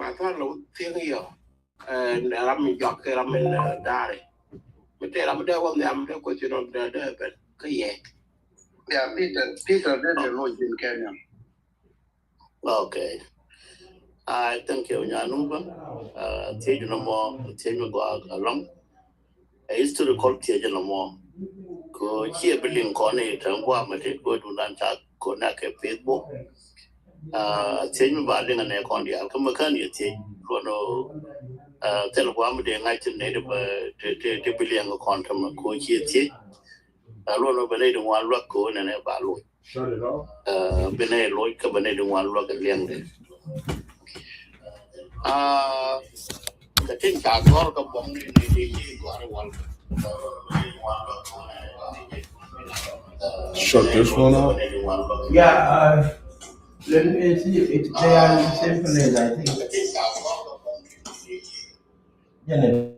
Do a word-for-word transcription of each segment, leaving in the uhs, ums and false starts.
Ma tha̱a̱ŋ la wä thiäŋ yɔ. Ɛ, ram mi jɔak kɛ ram mi, ɛ, da̱a̱ri. Mi tëë ram mi dee wä nhiam dee kuoth ci nɔ dee, dee ben kä yɛ. Ya, Peter, Peter dee dee loc in Kenya. Okay. I thank you, Nyanuba. Uh, thiec nɔmɔ, thiec mi gɔaa alɔŋ. A historical thiec nɔmɔ. Ko ciɛ bi liŋ kɔn i̱ tɛn guam mi tit ko dundan ca connect kɛ Facebook. Uh, thiec mi ba liŋ anɛ kɔn diaal kä mi kän yɛ thiec. Luɔn o, uh, thil guam mi dee ŋa̱c tin nɛ ti bi, ti, ti, ti bi liŋ kɔn tɛmɛ ko ciɛ thiec. Uh, luɔn o bi nɛ ti ŋuan luäk ko nɛnɛ ba loc. Ɛ, bi nɛ loc kä bi nɛ di ŋuan luäk liɛŋdɛ. Aa, kɛ tin ca gɔr kä buɔŋ ni ni di ci gɔr wal. Shut this one off. Yeah, uh, let me see. It, they are in the same place, I think. Yeah.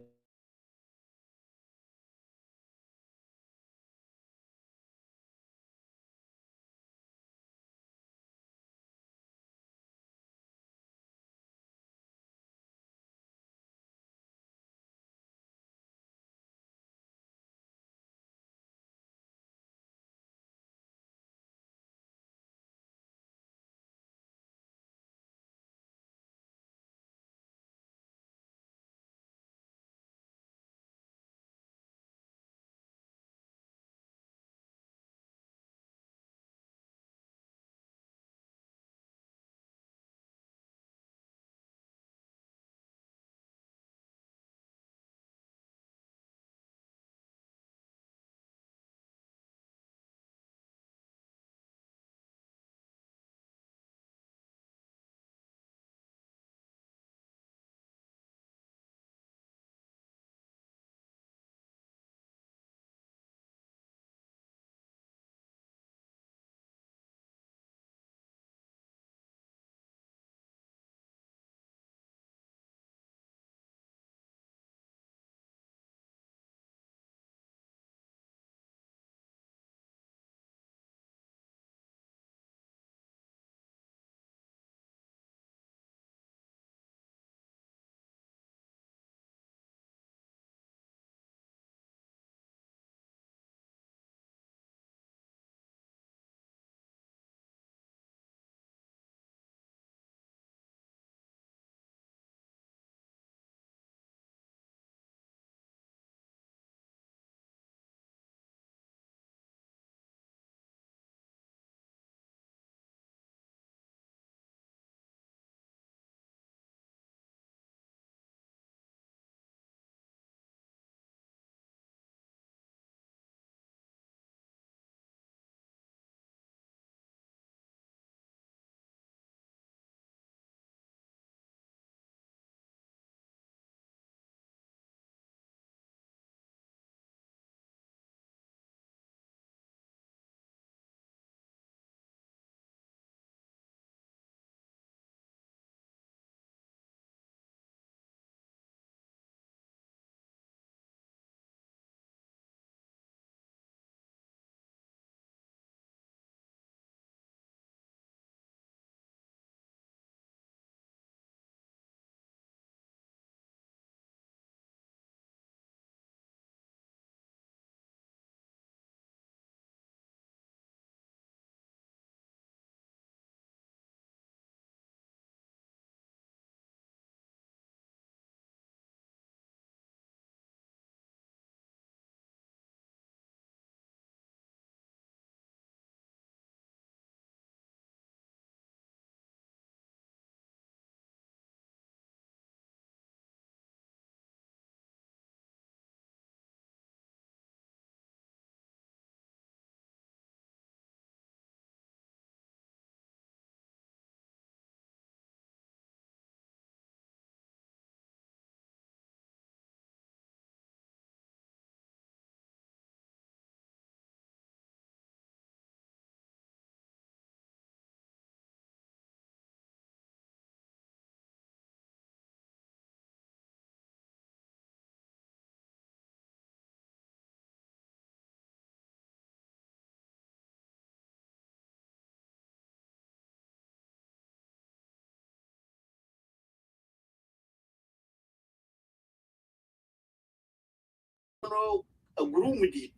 nɔ a group mi di̱i̱t.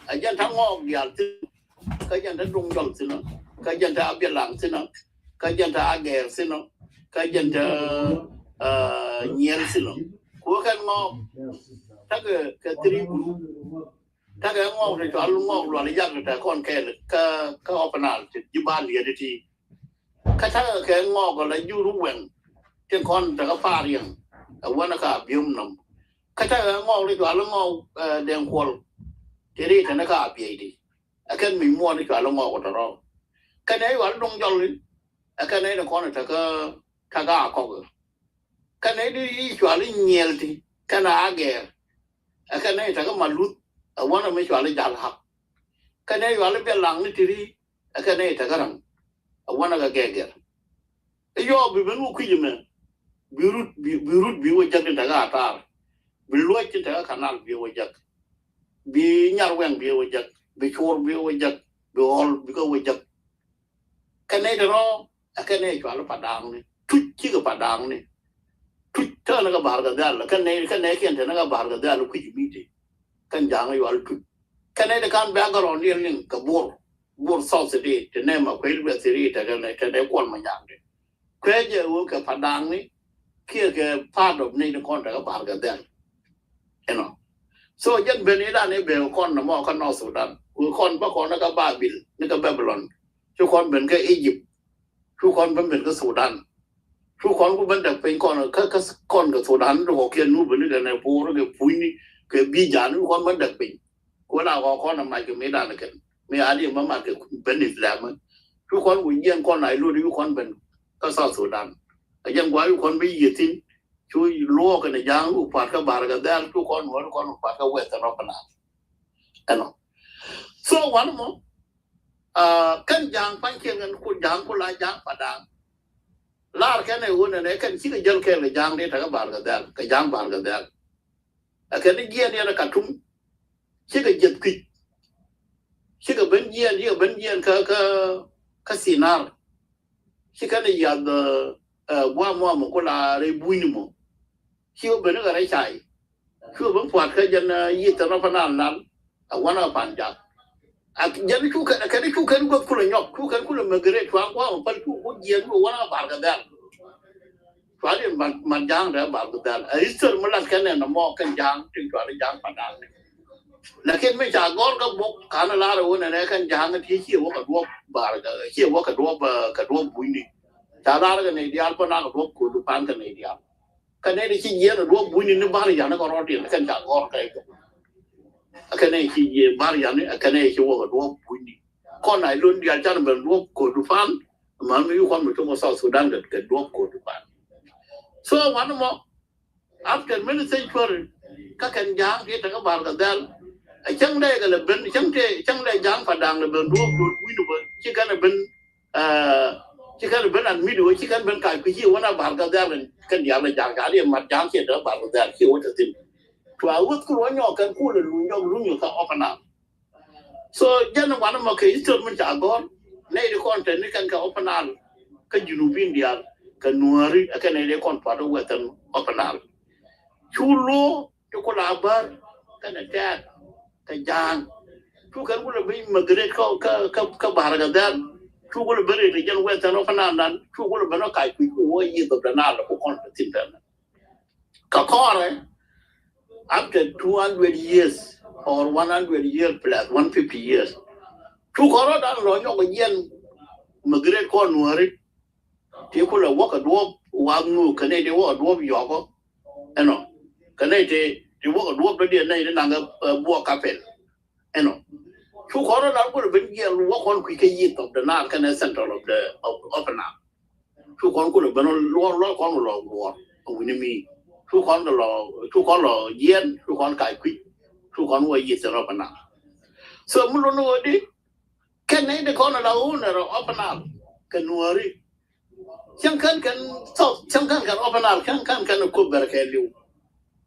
A jɛn ta Ŋɔɔk diaal thin, kä jɛn ta Duŋ Jɔl thin, kä jɛn ta Abiɛlaŋ thin, kä jɛn ta Agɛɛr thin, kä jɛn ta, ah, Nyiɛl thin. Ku kɛn Ŋɔɔk takɛ kɛ three group. Takɛ Ŋɔɔk ti cɔal Ŋɔɔk Lual Yak ti tɛ kɔn kɛɛl kä, kä Upper Nile ti ji̱ ba liɛt ti. Kä takɛ kɛ Ŋɔɔk la jur Wɛŋ tin kɔn tekɛ Pariɛŋ ɛ wänä ka Abiöm nɔm. Kä takɛ Ŋɔɔk ti cɔal Ŋɔɔk, eh, Dɛŋ Kuɔl ti ri tɛnɛ ka Abiɛy ti. Ɛ kɛn mi muɔɔn ti cɔal Ŋɔɔk Tɔrɔ. Kɛn ɛ cɔal Duŋ Jɔl in. Ɛ kɛn ɛ ni kɔn tekɛ, tekɛ Akɔk. Kɛn ɛ di cɔal Nyiɛl ti kɛn a Agɛɛr. Ɛ kɛn ɛ tekɛ Maluth ɛ wänä mi cɔal Jal Hak. Kɛn ɛ cɔal Biɛlaŋ ni ti ri. Ɛ kɛn ɛ tekɛ Raŋ ɛ wänä kɛ Gɛgɛr. Ɛ yɔɔ bi ben wä kui̱c ɛmɛ. Bi Rut, bi, bi Rut bi wä jäk tin tekɛ Atar. Bi Luɔc tin tekɛ Canal bi wä jäk. Bi Nyarwɛŋ bi wä jäk. Bi Cuɔr bi wä jäk. Bi Ɣɔl bi kɛ wä jäk. Kɛn nɛy ti rɔ, ɛ kɛn nɛy cɔal Padaŋni. Tuc cikɛ Padaŋni. Tuc tɛn ni kɛ Bahr el Ghazal, kɛn nɛy, kɛn nɛy kiɛn tɛn ni kɛ Bahr el Ghazal kui̱c mi ti. Kɛn Ja̱a̱ŋ yual Tuc. Kɛn nɛy ti kan background diɛn ni kɛ Bor. Bor South Sudan, ti nɛy ma kuɛl bɛ thiri tɛ kɛn nɛy, tɛ nɛy kuɔl ma nyaŋ ti. Kuɛ jɛ wä kɛ Padaŋni, kiɛ kɛ part of nɛy ti kɔn tɛ kɛ Bahr el Ghazal. You know. So jɛn ben idan i̱ bɛ kɔn nɔmɔ kä North Sudan. Ku kɔn bä kɔn ni kä Babil, ni kä Babylon. Cu kɔn ben kä Egypt. Cu kɔn ben ben kä Sudan. Cu kɔn ku ben däk piny kɔn kä, kä kɔn kä Sudan, ni kɔ kiɛ Nubi ni kɛ nɛ Bor kɛ Puny ni kɛ Bijan, cu kɔn ben däk piny. Ku la kɔ kɔn a mac kɛ mi dan kɛn. Mi a di ma mat kɛ ben Islam. Cu kɔn ku jiɛn kɔn a ilot cu kɔn ben kä South Sudan. A jɛn gua cu kɔn bi yiethin. Cu luɔk kɛn Ja̱a̱ŋ cu puat kä Bahr el Ghazal, cu kɔn wä kɔn puat kä Western Upper Nile. Ɛnɔ. So wan mɔ, ah, kɛn Ja̱a̱ŋ pa̱ny kiɛn kɛn ku Ja̱a̱ŋ ku la Ja̱a̱ŋ Padaŋ. Lar kɛn ɛ wun ɛn ɛ kɛn cikɛ jäl kɛɛl kɛ Ja̱a̱ŋ di tekɛ Bahr el Ghazal, kɛ Ja̱a̱ŋ Bahr el Ghazal. Ɛ kɛn jiɛn yɛn ɛ Katum. Cikɛ jiɛth kui̱c. Cikɛ ben jiɛn, cikɛ ben jiɛn kä, kä, kä Sinar. Ci kɛn ɛ yiath, eh, eh, gua̱a̱ mɔ mɔ ku la rɛy bunyni mɔ. Ci wä ben kɛ rɛy cay. Ci wä ben pua̱t kä jɛn, eh, yiëth tɛn rɔ pa nal nal. A wanɛ pan jak. A jɛn cu kɛn, kɛn cu kɛn guäth kulɛ nyɔk. Cu kɛn kulɛ mɛgɛrɛ cuaŋ gua̱a̱ mɔ pal cu ku jiɛn cu wanɛ Bahr el Ghazal. Cuali mat, mat Ja̱a̱ŋ dee Bahr el Ghazal. A history mi lat kɛn nɛ nɔmɔ kɛn Ja̱a̱ŋ tin cuali Ja̱a̱ŋ Padaŋ. Lakin mi ca gɔr kä bok kan lar wun nɛ kɛn Ja̱a̱ŋ ti ci wä kɛ duɔp Bahr, ci wä kɛ duɔp, eh, kɛ duɔp bunyni. Ca lar kɛ nɛ diaal pa nak duɔp Ko̱du pan kɛ nɛ diaal. Kɛ nɛ di ci jiɛn duɔp bunyni ni Bahr Yan kɛ rɔɔdiɛn kɛn ca gɔr kɛ ikɔ. Kɛ nɛ ci jiɛn Bahr Yan kɛ nɛ ci wä kɛ duɔp bunyni. Kɔn a ilon diaal can ben duɔp Ko̱du pan. Man mi yu kɔn mi tum South Sudan kɛ, kɛ duɔp Ko̱du pan. So wan mɔ, after many century, kä kɛn Ja̱a̱ŋ ti tekɛ Bahr el Ghazal. A cäŋ dee kɛ lɛ ben, cäŋ te, cäŋ dee Ja̱a̱ŋ Padaŋ lɛ ben duɔp duɔp wi̱n bä, ci kɛn ben, eh, ci kɛn ben an midi wä, ci kɛn ben kac kui̱ ci wä na Bahr el Ghazal kɛn diaal kɛ Ja̱a̱ŋ, ca di mat Ja̱a̱ŋ ci tekɛ Bahr el Ghazal ci wä te thin. Tua wuth ku wä nyɔk kɛn ku lɛ luny jɔk luny kä Upper Nile. So jɛn wanɛ mɔ kɛ history min ca gɔr. Nɛy di kɔn te ni kɛn kɛ Upper Nile, kä Junubin diaal, kɛ Nuääri, ɛ kɛn nɛy di kɔn puat Western Upper Nile. Cu luo ti ku la Bär kɛn ɛ Tɛɛt kɛ Ja̱a̱ŋ. Cu kɛn ku lɛ bi migrate kä, kä, kä, kä Bahr el Ghazal. Cu ku lɛ ben ri ti jɛn Western Upper Nile nan. Cu ku lɛ ben ɔ kac kui̱ ku wä yiëth of the Nile ku kɔn te thin tɛn. Kä kɔrɛ, after two hundred years or one hundred years plus one fifty years. Cu kɔrɔ dan lɔ nyɔk jiɛn migrate kɔn Nuääri. Ti kulɛ wä kɛ duɔp wath nu kɛ nɛy ti wä kɛ duɔp yɔkɔ. Ɛnɔ. Kɛ nɛy ti, ti wä kɛ duɔp dɔ̱diɛn nɛy ti naŋ kɛ, eh, buɔk kapɛl. Ɛnɔ. Cu kɔn rɔ lar kulɛ ben jiɛn wä kɔn kui̱ kä yiëth of the Nile kɛnɛ central of the, of, of Nile. Cu kɔn kulɛ ben luɔr, luɔr kɔn lɔ luɔr. Wi̱ni mi. Cu kɔn kɛ lɔ, cu kɔn lɔ jiɛn, cu kɔn kac kui̱. Cu kɔn wä yiëth of Nile. So mi lun wä di, kɛn nɛy di kɔn la owner of Upper Nile kɛ Nuääri. Cäŋ kɛn kɛn South, cäŋ kɛn kɛn Upper Nile, cäŋ kɛn kɛn Kober kɛ liw.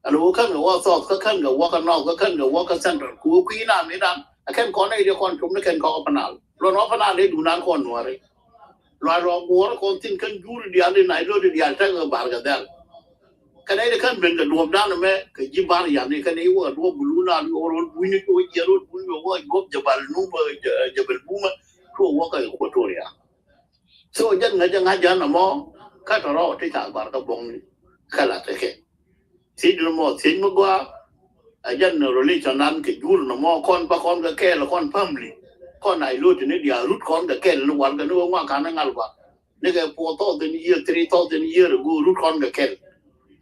Alo kɛn kɛ wä South, kä kɛn kɛ wä kä North, kä kɛn kɛ wä kä Central. Ku kui̱ na mi dan, a kɛn kɔn nɛy di kɔn cum ni kɛn kä Upper Nile. Lon Upper Nile di dunan kɔn Nuääri. Lɔ lɔ guɔr kɔn thin kɛn juri diaal di na ilo di diaal tekɛ Bahr el Ghazal. Kɛn nɛy ti kän ben kɛ duɔ̱ɔ̱pdan ɛmɛ kɛ ji̱ Bar Yani, kɛn nɛy wä kɛ duɔ̱ɔ̱p Blue Nile, wä ro̱l Bunyni, wä jiɛn ro̱l Bunyni, wä Juɔp Jabal Numba, Jabal Buma, wä wä kɛ Equatoria. So jɛn ŋäcä ŋa̱c jɛn ɛmɔ kä tɔ̱ rɔw ti ca bar kä buɔ̱ŋni kä la tekɛ. Thiec ni mɔ thiec mi gɔaa. Ɛ jɛn relation nan kɛ jur ni mɔ kɔn ba kɔn kɛ kɛɛl kɔn family. Kɔn Nilotic ni diaal rut kɔn kɛ kɛɛl ni wal kɛ ni wä ŋuan kan ni ŋal ba. Ni kɛ four thousand year, three thousand year ago rut kɔn kɛ kɛɛl.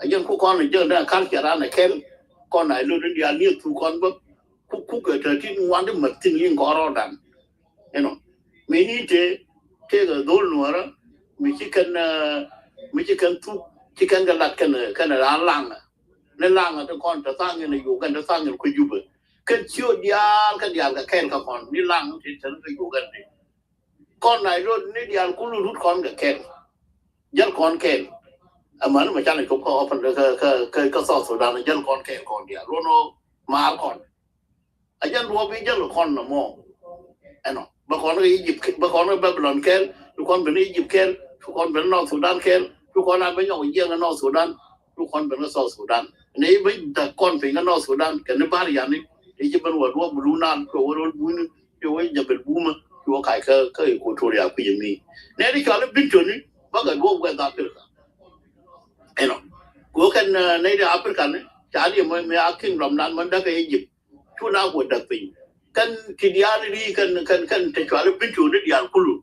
Ɛ jɛn ku kɔn jɛn dee culture an ɛ kɛɛl. Kɔn Nilotic ni diaal ni thu kɔn bä. Ku ku kɛ thirteen wan di mat thin in kɔn rɔɔdan. You know, mi ni te te kɛ dhol nuɔrä mi ci kɛn mi ci kɛn thuk ci kɛn kɛ lat kɛn kɛn ran laŋ. Ni laŋ ti kɔn te thaŋ in Uganda te thaŋ in ku Jubɛ. Kɛn cio diaal kɛ diaal kɛ kɛn kɛ kɔn ni laŋ ti te kɛ Uganda. Kɔn Nilotic ni diaal kulu rut kɔn kɛ kɛn. Jäl kɔn kɛn. Amäni ma canɛ cop kä open kä kä kä South Sudan jäl kɔn kɛn kɔn diaal. Luɔnɔ maar kɔn. A jɛn duɔ̱ɔ̱p i̱ jäl kɔn nɔmɔ. Ɛnɔ bɛ kɔn kɛ Egypt, bɛ kɔn kɛ Babylon kɛl, cu kɔn ben Egypt kɛl, cu kɔn ben North Sudan kɛl, cu kɔn a ben nyɔk jiɛŋ North Sudan, cu kɔn ben kɛ South Sudan. Ni i̱ ben da̱k kɔn piny kɛ North Sudan kɛ ni Bar Yani. I̱ ci ben wä duɔ̱ɔ̱p Blue Nile, cu wä ro̱l Bunyni, cu wä Jabal Buma, cu wä kac kä kä Equatoria kui̱ mi. Nɛ di cɔal i̱ Bentiu ni bä kɛ duɔ̱ɔ̱p West Africa. Ɛnɔ ku kɛn nɛ di Africa ni ca di mɛ a kingdom nan mɛ da̱k kɛ Egypt. Cu na ku däk piny. Kɛn ti diaal ri kɛn kɛn kɛn te cual i̱ Bentiu ni diaal kulu.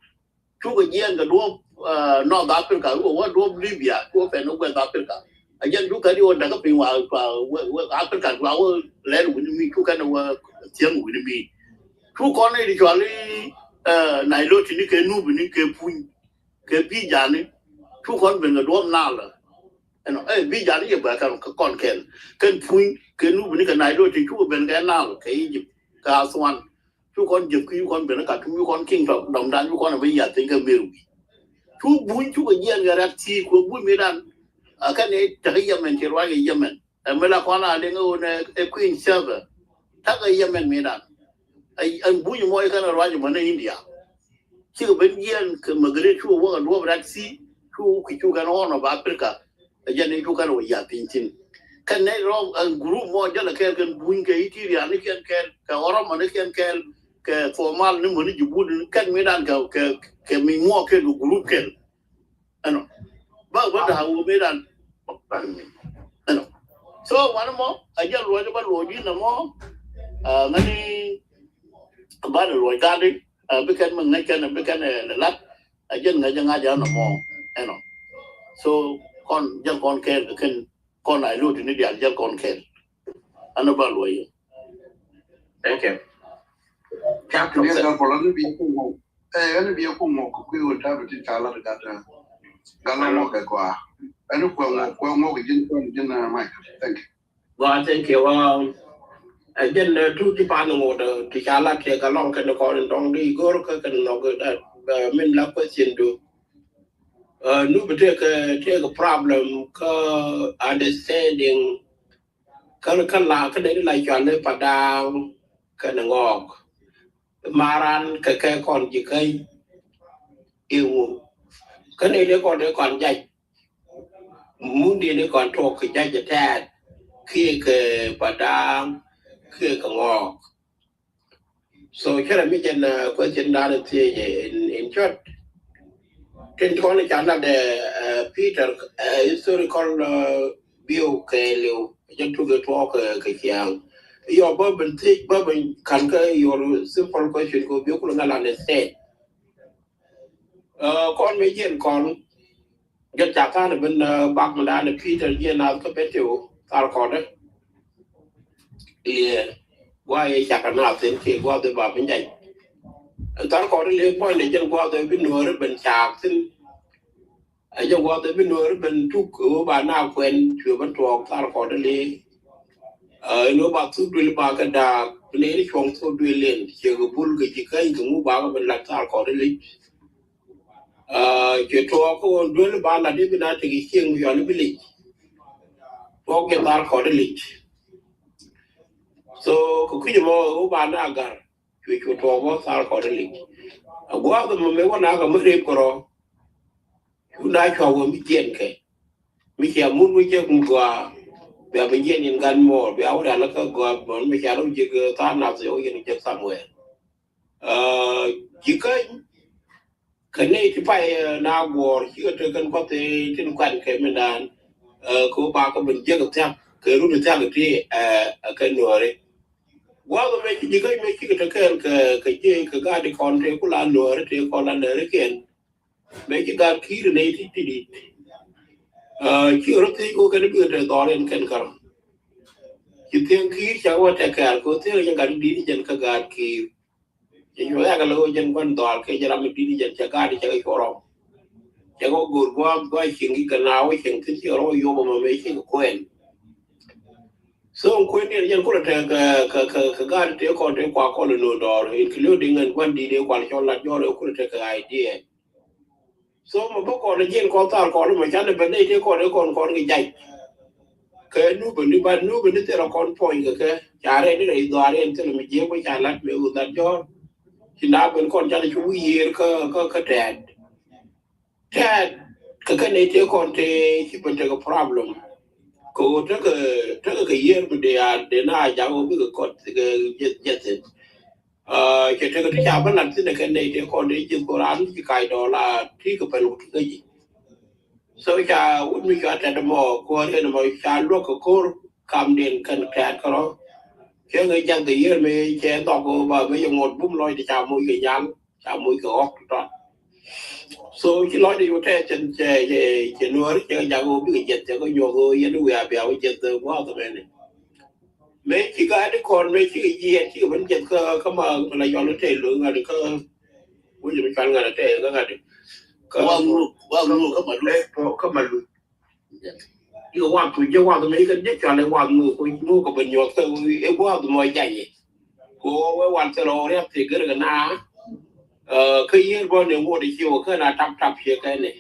Cu kɛ jiɛɛn kɛ duɔ̱ɔ̱p North Africa, cu kɛ wä duɔ̱ɔ̱p Libya, cu kɛ pɛn West Africa. A jɛn cu kɛn i̱ wä däk piny wa Africa, cu a wä lɛl wi̱ni mi, cu kɛn wä thiäŋ wi̱ni mi. Cu kɔn i̱ ti cual i̱ Nilotic ni kɛ Nubi ni kɛ Puny kɛ Bijani. Cu kɔn ben kɛ duɔ̱ɔ̱p Nile. Ɛnɔ ɛ Bijani yɛ bɛ kɛn kɔn kɛn kɛn Puny kɛ Nubi ni kɛ Nilotic cu kɛ ben kɛ Nile kɛ Egypt kɛ Aswan. Cu kɔn jek ki cu kɔn ben kä Khartoum, cu kɔn kingdom dan cu kɔn a ben yath piny kɛ Meru wi̱c. Cu Buny cu kɛ jiɛɛn kɛ rɛk ti ku Buny mi dan. A kɛn i̱ tekɛ Yemen, ci ruac kɛ Yemen. Ɛ mi la kɔn a liŋ ɛ ɣöö nɛ ɛ Queen Sheba. Ta̱kɛ Yemen mi dan. Ɛ Buny mɔ i̱ kɛn ruac mɔ ni India. Cikɛ ben jiɛɛn kɛ Maghreb, cu wä kɛ duɔ̱ɔ̱p Red Sea, cu ki cu kɛn Horn of Africa. Ɛ jɛn i̱ cu kɛn wä yath piny thi̱n. Kɛn nɛ rɔ ɛ group mɔ jälɛ kɛɛl kɛn Buny kɛ Eritrea ni kɛn kɛɛl, kɛ Oromo ni kɛn kɛɛl, kɛ Somal ni mɔ ni Djibouti ni kɛn mi dan kɛ kɛ kɛ mi muɔ kɛn kɛ group kɛn. Ɛnɔ bä bä da̱a̱ wä mëë dan. Ɛnɔ so wanɛ mɔ a jɛ luɔc bä luɔc ji̱n nɛ mɔ. Ŋäni bä dɛ luɔc ga̱a̱di bikɛn mi ŋäc kɛn bikɛn lɛ lat. A jɛn ŋäc ŋa̱c an nɛ mɔ. Ɛnɔ so kɔn jɛn kɔn kɛɛl kɛ kɛn kɔn a ilo̱t ni diaal jɛn kɔn kɛɛl. An bä luɔc yɛ. Thank you. Cak ni gal pɔlɔ ni bi ku ŋɔk. Ɛ ɛn bi ku ŋɔk ku kui̱ wä ta̱a̱ bi ti ca lat gat. Gal la ŋɔk kɛ kɔa. Ɛn kuɛ ŋɔk kuɛ ŋɔk ji̱n kɔn ji̱n Mike. Thank you. Gɔaa, thank you. Ɛ jɛn tu ti pan ŋot ti ca lat ti gal lɔŋ kɛn kɔn dɔŋ di go̱r kä kɛn nɔk. Min la question du. Nu bi tëëkɛ tëëkɛ problem kä understanding. Kä kä la kä dee la cual ni Padaŋ kɛn ŋɔɔk. Maran kɛ kɛ kɔn ji̱ käny. Iŋu kä ni dee kɔn dee kɔn jac. Mun dee ni kɔn tuɔk kɛ jac tɛɛt kiɛ kɛ Padaŋ kiɛ kɛ ŋɔɔk. So cɛ rɛ mi jɛn question dan thiec in in short. Tin tɔn ca lat dɛ Peter historical view kɛ liw jɛ tuk tuɔk kɛ ciaŋ. Yɔ bä ben thiec bä ben kan kä your simple question kɛ bi kul ŋa la ne state. Kɔn mi jiɛn kɔn jɛ ca kan ben bak mi dan Peter jiɛn nath kä Bentiu thar kɔdɛ. Iɛ gua yɛ cak na thin kiɛ guath i̱ ba bi nyany. Thar kɔn i̱ lëë puɔ̱nydɛ jɛn guath i̱ bi nuɔɔri ben caak thin. Ɛ jɛ guath i̱ bi nuɔɔri ben tuk i̱ wä ba na kuɛn cuɛ ben tuɔɔk thar kɔn i̱ lëë. Ɛn wä ba thuk duël ba kɛ daak bi nɛy ni cuɔ̱ŋ thok duël in ciɛ kɛ bul kɛ ji̱ käny kɛ ŋu ba kɛ ben lat thar kɔn i̱ lëë. Ci tuɔɔk kä ɣöö duel ba lat i̱ bi na tek i̱ cieŋ mi yɔn i̱ bi lic. Tuɔɔk jɛ thar kɔt i̱ lic. So kɛ kui̱c ɛmɔ ɣöö ba na gar cuɛ cu tuɔɔk bä thar kɔt i̱ lic. A gua̱a̱th ɛmɔ mëë wä na kɛ mi rep kɛ rɔ. Cu na cua wä mi jiɛn kɛ. Mi cia mun mi jek mi gɔaa. Bia bi jiɛn in gan mɔɔr bia wä rial kä gɔaa bɔn mi cia rɔ jek tha̱a̱ŋ nath yɛ wä yɛn jek somewhere. Ji̱ käny kɛ nɛy ti pay na guɔ̱ɔ̱r cikɛ tek kɛn kuath tin kuan kɛ mindan. Kɛ wä ba kɛ ben jek thiak kɛ run thiak ti kɛ nuɔri. Gua̱a̱th mɛ ci ji̱ käny mɛ cikɛ tek kɛɛl kɛ ji̱ kɛ gaat ti kɔn ti kula nuɔri ti kɔn la nɛri kiɛn. Mɛ ci gaat ki̱i̱r nɛy ti ti dit. Ci rɔ thiec kɛ kɛn bikɛ te dhɔr in kɛn kärɔ. Ci thiäŋ ki̱i̱r ca wä tɛk kɛɛl kɛ thiäŋ ca gat di̱t jɛn kä gaat ki̱i̱r. Ci cu yak lɛ wä jɛn gua̱n dhɔr kɛ jɛ ram di̱t jɛn ca gaat cɛ kɛ cuɔrɔ. Cɛ kɛ go̱o̱r gua̱a̱m gua̱a̱ cieŋ ki kɛ naaw cieŋ thi̱n ci rɔ yop ɛmɔ mɛ ci kɛ kuɛn. So kuɛn diɛn jɛn kulɛ tɛk kɛ kɛ kɛ gaat tëë kɔn tëë kua kɔn in nööŋ dɔɔr including ɛn gua̱n di̱t ëë kual cɔl lat jɔɔr ëë kulɛ tɛk kɛ idea. So mɛ bä kɔn jiɛn kɔn thar kɔn mɛ canɛ bɛ nɛy tëë kɔn ëë kɔn kɔn kɛ jac. Kɛ nu bä ni ba nu bä ni thilɛ kɔn puɔ̱ny kɛ kɛ ca rɛy ni rɛy dhɔaar yɛn thilɛ mi jiɛk bä ca lat mɛ wä lat jɔɔr. Ci na ben kɔn canɛ cu wi̱i̱ yiër kä kä kä tɛɛt. Tɛɛt kɛ kɛ nɛy tëë kɔn tëë ci ben tekɛ problem. Kɛ ɣöö tekɛ tekɛ kɛ yiër mi dee a dee na a ja̱ŋ ɣöö bikɛ kɔn tekɛ jiɛth jiɛth thi̱n. Cɛ tekɛ ti ca bä lat thi̱n ɛ kɛ nɛy tëë kɔn tëë jiɛth kɔn raan ci kac dɔɔla ti kɛ pɛl ku ti kä ji̱. So ca wut mi cua tɛt mɔ kuäär yɛn mɔ ca luäk kɛ ko̱r kamdiɛn kɛn tɛɛt kärɔ. Cɛ ŋɛ ja̱ŋ kɛ yiër mi cɛ dhɔk ba mi cɛ ŋuɔt bum lɔcdɛ ca moc kɛ nyal. Ca moc kɛ ɣɔk tɔt. So ci lɔcdɛ cu tɛɛt cɛ cɛ cɛ nuɔ̱ɔ̱ri cɛ kɛ ja̱ŋ ɣöö bikɛ jiɛth cɛ kɛ nyuɔk ɣöö yɛn wiaa bia wä jiɛth gua̱a̱th mɛni. Mëë ci gaat ti kɔn mëë cikɛ jiɛɛn cikɛ ben jiɛth kä kä ma la yɔl tɛy lo̱ ŋa̱t kä wec mi cual ŋa̱t tɛy kä ŋa̱t kä wa ŋu wa ŋu kä ma luth kä ma luth. Ikä wath tu jɛ wath mëë kɛ jɛ cual i̱ wath ŋu ku ŋu kɛ ben nyuɔth kä i̱ wath mɔ janyɛ. Ku wee wath thil ɔ riap thil gër kɛ na kä yiër bä ni ŋuɔt i̱ ci wä kä na tap tap ciɛ kɛ ni.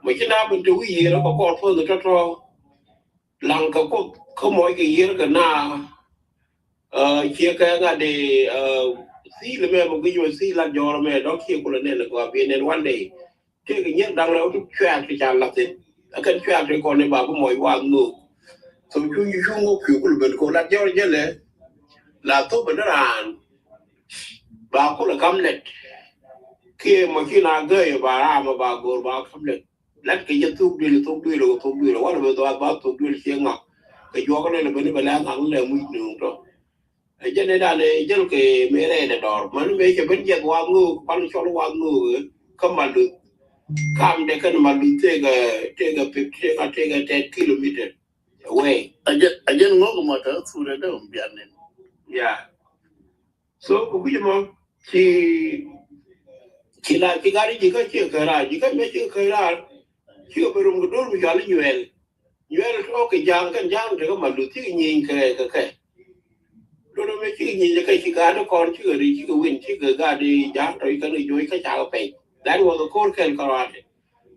Mɛ ci na ben te wi̱i̱ yiër kɛ kɔɔr puɔth tɔtɔ. Laŋ kɛ Kuoth kä mɔc kɛ yiër kɛ na ciɛ kɛ ŋa̱t di thi̱i̱l mɛ mɛ guic mɛ thi̱i̱l lat jɔɔr mɛ dɔ̱k ciɛ kulɛ nɛn kɛ gɔaa bi nɛn one day. Tëëkɛ nyier da̱ŋ rɛw ti cuɛɛk ti ca lath thi̱n. Ɛ kɛn cuɛɛk ti kɔn i̱ ba bi mɔc wath ŋo̱o̱k. Thok cuny cuny ŋo̱o̱k pi̱w kulɛ ben ko̱ lat jɔɔr jälɛ. La thok ben raan ba kulɛ kam lɛt. Kiɛ mɔ ci na gäi ba raam ba go̱o̱r ba kam lɛt. Lat kɛ jɛ thuk duël thuk duël kɛ thuk duël walɛ bɛ dhɔath ba thuk duël ciɛ ŋak. Kɛ juɔk lɛ lɛ beni bɛ lɛ ŋak lɛ muc nuŋ tɔ. Ɛ jɛn ɛ dan ɛ jäl kɛ mëë rɛy dɛ dɔɔr mani mëë cɛ ben jiɛth wath ŋo̱o̱k pal cɔl wath ŋo̱o̱k kä maluth. Kam dɛ kɛn maluth tëëkɛ tëëkɛ pip tëëkɛ tëëkɛ tɛt kilometer. Wee. A jɛn ŋo̱o̱k mɔ tɛ thurɛ dɛ bian nin. Ya. So kɛ kui̱c ɛmɔ ci ci la ci gat i̱ ji̱ kä ci kɛ raar ji̱ kä mɛ ci kɛ raar. Ci kɛ ben rom kɛ do̱r mi cɔal i̱ nyuɛɛl. Nyuɛɛl tɔ̱ kɛ ja̱a̱ŋ kɛn ja̱a̱ŋ tekɛ maluth ci kɛ nyieny kɛ kɛ kɛ. Do̱r mɛ ci kɛ nyieny kɛ ci gat i̱ kɔn ci kɛ ri ci kɛ win ci kɛ gat i̱ ja̱a̱ŋ tɔ̱ i̱ kɛn i̱ joc kä ca kɛ pɛc. That was a cold kɛn kɛ raar.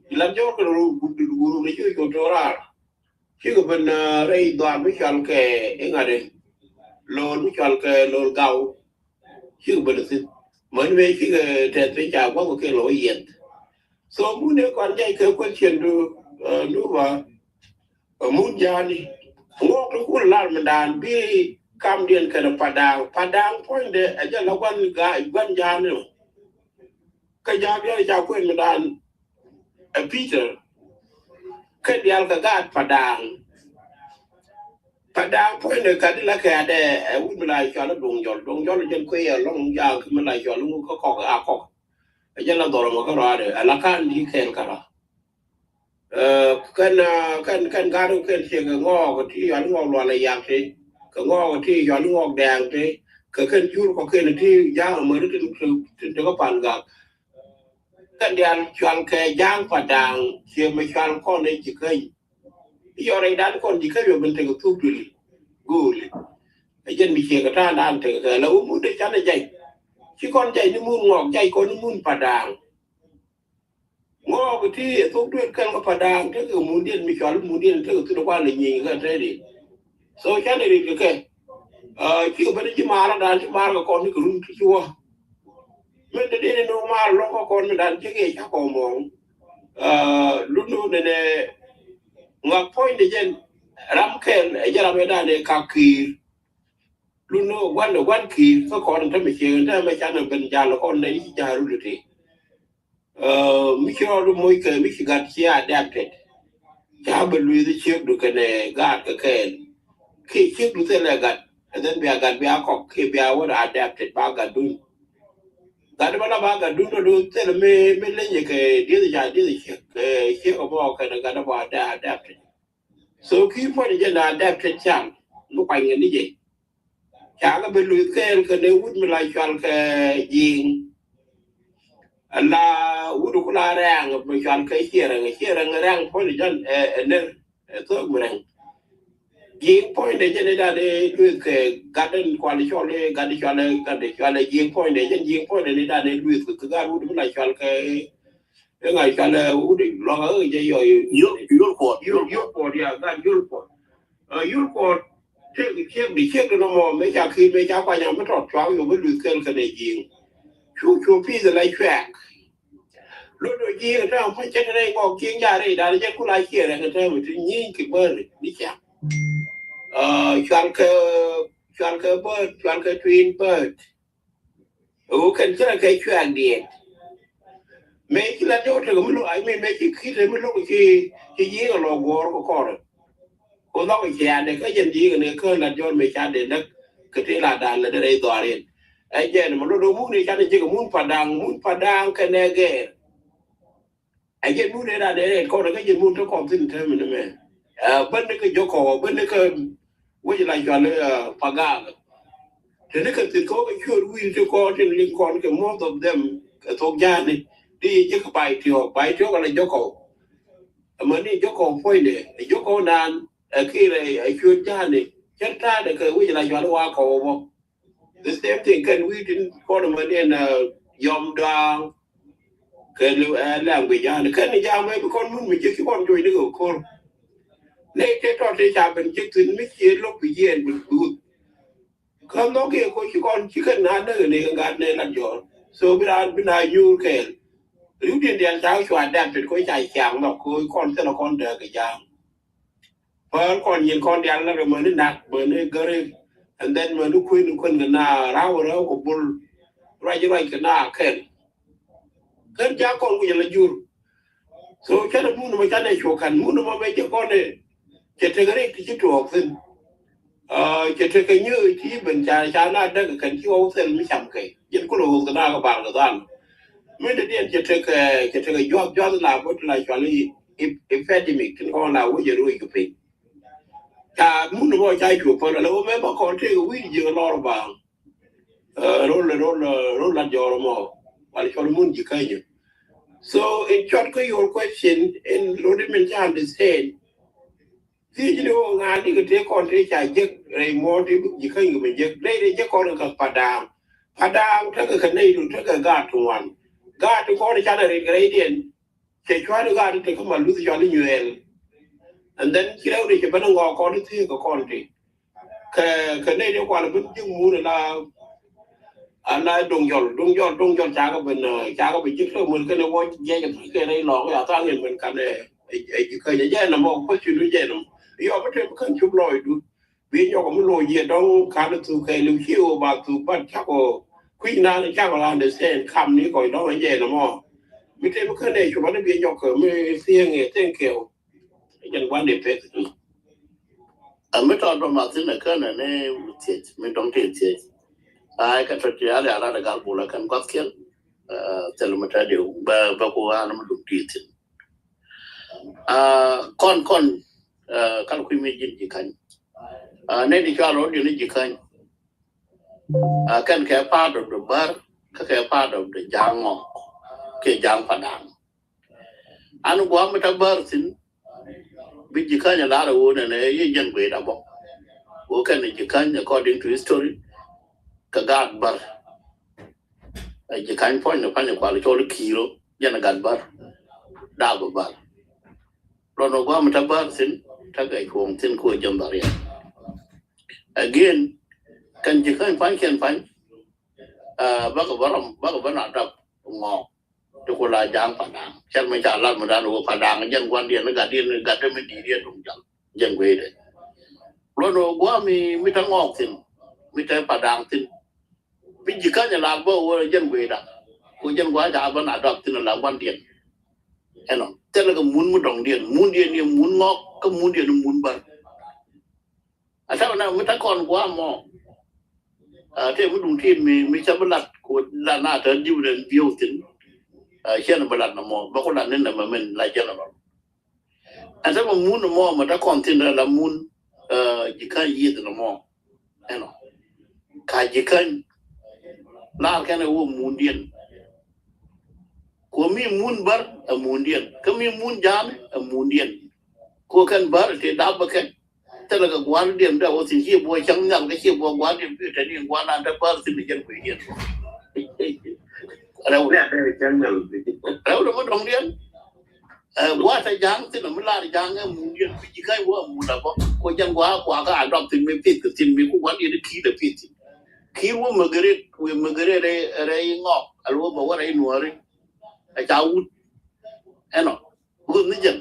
Ci lat jɔɔr kɛ ru gup dut gurum ni ci kɛ cop tɔ̱ raar. Cikɛ ben rɛy dhɔaar mi cɔal kɛ iŋa̱t i̱ lo̱l mi cɔal kɛ lo̱l gaw. Cikɛ ben thi̱n män mëë cikɛ tɛth piny ca gua̱th kɛ kɛ lo̱ yiɛth. So mun ëë kɔn jay kɛ kueth cien du nuba mun ja̱a̱ni ŋuɔk ti kun lar mi daan bi kamdiɛn kɛn padaŋ padaŋ puɔ̱nydɛ ɛ jɛ la gua̱n ja̱a̱ni. Kä ja̱a̱k diaal ca kuën mi daan ɛ Peter. Kä diaal kɛ gaat padaŋ. Padaŋ puɔ̱nydɛ gat di la kɛ adɛ ɛ wut mi la cɔal i̱ duŋ jɔl duŋ jɔl jɛn kuëë yɛ lɔŋ ja̱a̱k mi la cɔal i̱ ŋu kä kɔk a kɔk. Ɛ jɛn la dhɔr ɛmɔ kä rɔaadɛ ɛ la ka̱n di kɛn kä rɔa. Kɛn kɛn kɛn gat kɛn ciɛ kɛ ŋɔɔk ti yɔal i̱ ŋɔɔk lual ɛ yak ti kɛ ŋɔɔk ti yɔal i̱ ŋɔɔk dɛɛŋ ti kɛ kɛn jur kɔ kɛn ti ja̱a̱k ɛmɔ ti ti ti kä pan gak. Kɛn diaal cual kɛ ja̱a̱ŋ padaŋ ciɛ mɛ cual kɔn ɛ ji̱ käny. I̱ yɔr rɛy dan kɔn ji̱ käny mɛ ben tekɛ thuk duli go̱o̱li. Ɛ jɛn mi ciɛ kɛ ta̱a̱ dan tekɛ kɛ la wä mun dee canɛ jay. Ci kɔn jay ni mun ŋɔɔk jay kɔn ni mun padaŋ. Ŋɔɔk ti ɛ thok duet kɛl kä padaŋ tekɛ mundiɛn mi cɔal mundiɛn tekɛ thut kuan lɛ nyieny kɛ tɛɛdi. So canɛ rit kɛ kɛ cikɛ ben ci maarä dan ci maar kɛ kɔn ni kɛ run ti ci wä. Min te dee ni no̱o̱ŋ maar lɔk kä kɔn mi dan cikɛ ca kɔn mɔɔŋ. Lun no̱o̱ŋ nɛnɛ Ŋa puɔ̱nydɛ jɛn ram kɛl ɛ jɛ ram ɛ danɛ kak ki̱i̱r. Lun ni gua̱n ni gua̱n ki̱i̱r kä kɔn in tämɛ ciek in tämɛ canɛ ben jal kɔn nɛ i̱ ci ja̱a̱r wut iti. Mi ci rɔɔdu moc kɛ mi ci gat ci adapted. Ca bɛ lueth ciekdu kɛnɛ gaat kɛ kɛɛl. Kiɛ ciekdu thilɛ gat and then bia gat bia kɔk kiɛ bia wä adapted ba gatdun. Gat bä la ba gatdun rɔɔdu thilɛ mi mi lenyɛ kɛ dieth ca dieth ciek ciek ɔ bä kɛnɛ gat bä adapted. So ki̱i̱r puɔ̱nydɛ jɛn adapted can mi kuany kɛ ni jɛ. Ca kɛ bi luth kɛɛl kɛ ni wut mi la cual kɛ ji̱i̱ŋ. Ala wut ku la rɛŋ mi cual kɛ ciɛ rɛŋ ciɛ rɛŋ rɛŋ puɔ̱nydɛ jɛn ɛ ner ɛ thok mi rɛŋ. Ji̱i̱ŋ puɔ̱nydɛ jɛn i̱ dan i̱ luth kɛ gat in kual cual i̱ gat i̱ cual i̱ gat i̱ cual i̱ ji̱i̱ŋ puɔ̱nydɛ jɛn ji̱i̱ŋ puɔ̱nydɛ ni dan i̱ luth kɛ gat wut mi la cual kɛ Iŋa cualɛ wut i̱ luakä i̱ jɛ yɔ yul kuɔt yul kuɔt ya gan yul kuɔt. Yul kuɔt tiek tiek di ciek di nɔmɔ mëë ca ki̱i̱t mëë ca kuany a mi tɔt cuak yom mi luth kɛl kɛnɛ ji̱i̱ŋ. Cu cu pi̱i̱th ala cuɛk. Lot dɔ ji̱i̱ŋ ɛ täämɛ puɔ̱ny cɛ kɛnɛ ŋɔk ji̱i̱ŋ ca rɛy da̱a̱n jɛ kula ciɛ rɛk ɛ täämɛ ti nyi̱i̱ŋ ki bäri ni ciaŋ. Cual kɛ cual kɛ bäät cual kɛ twin bäät. Ɣöö kɛn ci rɔ kɛ cuɛɛk diɛɛt. Mëë ci la jɔw tekɛ mi lo̱k, I mean, mëë ci ki̱t mi lo̱k ci ci yiëë kɛ lɔ guɔ̱ɔ̱r kɛ kɔrɛ. Ku dhɔk ci andɛ kä jɛn ji̱ kɛ ni kä la jɔr mëë ca dee näk kɛ tëë la da̱a̱n la dee rɛy dhɔaar in. Ɛ jɛn mɛ lo̱k do̱ mun i̱ ca ni jek mun Padaŋ, mun Padaŋ kɛnɛ gɛɛr. Ɛ jɛn mun ëë ran ëë rɛɛt kɔn kä jɛn mun te kɔn thi̱n te min mɛ. Ɛ bändɛ kä Jɔkɔw bändɛ kä wec la cual ɛ Pagak. Te ni kä thi̱n kɔn kä cuɔr wi̱i̱ te kɔn tin liŋ kɔn kɛ most of them kɛ thok ja̱a̱ni. Di yɛ jek Baitiɔk, Baitiɔk ala Jɔkɔw. Ɛmɛ ni Jɔkɔw puɔ̱nydɛ ɛ Jɔkɔw naan ɛ kiɛ rɛ ɛ cuɔr ja̱a̱ni. Cɛ ta̱a̱dɛ kɛ wec la cual ɛ Wakɔw bä. The same thing kɛn wi̱i̱ tin kɔn mɛ ni ɛn yɔm da̱a̱ŋ. Kɛn ɛ language an kɛn ni jam ɛ bi kɔn mun mi jek ci kɔn joc ni kɛ ko̱r. Nɛ tëë tɔt tëë ca ben jek thi̱n mi cie lo̱k bi jiɛɛn bi duut. Kä nhɔk kɛ koc ci kɔn ci kɛn na näk ni kɛ gat nɛ la jɔr. So bi raan bi na nyuur kɛɛl. Riwdiɛn diaal ca cua adapted koc ca ciaŋ nhɔk koc kɔn thilɛ kɔn dääk kɛ jam. Päär kɔn nyin kɔn diaal na rɛ mäni nak mäni gäri. And then mäni kuën kuën kɛ na raw raw kɛ bul. Ruac ruac kɛ na kɛn. Kɛn ca kɔn wi̱c ala jur. So canɛ mun mɔ canɛ cuɔ kan mun mɔ mɛ jɛ kɔn ɛ. Cɛ tekɛ rik ti ci tuɔɔk thin. Cɛ tekɛ nyööc ti ben ca ca na däk kɛn ci wä wä thil mi cam kɛ. Jɛn kulɛ wä kɛ na kɛ bar kɛ dhan. Min te diɛn cɛ tekɛ cɛ tekɛ juath juath la bot la cual i̱ epidemic tin kɔn la wä jɛ ruɔc kɛ piny. Ca mun mɔ ca cuɔ päl ala wä mɛ ba kɔn tëëk wi̱i̱ ji̱ lɔr ba. Rol rol rol la jɔr mɔ wal cɔl mun ji̱ känyä. So in short kä your question in rol min ca understand. Thiec ni wä ŋa̱a̱n ni kɛ tëë kɔn tëë ca jek rɛy mɔ tëë ji̱ käny kɛ mɛ jek rɛy rɛy jek kɔn kɛ Padaŋ. Padaŋ tekɛ kɛ nɛy du tekɛ gaat ti ŋuan. Gaat ti kɔn canɛ rin kɛ rɛy diɛn. Cɛ cua̱n i̱ gaat i̱ tekä ma luth cɔal i̱ nyuɛɛl. And then ci rɛw ni cɛ ben i̱ ŋɔɔk kɔn i̱ thiek kɛ kɔn ti kɛ kɛ nɛy ni kual ben ji̱ ŋuun ala ala doŋ jɔl doŋ jɔl doŋ jɔl cakɛ ben cakɛ ben ji̱ kɛ mul kɛn i̱ wä jiɛc kɛ rɛy lɔɔk ya thaŋ in ben kan ɛ ji̱ käny ɛ jɛn ɛmɔ kuɔth ci lu jɛn ɛmɔ. Yɔ bi tem kän cup lɔɔcdu. Bi nyɔk mi loc yɛ dɔŋ kan thuk kɛ liw ci wä ba thuk bat cakɔ kui̱ nan cakɔ la understand kam ni kɔc dɔŋ jɛ nɔmɔ. Mi te mi kän ɛ cuba ni bi nyɔk mi thiɛŋ ɛ thank you. Jɛn guan de pek. A mi tɔt ba mathin ɛ kän ɛ ni thiec mi dɔŋ ti thiec. Ai kɛ tɔt ti ali ala de gal bula kän guath kiɛl. Thil mi tɛ diw bɛ bɛ ku an mi dum ti thin. Kɔn kɔn kal kui̱ mi ji̱n ji̱ käny. Nɛy ti cɔal rɔ diɛn ji̱ käny. Kɛn kɛ part of the bär kä kɛ part of the ja̱a̱ŋ ŋɔk kɛ ja̱a̱ŋ Padaŋ. An gua̱a̱m mi ta bär thi̱n bi ji̱ käny a lar a wun ɛn ɛ yi jɛn guic a bɔ. Wun kɛn ji̱ käny according to history kɛ gaat bär. Ɛ ji̱ käny puɔ̱ny ni pa̱ny kual cɔl ki̱i̱r ɔ jɛn gat bär. Daap bär. Lɔn ɔ gua̱a̱m mi ta bär thi̱n ta kɛ cuɔ̱ɔ̱ŋ thi̱n kɛ wä jɛn dhɔriɛn. Again kɛn ji̱ käny pa̱ny kɛn pa̱ny. Bakɛ bä ram bakɛ bä na dap ŋɔɔk. Ti ku la ja̱a̱ŋ Padaŋ. Cɛn mi ca lat mi dan wä Padaŋ jɛn gua̱ndiɛn ni gatdiɛn ni gatdɛ mi di̱i̱t yɛn duŋ jal. Jɛn gueydɛ. Luɔn wä gua̱a̱ mi mi te ŋɔɔk thi̱n. Mi te Padaŋ thi̱n. Bi ji̱ ka̱ny a lar bä wä jɛn gueyda. Ku jɛn gua̱a̱ ca bä na dɔp thi̱n a la gua̱ndiɛn. Ɛnɔ thilɛ kɛ mun mi dɔŋdiɛn, mundiɛn ni mun ŋɔk kä mundiɛn ni mun bär. A tɛmɛ na mi ta kɔn guam mɔ. A tɛ mi duŋ tin mi mi ca bi lat ku la na ta diw den biw thin. A cɛn bi lat na mɔ ba ku lat ni na ma min la general. A tɛmɛ mun mɔ ma ta kɔn thin la mun. A ji̱ ka̱n yieth na mɔ. Ɛnɔ ka ji̱ ka̱n lar kɛn ɛ wä mundiɛn. Ku mi mun bär ɛ mundiɛn, kä mi mun ja̱a̱n ɛ mundiɛn. Ku kɛn bär ti dap bä kɛn. Thilɛ kɛ gua̱a̱r diɛn dee wä thi̱n ciɛ buɔ cäŋ nhial kä ciɛ buɔ gua̱a̱r diɛn bi te ni gua̱a̱r nan te bär thi̱n ni jɛn kui̱ diɛn. Rɛw. Rɛw dɛ mi dɔ̱ŋ diɛn. Ɛ gua̱a̱r te ja̱a̱ŋ thi̱n mi lar ja̱a̱ŋ ɛ mun diɛn bi ji̱ ka̱c wä mun la bä. Ku jɛn gua̱a̱r kuakä a dɔp thi̱n mi pith kɛ thi̱n mi ku gua̱a̱r diɛn ki̱i̱t ɛ pith thi̱n. Ki̱i̱t wä mägäret wä mägäret rɛy rɛy ŋɔk a luɔ bä wä rɛy nuɔ̱ɔ̱ri. Ɛ ca wut. Ɛnɔ. Ɣöth ni jɛn.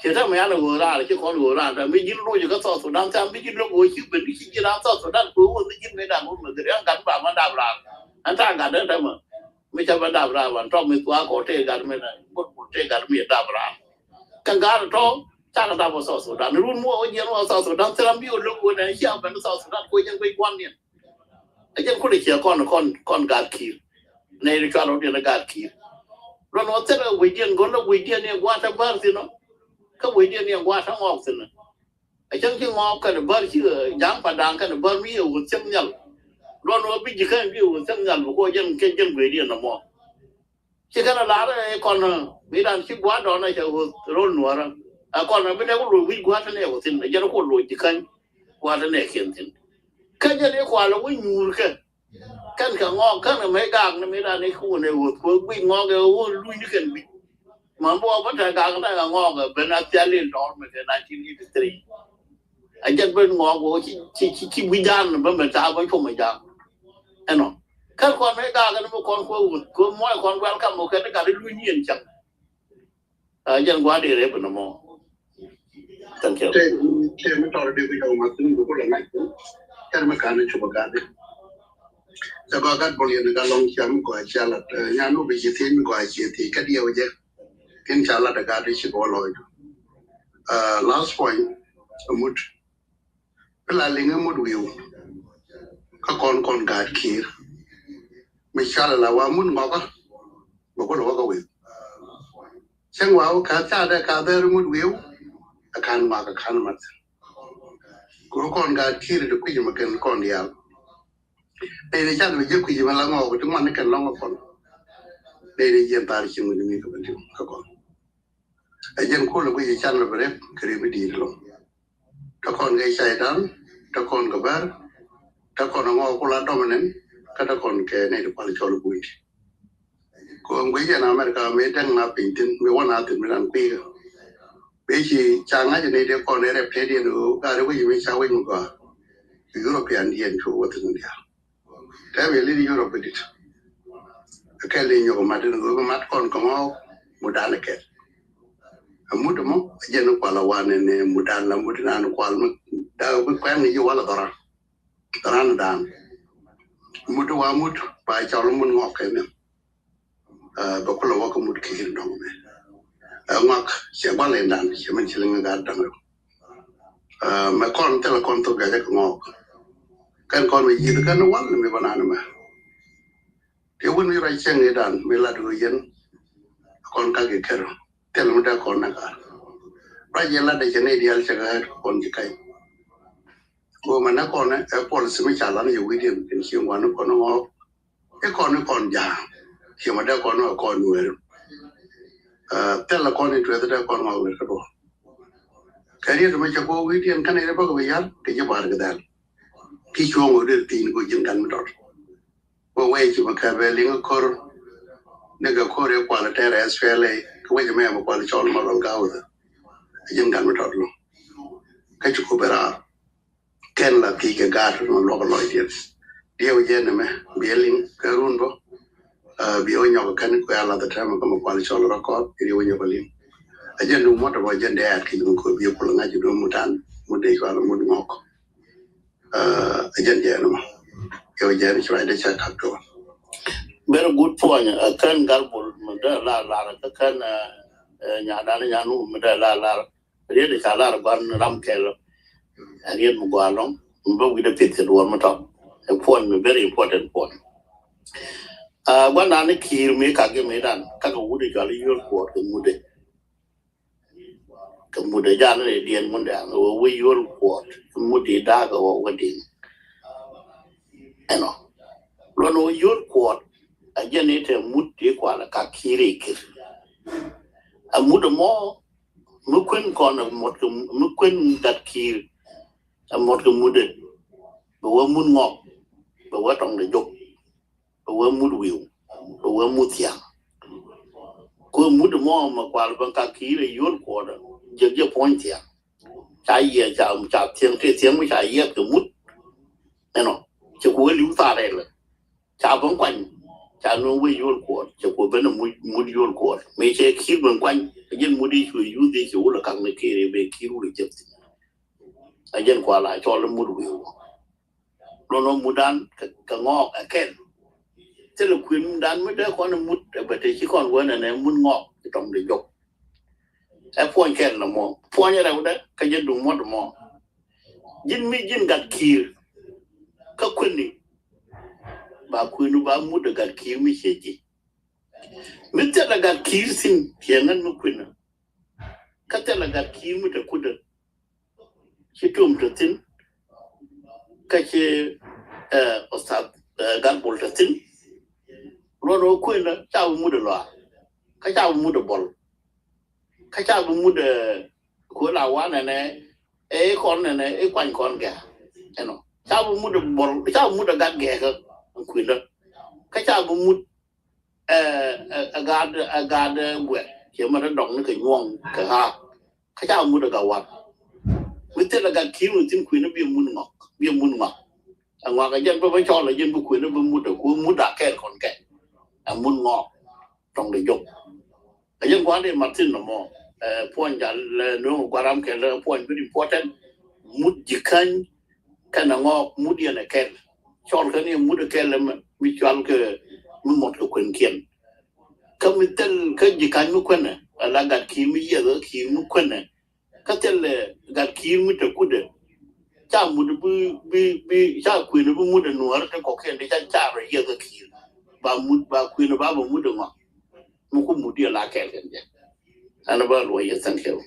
Ciɛ tɛmɛ yan ɛ ɣöth raar ci kɔn ɣöth raar tɛmɛ mi ji̱n loc kä South Sudan tɛmɛ mi ji̱n loc ɣöth ci ben ki ci ji̱n raar South Sudan kɛ ɣöth ni ji̱n mëë dan ɣöth mäthɛr yan gat ba ma dap raar. Ɛn ta̱a̱ gat dee tɛmɛ. Mi ca ba dap raar ban tɔk mi thuaak kɔ tëë gat mi dan got got tëë gat mi dap raar. Kɛ gat tɔ cakɛ dap wä South Sudan run muɔ wä jiɛn wä South Sudan thil ram bi wä loc ɣöth nɛ ci a ben South Sudan kuɛ jɛn kuɛ gua̱n niɛn. Ɛ jɛn kulɛ ciɛ kɔn kɔn kɔn gat ki̱i̱r. Nɛy ri cual wä diɛn ɛ gat ki̱i̱r. Luɔn wä thil ɛ wecdiɛn go̱l ɛ wecdiɛn ni ɛ gua̱a̱t ɛ bär thi̱n ɔ. Kä wecdiɛn ni ɛ gua̱a̱t ɛ ŋɔɔk thi̱n ɔ. Ɛ cäŋ ci ŋɔɔk kɛn ɛ bär ci ja̱a̱ŋ Padaŋ kɛn ɛ bär mi ɛ wä thiäŋ nhial. Luɔn wä bi ji̱ kɛn bi ɛ wä thiäŋ nhial bi kuɔ jɛn kɛ jɛn wecdiɛn ɛ mɔ. Ci kɛn a lar ɛ kɔn mi dan ci gua̱a̱r dɔn ɛ cɛ ɣöth ro̱l nuɔ̱ɔ̱rä. Ɛ kɔn mi nɛ ku loc wi̱c gua̱a̱r tɛn ɛ wä thi̱n ɛ jɛn ku loc ji̱ käny gua̱a̱r tɛn ɛ kiɛn thi̱n. Kä jɛn i̱ kual ɛ wä nyuur kɛ. Kɛn kɛ ŋɔɔk kɛn kɛ mec gak ni mi dan i̱ ku wä nɛ ɣöth kuɛ guic ŋɔɔk ɛ wä luny ni kɛn guic. Män bä wä bä tɛ gak ni kɛ ŋɔɔk ɛ ben a thial in tɔr mi kɛ nineteen eighty-three. A jɛn ben ŋɔɔk wä ci ci ci ci wi̱c dan bä mɛ ta̱a̱ bä cuɔm ɛ ja̱a̱ŋ. Ɛnɔ. Kɛn kɔn mɛ gaak ɛn mi kɔn kuɛ wut kuɛ muɔc kɔn welcome wä kɛn gat i̱ luny yɛn cäŋ. A jɛn gua̱a̱r di rep ɛn mɔ. Thank you. Tɛ tɛ mi tɔr di bi jɔk ma thin bi kulɛ ŋa̱c thin. Kɛn mi kan ni cupɛ gat di. Cɛ gɔaa gat bol yɛn gat lɔŋ ciam gɔaa cia lat. Nyan wä bi ci thiec mi gɔaa cia thiec kä diɛw jɛ. Kin ca lat ɛ gat di ci gɔɔ lɔc. Last point. Mut. Kä la liŋ imut wi̱i̱w. Kä kɔn kɔn gaat ki̱i̱r. Mi cal la wa mut ŋɔkä. Bɛ kulɛ wä kä wi̱i̱w. Cäŋ wa wä ka̱th ca dee ka̱th dee ri mut wi̱i̱w. Ɛ ka̱n ŋɔak ɛ ka̱n mat. Kɛ ɣöö kɔn gaat ki̱i̱r ti kui̱c mɛ kɛn kɔn diaal. Nɛy ti can mi jiäk kui̱c mɛ la ŋɔak ti ŋuan ni kɛn lɔ̱ŋ kä kɔn. Nɛy ti jiɛn thar cieŋ mi ti mi kɛ bɛ li̱w kä kɔn. Ɛ jɛn kulɛ guic i̱ can rɔ bi rep kɛ rep i̱ di̱i̱t lɔ. Te kɔn kɛ caytan, te kɔn kɛ bär, te kɔn aŋɔ kula dominant, kä te kɔn kɛ nɛy ti kual cɔl i̱ bunydi. Kɛ ɣöö guic jɛn America mëë däk na piny thi̱n mëë wä na thi̱n mi dan kui̱kä. Mëë ci ca ŋa̱c nɛy ti kɔn i̱ rep tëëdiɛn ɣöö gaa rep wi̱c mi ca wi̱c mi gɔaa. European diɛn cu wä thi̱n diaal. Tɛm yɛ li̱t Europe bä dit. Kɛl i̱ nyɔk mat in ɣöö bi mat kɔn kɛ ŋɔɔk mut dan kɛl. Ɛ mut ɛmɔ ɛ jɛn kual ɛ wan ɛn ɛ mut dan la mut nan kual mi dak bi kuɛn ŋi̱c i̱ wal ɛ dhɔran. Dhɔran dan. Mut wa mut ba cɔl mut ŋɔk kɛ min. Bɛ kulɛ wä kä mut ki̱i̱r dɔ̱ŋ mɛ. Ɛ ŋɔak cɛ gual in dan cɛ min ci liŋ ɛ gat da̱ŋ rɛw. Mɛ kɔn thilɛ kɔn thok gɛcɛ kɛ ŋɔɔk. Kɛn kɔn mɛ yi̱th kɛn wal mi bä nan mɛ. Ti wun mi ruac cieŋ i̱ dan mi lat ɣöö yɛn kɔn kak i̱ ker thil mi dee kɔn nɛ kar. Ruac yɛ lat dee cɛ ni diaal cɛ kɛ ɣät kɔn ji̱ kany. Ɣöö mɛ nɛ kɔn ɛ policy mi ca lan yɛ wi̱diɛn kɛn cieŋ wan ni kɔn ŋɔɔk. I̱ kɔn i̱ kɔn ja̱a̱ŋ. Ciɛ mɛ dee kɔn ɛ kɔn nueeri. Thilɛ kɔn i̱ tuɛth dee kɔn ŋɔɔk wer kä duɔ̱ɔ̱r. Kɛ riet mɛ cɛ kɔ wi̱i̱diɛn kɛn i̱ rɛ bäk bi yar kɛ ji̱ ba̱a̱r kɛ dhɛl. Ki cuɔ̱ɔ̱ŋ ɣöö dee thi̱n kɛ ji̱n gan mi tɔt. Wee wee ci mɛ kɛ bɛ liŋ ko̱r. Ni kɛ ko̱r i̱ kual tɛɛr S P L A kɛ wec mɛ mɛ kual cɔl ma lɔl ga̱wth. Ji̱n gan mi tɔt lɔ. Kä ci ku bɛ raar. Kɛn la thiec kɛ gaat nɔ luɔk lɔcdiɛn. Diɛw jɛ nɛmɛ biɛ liŋ kɛ run bä. Bi wä nyɔk kɛn kuɛ a lath tɛmɛ kä mɛ kual cɔl rɔ kɔth kɛ ri wä nyɔk liŋ. A jɛn du mɔt bɔ jɛn dɛɛt kɛ jɛ mɛ kɔ bi pul ŋa̱c du mut an mut dee cual mut ŋɔk. A jɛn jɛn mɔ kɛ wä jɛn cual dee cɛ kap tɔ. Very good point. A kɛn gal bol mɛ dee la lar kä kɛn nyadan nyan wum mɛ dee la lar. Riet ca lar guan ram kɛl. Riet mi gua lɔŋ mi bä wi̱dɛ pith kɛ duɔr mi tɔk. A point mi very important point. Guan dan ni kiir mi kak gi mi dan kak wut i̱ jɔl i̱ yol kuɔt kɛ mudɛ. Kɛ mudɛ jan ni diɛn mudɛ an wä wä yol kuɔt kɛ mudɛ dak wä wä din. Ɛnɔ luɔn wä yol kuɔt a jɛn ni tɛ mut ti kual kak kiir ikir. A mudɛ mɔ mi kuën kɔn ɛ muɔt kɛ mi kuën gat kiir ɛ muɔt kɛ mudɛ. Bɛ wä mut ŋɔk bɛ wä tɔŋ de jok bɛ wä mut wiu bɛ wä mut thiaŋ. Ku mut mɔ mɛ kual bɛ gat kiir ɛ yol kuɔt jɛ jɛ puɔ̱ny thiaŋ. Ca yiɛ ca ca thiaŋ te thiaŋ mi ca yiɛth kɛ mut. Ɛnɔ cɛ ku wä liw thaar ɛlɛ. Ca ben kuany ca nööŋ wec yol kuɔt cɛ ku ben mut yol kuɔt mi cɛ kiir ben kuany. Jɛn mut i̱ cu yuth i̱ ci wulɛ kaŋ ni kiir i̱ ben kiir wulɛ jek thi̱n. A jɛn kual a cɔl i̱ mut wi̱i̱ wä. Lɔn wä mut dan kɛ ŋɔɔk ɛ kɛl. Thilɛ kuën mut dan mi dee kɔn i̱ mut ɛ bɛ te ci kɔn wä nɛnɛ mut ŋɔɔk i̱ tɔŋ de jok. Ɛ puɔny kɛl nɛ mɔ puɔny rɛwdɛ kä jɛ duŋ muɔt mɔ. Ji̱n mi ji̱n gat kiir kä kuëni ba kuëni ba mut ɛ gat kiir mi ciɛ ji̱. Mi thilɛ gat kiir thi̱n ciɛ ŋän mi kuënä. Kä thilɛ gat kiir mi te kudä ci tuɔm te thi̱n. Kä ci ɛ Ustadh ɛ gat bol te thi̱n. Luɔt wä kuënä ca bi mut ɛ lɔaar kä ca bi mut ɛ bol. Kä ca bi mut ɛ kuël a wa nɛnɛ ɛ i̱ kɔn nɛnɛ i̱ kuany kɔn gɛ̈. Ɛnɔ ca bi mut ɛ bol ca bi mut ɛ gat gɛ̈ kä kuënä. Kä ca bi mut ɛ ɛ ɛ gaat ɛ gaat ɛ guɛ ciɛ mɛ te dɔŋ ni kɛ nyuɔŋ kɛ ɣaak. Kä ca mut ɛ gat wat mi thilɛ gat ki̱i̱r mi thi̱n kuënä bi ɛ mut ŋɔk bi ɛ mut ŋɔk. Ɛ ŋɔak ɛ jɛn bä bä cɔl ɛ jɛn bi kuënä bi mut ɛ ku mut a kɛɛl kɔn kɛ ɛ mut ŋɔk. Tɔŋ de jok. Ɛ jɛn gua̱a̱r di Martin nɔmɔ ɛ puɔ̱ny jal ɛ nööŋ gua̱ram kɛl ɛ puɔ̱ny very important. Mut ji̱ käny kɛnɛ ŋɔɔk mut yɛn ɛ kɛl. Cɔl kɛn yɛ mut ɛ kɛl ɛmɛ mi cual kɛ mi mɔt kɛ kuenkiɛn. Kä mi thil kä ji̱ ka̱ny mi kuenɛ ala gat ki̱i̱r mi yieth kä ki̱i̱r mi kuenɛ. Kä thil ɛ gat ki̱i̱r mi te kudɛ ca mut bi bi bi ca kuenɛ bi mut ɛ nuäär te kɔkiɛn ti ca car ɛ yieth kä ki̱i̱r. Ba mut ba kuenɛ ba ba mut ɛ ŋɔak. Mi ku mut yɛ la kɛɛl kɛn jɛ. Ɛn ɛ bä luɔc yɛ thank you.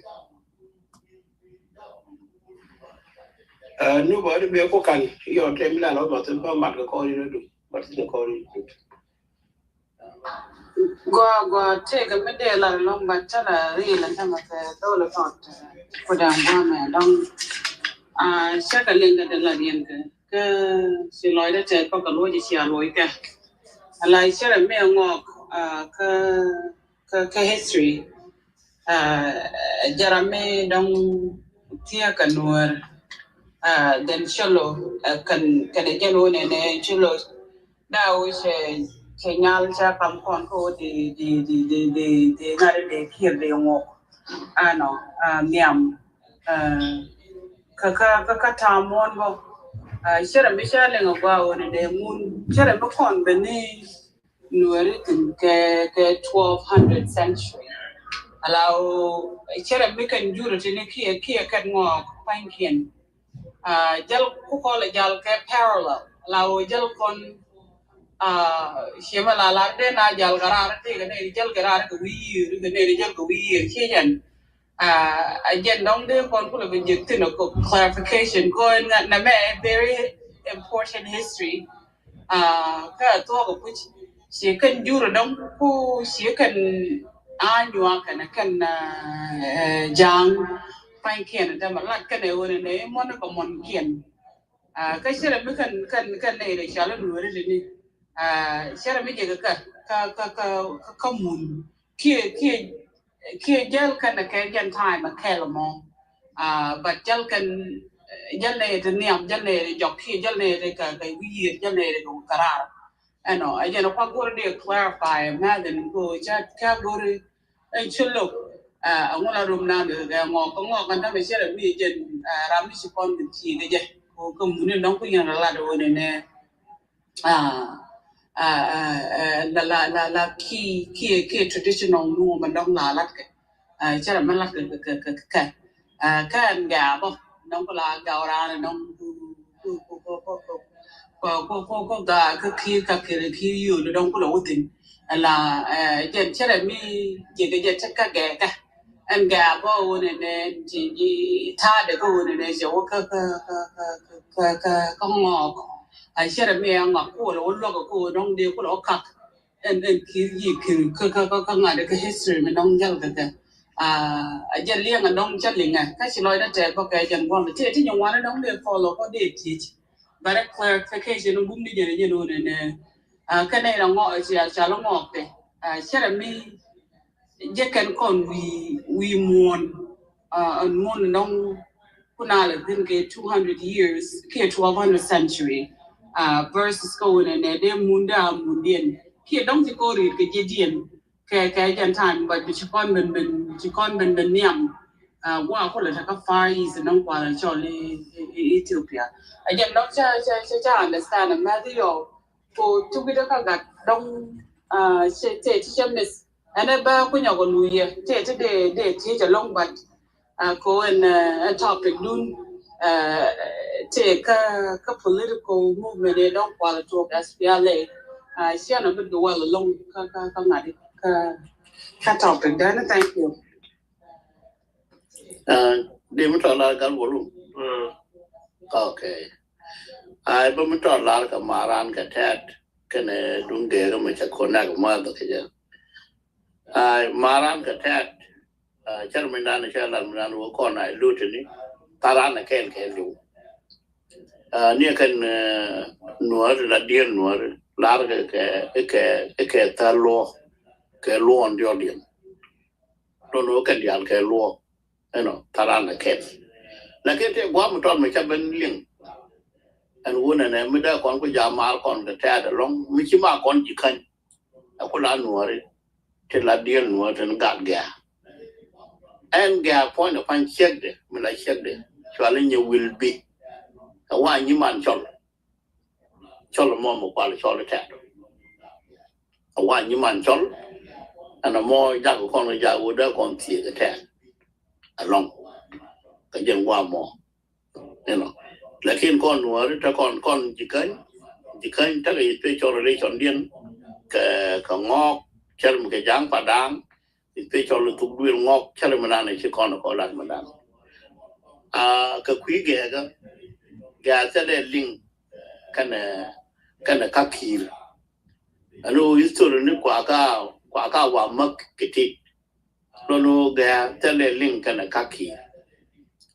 Ɛ nu bä ri bɛ ku kan yɔ tem la lɔ ma tin bä mat kɛ kɔri ni du mat tin kɔri ni du. Gua gua tega mi dee la lɔŋ ba tala ri la tama kɛ dɔla tɔt. Ku dan gua mɛ dɔŋ. A cɛ ka liŋ ka de la riɛn kɛ kɛ ci lɔc de tɛt pa ka luɔc ci a luɔc kɛ. Ala cɛ rɛ mi ŋɔk a kɛ kɛ kɛ history. Jara mi dɔŋ thiɛ kɛ nuɔr. Then colo kɛn kɛn jɛn wunɛ nɛ colo. Da wo cɛ cɛ nyal cɛ kam kɔn ko di di di di di di ŋari di kir di ŋok. Ano niam. Kɛ kɛ kɛ kɛ tam won bɔ. Cɛ rɛ mi cɛ liŋ a gua wunɛ dɛ ŋun cɛ rɛ mi kɔn bɛ ni. Nuɛri tin kɛ kɛ twelve hundred century. Ala o cɛ rɛ mi kɛn jurɛ tin kiɛ kiɛ kɛn ŋɔk paŋkiɛn. Jal ku kɔl jal kɛ parallel ala o jal kɔn. Ciɛ mɛ la lar den a jal kɛ rar ti kɛ nɛ jal kɛ rar kɛ wi̱i̱ kɛ nɛ jal kɛ wi̱i̱ ciɛ jɛn. A jɛn dɔŋ dee kɔn kulɛ bi jek thin a clarification ko na mɛ very important history. Kä a thuɔk a puc ciɛ kɛn jur a dɔŋ ku ciɛ kɛn a nyuak kɛn kɛn jaŋ. Paŋkiɛn a dɛmɛ lat kɛn a ɣöö nɛ mɔn kɛ mɔnkiɛn. Kä cɛ rɛ mi kɛn kɛn kɛn nɛ rɛ cal a nuɔri ri ni. Cɛ rɛ mi jɛ kɛ kä kä kä kä mun kiɛ kiɛ kiɛ jäl kɛn kɛ jɛn time a kɛl mɔ. But jäl kɛn jäl nɛ yɛ ti niam jäl nɛ yɛ ti jɔk kiɛ jäl nɛ yɛ ti kɛ kɛ wi̱i̱ jäl nɛ yɛ ti kɛ karar. Ɛnɔ ɛ jɛn ɛ kua go̱ri dee clarify mɛthin ko ca ca go̱ri ɛ ci lo̱k. Ɛ ŋu la rum nan kɛ ŋɔk kɛ ŋɔk kɛ namɛ cɛ rɛ mi jɛn ram mi ci kɔn mi ci kɛ jɛ ko kɛ muni nɔŋ ku yɛn rɛ lat wä ni nɛ. La la la la ki ki ki traditional nu mɛ dɔŋ la lat kɛ. Cɛ rɛ mɛ lat kɛ kɛ kɛ kɛ kɛ kɛ ɛn gɛ abɔ dɔŋ ku la gɛ ora ni dɔŋ ku ku ku ku ku ku ku ku ku ga kɛ ki ka kɛ ki yu ni dɔŋ ku la wä thin. La jɛn cɛ rɛ mi jɛ kɛ jɛ tɛ kɛ gɛ kɛ. Ɛn gɛ a bä wun ɛnɛ ti ji ta̱a̱dɛ kä wun ɛnɛ cɛ wä kä kä kä kä kä kä kä ŋɔɔk. A cɛ rɛ mi a ŋɔk ku wä lɛ wä luɔk kä wä dɔŋ dee ku lɛ wä kak. Ɛn ɛn kir yi kir kä kä kä kä ŋa̱t kä history mi dɔŋ jäl kä kɛ. A jɛ liɛŋ a dɔŋ cä liŋɛ kä ci lɔcdä tɛɛk bä kɛ jɛn gua̱n ti ti nyɛ ŋuan dɔŋ dee follow kä dee tiec. But a clarification bum ni jɛn jɛn wun ɛnɛ. Kä nɛ la ŋɔk ci a ca lɔ ŋɔk kɛ. A cɛ rɛ mi jɛ kɛn kɔn wi̱i̱ wi̱i̱ muɔ̱ɔ̱n. Ɛn muɔ̱ɔ̱n nɔŋ kuna lɛ thi̱n kɛ two hundred years kiɛ twelve hundred century. Versus kä wunɛ nɛ dee mun dee a mun diɛn kiɛ dɔŋ ci kɔn ri̱i̱t kɛ jɛ diɛn kɛ kɛ jɛn time, but bi ci kɔn ben ben ci kɔn ben ben niam. Wa kulɛ tɛ kä Far East nɔŋ kualɛ cɔl i Ethiopia. A jɛn dɔŋ ca ca ca understand a mɛth yɔ. Ko tuki dä kä gat dɔŋ cɛ tɛ ti cɛ miss. Ɛn ɛ bä kunyɛ kɔ lu yɛ tɛ ti dee dee ti cɛ lɔŋ, but ko ɛn ɛ topic dun tɛ kä kä political movement ɛ dɔŋ kual tuɔk S P L A. Ciɛ na bit kɛ wal lɔŋ kä kä kä ŋa̱t kä kä topic dun. Thank you. Di mi tɔ lar gal wolu. Okay. Ai bä mi tɔ lar kɛ maran kɛ tɛt kɛnɛ duŋ gɛɛrä mɛ cɛ kɔn nak ma dhɔ kɛ jɛ. Ai maran kɛ tɛt. Cɛr mi dan cɛ lar mi dan wä kɔn ai lut ni. Taran kɛl kɛl du. Ni kɛn nuɔr la diɛn nuɔr lar kɛ kɛ kɛ kɛ thal luɔ kɛ luɔn diɔl diɛn. Lɔn wä kɛn dial kɛ luɔ. Ɛnɔ tharan lɛ kɛn. Lakin tëë gua̱a̱m tɔt mi ca ben liŋ. Ɛn wun ɛnɛ mi dee kɔn ku ja̱a̱m maar kɔn kɛ tɛɛt ɛlɔ̱ŋ mi ci ma kɔn ji̱ käny. Ɛ ku la nuɔ̱ɔ̱ri ti la diɛl nuɔ̱ɔ̱ri tin gat gɛ̈ɛ̈. Ɛn gɛ̈ɛ̈ puɔ̱ny ɛ pa̱ny ciekdɛ mi la ciekdɛ cuali nyɛ wil bi. Ɛ wa nyi man cɔl. Cɔl mɔ mi kual cɔl tɛt. A wa nyi man cɔl. Ɛn a mɔ jak kɔn jak wä dee kɔn thiek tɛt. Alɔŋ kɛ jɛn wa mɔ. You know. Lakin kɔn nuɔri te kɔn kɔn jikäny jikäny te kɛ special relation diɛn kɛ kɛ ŋɔɔk cɛl mi kɛ ja̱ŋ pa da̱a̱ŋ. Special thuk duël ŋɔɔk cɛl mi nan ci kɔn kɔ lat mi nan. A kɛ kui̱ gɛɛkä gɛɛ thilɛ liŋ kɛnɛ kɛnɛ ka ki̱i̱r. Ɛn ɣöö history ni kuakä kuakä wa mäk kɛ tit. Lɔn ɣöö gɛɛ thilɛ liŋ kɛnɛ ka ki̱i̱r.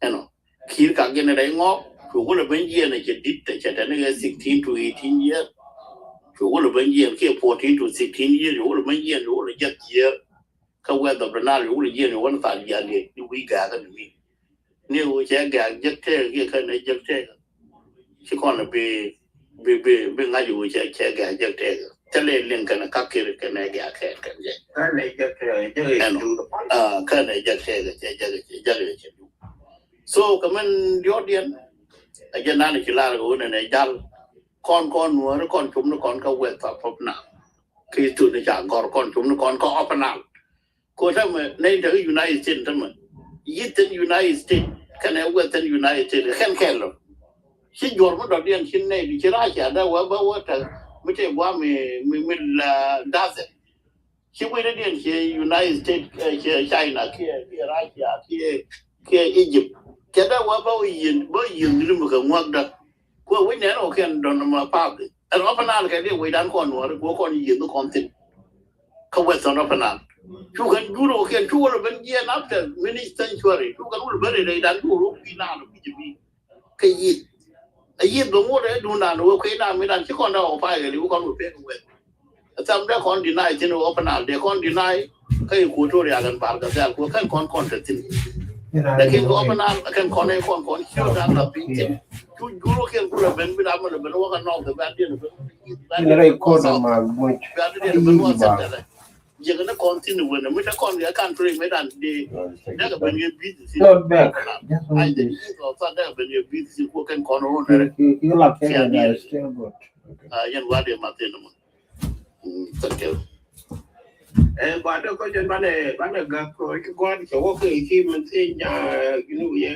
Ɛnɔ ki̱i̱r ka gin rɛy ŋɔɔk cuɛ wulɛ ben jiɛn ɛ cɛ dit ɛ cɛ tɛni kɛ sixteen to eighteen year. Cuɛ wulɛ ben jiɛn kiɛ fourteen to sixteen year cuɛ wulɛ ben jiɛn cuɛ wulɛ jɛth year. Kä wɛth of the Nile wulɛ jiɛn wän thal jial yɛ ni wi̱i̱ gɛ̈ɛ̈kä ni wi̱i̱. Ni wä cɛ gɛ̈ɛ̈k jek tɛɛk kiɛ kɛn ɛ jek tɛɛk. Ci kɔn bi bi bi bi ŋa̱c wä cɛ cɛ gɛ̈ɛ̈k jek tɛɛk. Thilɛ liŋ kɛn ɛ kak kir kɛn ɛ gɛ̈ɛ̈k kɛɛt kɛn jɛ. Ɛnɔ kɛn ɛ jek tɛɛk cɛ jek cɛ jek cɛ jek. So kɛ mɛn diɔt diɛn ɛ jɛ nan ci lar kɛ wä nɛn ɛ jal. Kɔn kɔn nuɔ̱ɔ̱ri kɔn cum ni kɔn kä wɛth thap pop na. Kɛ thun ni ca gɔr kɔn cum ni kɔn kä ɔpɛ nal. Ko tämɛ nɛy tekɛ United States tämɛ. Eastern United States kɛnɛ Western United States kɛn kɛl lɔ. Ci juɔr mi dɔ̱diɛn ci nɛy di ci Russia dee wee bä wee tek mi tëë gua̱a̱ mi mi mi la dathɛ. Ci wee dɔ̱diɛn ci United States ci China kiɛ kiɛ Russia kiɛ kiɛ Egypt. Cɛ dee wee bä wee yieen bä yieen lim kɛ ŋuäkdä. Kuɛ wec nɛn ɔ kɛn dɔn ma path. Ɛn ɣɔp anal kɛ di wec dan kɔn nuɔri kuɛ kɔn yieth kɔn thin. Kä weth tɔn ɣɔp anal cu kɛn jur ɔ kɛn cu wä lɛ ben jiɛn after many century cu kɛn wä lɛ ben ri dan cu wä kui̱ nal kui̱ jɛ bi. Kɛ yieth a yieth bɛ ŋot ɛ dun dan wä kui̱ nal mi dan ci kɔn da ɔ pay kɛ li wä kɔn wä pek weth. Tham dee kɔn deny thin ɣɔp anal dee kɔn deny. Kä Equatoria kɛn bar kɛ thɛl kuɛ kɛn kɔn kɔn te thin. Lakin kɛ ɣɔp anal kɛn kɔn ɛ kɔn kɔn ci dan la piny thin. Cu jur ɔ kɛn ku lɛ ben bi dan mi lɛ ben wä kɛ nɔk kɛ ben diɛn ben. Ina rɛy kɔn ma muc. Jiɛk ni kɔn thin wen mi ta kɔn yɛ kan pray mi dan di. Dek ben yɛ busy thin. Not back. Just one day. Dek ben yɛ busy thin ko ken kɔn ro ne. You like Canada is still good. Yɛn wa de ma thin mo. Thank you. Ɛ gɔaa dee kɔc jɛn banɛ banɛ gak kɔc ci gɔaa cɛ wä kɛ ci min thiec nya. Junub yɛ.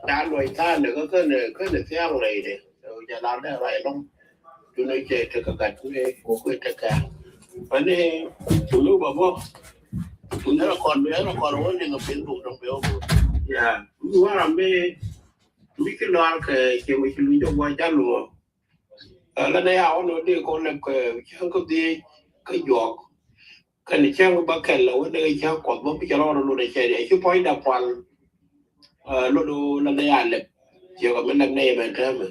Ca luɔc tha̱a̱n ni kä känɛ känɛ thia̱a̱ŋ rɛydɛ. Jɛ lar dɛ ruac ɛlɔ̱ŋ. Tun cɛ tekɛ gat kuɛ wä kuɛ tekɛ. Mani tun wä bä bä. Tun rɛ kɔn bɛ rɛ kɔn wä liŋ a Facebook dɔŋ bɛ wä bä. Ya mi wä ram bɛ mi ci luar kɛ cɛ mi ci luc jɛ guɔ jal wä. Ɛ lɛ nɛ ya wä nɔ dee kɔn lɛ kɛ cäŋ kä dhie kä juɔk. Kɛn cäŋ bä kɛl lɛ wä dee cäŋ kuɔth bä mi cɛ rɔɔd lot ɛ cɛ dee ci puɔ̱ny da pual. Ɛ lot la nɛ ya lɛp ciɛ kɛ mi lɛp nɛ yɛ mɛn täämɛ.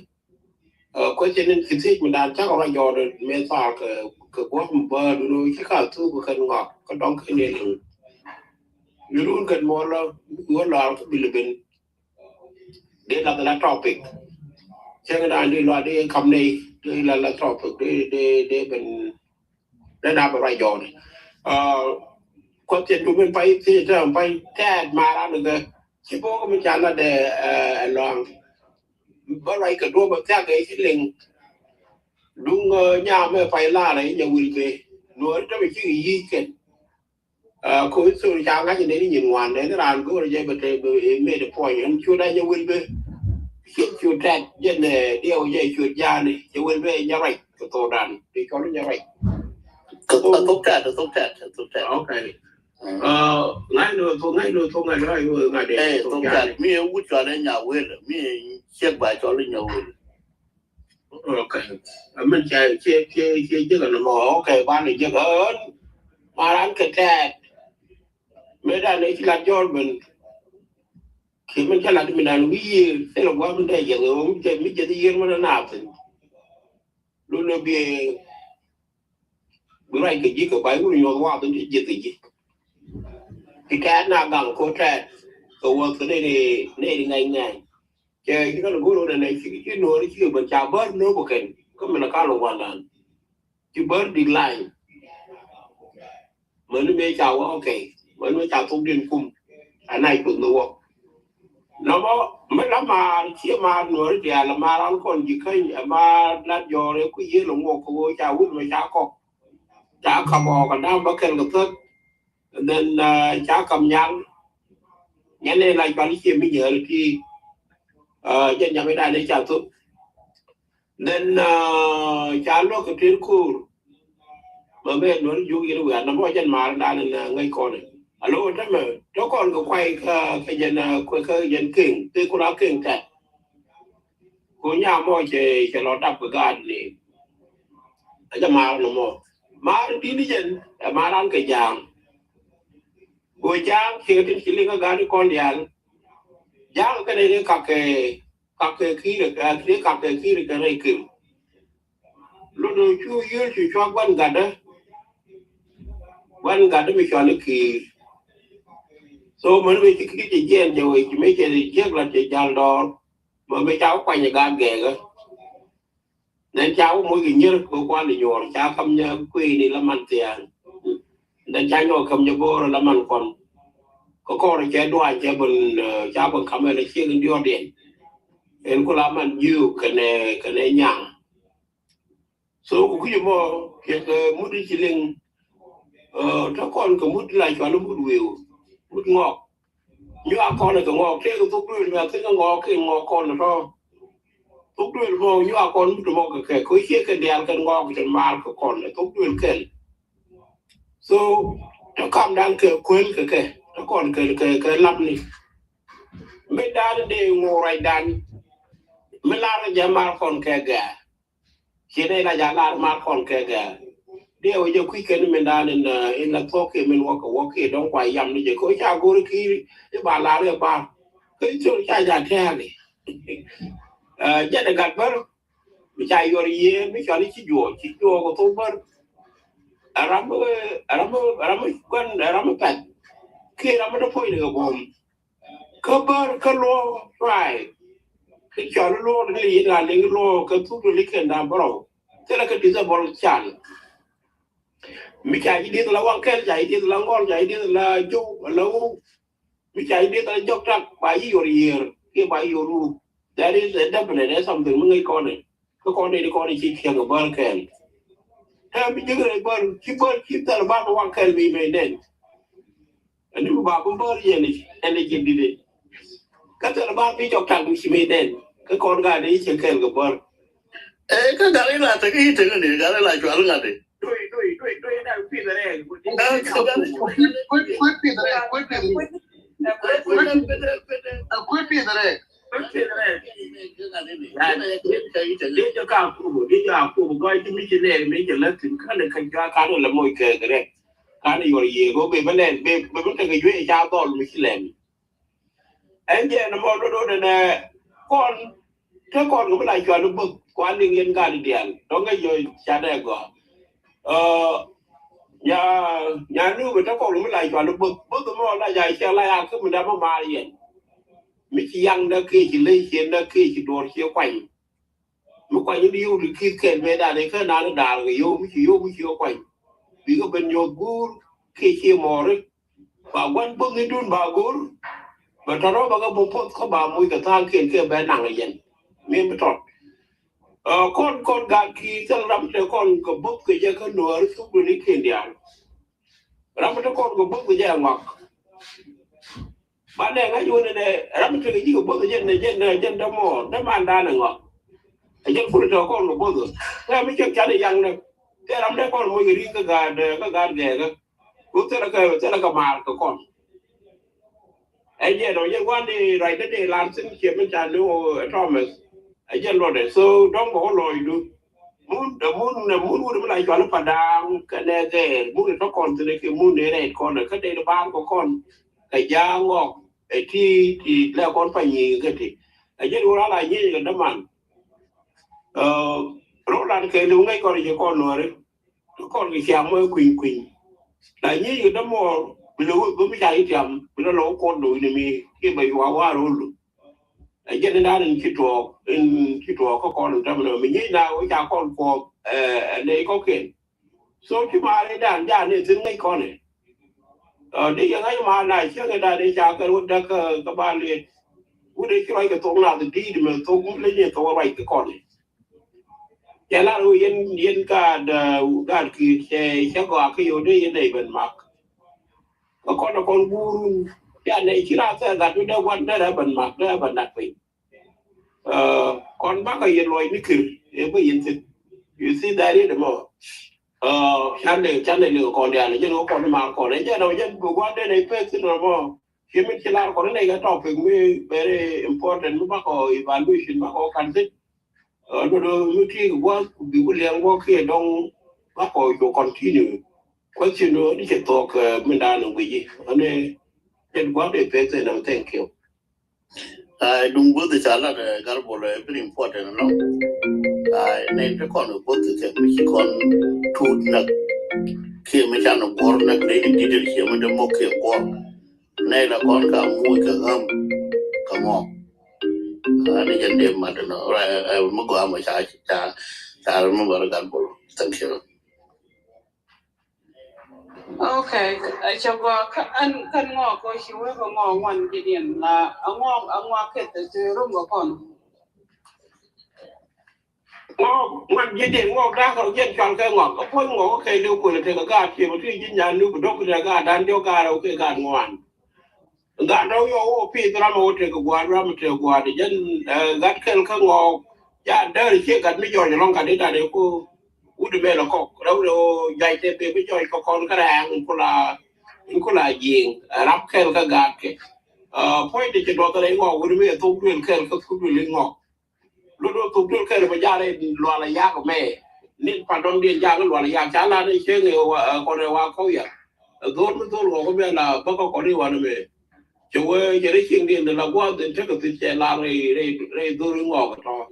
Ɛ kuecin in ci thiec mi daan cakɔ rɔ jɔɔd mëë thaar kɛ kɛ guɔ̱p mi bä dun ci ka thuk kɛ kɛn ŋɔak kä dɔŋ kɛn yɛ liŋ. Yurun kɛn muɔl la wä laar kä bil ben. Dee lath la topic. Cäŋ dan dee lua dee kam ney dee la la topic dee dee dee ben. Dee na bɛ ruac jɔɔni. Kuɔth cɛ dumin pay thiec tɛ pay tɛɛt maran kɛ ci bok mi ca la dee ɛlɔaŋ. Bä ruac kɛ duɔp bä thiak kɛ ci liŋ. Duŋ nyam mɛ pay lar inyɛ wil be nuɔri tɔmi ci yic kɛn. Ko in thori ca ŋa̱c in deni nyin ŋuan deni raan go̱o̱r jɛ bɛ te bɛ made a point in cu da jɛ wil bɛ. Cin cu tɛt jɛ nɛ diɛw jɛ cu jaani jɛ wil bɛ nyɛ ruac kɛ thok dan ti cɔl nyɛ ruac. Kɛ thok tɛt kɛ thok tɛt kɛ thok tɛt. Okay. Ŋa̱c lo thok ŋa̱c lo thok ŋa̱c lo ŋa̱c lo ŋa̱c de thok tɛt. Mi wut cɔl nya wil mi ciek ba cɔl nya wil. Okay. Amen. Cie cie cie cie jek an mɔ. Okay, ban ni jek an. Maran kɛ tɛt. Mɛ dan ni ci lat jɔr ben. Ki mɛ ca lat mi dan wi yir. Thil gua mi dɛ jek o mi jɛ mi jɛ di yir mɛ na na thin. Lu lo bi bi ruac kɛ ji̱ kɛ bay wun nyuɔth wath in ti ji̱ kɛ ji̱. Ti tɛɛt na gaŋ ko tɛɛt kɛ wuɔth kɛ nɛy ni nɛy ni ŋɛny ŋɛny. Cɛ ci kɛn go̱r wun ɛnɛ ci ci nuɔɔri ci kɛ ben ca bär nööp kɛ kɛn kä min a kal wun dan. Ci bär dik lany. Mäni mëë ca wä okay. Mäni mëë ca thok din kum. A nac kuth ni wä. Nɔmɔ mi la maar cie maar nuɔri diaal a maar an kɔn ji̱ käny a maar lat jɔɔr ɛ ku yiël a ŋuɔk kɛ wä ca wut mɛ ca kɔk. Ca kap ɔɔk a da̱a̱m bä kɛl kɛ thäk. And then ca kap nyal. Nyɛn ɛ la cual cie mi nyääri ti. Jɛn nyam idan ɛ ca thok. Then ca luɔk kɛ tuer ko̱o̱r. Mɛ mɛ nuɔr juuk yɛn wiaa nɔmɔ jɛn maar dan in ŋäc kɔn in a lo̱k in tämɛ tɔ kɔn kɛ kuay kä jɛn kuɛ kä jɛn keŋ te kun a keŋ tɛt. Ko nya mɔ cɛ cɛ lɔ dap kɛ gaat ni. A jɛ maar nɔmɔ maar in di̱t ni jɛn ɛ maar an kɛ ja̱a̱ŋ. Go ja̱a̱ŋ ciɛ tin ci liŋ kä gaat ni kɔn diaal. Ja̱a̱ŋ kɛnɛ ni kakɛ kakɛ ki̱i̱rɛ kɛ ki̱i̱rɛ kɛ rɛy kem. Lotdɛ cu yiel cu cua gua̱n gatdä. Gua̱n gatdä mi cɔal i̱ ki̱i̱r. So män mi ci ki̱i̱r cɛ jiɛɛn cɛ wec ci mëë cɛ jiäk lat cɛ jal dɔɔr. Män mi ca wä kuany ɛ gaat gɛɛkä. Nɛn ca wä moc kɛ nyier kɛ kuan i̱ nyuɔɔr ca kam nyɛ kueeni la man thia̱a̱ŋ. Nɛn ca nyɔk kam nyɛ bo̱o̱r la man kɔn. Kä kɔr cɛ dua̱a̱c cɛ ben ca ben kam ɛn a ciek in diɔ̱ɔ̱diɛn. Ɛn ku la man jiök kɛnɛ kɛnɛ nyaŋ. So ku kui̱c mɔ kiɛ kɛ mut i̱ ci liŋ. Tɔ kɔn kɛ mut la cual i̱ mut weu mut ŋɔk. Nyuak kɔn kɛ ŋɔk tëëkɛ thok duël mɛ thikɛ ŋɔk kɛ ŋɔk kɔn tɔ. Thok duël mɔ nyuak kɔn mut mɔ kɛ kɛ kɛ ciek kɛ diaal kɛ ŋɔk kɛ mal kɛ kɔn thok duël kɛl. So tɔ kam dan kɛ kuel kɛ kɛ tɔ kɔn kɛ kɛ kɛ lapni. Mi dan dee ŋuur rɛc dan mi lar jɛ mar kɔn kɛ gɛɛ. Ci dee la jɛ lar mar kɔn kɛ gɛɛ. Dee wä jɛ kui̱ kɛn mi dan in in la thuɔk kɛ min wä kɛ wä kɛ dɔŋ kua yam ni jɛ kɛ wä ca go̱r ki̱i̱r i̱ ba lar i̱ bar. Kɛ i̱ thor ca ja tɛɛli. Jɛn i̱ gat bär. Mi ca yuɔr yiëë mi cɔl i̱ ci juɔɔk ci juɔɔk kɛ thok bär. Ɛ ram ɛ ram ɛ ram ɛ gua̱n ɛ ram ɛ pɛth. Kiɛ ram ɛ dee puɔ̱ny ni kɛ buɔ̱m. Kä bär kä luɔ̱ɔ̱k ruac. Ti cɔl luɔɔk ni yin a liŋ luɔɔk kɛ thuk ti li̱kɛn da̱a̱n bärɔw. Thilɛ kɛ disabled child. Mi ca ji̱ dieth la waŋ kɛl, ca ji̱ dieth la ŋɔl, ca ji̱ dieth la jow, la ŋu. Mi ca ji̱ dieth la jɔk tak, ba ji̱ yor yiër kiɛ ba ji̱ yor ruu. That is a definite, that's something mi ŋäc kɔn i̱. Kä kɔn i̱ di kɔn i̱ ci ciɛŋ ɛ bär kɛl. Täämɛ mi ji̱ rɛy bär, ci bär, ci thil bär mi waŋ kɛl mi mɛ nɛn. Ani mi ba bi bär yɛn i̱ ɛn i̱ ji̱ di̱t i̱. Kä thil bär mi jɔk tak mi ci mɛ nɛn. Kä kɔn gaat i̱ ci kɛl kɛ bär. Ɛ kä gat i̱ la tek i̱ tek ni gat i̱ la cual gat i̱. Doi, doi, doi, doi, na pith rɛk. Ɛ kä gat i̱. Kuet, kuet, kuet pith rɛk, kuet pith rɛk. Kuet, kuet, kuet, kuet pith rɛk. Kuet pith rɛk. Kä gat i̱ ni. Kä gat i̱ ni. Di jɛ ka kubu, di jɛ a kubu, gɔy ti mi ci nɛɛk, mi ci lät thi̱n, kä ni kä jua, kä ni lɛ moc kɛ rɛk. Kä ni yuɔr yiëë, gɔ bɛ bä lɛn, bɛ, bɛ bä tekɛ juey ca dhɔl mi ci lɛn. Ɛn jɛ ni mɔ do̱do̱ ni nɛ kɔn, te kɔn kɛ mi la cual ni bo̱th, kuan liŋ yɛn gat diaal, dɔ̱ŋ kɛ jɔ ca dɛ gɔaa. Ɛ, nya, nya nu bɛ te kɔn kɛ mi la cual ni bo̱th, bo̱th mɔ la ja ciɛ la ya kä mi dam mɔ maar yɛn. Mi ci yaŋ dä kiɛ ci ley ciɛn dä kiɛ ci duɔr ciɛ kuany. Mi kuany ni yio̱w ti ki̱th kɛl mëë dan i̱ kä naan i̱ daal kɛ yio̱w mi ci yio̱w mi ci kɛ kuany. Bikɛ ben nyuɔth guur kiɛ ciɛ mɔɔri. Ba gua̱n bo̱thni dun ba go̱r. Bɛ tɔ̱rɔ bɛ kɛ bo̱th poth kä ba moc kɛ tha̱a̱ŋkiɛn kiɛ bɛ naŋ yɛn. Min bi tɔt. Ɛ, kɔn, kɔn gaat ki thil ram te kɔn kɛ bo̱th kɛ jɛ kä nuɔɔri thuk duni kiɛn diaal. Ram te kɔn kɛ bo̱th kɛ jɛ ɛ ŋɔak. Banɛ ŋa̱c wun ɛnɛ ram mi tekɛ ji̱ kɛ bo̱th jɛn, jɛn, jɛn dämɔ dämandan ɛŋɔ. Ɛ jɛn kul tɔ̱ kɔn kɛ bo̱th. Kä mi cɛk can i̱ yaŋ nɛ kɛ ram dee kɔn moc kɛ ri̱ŋ kä gaat, kä gaat gɛɛkä. Ku thilɛ kɛ, thilɛ kɛ maar kɛ kɔn. Ɛ jɛn ɔ jɛn gua̱n di ruacdä di lar thi̱n ciɛ min ca ni ɣöö ɛ Thomas. Ɛ jɛn luɔtdɛ so dɔ̱ŋ bɛ wä lɔɔcdu. Mun, ɛ mun, ɛ mun wut mi la cual i̱ Padaŋ kɛnɛ Gɛɛr, mun i̱ tɔ̱ kɔn thi̱n i̱ kɛ mun i̱ rɛɛt kɔn i̱ kä dee i̱ baar kɛ kɔn kɛ ja̱a̱ŋ ɣɔk ɛ ti, ti lɛ kɔn pa nyiŋ kä ti. Ɛ jɛn wut ala nyiŋ kɛ däman. Ɛ, rɔ̱ lan kɛ li̱w ŋäc kɔn i̱ ci kɔn nuɔ̱ɔ̱ri. Ti kɔn kɛ ciaŋ mɔ i̱ kui̱ny kui̱ny. La nyiŋ kɛ dämɔ bi lɛ wä, bi mi ca i̱ tiam, bi lɛ lɔ wä kɔn do̱ i̱ ni mi kiɛ bɛ yuaak wa̱a̱ ro̱l. Ɛ jɛn in dan in ci tuɔɔk, in ci tuɔɔk kä kɔn in tämɛ nɔ mi nyiec na wä ca kɔn kuɔɔk, ɛ, ɛ nɛy kɔ̱kiɛn. So ci maari dan ja ni thi̱n ŋäc kɔn in. Ɛ, di yɛ ŋa̱c maar na cieŋ in dan in ca kɛ wut däk kä, kä ba liet. Wut in ci ruac kɛ thok nath di̱i̱t mɛ thok wut leny in thok ruac kɛ kɔn in. Cɛ lar wä yɛn, yɛn gaat, ɛ, gaat ki̱i̱t cɛ, cɛ gɔaa kä yio̱w dee yɛn nɛy ben mak. Kä kɔn ɛ kɔn guurun. Ca nɛy ci raa thɛɛ gat mi dee gua̱n dee rɛ ben mak, dee rɛ ben nat piny. Ɛ, kɔn bakɔ yɛn luɔc ni kir ëë bä yɛn thi̱n. You see that it mɔ. Ɛ, canɛ, canɛ liŋ kɔn diaal jɛn ɣä kɔn i̱ maar kɔn ɛ jɛn ɔ jɛn bi gua̱n den ɛ pek thi̱n ɔ mɔ. Ci min ci lar kɔn inɛ kɛ topic mi very important mi bakɔ evaluation bakɔ kan thi̱n. Ɛ, dodo mi ti gua̱n bi ku liɛŋ guɔ kiɛ dɔŋ bakɔ cu continue. Question ɔ ni cɛ thuɔk, ɛ, min da̱a̱n ɔ guici ɔ ni jɛn gua̱n dee pek thi̱n ɔ. Thank you. Ai, duŋ bo̱th ca lat, ɛ, Garbol, ɛ, very important, no? Ai, nɛy ti kɔn kɛ bo̱th kɛ kɛ mi ci kɔn tuut näk. Kiɛ mi can guɔ̱r näk, nɛy ti di̱t ɛ ciɛ mi dee mok kiɛ guɔ̱r. Nɛy la kɔn ka muc kɛ ɣäm kɛ ŋɔ. Ani jɛn dee mat, no? Ɛ, ɛ, mi gɔaa mɔ ca, ca, ca remember Garbol. Thank you. Okay, ɛ cɛ gɔaa kä ɛn, kɛn ŋɔak kɔ ci wee kɛ ŋɔak ŋuan ji̱ diɛn la, ɛ ŋɔak, ɛ ŋɔak kɛth ɛ te rum kɛ kɔn. Ŋɔak ŋuan ji̱ diɛn, ŋɔak da̱a̱k kɛ jɛn cɔal kɛ ŋɔak. Kä puɔ̱ny ŋɔak kɛ liw kuël tekɛ gaat ciɛ bä ti ji̱ nyan ni bi dɔ̱k tekɛ gaat dan diɔ̱k gaat rɛw kɛ gaat ŋuan. Gat dɔ̱ŋ yɔ wä pith ram wä tek gua̱a̱r ram tek gua̱a̱r jɛn, ɛ, gat kɛl kä ŋɔɔk. Ya däär ciek gat mi jɔɔc ɛlɔ̱ŋ gat i̱ gat i̱ ku wut imɛl ɛ kɔk rɛw rɛw juac tɛ pek bi jɔɔc kɛ kɔn kä rɛɛŋ in kula, in kula ji̱i̱ŋ, ɛ, rap kɛl kä gat kɛ. Ɛ, puɔ̱nydɛ ci duɔth rɛy ŋɔɔk wut imɛl thok duël kɛl kä thuk duël i̱ ŋɔɔk. Lot wä thuk duël kɛl bä ja̱ rɛy lual a yak mɛ. Ni pan dɔ̱ŋ diɛn ja̱ kɛ lual a yak ca lat i̱ cieŋ i̱ wa, ɛ, kɔn rɛy wa kɔw ya. Ɛ dhol mi dhol ŋɔɔk imɛl a bä kä kɔn i̱ wan imɛ. Cɛ wee cɛ ri cieŋdiɛn la gua̱a̱th in tekɛ thi̱n cɛ lar rɛy, rɛy, rɛy dhori ŋɔɔk tɔ̱.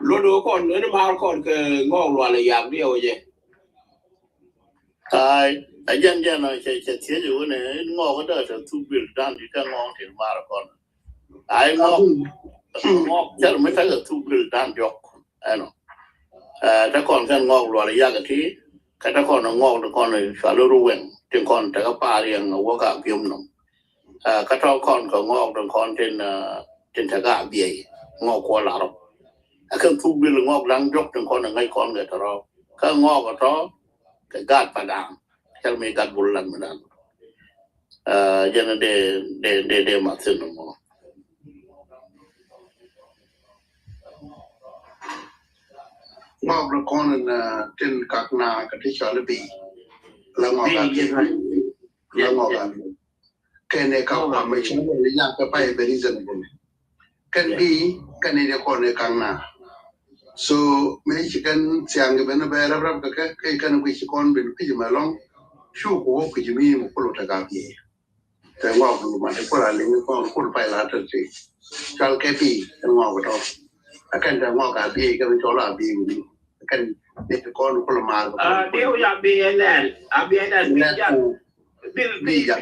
Luɔt wee kɔn ɛn maar kɔn kɛ ŋɔɔk lual ɛ yak diɛ wee jɛ. Ai, a jɛn jɛn ɔ cɛ, cɛ thiec wee nɛ in ŋɔɔk dee tɛ thuk bil dan di tɛ ŋɔɔk tin maar kɔn. Ai ŋɔɔk. Ŋɔk cɛl mi tekɛ thuk bil dan diɔk ɛnɔ. Ɛ, te kɔn kɛn ŋɔk lual yak ti, kɛ te kɔn ŋɔk ti kɔn cual ru wɛŋ tin kɔn tekɛ par yɛŋ a wä ka giom nɔm. Ɛ, kä tɔ kɔn kɛ ŋɔk tin kɔn tin, ɛ, tin tekɛ a biɛy ŋɔk kuɔ larɔ. Ɛ kɛn thuk bil ŋɔk dan diɔk tin kɔn ŋäc kɔn kɛ tɔrɔ. Kä ŋɔk tɔ kɛ gat pa dan. Cɛl mi gat bul lan mi dan. Ɛ, jɛn dee, dee, dee, dee ma thin mɔ. Ŋɔk ni kɔn in, ɛ, tin kak na kɛ ti cɔl bi. La ŋɔk a bi. La ŋɔk a bi. Kɛn ɛ kak na mɛ cɔl ni nya kɛ pa ɛ bɛ reasonable. Kɛn bi, kɛn ni de kɔn ɛ kak na. So mi ci kɛn thiaŋ kɛ ben bɛ rap rap kɛ kɛ, kɛ kɛn kui̱ ci kɔn ben kui̱ mɛ lɔŋ. Cu ko kui̱ mi mɛ kulo tɛ ka bi. Tɛ ŋɔk du ma ti kul a liŋ kɔn kul pay la tɛ ti. Cual kɛ bi, tɛ ŋɔk tɔ. A kɛn tɛ ŋɔk a bi, kɛ bi cɔl a bi wuni. A kɛn ni ti kɔn kul mar. Ah, diw ya bi ɛ lɛl. A bi ɛ lɛl bi jal. Bil bi, bi jal.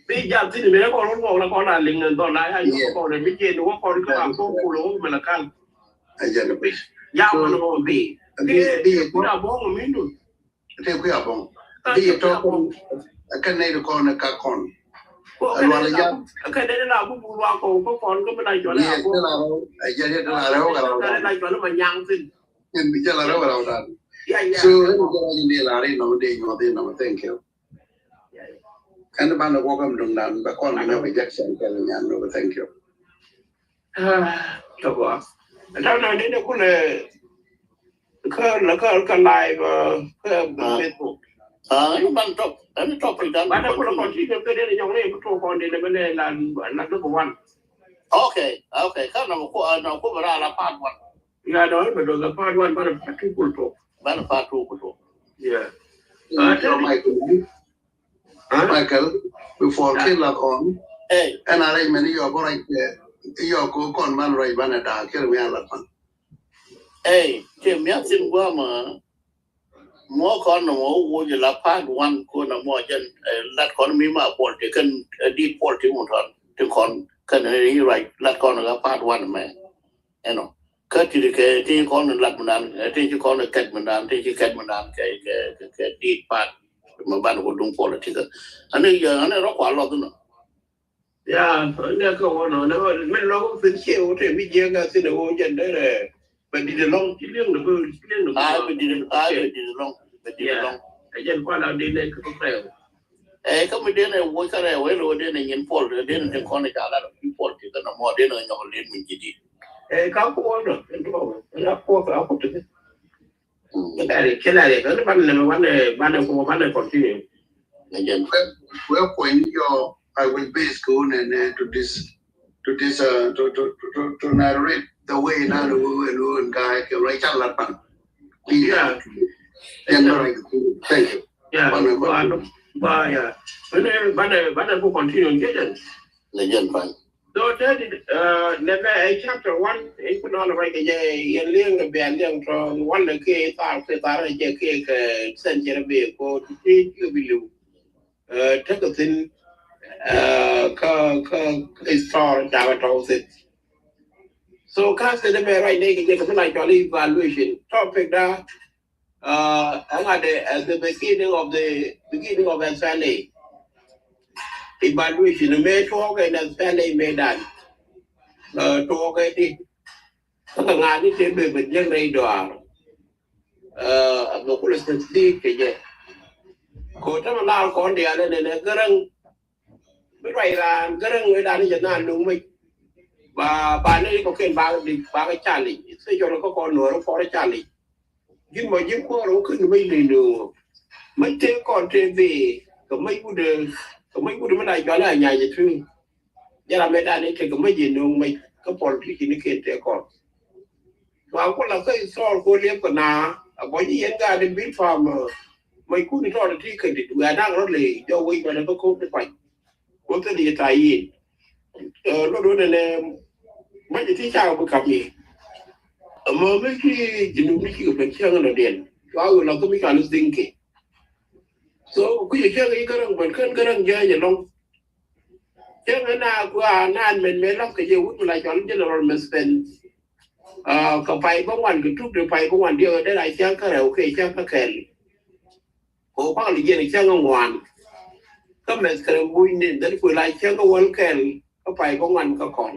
Bi jal thin mi kɔn ŋɔk la kɔn a liŋ dɔl la ya yɔ kɔn mi jɛ ni wä kɔn kɛ ba kɔn kul wä mɛ la kal. A jɛ ni bi. Ya kɔn kɔn bi. Bi, bi, bi da bɔ mi nu. Te kui̱ a bɔŋ. Bi tɔ kɔn kɛn nɛy ti kɔn ɛ ka kɔn. Ɛ lual ɛ jam. Kɛn nɛy ti la bu bu lual kɔn kɔn kɔn kɛ mi la jɔl ɛ a bɔŋ. Ɛ jɛ ɛ ti la rɛw kɛ la bɔŋ. Kɛn nɛy la jɔl ɛ ma nyaŋ thin. Kɛn bi jɛ la rɛw kɛ la bɔŋ. Ya ya. So ɛ ni jɛ la ni la ri nɔ de nyuɔth in nɔ, thank you. Ɛn ban ɛ wä kɛ mi duŋ dan bɛ kɔn kɛ nyɔk ɛ jɛ cɛn kɛn nyan nɔ, thank you. Ah, tɔgɔ. Tɔgɔ na dee dee kulɛ kä la kä kä live, uh, kä Facebook. Ah, ɛn ban top, ɛn top idan. Ban kulɛ continue kä dee nyɔŋ ni tok kɔn dee bɛ la la duk wan. Okay, okay. Kä na ko na ko bara la part one. Ya dɔ bɛ dɔ la part one, ban part two kul tok. Ban part two kul tok. Yeah. Ah, tell me. Michael, before kɛ lat kɔn, ɛn arrangement i̱ yɔk kɔn rɛc, i̱ yɔk kɔn ban rɛc ban ɛ da̱a̱ kɛ rɛ mi a lat kɔn. Ey, kɛ mi a thin guamä, mɔ kɔn nɔ mɔ woc la part one kɔn nɔ mɔ jɛn, ɛ, lat kɔn mi ma puɔl ti kɛn, ɛ, dit puɔl ti mɔ tɔn ti kɔn kɛn, ɛ, i̱ ruac lat kɔn la part one mɛ. Ɛnɔ. Kä ti kɛ ti kɔn lat mi nan, ɛ, ti ci kɔn kɛt mi nan, ti ci kɛt mi nan kɛ, kɛ, kɛ, kɛ dit pat. Ma ban ko duŋ political. Ani ya, ani rɔ kua lɔth nɔ. Ya, ani kɛ wä nɔ, ni wä, mi lɔk fin cie wä te mi jiɛ ka thin wä jɛn dee rɛ. Bɛ dit lɔŋ, ci liŋ ni bä, ci liŋ ni bä. Ai, bɛ dit, ai, bɛ dit lɔŋ, bɛ dit lɔŋ. Ɛ jɛn kua la dit ni kɛ kɛ. Ɛ, kä mi dee ni wä kɛ rɛ, wä lo dee ni nyin pol, dee ni tin kɔn ni ca la, political na mɔ, dee ni nyɔk lin mi ji̱ dit. Ɛ, ka kuɔ nɔ, ɛn tuɔ, ɛn a kuɔ, a kuɔ ti. Kɛ lɛ, kɛ lɛ, kɛ lɛ ban lɛ, ban lɛ, ban lɛ, ban lɛ continue. Again. Where, where point your, I will base go and, uh, to this, to this, uh, to, to, to, to, to narrate the way now the way we know and guy can write a lot. Yeah. Thank you. Yeah. Ban lɛ, ban lɛ, ban lɛ, ban lɛ, ban lɛ continue. Again. Again, fine. So tɛt, uh, nɛmɛ ɛ chapter one, in kun nɔnɔ rɛc kɛ jɛ, yɛn liɛŋ kɛ bia liɛŋ tɔ, one lɛ kɛ thar, kɛ thar kɛ jɛ kɛ, kɛ sɛn jɛ rɛ bɛ ko ti ti kɛ bi liw. Uh, tekɛ thin, uh, kä, kä, kä store jakɛ tɔw thin. So kä thin bɛ rɛc nɛ kɛ jɛ kɛ mi la cɔl evaluation. Topic da, Uh, ɛŋa de, at the beginning of the, beginning of S P L A, evaluation mëë tuɔɔk ɛn S P L A mëë dan. Uh, tuɔɔk ɛ di. Kä ŋa̱a̱n ni te bɛ bɛ jiäk rɛy dɔaar. Uh, bɛ kulɛ succeed kɛ jɛ. Ko tämɛ lar kɔn diaal ɛn ɛn ɛ Gäräŋ. Mi ruac raan Gäräŋ ëë dan jɛ naan nuŋ mec. Ba, ba ni kɔ̱kiɛn ba di, ba kɛ challenge. Especially kä kɔn Nuɔ̱ɔ̱r kɔn challenge. Ji̱n mɔ ji̱n kuɔɔr wä ken mec ni nuŋ. Mec tëë kɔn tëë dhee kɛ mec wut, kɛ mec wut mi na cɔal a nyac ɛ tui̱. Jɛ ram ëë dan i̱ tekɛ mec ɛ nuŋ mec kä politician ni ken tëë kɔn. Wa ku la kä ithɔɔr ku liep kɛ na a bɔny yɛn gaat in bin pam. Mec kun itɔɔr ti kɛ dit wia da̱ŋ rɔ le jɔ wec mɛn kä ko̱k ti pac. Wä kä ni ta yin. Ɛ, lot wä nɛnɛ mec ti cakɛ bi kap ni. Ɛmɔ mi ki jinub ni cikɛ ben cäŋ nɔ diɛn cua wä la kä mi cua ni thiŋ kɛ. So ku jɛ cäŋ i̱ Gäräŋ ben kän Gäräŋ jääny ɛlɔŋ. Cäŋ ɛ na gua naan mɛn mɛ lɔk kɛ jɛ wut mi la cɔl General Mɛth Pɛn. Kɛ pay bä ŋuan kɛ tuk de pay bä ŋuan diɛ wä dee la cäŋ kä rɛw kɛ cäŋ kä kɛl. Kɛ wä pak li jɛn cäŋ ɛ ŋuan. Kä Mɛth kɛ rɛw buny nin dee kuɛ la cäŋ kä wäl kɛl kä pay bä ŋuan kä kɔn.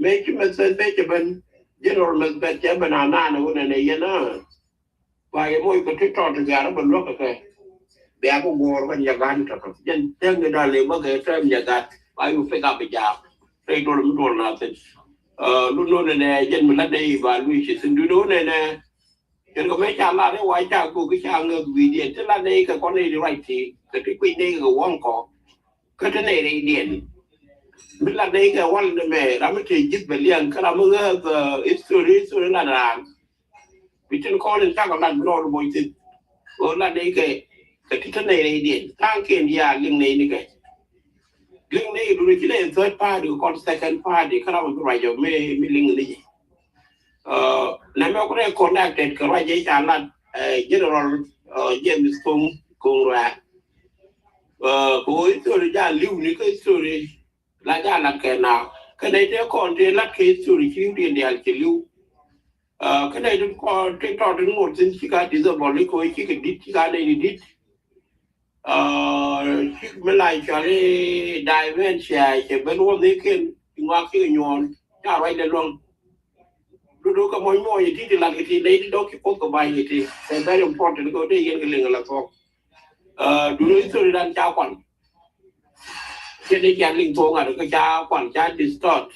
Mëë ci Mɛth Pɛn mëë cɛ ben General Mɛth Pɛn cɛ ben a naan ɛ wä nɛn ɛ yɛn a. Ba yɛ moc kɛ ti tɔt ti gɛr bä luäk kɛ kɛ. Bia kɛ guɔɔr bä nyagat tɔtɔ. Jɛn tɛŋ ni dal lɛ bä kɛ tɛm nyagat. Ba yu pick up jaak. Rɛy duɔl mi duɔl na thin. Lu nonɛ nɛ jɛn mi la dee ba lu ci thin du nonɛ nɛ. Jɛn kɛ mɛ ca lat rɛ wa ca ku ki ca ŋäk wi̱i̱diɛn ti la dee kɛ kɔn rɛy ruac ti kɛ ti kui̱ dee kɛ wɔŋ kɔ. Kä ti nɛy rɛydiɛn. Mi la nɛy kɛ wal ni mɛ ram mi te ji̱th bɛ liɛŋ kä ram mi ɣääth history history la raan. Bi tin kɔn in cakɔ lat mi rɔɔd boc thin. Ɣöö la nɛy kɛ kɛ ti te nɛy rɛydiɛn tha̱a̱ŋkiɛn ya liŋ nɛy ni kɛ. Liŋ nɛy duni ci nɛy third party kɔn second party kä ram mi bi ruac ɔ mi mi liŋ ni ji̱. Nɛ mɛ ku rɛ connected kɛ ruac jɛ ca lat General James Kong Kong Ruac. Kɛ ɣöö history ja li̱w ni kä history la ja lat kɛ na kä nɛy tëë kɔn tëë lat kɛ history ci li̱w diɛn diaal ci li̱w. Kä nɛy tëë kɔn tëë tɔt in ŋot thin ci ka disable ni kɛ ɣöö ci kɛ dit ci ka nɛy di dit. Cik mi la cɔal i̱ dementia cɛ ben wä ni ken i̱ ŋuak cik inyuɔn ca ruacdɛ luäŋ. Dudu kɛ mɔc muɔc iti ti lat kɛ ti nɛy ti dɔk ci poth kɛ ba̱ny kɛ ti kɛ very important kɛ wä dee yɛn kɛ liŋ ala thuɔk. Dudu history dan ca kuan. Cɛ ni ca liŋ thuɔk ŋa̱t kɛ ca kuan ca distort.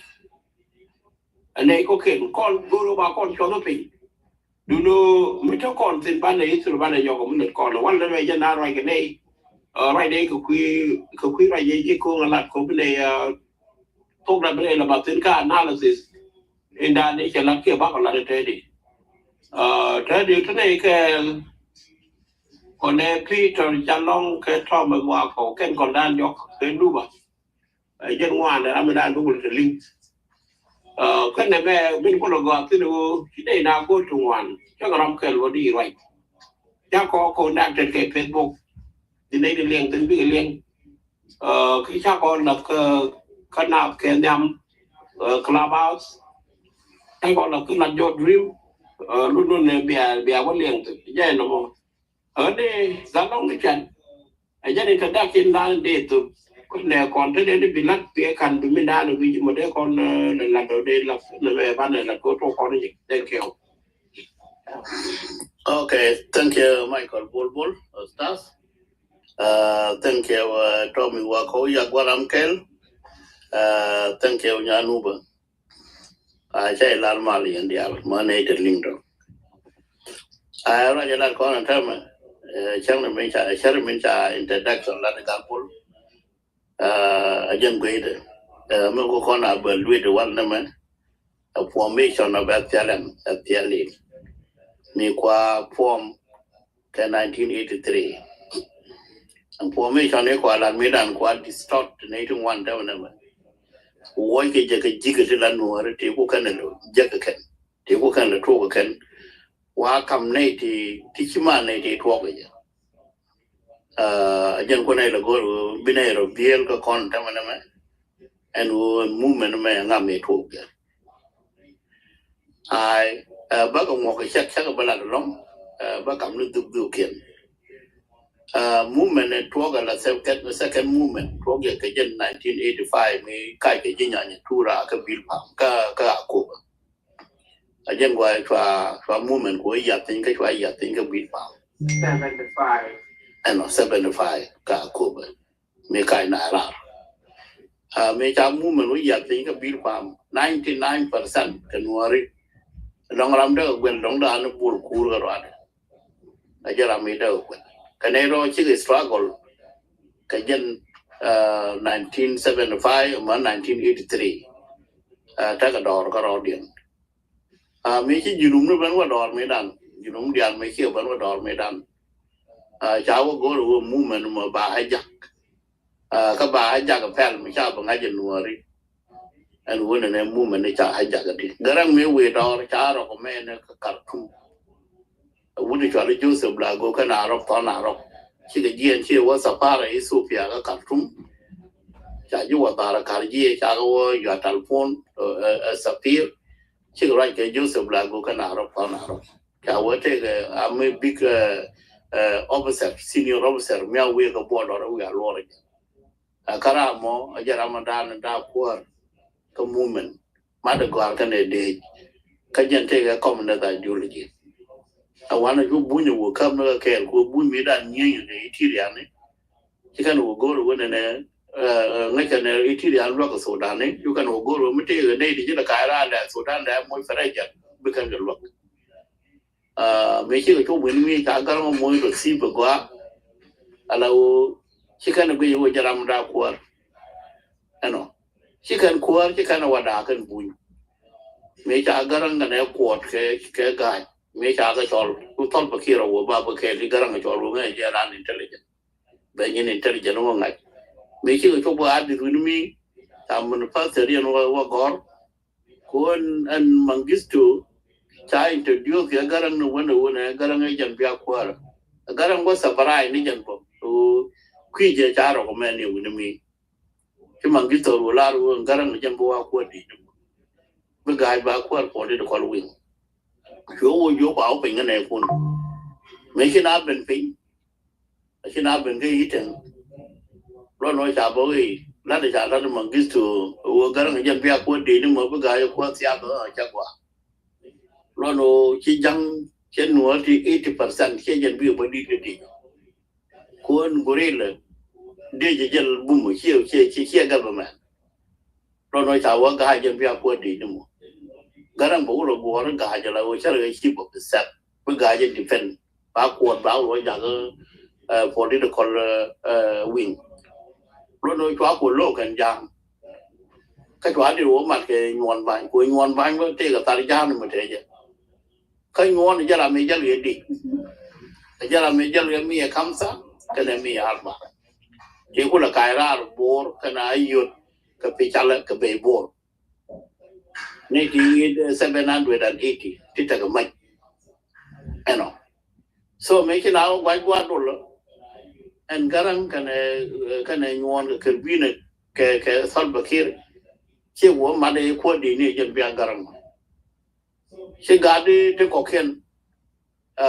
Anɛ kɔken kɔn go̱o̱r ba kɔn cuɔth piny. Duno mi te kɔn thin banɛ history banɛ yɔk mi lät kɔn wal nɛ mɛ jɛ na ruac kɛ nɛy. Ruac nɛy kɛ kui̱ kɛ kui̱ ruac yɛ ji̱ ko̱ŋ a lat kɔ bi nɛy. Thok lat bi nɛy la ba thin ka analysis. Inda nɛy cɛ lat kiɛ bakɔ lat tɛdi. Tɛdi te nɛy kɛ kɔnɛ Peter ca lɔŋ kɛ tɔm mɛ buak kɔ kɛn kɔn dan jɔk kɛ nuba. Jɛn ŋuan ram mi dan dugul te liŋ. Kɛn nɛ mɛ min kulɛ gɔaa thin ɣöö ci dee na go̱o̱r ti ŋuan cä kɛ ram kɛl wä di ruac. Ca kɔ connected kɛ Facebook. Di nɛy di liɛŋ thin bikɛ liɛŋ. Ki ca kɔ lath kä kä nath kɛ nhiam Clubhouse. Ca kɔ lath kä lath jɔ dream. Lun lun nɛ bia bia wä liɛŋ thin jɛ nɔmɔ. Ɣän dee gat lɔŋ ni pian. Ɛ jɛn introduction dan dee thop. Kun nɛ kɔn te dee ni bi lat piɛ kan bi min dan wi̱c mɔ dee kɔn lɛ lat dɔ dee lat nɛ mɛ ban lɛ lat ko to kɔn ni. Thank you. Okay, thank you Michael Bol Bol, Ustaz. Thank you Tommy Wako, Yagwaram Kel. Thank you Nyanuba. A cä ilar mal yɛn diaal ma nɛy te liŋ tɔ. A ruac ilar kɔn an tɛmɛ cäŋ ni min ca cär min ca introduction lat igal pol. A jɛn gueyde mi ku kɔn a bä luet iwal nɛmɛ. A formation of S P L M, S P L A mi kua form kɛ nineteen eighty-three. Information ni kua lat mi dan kua distort ni ti ŋuan dämɛ nɛmɛ. Wuɔc kɛ jɛ kɛ ji̱ kɛ ti la nuɔri ti ku kɛn lɛ jɛ kɛ kɛn ti ku kɛn lɛ tuɔk kɛ kɛn. Wa kam nɛy ti ti ci man nɛy ti tuɔk kɛ jɛ. A jɛn ku nɛy lɛ go̱r bi nɛy rɔ biɛl kɛ kɔn dämɛ nɛmɛ. Ɛn ɣöö movement mɛ ŋa mi tuɔk jɛ. Ai, bakɛ ŋuɔk kɛ cɛk cɛk bä lat ɛlɔŋ. Bä kam ni dhuk dhuk kiɛn. Movement ni tuɔk ala second second movement tuɔk jɛ kɛ jɛn nineteen eighty-five mi kac kɛ ji̱ nyany tura kä bil pam kä kä Akoba. A jɛn guay cua cua movement ku yath piny kä cua yath piny kä bil pam. Seventy-five. Ɛnɔ seventy-five kä Akoba. Mi kac na rar. A mi ca movement wä yiath piny kä bil pam ninety nine percent kɛ nuɔri. Dɔŋ ram dek a guel dɔŋ daan bul kuur kɛ ruat. A jɛ ram mi dek a guel kɛ nɛy rɔ cik struggle kɛ jɛn nineteen seventy five ma nineteen eighty three. Tekɛ dɔɔr kä rɔɔdiɛn. A mi ci junum ni ben wä dɔɔr mi dan junum dial mi ci ben wä dɔɔr mi dan. A ca wä go̱r wä movement mɔ ba hijack. A kä ba hijack pɛl mi ca bi ŋa̱c nuɔri. Ɛn wä nɛnɛ movement ni ca hijack di gɛrɛŋ mi wee dɔɔr ca rɔk mɛ ni kä Khartoum. Wut cuali Joseph Lagu kä Narok thɔn Narok. Cikɛ jiɛn ci wä sapara Ethiopia kä Khartoum. Ca ji̱ wä dhar kar ji̱ ca kɛ wä yua telephone, ɛ, ɛ, Sapir. Cikɛ ruac kɛ Joseph Lagu kä Narok, pan Narok. Ca wä tëëkɛ ami big, ɛ, ɛ, officer, senior officer mi a wëë kɛ border wi̱i̱ a luɔr jɛ. Ɛ, kä ram mɔ a jɛ ram a dan da kuäär kä movement. Mat ɛ gɔ̱a̱r kɛnɛ dec kä jɛn tëëkɛ communist ideology. A wanɛ cu buny a wä käm ni kɛ kɛɛl ku buny mi dan nyieny kɛ itiria ni. Ci kɛn wä go̱r wä nɛnɛ, ɛ, ɛ, ŋäc kɛn ɛ itiria luäk kɛ Sudan ni. Cu kɛn wä go̱r wä mi tëëkɛ nɛy ti ci lɛ ka̱a̱c raar lɛ Sudan lɛ moc fɛrɛ jɛn bi kɛn kɛ luäk. Ɛ, mëë cikɛ cop wi̱n mi ca Garaŋ moc rɔ thi̱i̱p ɛ gɔaa. Ala ɣöö ci kɛn ɛ guic ɣöö jɛ ram da̱a̱ kuäär. Ɛnɔ. Ci kɛn kuäär ci kɛn ɛ wä da̱a̱ kɛn buny. Mëë ca Garaŋ kɛn ɛ kuɔt kɛ, kɛ ga̱a̱c. Mëë ca kɛ cɔl. Ku Salva Kiir ɛ wä ba bä kɛɛl i̱ Garaŋ ɛ cɔl wä ŋäc jɛ ran intelligent. Bɛ nyin intelligent wä ŋa̱c. Mëë cikɛ cop wä adit wi̱n mi. Ca manifesto riɛn wä, wä gɔ̱r. Kun ɛn Mengistu ca introduce kɛ Garaŋ ni wänɛ wänɛ Garaŋ ɛ jɛn bia kuäärä. Garaŋ wä sabarai ni jɛn bä. Ku kui̱ jɛ ca rɔk mɛ ni wini mi. Ci Mengistu ru lar wä Garaŋ ɛ jɛn bä wa kuäär di. Bi ga̱a̱c ba kuäär puɔ̱n di kɔl wi̱i̱. Cu wä cu kua wä piny ŋä nɛ kun. Mëë ci na ben piny. Aci na ben kä Itɛŋ. Luɔn wä ca bä wei lat ca lat Mengistu wä Garaŋ jɛn bia kuäär dee ni mɔ bi ga̱a̱c kuäär thiaak kä ca gua. Luɔn wä ci ja̱ŋ cɛ nuɔɔr ti eighty percent cɛ jɛn bi bä dit kä dee. Kuäär gorilla dee jɛ jɛl bum ciɛ ciɛ ciɛ government. Luɔn wä ca wä ga̱a̱c jɛn bia kuäär dee ni mɔ. Garaŋ bä wä lɔ guɔ̱ɔ̱r ga̱a̱c jɛ la wä cä rɛ ci bä bi sɛk bi ga̱a̱c jɛ defend. Ba kuɔt ba wä jakä, ɛ, political, ɛ, ɛ, wing. Luɔt ni cua kuɔt lo̱k kɛn ja̱a̱ŋ. Kä cua di wä mat kɛ Nyuɔn Bany, kuɔ Nyuɔn Bany wä tëëkɛ thar ja̱a̱ŋ ni mi tëë jɛ. Kä Nyuɔn jɛ ram mi jäl kɛ di. Jɛ ram mi jäl kɛ mi ɛ kamsa kɛnɛ mi ɛ arba. Ti kulɛ ka̱c raar Bor kɛnɛ Ayod kɛ Picalɛ kɛ Bei Bor. Ni ti seven hundred and eighty ti tekɛ mac. Ɛnɔ. So mëë ci na wä gua̱c gua̱c dol ɛn Garaŋ kɛnɛ, kɛnɛ Nyuɔn kɛ Kɛrbinɛ kɛ, kɛ Salva Kiir. Ci wä mat ɛ kuäär di ni jɛn bia Garaŋ. Ci gat di ti kɔkiɛn. Ɛ,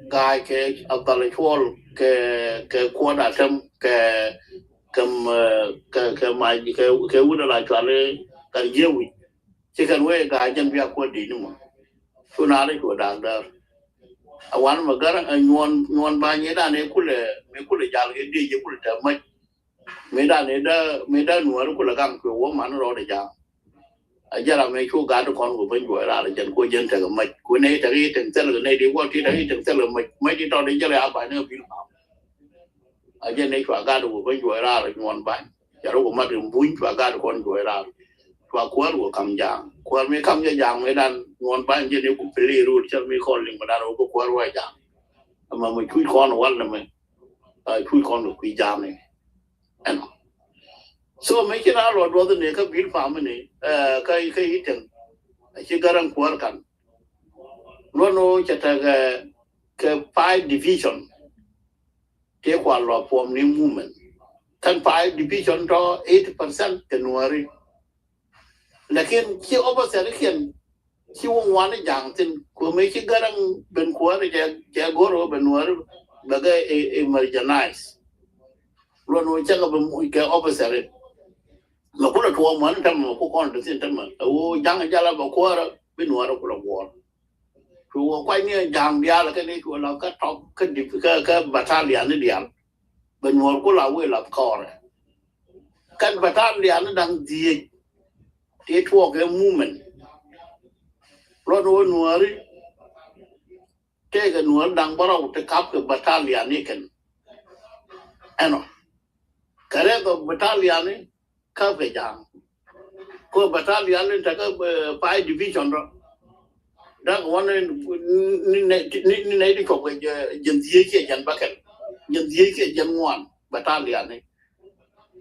ga̱a̱c kɛ Abdalla Cuɔl kɛ, kɛ Kuɔt Atem kɛ, kɛ, ɛ, kɛ, kɛ mac kɛ, kɛ wut ala cual i̱ Gat Jiäk wi̱c. Ci kɛn wee ga̱a̱c jɛn bia kuɔt di̱i̱t ni mɔ. Cu naath cu da̱a̱k däär. A wan mɛ Garaŋ ɛ Nyuɔn, Nyuɔn Bany i̱ dan i̱ kulɛ, mi kulɛ jal kɛ diec i̱ kulɛ tɛm mac. Mi dan i̱ dee, mi dan Nuäär kulɛ gaŋ cuɛ wä man rɔɔdɛ ja̱a̱ŋ. A jɛ ram ëë cu gat kɔn ku ben juɔc raar jɛn ku jɛn tekɛ mac ku nɛy tekɛ i̱ teŋ thil kɛ nɛy di wä ti tekɛ i̱ teŋ thil kɛ mac, mac di tɔt i̱ jɛ lɛ a ba̱ny ni kɛ bil pam. A jɛ nɛy cua gat ku ben juɔc raar Nyuɔn Bany. Jɛ rɔ ku mat in buny cua gat kɔn juɔc raar. Cua kuäär ku kam ja̱a̱ŋ. Kuäär mi kam jɛ ja̱a̱ŋ mi dan Nyuɔn Bany jɛ ni ku pili rul cɛ mi kɔn liŋ mi dan wä bi kuäär wä ja̱a̱ŋ. Ɛmɛ mi cuc kɔn wal ni mi. Ɛ, cuc kɔn kɛ kui̱ ja̱a̱ŋ ni. Ɛnɔ. So mëë ci na luɔt duɔth ni kä bil pam ni, ɛ, kä, kä i̱ teŋ. Ɛ ci Garaŋ kuäär kan. Luɔt ni wä cɛ tekɛ kɛ five division. Tëë kua lɔ form ni movement. Kɛn five division tɔ eighty percent kɛ Nuääri. Lakin ci opposite kiɛn ci wä ŋuan i̱ ja̱a̱ŋ thi̱n. Kuɛ mëë ci Garaŋ ben kuäär i̱ cɛ, cɛ go̱r wä ben Nuääri bɛ kɛ i, i marginalize. Luɔn wä cɛ kɛ ben muc kɛ opposite. Mɛ kulɛ tuɔɔk muan i̱ tämɛ mɛ ku kɔn ti thi̱n tämɛ. Ɛ wä ja̱a̱ŋ i̱ jal a bɛ kuäärä bi Nuääri kulɛ guɔ̱ɔ̱r. Cu wä kuany ni ja̱a̱ŋ diaal kɛ ni cu wä la kä tɔp kä dip kä, kä battalion ni diaal. Bɛ Nuäär ku la wee la kɔɔrɛ. Kɛn battalion ni da̱ŋ dhieec. Ti tuɔɔk kɛ movement. Luɔt wä Nuääri. Tëëkɛ Nuäär da̱ŋ bärɔw ti kap kɛ battalion ni kɛn. Ɛnɔ. Kɛ rɛth ɔ battalion ni. Käp kɛ ja̱a̱ŋ. Kɛ battalion ni tekɛ, ɛ, five division rɔ. Dak wan ni, ni, ni, ni, ni nɛy ti cuɔp kɛ jɛ, jɛn dhieec kiɛ jɛn bäkɛl. Jɛn dhieec kiɛ jɛn ŋuan battalion ni.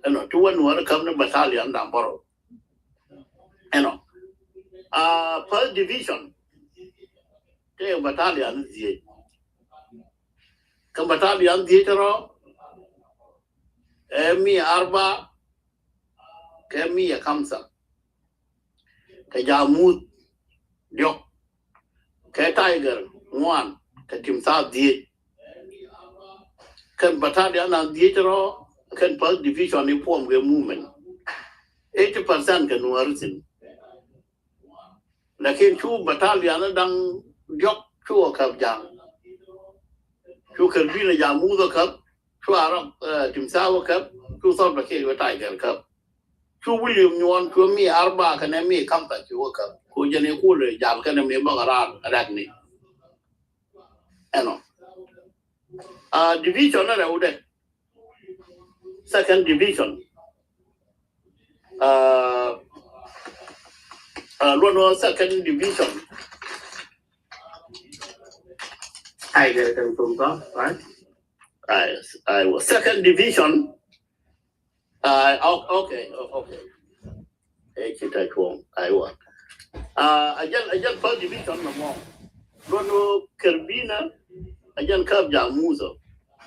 Ɛnɔ, ti wä Nuäär käp ni battalion da̱ŋ bärɔw. Ɛnɔ. A, first division. Tëë battalion ni dhieec. Kä battalion dhieec rɔ. Ɛ mi arba. kɛ mia kamsa, kɛ jamuth diɔk, kɛ tiger ŋuan, kɛ timtha dhiec. Kɛn battalion an dhiec rɔ, kɛn First Division i̱ puɔm kɛ movement. Eighty percent kɛ Nuäri thi̱n. Lakin cu battalion da̱ŋ diɔk cu ɛ käp Ja̱a̱ŋ. Cu Kerbina jamuth ɛ käp, cu Arab, eh, timtha ɛ käp, cu Salva Kiir wä tiger käp. Cu William Nyuɔn cu mi arba kɛnɛ mi kamsa cu wä käp. Ku jɛn i̱ kulɛ jal kɛnɛ mi bäkɛ raar rɛkni. Ɛnɔ. Ah, division ni rɛwdɛ. Second division. Ah, ah, luɔn wä second division. Ai, gɛrɛ kɛn tum ka, right? Ai, ai, second division. Ai, o-, okay, o-, okay. Ɛ ci ta cuɔ̱ŋ, aiwa. Ah, a jɛn, a jɛn First Division nɔmɔ. Luɔn wä Kerbina, a jɛn käp jamuth ɔ.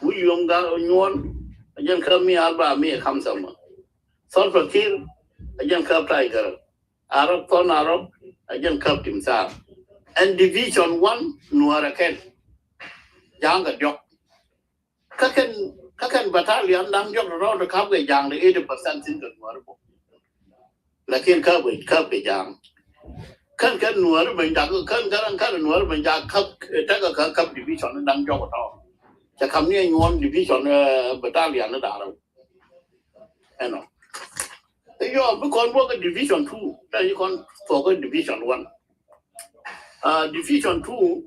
William Ga Nyuɔn, a jɛn käp mi arba mi kamsa ma. Salva Kiir, a jɛn käp tiger. Arab Thon Arab, a jɛn käp timtha. Ɛn Division one, Nuäri kɛn. Ja̱a̱ŋ kɛ diɔk. Kä kɛn, kä kɛn battalion da̱ŋ diɔk rɔ rɔ käp kɛ Ja̱a̱ŋ de eighty percent thi̱n kɛ Nuäri bä. Lakin käp kɛ, käp kɛ Ja̱a̱ŋ. Kɛn, kɛn Nuäri ben jak, kɛn, kɛn, kɛn Nuäri ben jak käp, tekɛ kä käp division da̱ŋ diɔk tɔ. Cɛ kam ni Nyuɔn division, eh, battalion ni da̱ŋ rɛw. Ɛnɔ. Yɔ, bi kɔn bä kɛ Division two, ta yi kɔn thuɔk kɛ Division one. Ah, Division two,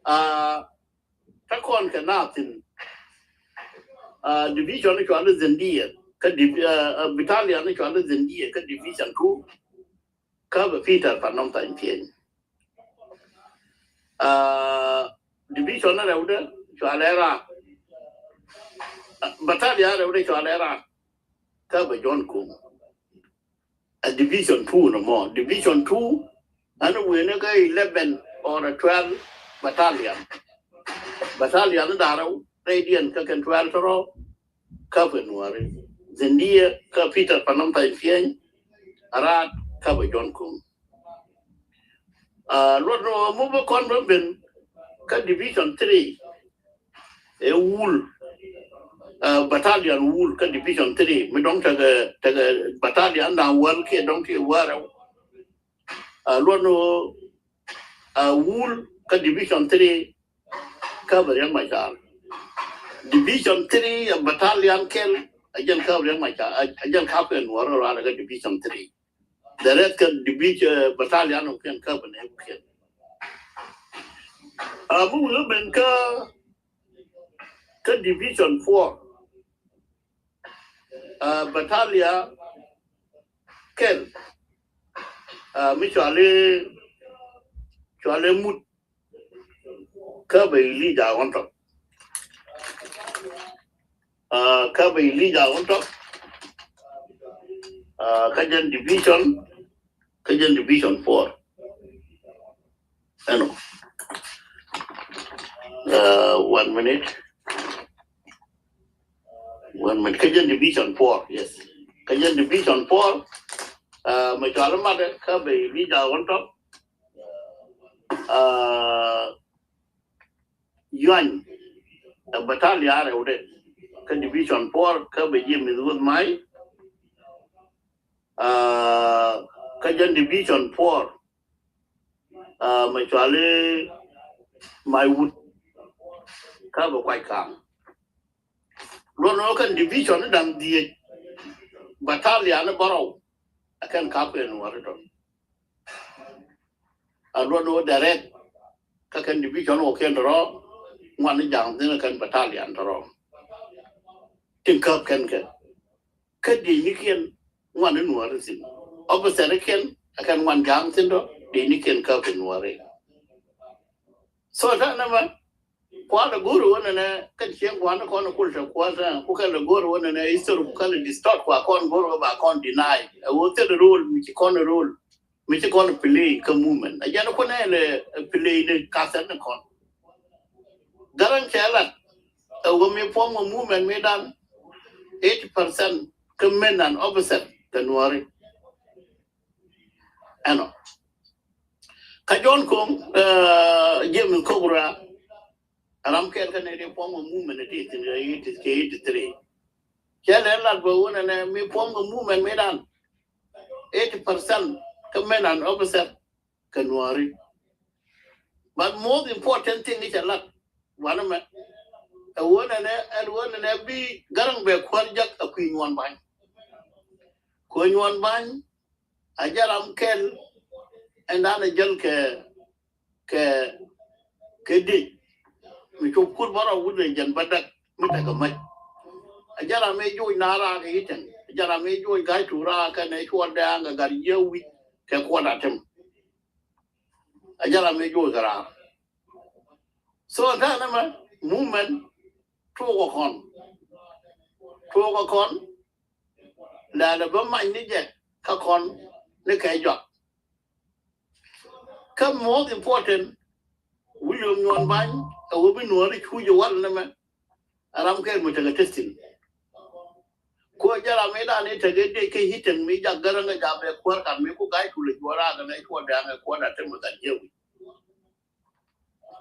ah, ta kɔn kɛ na thi̱n. Ah, division ni cuali Zindia, kä div-, ah, ah, battalion ni cuali Zindia, kä Division two. Käp ɛ Peter Panɔm Thany Pieny. Ah, division ni rɛwdɛ cuali Ra. Ah, battalion rɛwdɛ cuali Ra. Käp ɛ John Kung. A Division two nɔmɔ. Division two, ɛn wen ni kä eleven or a twelve battalion. Battalion ni da̱ŋ rɛw, rɛydiɛn kä kɛn twelve tɔrɔ, käp ɛ Nuäri. Zindia, kä Peter Panɔm Thany Pieny, Ra, käp ɛ John Kung. Ah, luɔt nɔ mi bä kɔn bä ben kä Division three. Ɛ Wul. Ah, battalion Wul kä Division three. Mi dɔ̱ŋ tekɛ, tekɛ battalion da̱ŋ wäl kiɛ dɔ̱ŋ kiɛ wäl rɛw. Ah, luɔt nɔ, ah, Wul kä Division three. Käp ɛ Riek Machar. Division three, ah, battalion kɛl, a jɛn käp Riek Machar, a, a jɛn käp kɛ Nuäri rɔ kä Division three. The rest kɛ division, battalion ɔ kɛn käp ɛ nɛ kɛn. Ah, mi wä ben kä, kä Division four. Ah, battalion kɛl, ah, mi cuali, cuali Mut, käp ɛ Elijah Ɣɔn Tɔk. Ah, käp ɛ Elijah Ɣɔn Tɔk. Ah, kä jɛn division, kä jɛn Division four. Ɛnɔ. Ah, one minute. One minute. Kä jɛn Division four, yes. Kä jɛn Division four. Ah, mi cuali Mat, käp ɛ Elijah Ɣɔn Tɔk. Ah, Yuany, ɛ battalion rɛwdɛ kä Division four, käp ɛ James Wuoth Mai. Ah, kä jɛn Division four, ah, mi cuali Mai Wut, käp ɛ Kuac Kaŋ. Luɔt nɔ kɛn division ni da̱ŋ dhieec, battalion ni bärɔw, ɛ kɛn käp kɛ Nuäri tɔ. A luɔt nɔ direct, kä kɛn division wä kɛn tɔrɔ, ŋuan ni Ja̱a̱ŋ thi̱n kɛn battalion tɔrɔ. Tin käp kɛn kɛn. Kä diecnikiɛn ŋuan ni Nuäri thi̱n. Officer kiɛn, ɛ kɛn ŋuan Ja̱a̱ŋ thi̱n tɔ, diecnikiɛn käp kɛ Nuäri. So, ta nɛ mɛ, Kua̱r lɛ go̱o̱r wä nɛnɛ kɛn cieŋ kua̱r ni kɔn kul tɛ kua̱r tɛ ku kɛn lɛ go̱o̱r wä nɛnɛ history ku kɛn lɛ distort kua kɔn go̱o̱r wä ba kɔn deny. Ɛ wä thil role mi ci kɔn role mi ci kɔn play kä movement. Ɛ jɛn kuɔnɛ lɛ play ni kathɛn ni kɔn. Garaŋ cɛ lat ɛ wä mi puɔm wä movement mi dan eighty percent kä men and officer. Nuɔri. Ɛnɔ. Kä John Kong, James Kogura, ram kɛl kä nɛ di form a movement ti tin kɛ eighty three. Kɛ lɛ lat bɛ wun ɛnɛ mi form a movement mi dan eighty percent kä men and officer kɛ Nuɔri. But most important thing i̱ cɛ lat wanɛ mɛ ɛ wun ɛnɛ, ɛ wun ɛnɛ bi Garaŋ bɛ kuäär jak a kui̱ Nyuɔn Bany. Kui̱ Nyuɔn Bany a jɛ ram kɛl ɛn dan a jäl kɛ kɛ kɛ dec mi cop kur bä rɔ wut rɛ jɛn bä däk mi däk a mac. A jɛ ram ëë joc na raak i̱ tɛŋ, a jɛ ram ëë joc ga̱a̱c tuur raak kɛn ëë cuɔt dɛ̈ɛ̈ŋ kɛ gat yiëë wi̱c kɛ kuɔt a tem. A jɛ ram ëë joc kɛ raak. So ta̱a̱ nɛmɛ movement tuɔɔk kɔn, tuɔɔk kɔn. Lɛ̈ɛ̈lɛ bä mac ni jɛ kä kɔn ni kɛ jɔak. Kä most important, William Nyuɔn Bany ɛ wä bi Nuɔri cuc ɛ wal nɛmɛ. Ɛ ram kɛl mi tekɛ testing. Kuɔ jɛ ram mi dan i̱ tekɛ dec kä i̱ tɛŋ mi jak Garaŋ ɛ jak bɛ kuäär kat mi ku ga̱a̱c tul ɛ juɔ̱ɔ̱r raak ɛ lɛ cuɔ dɛ̈ɛ̈ŋ ɛ kuɔt a tem ɛ gat jiäk wi̱c.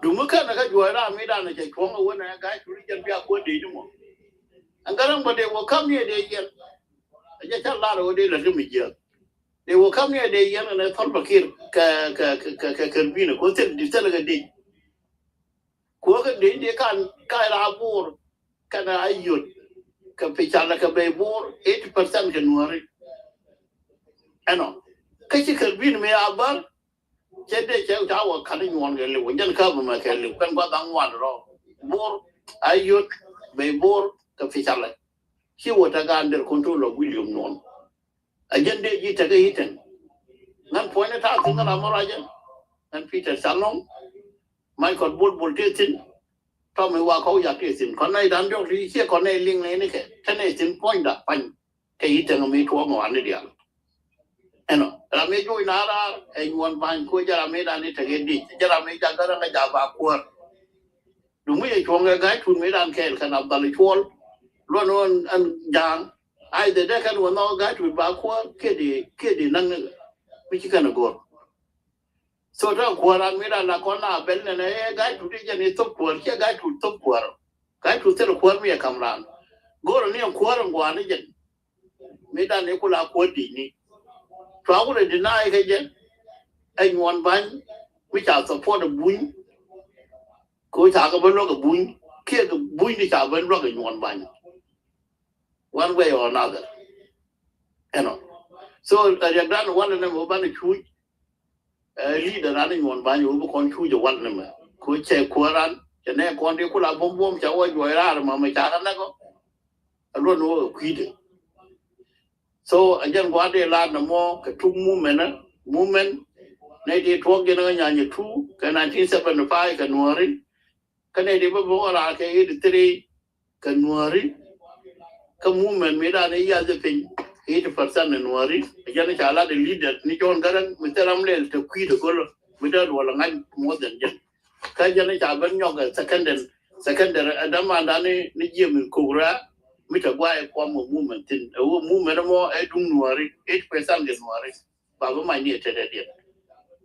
Duŋ mi kɛn kä juɔc ram mi dan cɛ cuɔ̱ŋ ɛ wä nɛ ga̱a̱c turi jɛn bia kuäär dee ni mɔ. Ɛn Garaŋ bä dee wä käm ni ɛ dee yɛn. Ɛ jɛ ca lar ɛ wä dee lät kä mi jiääk. Dee wä käm ni ɛ dee yɛn ɛn ɛ Salva Kiir kɛ kɛ kɛ kɛ kɛ kɛ Karbinɛ kɛ thil di thil kɛ dee. Kuäär kɛ dee dee kan ka̱c raa Bor kɛn a yot kɛ Picalɛ kɛ Bɛy Bor eighty percent kɛ Nuɔri. Ɛnɔ kä ci Karbinɛ mi a bär. Cɛ dee cɛ ca wä ka̱n i̱ Nyuɔn kɛ liw, jɛn kä bä mɛ kɛ liw, kɛn gua̱th da̱ŋ ŋuan rɔ. Bor, Ayod, Bɛy Bor, kɛ Picalɛ. Ci wä te gaat under control of William Nyuɔn. A jɛn dee ji̱ tekɛ i̱ tɛn. Ŋän puɔ̱ny ni ta̱a̱ thi̱n ŋän ram mi ruacɛ. Ŋän Peter Calɔŋ, Michael Bol Bol tëë thi̱n. Tɔm i̱ wa kɔw yak tëë thi̱n. Kɔn nɛy da̱ŋ diɔ̱k ti ciɛ kɔn nɛy liŋ nɛy nikɛ. Te nɛy thi̱n puɔ̱nydä pa̱ny. Kɛ i̱ tɛŋ mi tuɔɔk ŋɔaani diaal. Ɛnɔ ram mi joc na raar ɛ Nyuɔn Bany kuɔ jɛ ram mi dan i̱ tekɛ dic jɛ ram mi jak Garaŋ ɛ jak ba kuäär. Duŋ mi jɛ cuɔ̱ŋ ɛ ga̱a̱c tut mi dan kɛɛl kɛn a bal cuɔl luɔn ɣän ɛn ja̱a̱ŋ. Ai dhɛ dee kɛn wä nhɔk ga̱a̱c tut ba kuäär kiɛ di kiɛ di naŋ mi ci kɛn a go̱r. So tɔ kuäär an mi dan la kɔn a bɛl nɛnɛ ɛ ga̱a̱c tut i̱ jɛn i̱ thop kuäär ciɛ ga̱a̱c tut thop kuäär. Ga̱a̱c tut thil kuäär mi ɛ kam raan. Go̱r ni ɛ kuäär in gua̱a̱r ni jɛn. Mi dan i̱ kula kuäär di̱cni. Cua wulɛ deny kɛ jɛ. Ɛ Nyuɔn Bany mi ca support ɛ Buny. Kɛ ca kɛ ben luäk ɛ Buny kiɛ kɛ Buny ni ca ben luäk ɛ Nyuɔn Bany. One way or another. Ɛnɔ. So ɛ riɛk dan walɛ nɛ mɛ wä banɛ cuc. Ɛ leader ran i̱ Nyuɔn Bany wä bi kɔn cuc ɛ wal ni mɛ. Ku cɛ kuäär ran cɛ nɛ kɔn di kula buɔm buɔm ca wä juɔc raar mɛ mɛ ca ran nɛ kɔ. Ɛ luɔn ni wä kɛ kui̱dɛ. So ɛ jɛn gua̱a̱r dee laat nɛ mɔ kɛ tuk movement ɛ movement. Nɛ di tuɔk jɛn ɛ nyanyɛ two kɛ nineteen seventy five kɛ Nuɔri. Kä nɛ di bä bä wä raar kɛ eighty three kɛ Nuɔri. Kä movement mi dan i̱ yath i̱ piny eighty percent ni Nuɔri. Jɛn ca lat i̱ leader ni John Garang mi thil ram lɛl te kui̱dɛ go̱l mi dee luɔl ŋa̱c more than jɛn. Kä jɛn ca ben nyɔk ɛ secondary secondary ɛ damandan ni jiɛ mi kok raa mi te guay ɛ kuɔm ɛ movement thin ɛ wä movement mɔ ɛ duŋ Nuɔri eighty percent kɛ Nuɔri. Ba bä mac ni ɛ tetdɛ diɛn.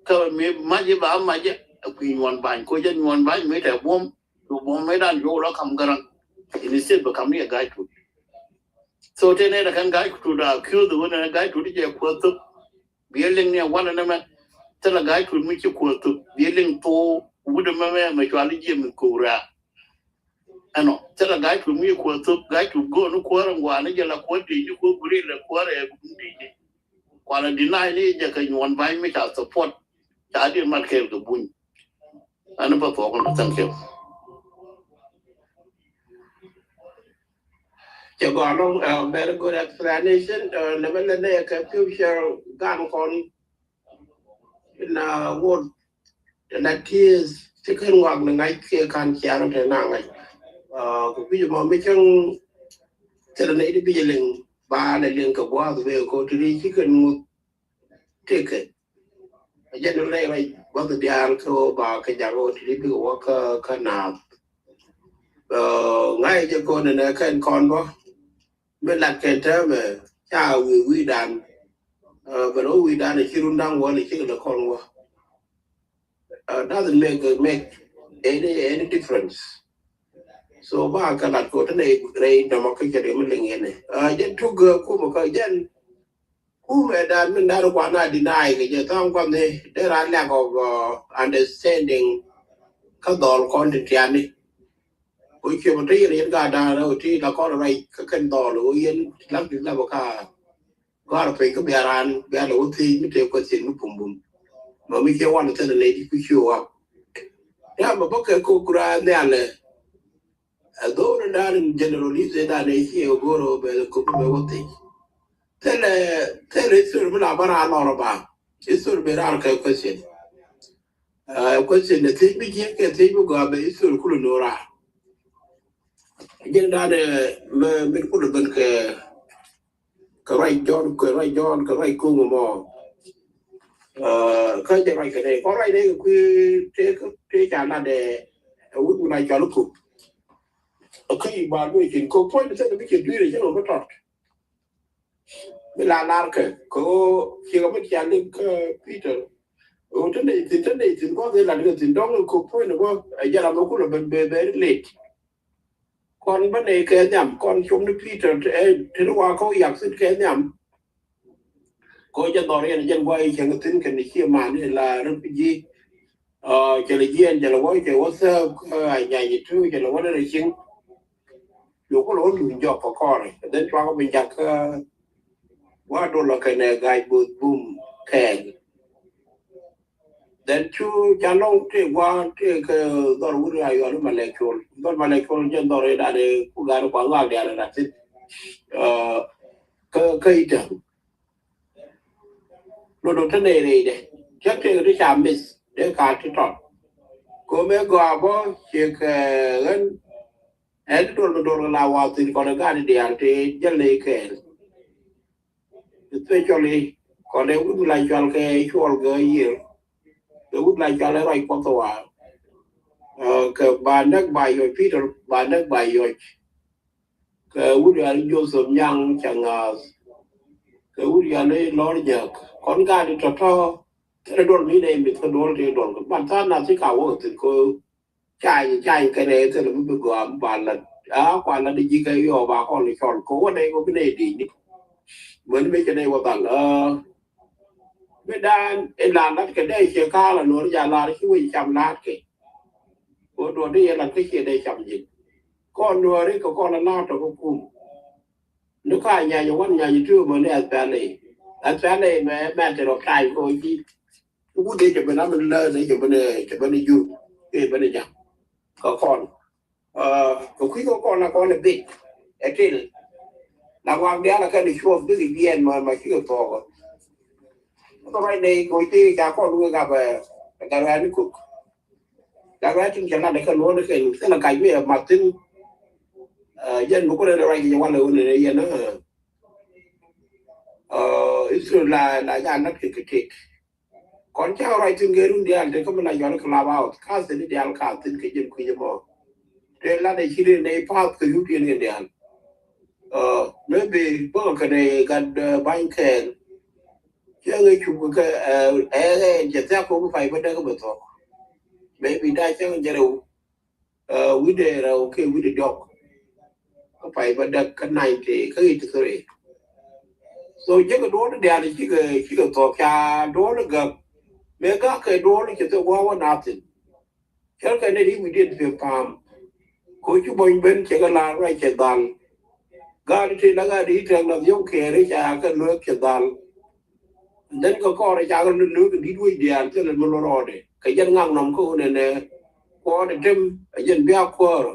Kä mi mac i̱ ba mac ɛ kui̱ Nyuɔn Bany ko jɛ Nyuɔn Bany mi te buɔm. Duɔ̱p buɔ̱m mëë dan juɔk lɔ kam Garaŋ. Ini state bɛ kam ni ɛ ga̱a̱c tut. So tëë nɛy rɛ kɛn ga̱a̱c tut a kiöth ɣöö nɛ ga̱a̱c tut jɛ kuäär thop. Biɛ liŋ ni ɛ walɛ nɛmɛ. Thilɛ ga̱a̱c tut mi ci kuäär thop biɛ liŋ thok wut ɛmɛ mɛ mɛ cual i̱ jiɛ mi ko̱o̱k rɛ̈ɛ̈. Ɛnɔ thilɛ ga̱a̱c tut mi ci kuäär thop ga̱a̱c tut go̱o̱n ni kuäär ɛŋuan ni jɛ la kuäär di̱i̱c ni kuäär guuri lɛ kuäär ɛ guuri di̱i̱c ni. Kualɛ deny ni jɛ kɛ Nyuɔn Bany mi ca support. Ca diɛ mat kɛɛl kɛ Buny. Ani bä thuɔk ni thank you. Cɛ gɔaa lɔŋ, uh, very good explanation. Uh, nɛ mɛ lɛ nɛ kɛ future gan kɔn. Na wot tɛ na tears ti kɛn ŋuak ni ŋa̱c kiɛ kan ciar tɛ na ŋa̱c. Uh, kɛ kui̱c mɔ mi cäŋ tɛ na nɛ ti bi jɛ liŋ ba lɛ liŋ kɛ gua̱a̱th bee ko ti ri ci kɛn ŋuth. Tëëkɛ. Ɛ jɛn ni lɛy rɛy gua̱th diaal kä ɣöö ba kɛ jak ɣöö ti di bikɛ wä kä kä naath. Ɛ ŋa̱c jɛ go̱o̱n ɛnɛ kɛn kɔn bä. Mi lat kɛn täämɛ ca wi̱i̱ wi̱i̱dan. Bɛ rɔ wi̱i̱dan a ci run da̱ŋ wä ni ci kɛ lɛ kɔn wä. Doesn't make make any any difference. So ba kɛ lat ko tene rɛy dɔmɔ kɛ cɛ dee mi liŋ yɛn ɛ jɛn tuk kumɛ kɛ jɛn. Kumɛ dan min dan kua na deny kɛ jɛ thaŋ kɔn ni dee ran lack of understanding. Kä dhɔl kɔn ti tiani. Ko ciɛ mɔ te yɛn yɛn ka dan rɛ ti la kɔn rɛy kä kɛn dhɔl ko yɛn lak ti la bä ka. Gɔr piny kä bia ran bia lɛ wä thiec mi tëë question mi pumbum. Mɛ mi ciɛ wan thilɛ nɛy ti ku ciö wap. Ya mɛ bä kɛ kok kura nhialɛ. Ɛ dhor in dan in general i̱ thɛ dan ɛ ciɛ go̱r ɔ bɛ kok bɛ wä thiec. Thilɛ thilɛ history mi la bä ran lɔr ɔ ba. History bɛ ran kɛ question. Ɛ question ɛ thiec mi jiɛ kɛ thiec mi gɔaa bɛ history kulu nora. Jɛn dan ɛ mɛ mi kulu ben kɛ kɛ ruac jɔn kɛ ruac jɔn kɛ ruac kuŋ mɔ. Kä jɛ ruac kɛ dee kɔn ruac dee kɛ kui̱ tëë tëë ca lat dee. Ɛ wut mi la cɔl kuk. Kä yi ba luec cin kok puɔ̱ny bi thil mi cin dui̱r cin wä bi tɔt. Mi la lar kɛ kɛ ɣöö ciek mi cia lik kä Peter. Ɣöö te nɛy thi̱n te nɛy thi̱n gua̱th ëë lat kɛ thi̱n dɔ̱ŋ kok puɔ̱ny ni gua̱th ɛ jɛ ram ɛ kulɛ ben bee bee ri lec. Kɔn bä nɛy kɛ nhiam kɔn com ni Peter te ni wa kɔk yak thi̱n kɛ nhiam. Kɔ jɛ dhɔr yɛn jɛn guay cɛ ŋä thi̱n kɛ ni cie man ni la refugee. Cɛ lɛ jiɛn cɛ lɛ wä cɛ wä thäk a nyany tu cɛ lɛ wä ni rɛ cieŋ. Yo kɔ lɛ wä luny jɔk kɛ kɔrɛ kɛ dhen cua kɔ bin jak kä wa dollar kɛ nɛ gac both bum kɛɛl. Then cu ca lɔŋ tëë gua̱a̱n tëë kɛ dhɔr wut a yɔl i̱ malɛ col dhɔr malɛ col jɛn dhɔr i̱ da̱n i̱ ku ga̱n i̱ kua̱n ŋɔak diaal i̱ rat thi̱n. Kä kä i̱ täŋ. Lot ɔ te nɛy rɛydɛ cä tëë kɛ ti ca mith dee ka ti tɔt. Ko̱mɛ gɔaa bä ciek ɣän. Ɛn ti dol mi dol kɛ la wath thi̱n kɔn ɛ gaat i̱ diaal tëë jäl nɛy kɛɛl. Especially kɔn ɛ wut mi la cual kɛ cuɔl kɛ yiëër. Kɛ wut la cual ɛ ruac kuɔth ɛ wa̱a̱. Kɛ ba näk ba yɔc Peter ba näk ba yɔc. Kɛ wut yal Joseph Nyaŋ cɛ ŋa̱a̱th. Kɛ wut yal i̱ lɔr jääk kɔn gaat i̱ tɔ̱tɔ̱. Thilɛ duɔl mi nɛ mith kä duɔl tëë duɔl kɛ ban tha̱a̱n nath ci ka wä kɛ thi̱n kɛ. Cany cany kɛnɛ thilɛ mi bi gɔaa mi ba lat a kua lat di ji̱ kɛ yɔɔ ba kɔn cɔl kɛ wä nɛ wä bi nɛ di̱i̱ni. Män mi cɛ nɛ wä dhal. Mi daan in la lat kɛ dee ciɛ kaal a nuɔr ja lar ci wec cam laat kɛ. Wä duɔr di yɛ lat kä ciɛ dee cam ji̱ kɔn nuɔri kɛ kɔn a laat tɔ kä kum. Ni ka nyany wan nyany tu män ni athpɛl i̱ athpɛl i̱ mɛ mɛ tɛ rɔ kaal kɛ wä ji̱. Wut dee cɛ ben a min lä dee cɛ ben cɛ ben jur kɛ ben ja̱ŋ. Kɛ kɔn kɛ kui̱ kɛ kɔn a kɔn a bit. Ɛ til la ŋuak diaal a kɛn cuɔth bik jiɛn ma ma cikɛ thɔɔk. Kɛ ruac dee kɛ wä ji̱ ca kɔn wek a bɛ ɛ gat wɛ̈ɛ̈ni kok. Gat wɛ̈ɛ̈ tin cɛ lat ɛ kɛ luɔ̱n ɛ kɛn thilɛ kac mi ɛ mat thin. Jɛn mi kulɛ ni ruac kɛ jɛ walɛ wun ɛ yɛn ɛ Israel la la ja nat kɛ kɛ tek. Kɔn cä ruac thi̱n kɛ run diaal te kä mi la yɔl club house ka thi̱n diaal ka thi̱n kɛ jin kui̱ jɛ mɔ. Te lat ɛ ci ri nɛ path kɛ yut yɛn kɛ diaal. Maybe bä kɛ nɛ gat ba̱ny kɛɛl. Cɛ ŋɛ cup kɛ ɛ ɛ cɛ thiak kɛ wä pay bä däk bä thɔk. Maybe da cɛ ŋɛ jɛ rɛw. Wi̱dɛ rɛw kɛ wi̱dɛ diɔk. Kä pay bä däk kä ninety kä eighty three. So jekɛ duɔl diaal cikɛ cikɛ thɔk ca duɔl gäk. Mëë gak kɛ duɔl cɛ thok wa̱a̱ wä nothing. Cäl kɛ nɛy di wi̱diɛn piɛ pa̱a̱m. Ko ci buɔ̱ny ben cɛ kɛ la̱r ruac cɛ dhal. Gaat ti la gaat i̱ tɛk la yɔ̱ŋ kɛɛri ca kɛ luek cɛ dhal. Dhen kɛ kɔr ca kɛ luek kɛ di̱t wec diaal thilɛ mi luɔt rɔɔdɛ kɛ jɛn ŋak nɔm kä ɣöö nɛnɛ kuɔɔdɛ tem ɛ jɛn bia kuäär.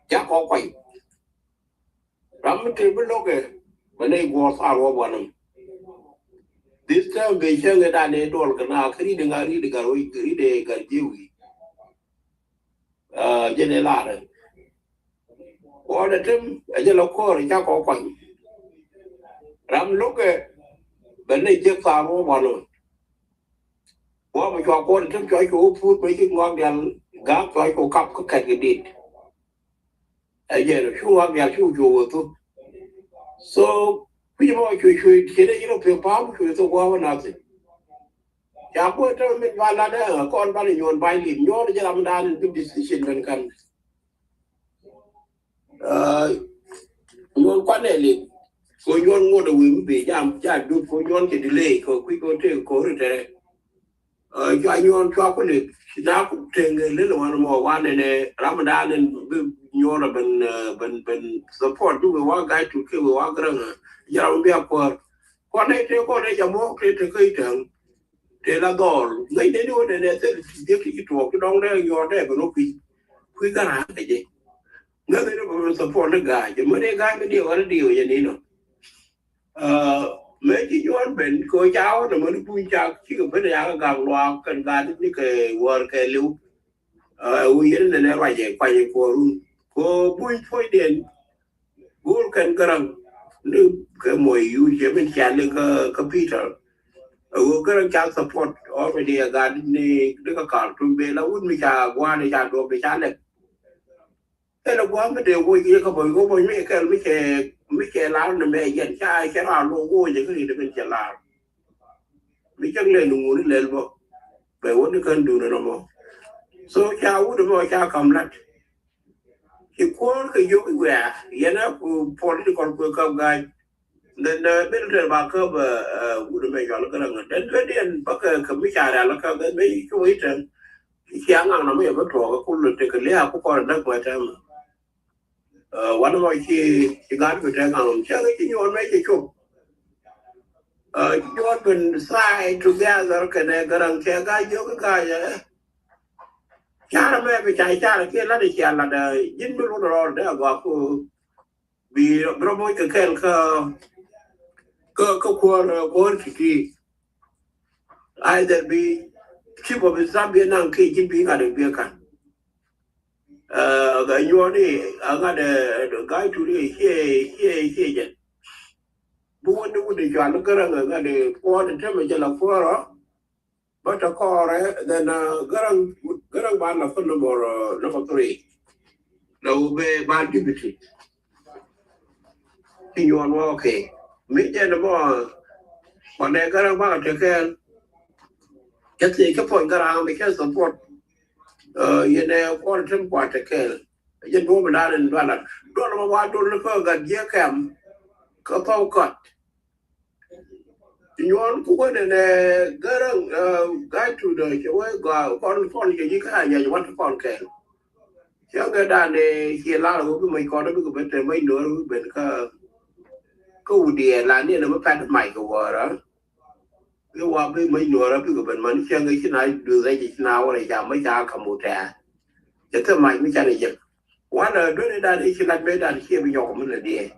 Ca kɔ kuany. Ram mi te bi lo̱kɛ bɛ nɛy guɔ̱ɔ̱r thaar wä buanäm. This time bɛ cäŋ ɛ dan ɛ duɔl kɛ na kä ri̱t ɛ ŋa̱ ri̱t ɛ gat ri̱t ɛ gat ji̱ wi̱i̱. Jɛn ɛ lar ɛ kuɔɔdɛ tem ɛ jɛ lɔ kuäär ca kɔ kuany. Ram lo̱kɛ bɛ nɛy jiäk thaar wä buanäm. Wä mi cua kuɔɔdɛ tem cua cu wä puut bɛ ci ŋɔak dial ga̱a̱k cua cu kap kä kɛt kɛ dit. Ɛ jɛn cu ŋɔak dial cu cu wä thuk. So kui̱c mɔ cuɛ cuɛ kiɛn ɛ yirɔ pek pa̱a̱m cuɛ thok gua̱a̱ wä nothing. Ca kuɛ tɛmɛ min ba lat ɛ kɔn ban inyuɔn ba̱ny lim nyuɔn jɛ ram dan in bi decision ben kan. Nyuɔn kuanɛ lim ko nyuɔn ŋot ɛ wi̱i̱ mi bi jam jal dup ko nyuɔn kɛ delay ko kui̱c ko tëë ko ri tɛrɛ. Cua nyuɔn cua kuli na ku teŋ lel wan mɔ wan nɛ ram dan in bi nyuɔn ben ben ben support du wä ga̱a̱c tu kɛ wä gräŋ. Jɛ ram bi a kuäär kɔn nɛ te kɔn nɛ jɛ mɔ te te kä itäŋ. Te la dhɔl ŋäc nɛ ni wä nɛ nɛ thil ti diek ti ci tuɔɔk ti dɔŋ dɛ yɔɔr dɛ ben wä kui̱ kui̱ gara̱a̱ kɛ jɛ. Ŋäth ni bä support ni ga̱a̱c jɛ mɛ ni ga̱a̱c mi diɛ wä ni diɛ wä jɛ ni nɔ. Mëë ci nyuɔn ben kɛ ɣöö ca ɣɔn ɛmɔ ni buny ca cikɛ ben ɛ yakä gak luaak kɛn gat ni kɛ wäär kɛ li̱w. Ɛ ɣöö yɛn nɛnɛ ruacɛ kuacɛ kuɔɔrun kɛ ɣöö buny puɔ̱cdiɛn go̱o̱r kɛn Gäräŋ ni kɛ muɔc yuc cɛ min cia liŋ kä Peter. Ɛ ɣöö Gäräŋ ca support already ɛ gat ni ni kä Khartoum ben la wut mi ca gua̱a̱n ca duɔ̱p ni ca lɛp. Kɛn a gua̱a̱th mi dee woc yɛ kä bɔny kä bɔny mi kɛl mi cɛ mi cɛ lar ni mɛ yɛn ca cɛ rar lo woc yɛ kä ri dee ben cɛ lar. Mi cäŋ lɛ ni ŋuni lɛl bɔ bɛ wä ni kän duun ni nɔmɔ. So ca wut mɔ ca kam lat. Ci kuɔr kɛ yok iwɛɛ yɛn a ku political kuɛ käp ga̱a̱c. Then military ba käp wut mɛ cɔal Gäräŋ then duet diɛn bä kɛ kɛ mi ca rial käp then mɛ cu itɛn. Ci a ŋaŋ nɔmɔ yɛ bä tuɔɔk kä kul tekɛ liaak ku kɔn däk bä tɛmɛ. Wanɛ mɔ ci ci gat bi tɛk ŋaŋ cɛ ŋä ci nyuɔn mɛ ci cop. Ci nyuɔn ben side together kɛnɛ Gäräŋ cɛ gat jiök i̱ gat yɛ. Carɛ mɛ bi ca carɛ kiɛ lat i̱ cia lat ji̱n bi rut rɔɔr dee agɔak ku bi bi rɔ moc kɛ kɛl kä kä kä kuɔr kuɔr ti̱ti̱. Either bi ci bɔ bi thap bi naŋ kiɛ ji̱n bi ŋa̱t bi ka̱n. Ɛ nyuɔni a ŋa̱t ɛ ga̱a̱c tut i̱ ciɛ ciɛ ciɛ jɛn. Bi wun ni wun i̱ cɔal Gäräŋ ɛ ŋa̱t ɛ kuɔɔn i̱ temɛ jɛ la kuɔɔrɔ. Bä tɛ kɔɔrɛ then Gäräŋ Gäräŋ ba la kä number number three. Lɛ wä bɛ ba dibiti. Ci nyuɔn wä okay. Mi jɛn mɔ kɔnɛ Gäräŋ ba kɛ tekɛɛl. Cɛ thiec cä puɔny Gäräŋ mi cɛ support. Yɛnɛ kuɔn tem kuat tekɛɛl. Jɛn duɔ̱ɔ̱p in da̱a̱n in dualat duɔl mɔ wa duɔl ni kä gat jiɛ kɛm. Kä thɔw kɔt. Nyuɔn ku wä nɛnɛ Gäräŋ ga̱a̱c tuut cɛ wee gɔaa kɔn kɔn cɛ ji̱ kä a nyɛc wä ti kɔn kɛɛl. Cäŋ kɛ dan ɛ ciɛ lar wä bi mec kɔn bikɛ ben te mec nuɔr bi ben kä kä wut diɛɛr la ni ɛn bi pɛt mac kɛ wäärä. Bi wa bi mec nuɔr bikɛ ben mani cäŋ kɛ ci na duth rɛc ci na wä rɛc ca mec ca ka̱m wut tɛ̈ɛ̈. Cɛ thil mac mi canɛ jek wanɛ dueni dan i̱ ci lat mec dan ciɛ bi nyɔk mi lɛ diɛɛr.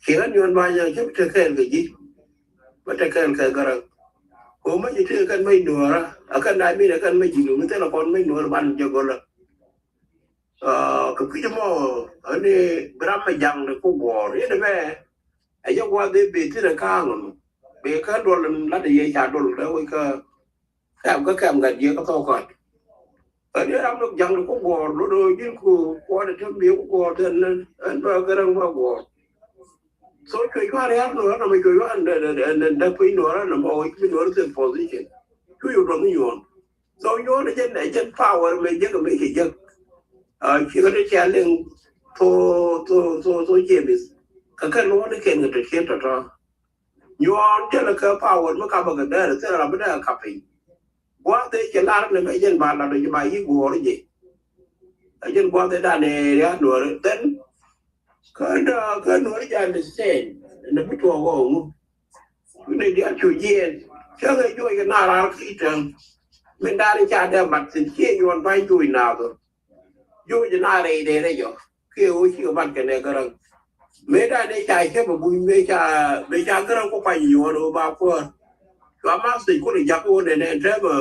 Ci ɣän nyuɔn ba nyɔk cä bi tekɛɛl kɛ ji̱. Bä tekɛɛl kɛ Gäräŋ. Ko mec i̱ tekɛ kɛn mec nuɔrä a kɛn da̱a̱ min a kɛn mec ji̱ mi thilɛ kɔn mec nuɔrä ban jɛ gɔlä. Kɛ kui̱c mɔ ɣän i̱ bi ram mɛ jaŋ ni ku guɔ̱ɔ̱r i̱ ni mɛ. Ɛ jɛ gua̱a̱th i̱ bi thin ɛ ka̱a̱ŋ ɛmɔ bi kɛ duɔl in lat i̱ yɛ ca duɔl dee wec kä. Kɛm kä kɛm gat jiɛ kä thok kɔt. Ɛ diɛ ram ni jaŋ ni ku guɔ̱ɔ̱r lot ɣöö ji̱n ku kuɔt ɛ tem biɛ ku guɔ̱ɔ̱r then ɛn bä Gäräŋ bä guɔ̱ɔ̱r. So cuɛ cua̱r yar nuɔrä nɔmɔ cuɛ cua̱r ɛn däk piny nuɔrä nɔmɔ wec bi nuɔrä thil position. Cu yuk duɔth ni nyuɔ̱ɔ̱n. So nyuɔ̱ɔ̱n ɛ jɛn ɛ jɛn power mɛ jek ɛ mɛ cɛ jek. Ci kä ti cia liŋ tho tho tho tho James. Kä kɛn ni wä ni kɛn kɛ te cien tɔ̱tɔ̱. Nyuɔɔn jälä kä power mi kapä kɛ dɛɛr thil ram mi dee kap piny. Gua̱a̱th dee cɛ lar ni mɛ jɛn ba lat dɔ̱ ci ba yi guɔ̱ɔ̱r jɛ. A jɛn gua̱a̱th dee dan area nuɔri then. Kä dee kä nuɔri jɛ understand ni bi tuɔɔk ɣɔw ŋu. Ni dial cu jiɛɛn cä ŋɛ juɔc kɛ naar raar ki täŋ. Min dan ca dee mat thin ciɛ nyuɔɔn ba̱ny juɔc naath ɣä. Juɔc naath rɛy dee rɛy jɔ kiɛ ɣöö cikɛ mat kɛnɛ Gäräŋ. Mëë dan dee ca cäp a buny mëë ca mëë ca Gäräŋ ku kuany nyuɔɔn ɣöö ba kuäär. Cua ma thiec kun i̱ jak ɣöö nɛnɛ ɛn täämɛ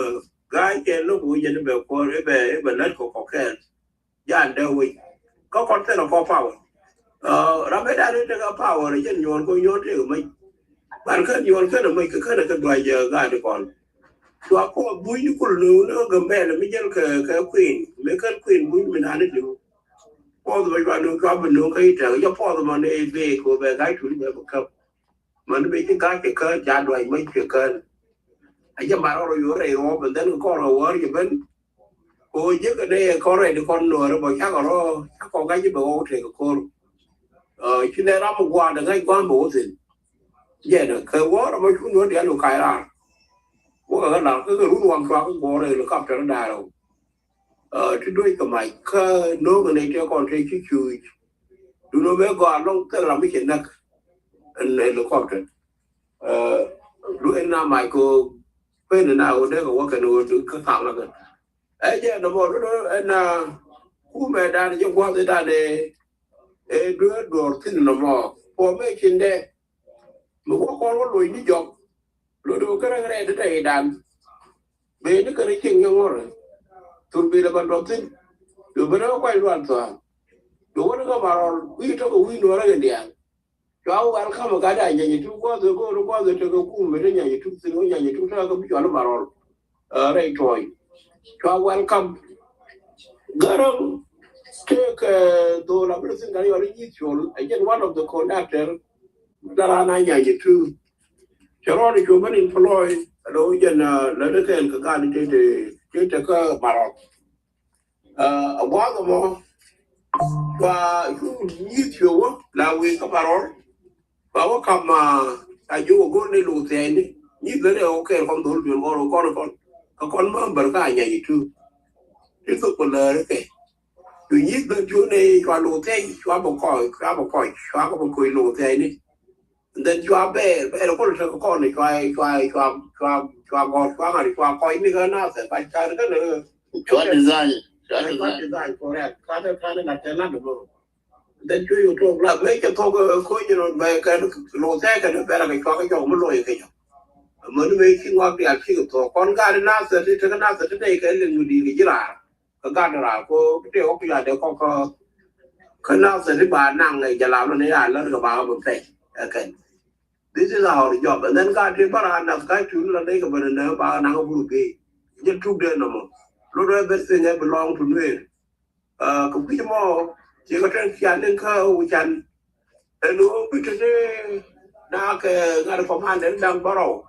ga̱a̱c kɛ lo̱k ɣöö jɛn i̱ bɛ kuäär i̱ bɛ i̱ bɛ lät kɛ kɔkɛɛl. Jaan dee wec kä kɔn thilɛ kɔ power. Ram mëë dan dee tekɛ power jɛn nyuɔɔn kɛ nyuɔɔn tekɛ mec. Ban kän nyuɔɔn känɛ mec kɛ känɛ kɛ duac gaat kɔn. Cua kɔ buny ni kul ni ni kä Gambɛl mi jɛl kɛ kɛ kuin mi kän kuin buny mi nani liw. Puɔth mɔ cua no̱o̱ŋ cua bi no̱o̱ŋ kä i̱ tɛk jɛ puɔth mɔ ni bee ko bɛ ga̱c tuni bɛ bi käp. Mani bɛ ci ga̱c kɛ kään ca duac mɔ ci kɛ kään. A jɛ mat rɔ yo̱o̱ rɛy ruɔ̱ɔ̱p and then kɛ kɔn rɔ wäär jɛ ben. Ko jek kɛ dee kɔn rɛy di kɔn nuɔɔri bɔ cakɛ rɔ cakɔ ga̱c jɛ bɛ wä wä tɛk kɛ ko̱r. Ci nɛ ram mi gua̱a̱r dɛ ŋa̱c gua̱a̱r bɛ wä thin. Jɛ dɛ kɛ wäär mɔ cu nuɔ̱ɔ̱r diaal wä kac raar. Wä kɛ kɛ lar kä kɛ run waŋ cua kä guɔ̱ɔ̱r rɛy helicopter da̱a̱r rɛw. Ti duec kɛ mac kä no̱o̱ŋ ni tëë kɔn tëë ci cuuc. Dun wä mëë gɔaa lɔŋ thil ram mi ci näk. Ɛn helicopter. Duec na mac ko pen na wä dee kɛ wä kɛn wä kä kaŋ la kɛn. Ɛ jɛ nɔmɔ dudu ɛn na kumɛ dan jɛ gua̱th dan ɛ duer duɔr thin nɔmɔ. Puɔ mëë cin dee. Mi wä kɔn wä loc ni jɔk. Lot wä kärɛ kärɛ ti tɛy dan. Bee ni kärɛ cieŋ nyɛ ŋɔr. Thur bi lɛ ban dɔk thin. Bi ben wä kuac lual thua̱a̱ŋ. Bi wä ni kä marɔl wi̱i̱ tɔk wi̱i̱ nuɔrä kɛ diaal. Cua welcome ka da nyany tu guath ko ru guath te ko kum be nyany tu thin nyany tu ta ko bi cua marɔl. Rɛy tuɔy. Cua welcome. Garaŋ te kɛ dhol a bi thin ka yɔl nyi col. Again, one of the conductor. Dara na nyany tu. Cɛ rɔɔd cu ben employ. Lo jɛn la de kɛn ka gal te te te ka marɔl. A gua̱a̱th ɛmɔ cua cu nyi̱th cuɛ wä la wëë kä parɔl. Cua wä kam a jiök a go̱r ni lo̱o̱ thia̱a̱cni nyi̱th ben ɛ wä kɛɛl kɔn dhol duel kɔn kɔn kɔn kɔn member ka a nyany tu. Ti thok kɛ lääri kɛ cu nyi̱th ben cu ni cua lo̱o̱ thia̱a̱c cua bɛ kɔc cua bɛ kɔc cua kɛ bɛ koc lo̱o̱ thia̱a̱cni. And then cua bɛɛr bɛɛr kul tek kɔn cua cua cua cua cua gɔr cua ŋa̱r cua kɔc ni kä nath ɛ bac kar kä ni. Cua design. Cua design. Design, correct. Ka te ka ni na te na de mo. Then cu yu tok la me cɛ thok ko ni ro bɛ kɛ lo te kɛ ni bɛɛr kɛ cua kɛ jɔk mi lo kɛ jɔk. Mɛ ni me ci ŋuak dial ci kɛ thok kɔn gar nath ti tek nath ti dee kɛ liŋ mi di kɛ jirar. Kä gat raar ko te wä kuya de kɔk kä kä nath ti ba naŋ ɛ jɛ lam ni ya lär kɛ ba kä bi pɛc ɛ kɛn. This is our job. And then gat ti ba raar nath ka cun la dee kɛ ben nɛ ba naŋ bur bi jɛ tuk de nɔmɔ. Lot wɛ beth thing ɛ belong to Nuer. Kɛ kui̱c mɔ ci kɛ tɛn cian ni kä wi̱can. Ɛn ɣöö bi te ni na kɛ ŋa̱t kɔmandɛ ni da̱ŋ bärɔw.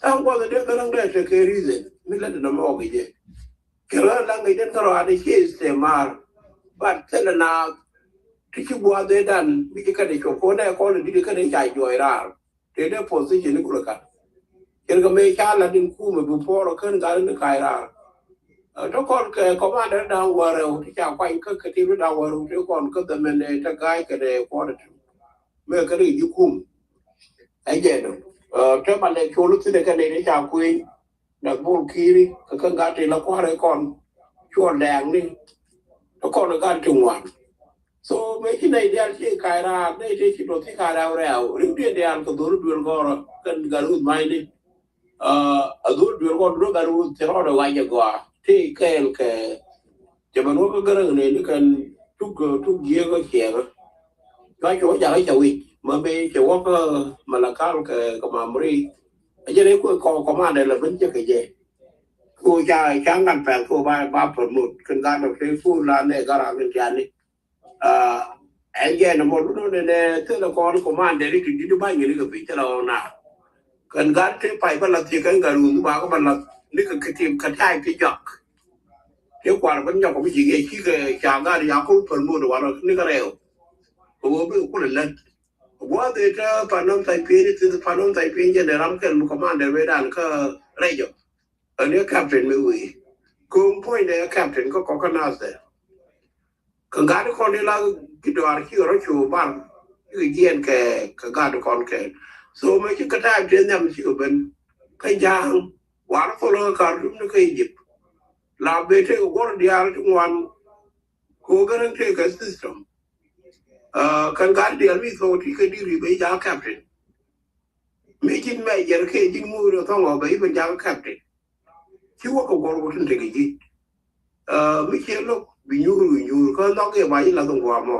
Tha̱a̱ŋ guɔth ɛ dee bä naŋ dee tekɛ reason mi lät nɔmɔ kɛ jɛ. Kɛ ɣän laŋ kɛ jɛn kärɔa ni ci istimar. But thilɛ naath ti ci gua̱a̱th ëëdan mi ci kɛn ɛ cop kɛ ɣän ɛ kɔn ɛ di̱t kɛn ɛ ca juɔc raar. Tëë dee position ni kulɛ kat. Cɛn kɛ mëë ca lat in kumɛ bi puɔr ɛ kän gat in ka̱a̱c raar. Tɔ kɔn kɛ commander da̱ŋ wärɛw ti ca kuany kä kɛ tip da̱ŋ wärɛw ti kɔn kä dhɛmɛn ɛ te ga̱a̱c kɛ dee kuɔn ɛ ti. Mëë kä ri ji̱ kum. Ɛ jɛ dɔ. Te ma lɛ col thin ɛ kɛn ɛ ti ca kueny. Nath bol ki̱i̱ri kɛ kä gat ti la kua̱r ɛ kɔn. Cuɔl dɛɛŋni. Tɔ kɔn ɛ gat ti ŋuan. So mëë ci nɛy diaal ci ka̱a̱c raar nɛy tëë ci duɔth ci ka̱a̱c raar rɛw rim diɛn diaal kɛ dhol duel gɔrɔ kɛn gat ruth ma̱cni. A dhol duel gɔrɔ duel gat ruth ci rɔɔdɛ wac ɛ gɔaa ti kɛɛl kɛ cɛ ben wä kä gäräŋ nɛy ni kɛn tuk tuk jiɛk kä ciɛŋä. Cua cɛ wä jakä cɛ wi̱c ma mëë cɛ wä kä Malakal kɛ kɛ Mamri. A jɛ rɛy kuɛ kɔ kɔmandɛ la ben cɛ kɛ jɛ. Ko ca ca ŋa̱n pɛl ko ba ba promote kɛn gat dɔk te ko la nɛ garaŋ in tiani. Ɛn jɛ nɛ mɔ lun nɛ nɛ thilɛ kɔn commander ti dit ba nyini kɛ piny thilɛ ɣɔw na. Kɛn gat ti pay ba lath ti kɛn gat wun ba kɛ ba lath ni kɛ kɛ tim kɛ tay ti jɔk. Ti kuar ben jɔk mi ji̱ kɛ ci kɛ ca gat ya kul pär mot wala ni kɛ rɛw. Kɛ wä bi kul lät. Guath ɛ tɛ panom tay piny ti panom tay piny jɛ nɛ ram kɛn mi commander wee dan kä rɛjɔ. Ani captain mi wee. Ko̱o̱ŋ puɔ̱nydɛ captain kä kɔk kä nath dɛ. Kɛ gat kɔn i̱ la ki dɔaar ci rɔ cu bar ci jiɛn kɛ kɛ gat kɔn kɛ. So mɛ ci kɛ ta̱a̱ tëë nhiam ci kɛ ben kä ja̱a̱ŋ war thol kä Khartoum ni kä Egypt. La ben tëë kɛ guɔ̱r diaal ti ŋuan. Ko gɛn tëë kɛ system. Kɛn gat diaal mi thok ti kɛ diri ben ja̱a̱ŋ captain. Mi ji̱n mɛ jɛr kɛ ji̱n ŋuuri thɔŋ ɔ ben i̱ ben ja̱a̱ŋ captain. Ci wä kɛ guɔ̱r wä tin tekɛ ji̱. Mi ciɛ lo̱k bi nyuur wi̱i̱ nyuur kä nhɔk kɛ ba ji̱ lath in gua̱a̱ mɔ.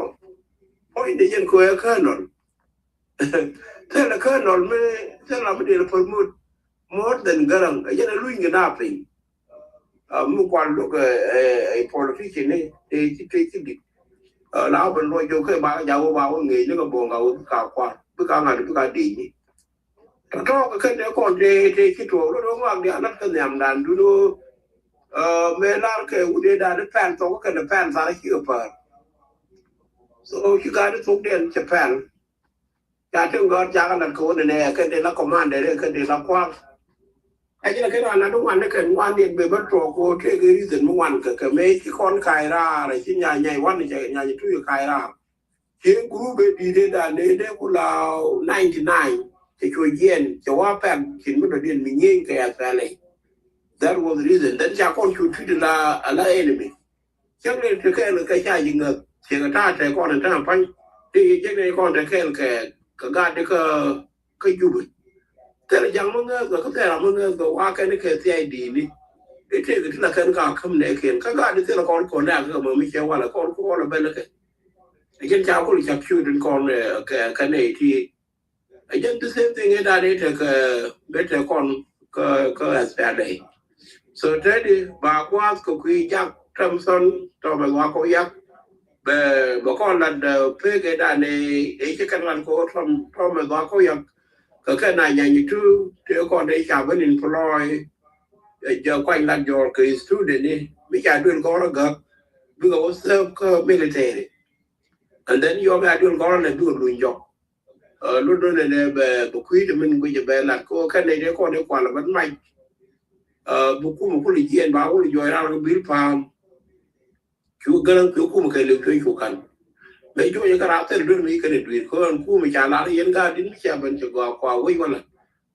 Puɔ̱nydɛ jɛn kɛ ɣöö ɛ colonel. Thilɛ colonel mi thilɛ ram mi dee promote more than Garaŋ. Ɛ jɛn ɛ luny kɛ na piny. Mi kual lo̱k ɛ politician ni tëë ci tëë ci dit. Ɛ, la wä ben luɔc jɔk kɛ ba kɛ jak wä ba wä ŋi̱i̱c ni kɛ bo̱o̱ŋ ka wä bi ka kuar bi ka ŋa̱t bi ka di̱i̱c ni. Tɔ̱tɔ̱ kɛ kɛn tëë kɔn tëë tëë ci tuɔɔk rot wä ŋɔak diaal lat kɛ nhiamdan dun wä. Ɛ, mëë lar kɛ wut ëëdan i̱ pɛl thok kɛn i̱ pɛl thar ci kɛ päär. So ci gaat i̱ thokdiɛn cɛ pɛl. Ca tin gɔ̱r cakɛ lat kɛ wä nɛnɛ kɛn tëë la commander kɛn tëë la kua̱r. Ɛ jɛn kɛn raan lat ŋuan ni kɛn ŋuan ni bɛ bä tuɔɔk kɛ wä tëë kɛ reason mi ŋuan kɛ kɛ mëë ci kɔn ka̱c raar ɛ ci nya nyay wan cɛ nya ci tuc ka̱c raar. Ci group ëë di̱i̱t ëëdan dee dee ku la ninety nine cɛ cuɔ jiɛn cɛ wa pɛl cin mi dɔ̱diɛn mi nyieny kɛ ɛ pɛl ɛ. That was the reason. Then ca kɔn cu treat la ala enemy. Cäŋ ni te kɛɛl kɛ ca ji̱ ŋäth ciɛ kɛ ta̱a̱ tɛ kɔn in ta̱a̱ pa̱ny. Ti yɛ cäŋ ni kɔn te kɛɛl kɛ kɛ gaat di kä kä Jubɛ. Thilɛ ja̱ŋ mi ŋääth kɛ kä thilɛ ram mi ŋääth kɛ wa kɛn kɛ thia̱a̱c di̱i̱ni. I̱ tëëk ti la kɛn ka käm nɛ kiɛn kä gaat di thilɛ kɔn kɔn dɛ akä kɛ mɛ mi cɛ walɛ kɔn kɔn lɛ bɛl kɛ. Ɛ jɛn ca kul cak ciöt in kɔn kɛ kɛ nɛ iti. Ɛ jɛn the same thing ëëdan i̱ tekɛ bɛ tɛ kɔn kä kä S P L A. So tëëdi ba gua̱a̱th kɛ kui̱ jak Tɔmthɔn Tɔmɛ Gua̱a̱k Kɔk Yak bɛ bɛ kɔn lat pek ëëdan i̱ ci kɛn lat kɛ Tɔmɛ Gua̱a̱k Kɔk Yak kɛ kɛn a nyanyitu tëë kɔn i̱ ca ben in pulɔɔy. Ɛ jɛ kuany lat jɔɔr kɛ student i̱ mi ca duel kɔn rɔ gäk bikɛ wä serve kä military. And then yɔm ya duel kɔn rɔ lɛ bikɛ luny jɔk. Lut dun nɛ bɛ bɛ kui̱ ti min guic bɛ lat ko kɛn nɛ dee kɔn i̱ kual bä mac. Bi kum kul jiɛn ba wul juɔc ran kä bil pa̱a̱m. Cu gäräŋ cu kum kɛ lip cuec cu kan. Mɛ juɔc kä ran thil duer mi kɛn i̱ dui̱r kɔn kum ca lar yɛn gaat din mi ca ben ci gɔaa kua wec wala.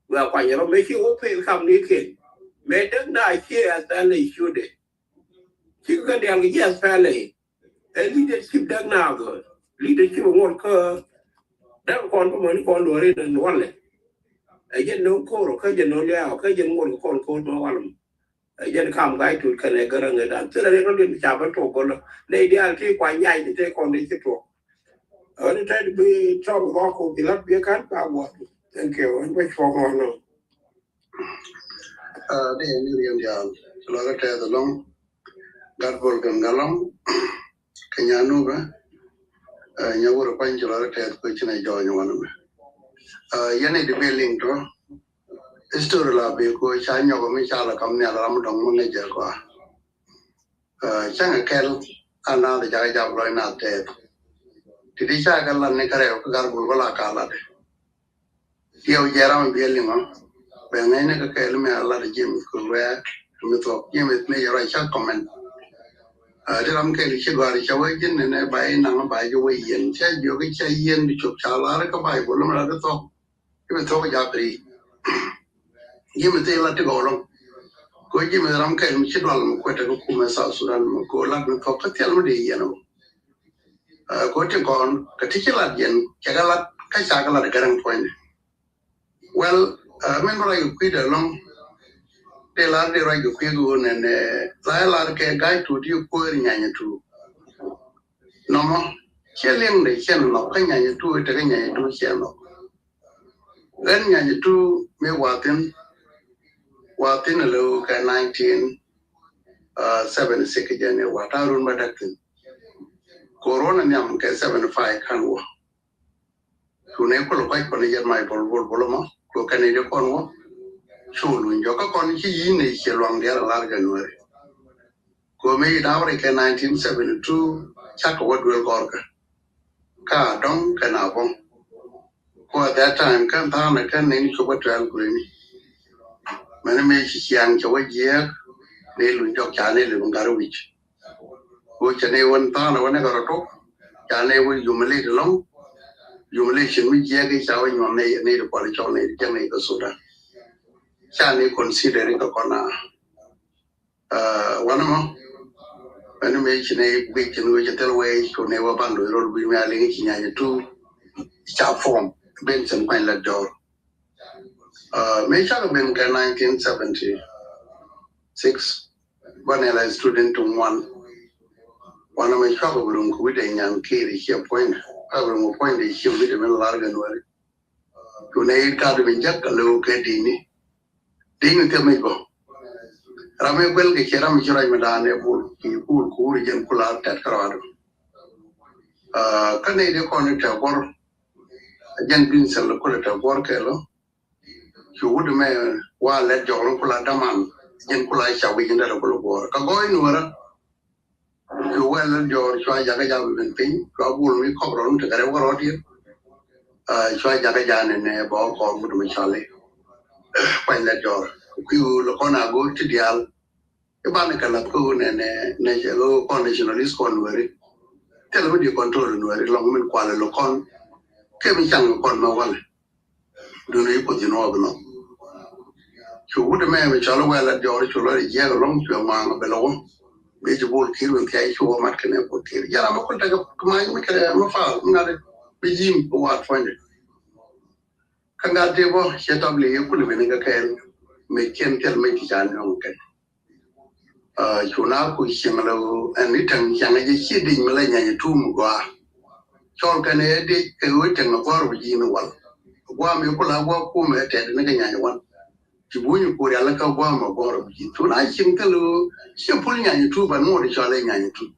Wia kuany rɔ mɛ ci wä pel kam ni ken. Mɛ däk na cie a thɛl i̱ cu de. Ci kɛ diaal kɛ jiath pɛlɛ. Ɛ leadership däk naath ɣöö leadership ŋuɔt kä däk kɔn bä mäni kɔn luɔri ni walɛ. Ɛ jɛn no̱o̱ŋ ko̱r kä jɛn no̱o̱ŋ liaw kä jɛn ŋuɔt kɛ kɔn ko̱r ma walɛ mɔ. Ɛ jɛn kam ga̱a̱c tut kɛnɛ gärä ŋɛ dan thilɛ ri rɔ liɛm ca bä tuɔk gɔlä nɛ diaal ti kua nyac ni te kɔn di ci tuɔk. Ɛ ni tɛt bi tɔm gɔk ko bi lat bi kan ba guɔth. Thank you. Ɛn bä cuɔk ŋɔn nɔ. Dee ni riɛm diaal ci lɔk tɛth alɔŋ. Gat bol kɛn galɔŋ kɛ nya nubɛ. Nya wurɛ pany ci lɔk tɛth kuecin a jɔny wanɛ mɛ. Yɛn i̱ di bi liŋ tɔ. History la bi ko ca nyɔk mi ca la kam nhial ram dɔŋ mi ŋäc jɛ kɔa. Cäŋɛ kɛl a naath jakä jap lɔc naath tɛth. Ti di ca kɛ lat ni kärɛw kä gat bol bä la ka lat. Diɛw jɛ ram biɛ liŋɔ bɛ ŋäcni kä kɛɛl mi a lat James kɛ wɛɛ mi thuɔk James mi jɛ ruac cak comment. Ti ram kɛɛl ci gɔ̱a̱r cɛ wee ji̱n nɛnɛ ba i̱ naŋ ba jɛ wee yɛn cɛ jiök i̱ cɛ yɛn di cop ca lar kä Baibol mi lat i̱ thuɔk. Ci mi thuɔk ja̱ piri. James i̱ lat ti gɔw lɔŋ. Ko James ram kɛɛl mi ci dual mi kuɛtɛ kä kumɛ South Sudan mi ko lat mi thuɔk kä thial mi di yɛn ɔ. Ko ti kɔn kɛ ti ci lat yɛn cɛ kɛ lat kä ca kɛ lat gɛrɛŋ puɔ̱nydɛ. Well, min bä ruac kɛ kui̱dɛ lɔŋ dee lar dee ruac kɛ kui̱ kɛ ɣöö nɛn la ɛ lar kɛ ga̱a̱c tuut ti kuäär nyanyɛ tuut. Nɔmɔ ciɛ liɛŋdɛ ciɛ nɔk kä nyanyɛ tuut tekɛ nyanyɛ tuut ciɛ nɔk. Ɣän nyanyɛ tuut mi wathin wathin a lo̱o̱ kɛ nineteen seventy six jɛn ɛ wa ta̱a̱ run bä däk thin. Corona nhiam kɛ seventy five kan wä. Cu nɛ kulɛ kuac kɔn i̱ yɛn mac bol bol bol ɛmɔ cu kɛn i̱ di kɔn wä. Cu luny jɔkä kɔn ci yi̱n i̱ ciɛ luaŋ diaal a lar January. Ku mëë i̱ da̱a̱ wä ri kɛ nineteen seventy two cakɛ wä duel gɔrkä. Ka dɔ̱ŋ kɛn a bɔŋ. Ku at that time kɛn tha̱a̱ŋ nɛ kɛn nɛn cop kä twelve green. Mɛn mëë ci ciaŋ cɛ wä jiääk ni luny jɔk ca ni lip ŋa̱r wi̱c. Ku cɛ ni wän tha̱a̱ŋ wä ni kɛ rɔ tok ca ni wä humiliate lɔ̱ŋ. Humiliation mi jiɛk i̱ ca wä nyuɔm ni ni di kual cɔl ni di jiɛk ni kɛ Sudan. Ca ni consider i̱ kɛ kɔn a wanɛ mɔ. Ɛn mëë ci ni guic ci ni wä cɛ thil wee cu ni wä ban lo̱c rol wi̱i̱ mi a liŋ ci nyanya tu ca form ben cin kuany la jɔr. Mëë cakɛ ben kɛ nineteen seventy six banɛ la student ti ŋuan. Wanɛ mɛ cakɛ bi ruŋ kɛ wi̱dɛ nyan kiir i̱ ciɛ puɔ̱nydɛ cakɛ bi ruŋ kɛ puɔ̱nydɛ i̱ ciɛ wi̱dɛ mi lar kɛ nuɛri. Cu nɛ i̱ kat bi jek kɛ lëw kɛ di̱i̱ni. Di̱i̱ni thil mi bä ram mi guɛl kɛ ciɛ ram mi ci ruac mi da̱a̱n ɛ bul ki kul kuur i̱ jɛn kula tɛt kärɔaadu. Kä nɛy ti kɔn i̱ tɛ̈ guɔ̱r a jɛn bin thil kulɛ tɛ̈ guɔ̱r kɛl ɔ. Cu wut mɛ wa lɛt jɔk lɔ kula daman jɛn kula ca wi̱c in dɛr kula guɔ̱r kä gɔɔy nuɔrä. Cu wɛl jɔɔr cua jakä ja bi ben piny cua bul mi kɔk rɔn tekɛ rɛw kä rɔt yet. Cua jakä ja nɛ nɛ bɛ wä kɔɔr mut mi cɔli. Kuany lɛt jɔɔr kui̱ wul kɔn a go̱o̱r ti diaal. I̱ banɛ kɛ lath kä wun nɛ nɛ nɛ cɛ ɣöö kɔn nationalist kɔn weri. Thil mi di control in weri lɔŋ min kualɛ lo kɔn. Kɛ mi caŋ kɔn mɛ walɛ. Duni i̱ puɔth in wä bi nhɔk. Cu wut mɛ mi cɔl wɛl a diɔr cu lɔ di jiɛk lɔŋ cu ŋuaŋ bɛ lɔ wä. Bi ci bol kir wun thiac cu wä mat kɛnɛ bol kir jara mɛ kul tekɛ kɛ mac mi kɛ mɛ faal mi ŋa̱t bi ji̱m bi waat puɔ̱nydɛ. Kä ŋa̱t di bä ciɛ tɔp li i̱ kul bi ni kɛ kɛɛl mi kiɛn thil mi ci ca nöŋ kɛn. Cu na ku cieŋ lɛ ɛn ni täŋ cieŋ jɛ ci dic mi lɛ nyany tum gɔaa. Cɔl kɛn ɛ dic kɛ ɣöö cieŋ ɛ gɔr bi ji̱ ni wal. Gɔaa mi ku la gɔaa kum ɛ tɛt ni kɛ nyany wan. Ci buny ku rial kä gɔaa mɛ gɔr bi ji̱ cu na cieŋ thil ɣöö ciɛ pul nyany tum ban ŋot cɔl ɛ nyany tum.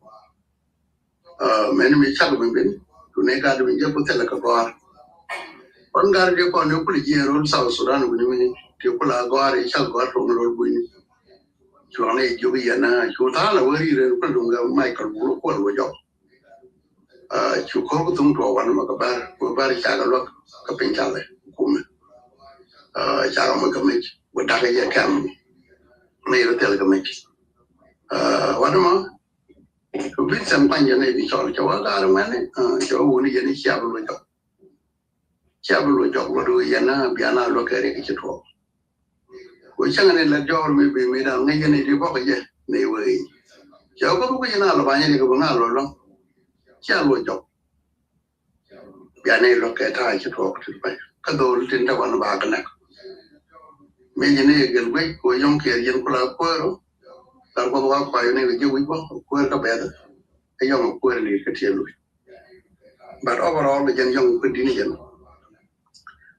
Mɛn mi cak mi bin tu ne gat mi jɛ ku thil kɛ gɔr. Kɔn gar di kɔn ni kul jiɛ rol South Sudan wini wini ti kul a gɔr i cak gɔr tum rol wini. Cuɔŋ i̱ jiök yɛn a cu tha̱a̱l a wä ri̱i̱r ɛn kuäl duŋ kɛ Michael Bul kuäl wä jɔk. Cu ko̱r ku thuŋ tuɔɔk wan mɛ kɛ bär wä bär cakɛ luäk kɛ piny calɛ kumɛ. Cakɛ mɛ kɛ mec wä dakä yɛ kɛm. Mɛ yɛ thil kɛ mec. Wan mɛ kɛ bi thɛm kuany jɛ nɛ bi cɔl cɛ wä gaar mɛni cɛ wä wuni jɛ ni ciap luä jɔk. Cia bi luɔc jɔk luɔt wee yɛn a bian a luɔk kɛ riɛk ci tuɔɔk. Wee cäŋ ni lɛt jɔɔr mi bi mi dan ŋäc yɛn i̱ di bɔk jɛ ni wee. Cia wee kä buk yɛn a lɔ bany riɛk bi ŋa luɔt lɔŋ. Cia luɔc jɔk. Bian ni luɔk kɛ ta̱a̱ ci tuɔɔk ti bany kä dhol tin te wan ba kä nɛk. Mi ji̱n i̱ gel guec wee yɔŋ kiɛɛr yɛn kula kuäär. Lar kuɔth wa kuay ni kɛ ji̱ wi̱c bɔ kuäär kä bɛth. Kä yɔŋ kuäär ni kä tiɛɛl wi̱c. But overall bɛ jɛn yɔŋ kä di̱n jɛn.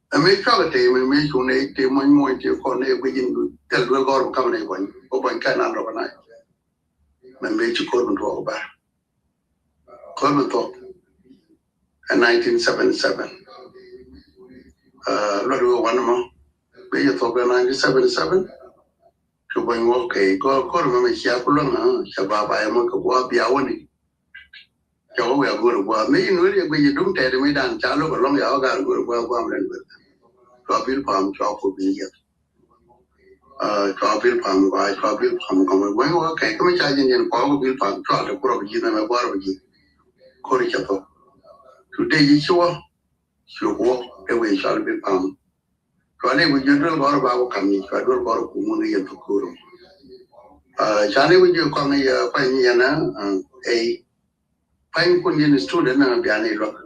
Ɛ mëë cuakɛ tëë mëë mëë cuŋ nɛ tëë muɔ̱ny muɔ̱ny tëë kɔn nɛ guic in thil duel gɔr bi kam nɛ buɔ̱ny kɛ buɔ̱ny kɛ nan rɔbä nai. Mɛ mëë ci ko̱r mi tuɔɔk bär ko̱r mi thuɔk. Ɛ nineteen seventy seven. Luɔt wee wan mɔ mëë ci thuɔk ɛ nineteen seventy seven. Kɛ buɔ̱ny wä kɛ gɔr ko̱r mɛ mɛ cia ku luäŋ. Ca ba ba yɛ mɔ kɛ gua̱a̱ bia wäni. Cɔk wia go̱o̱r gua̱a̱th mi in weri a guic i duŋ tɛt mi dan ca lo̱k alɔŋ ya wä gar go̱o̱r gua̱a̱th gua̱a̱m lɛn weri. Cua bil pam cua ku bil yɛth. Cua bil pam gua cua bil pam gɔmɛ gua̱a̱th wä kɛ kä mi ca ji̱n ji̱n kua wä bil pam cua te kurɔ bi ji̱n mɛ gua̱a̱r bi ji̱n. Ko̱r cɛ thok. Cu dee ji̱ ci wä. Cu ku wä ɛ wee cua bil pam. Cua lɛ wee ji̱n duel gɔr ba wä kam ni cua duel gɔr ku mun yɛn thok ko̱r. Ca lɛ wee ji̱n kɔŋ yɛ kuany yɛn a ɛ. Pa̱ny kun yɛn student na bian i̱ luäk.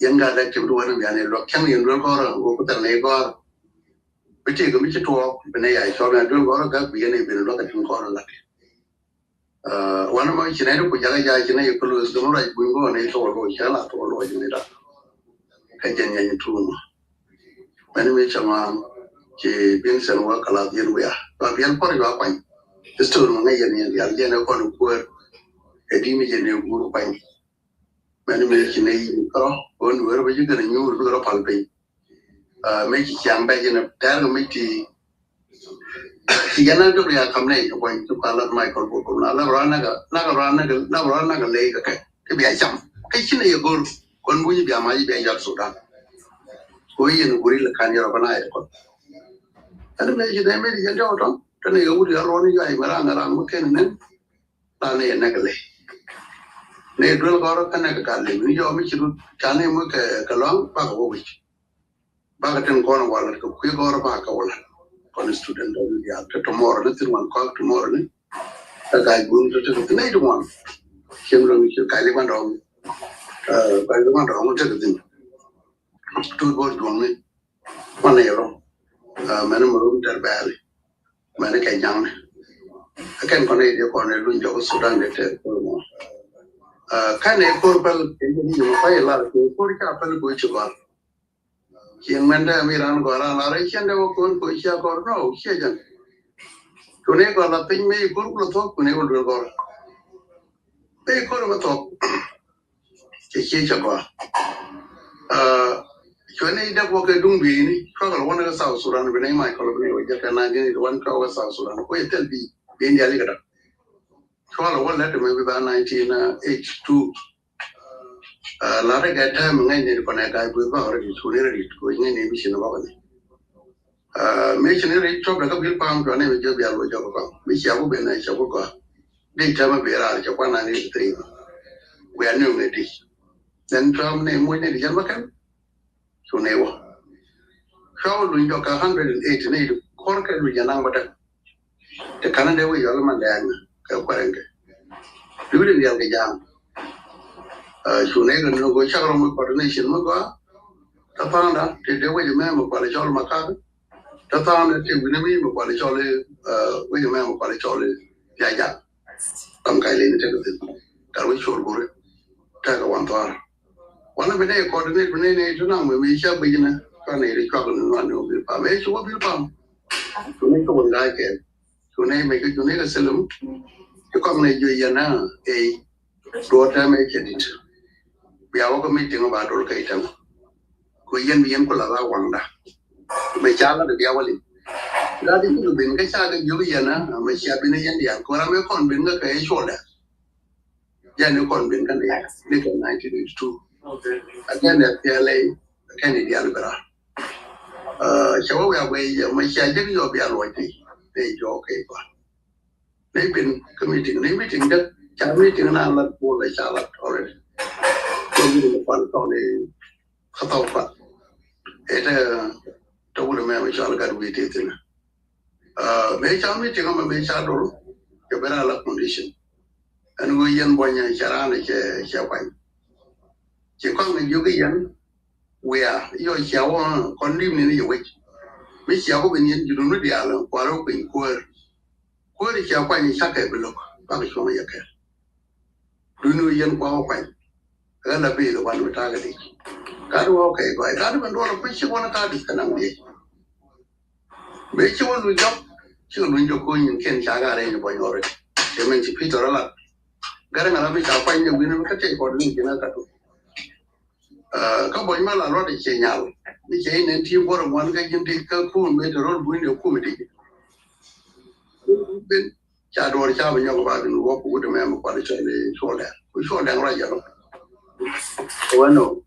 Yɛn gat däk cip duɔ̱n bian i̱ luäk cäŋ yɛn duel kɔrä wä ku thil ni gɔr. Bi ti kɛ mi ci tuɔɔk bi ni ya cɔl na duel kɔrä gak bi yɛn i̱ bin luäk a tin kɔrä lak. Wan ma ci nɛ di ku jakä ja ci nɛ yɛ kulus gɛ mi ruac buny bä ni tuɔɔk luɔc cä la tuɔɔk luɔc ni da. Kä jɛn yɛn tuumä. Mɛn mi cɛ ŋɔaŋ ci bin sɛn wä kɛ la dhien wiaa ba biɛl puɔr jua kuany. Istori mɛ ŋäc yɛn yɛn dial jɛn ɛ kɔn kuäär. Ɛ di mi jɛn ɛ guur kuany. Mɛn mi ci nɛ yin kärɔ ɣän wër bä ci gɛn ɛ nyuur bikɛ rɔ pal piny. Mi ci ciaŋ bɛ jɛn ɛ tɛr kɛ mi ti. Ci jɛn ɛ dɔk ya kam nɛ ɛ kuany ci pal lat Michael Bol Bol na lak rɔ anakɛ lak rɔ anakɛ lak rɔ anakɛ ley kɛ kɛ. Ti bia cam kä ci nɛ yɛ go̱r. Kɔn buny bia mac bia jɔt Sudan. Ko yen guri lɛ kan yɔrɔ bana yɛ kɔn. Ɛn mɛ ci dee mɛ di jɛn tɔtɔ tɛn yɛ wut yɛ lɔni yɔ ay mɛ ran ran mɛ ken nen. Ran yɛ nɛk lɛ. Nɛ duel gɔrɔ kɛ nɛk gal lɛ ni yɔ mi ci dut kan yɛ mɛ kɛ kɛ lɔŋ bak wɔ wic. Bak tin kɔn wal kɛ kui̱ gɔrɔ bak kɛ wal. Kɔn student dɔn ya kɛ tomorrow ni tin wan kɔk tomorrow ni. Ɛ ga̱a̱c guŋ te tekɛ thi̱n nɛy ti ŋuan. Cieŋ lo̱ŋ ci ga̱a̱c li ban dɔ̱ŋ. Ga̱a̱c li ban dɔ̱ŋ tekɛ thi̱n. Tuut bo̱o̱r juɔ̱ŋni. Kuan nɛy rɔ. Mɛn mɛ rum tɛr bɛɛli. Mɛn kɛ jaŋni. Ɛ kɛn kɔn nɛy ti kɔn nɛy luny jɔk Sudan de tɛr ko̱r mɔ. Kɛn nɛy ko̱r päl kɛn nɛy ti mɔ pay lar kɛn ko̱r ca päl go̱o̱c ci gɔ̱r. Cieŋ mɛn dee mi ran gɔl ran lar i̱ ciɛn dee wä ko̱n ko̱ cia gɔl nɔ ciɛ jɛn. Tuni gɔl la piny mi ikur ku la thuɔk tuni wä duel gɔl. Mi ikur mi thuɔk. Cɛ cie cɛ gɔaa. Cuɛ ni dek wä kɛ duŋ bieyni cuakɛ lɛ wä ni kɛ South Sudan bi ni Michael bi ni wä jɛ kɛ nineteen eighty one cuakɛ wä South Sudan kuɛ thil bi bieyni diali kɛ dɔk. Cuakɛ lɛ wä lɛ ti mɛ bi ba nineteen eighty two. Latɛ kɛ tɛm ŋäc ni kɔnɛ ga̱a̱c gueth bak rɛ dit kuni rɛ dit kuɛ ŋäc ni bi ci ni bak ni. Mëë ci ni rɛ dit cuɔp dɛ kä bil pam cuɛ ni mi jɛ bial wä jɔk kɔn mi cia ku ben cia ku gɔaa. Di tɛmɛ bi raar cɛ kuan nineteen eighty three. Wiaa ni ŋɛ di. Then cuam ni muc ni di jɛn bä kɛn. Cu ni wä. Cuam luny jɔk kɛ hundred and eighty ni di kɔr kɛ luny jɛ naŋ bä tɛk. Ti kanä dee wi̱i̱ yɔl man dɛɛŋ kɛ kuɛrɛŋ kɛ. Di wi̱i̱ dial kɛ ja̱a̱ŋ. Cu ni kɛ ni go̱ cak rɔm wi̱i̱ coordination mi gɔaa. Tä pa̱a̱ŋda ti dee wi̱i̱ mɛ mi kual cɔl ma ka̱a̱k. Tä tha̱a̱ŋ ni ti wi̱ni mi mi kuali cɔli wi̱ni mɛ mi kuali cɔli Jaja. Kam kac leni tekɛ thin. Gat wi̱c col guri tekɛ wan thua̱a̱r. Wanɛ bi nɛy coordinate bi nɛy nɛy ti naŋ mi mi ca guic ni ka nɛy ri cuak ni nuan ni wä bil pam. Ɛ ci wä bil pam. Cu nɛy kä wä ŋa̱a̱c kɛn. Cu nɛy mec kä cu nɛy kä silim. Ci kɔm nɛy juɛ yɛn na ey. Duɔ̱ɔ̱r tɛmɛ cɛ dit. Bia wä kä meeting ba dol kä itɛmɛ. Ku yɛn bi yɛn ku la la waŋda. Mɛ ca la de bia wä lim. Rat i̱ ku bin kä ca kɛ jiök yɛn a mɛ cia bin yɛn diaal ku ram i̱ kɔn bin kä kɛ i̱ cuɔl dɛ. Yɛn i̱ kɔn bin kä ni ni kɛ nineteen eighty two. A kɛn ɛ piɛlɛ a kɛn i̱ diaal bɛ rat. Cɛ wä wiak wee yɛ mɛ cia jek yɔ bia luɔc ti. Ni jɔɔk kɛ i̱ kɔn. Ni bin kä meeting ni meeting dä ca meeting na lat bol la ca lat already. Ko meeting kual tɔni ka tɔk kual. Ete tɔk wut mɛ mɛ cual gat wii ti thin. Mɛ ca meeting mɛ mɛ ca dol kɛ bera la condition. Ɛn wii yɛn bɔnya ca ran cɛ cɛ kuany. Ci kɔn ni jiök yɛn wia yɔ cia wä kɔn lim ni ni yɛ wec. Mi cia wä bin yɛn judun ni dial kual wä piny kuäär. Kuäär cia kuany cakɛ bi lo̱k bak cuɔ̱ŋ yɛ kɛl. Duni wi̱i̱ yɛn kua wä kuany. Ɣän la bi wan mi ta̱a̱ kɛ dic. Gat wä kɛ gɔy gat mi duɔl kui̱ ci wä ni ta̱a̱ dic kɛ naŋ diec. Mëë ci wä luny jɔk ci kɛ luny jɔk kuny in kiɛn ca gat rɛy ni bɔny ɣɔri. Cɛ min ci Peter alat. Gat ŋa̱ la mi ca kuany ni wi̱n mi kä tɛy kɔt ni ji̱n kä gat wä. Kä bɔny ma la luɔt i̱ ciɛ nyal ni ciɛ in ɛn ti buɔr ŋuan kä ji̱n ti kä kum mi te rol buny ni kum ti ji̱. Ben ca duɔr ca bi nyɔk ba bin wok wut mɛ mi kual cɔl i̱ cuɔl dɛŋ ku cuɔl dɛŋ ruac jɛ lɔ. Wä no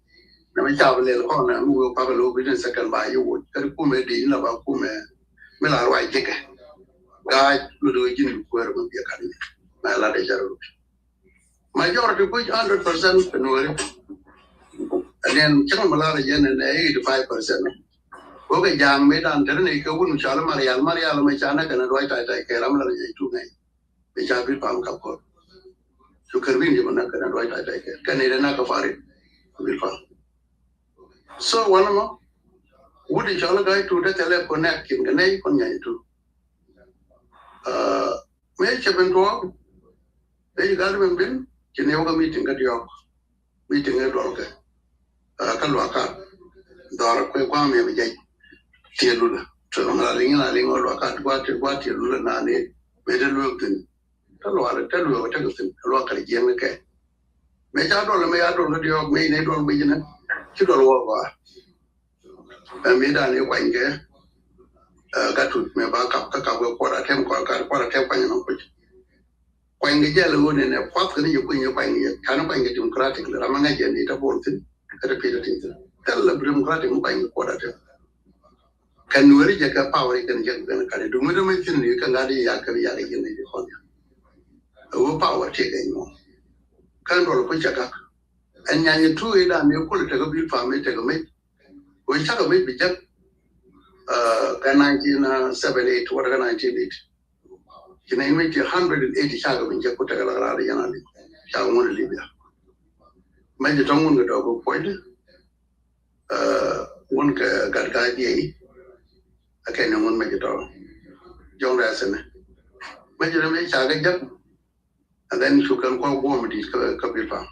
na mi ca bi lel kɔn na mi wek pak lo bi tin second ba yi wot kä kum ɛ di in la ba kum ɛ mi la ruac jikɛ. Gac mi do ji̱n bi kuɛɛr mi biɛ kat ni mɛ la de jɛ rol. Majority kuc hundred percent kɛ Nuɔri. And then cäŋ mi lar jɛ ni nɛ eighty five percent. Wä kɛ ja̱a̱ŋ mi dan tɛr ni kɛ wun cɔal Marial Marial mɛ ca nɛ kɛn a duac tay tay kɛ ram la jɛ tu nɛy. Mi ca bi pam kap kɔr. Cu kɛr bin jɛ mɛ nɛ kɛn a duac tay tay kɛ kɛn ni dɛ na kɛ farit. Bi pam. So wan mɔ wut in cɔal ga̱a̱c tu dee thɛlɛ connect kin kɛ nɛy kɔn nyany tu. Mëë cɛ ben tuɔɔk. Dee ci gat ben ben ci ni wä kä meeting kä diɔɔk. Meeting i̱ duɔl kɛ kä luakat. Dhɔr kuɛ gua̱a̱m yɛ bi jɛc. Tiɛ lulä tuɛ kɛ mi la liŋ la liŋ wä luakat gua̱a̱ tiɛ gua̱a̱ tiɛ lulä naan i̱ mëë te lueek thin. Te luaal te lueek wä tekɛ thin luakat jiɛŋ ni kɛ. Mëë ca duɔl mëë ya duɔl kä diɔɔk mëë ni duɔl guic ni ci duɔl wä gɔaa. Ɛ mi dan i̱ kuany kɛ ɛ gat tut mëë ba kap kä kap kɛ kuɔt a tɛm kɔn gat kuɔt a tɛm kuany nɔ kuc. Kuany kɛ jɛl ɣöö nɛnɛ puath kɛ ni jɛ kuany kɛ kuany kɛ jɛ kan kuany kɛ democratic lɛ ram a ŋa̱c jɛ ni ta bol thin kä ta piet a ti thin thil la democratic mi kuany kɛ kuɔt a tɛm. Kɛ Nuɛri jɛ kɛ power kɛn jɛ kɛ kɛn kani duŋ mi dämɛ thin ni kɛ ŋa̱t i̱ ya kɛ ya kɛ jɛ ni jɛ kɔn ya. Ɛ ɣöö power ti kɛ nyuɔ̱n kɛn duɔl kuc cɛ gak. Ɛn nyany tu i̱ dan i̱ kul tekɛ bil pam i̱ tekɛ mec. Wee cakɛ mec bi jek kɛ nineteen seventy eight wala kɛ nineteen eighty. Ci nɛy mec ti hundred and eighty cakɛ bi jek ku tekɛ lak raar yɛn a liŋ cakɛ ŋun Libya. Mec tɔ ŋun kɛ dɔk kɛ puɔcdɛ ŋun kɛ gat ga̱a̱c diɛy. Akɛ ni ŋun mec tɔ jɔŋ rɛɛthinɛ mec tɔ mec cakɛ jek. And then cu kɛn kuak guɔ̱ɔ̱m di̱t kä bil pam.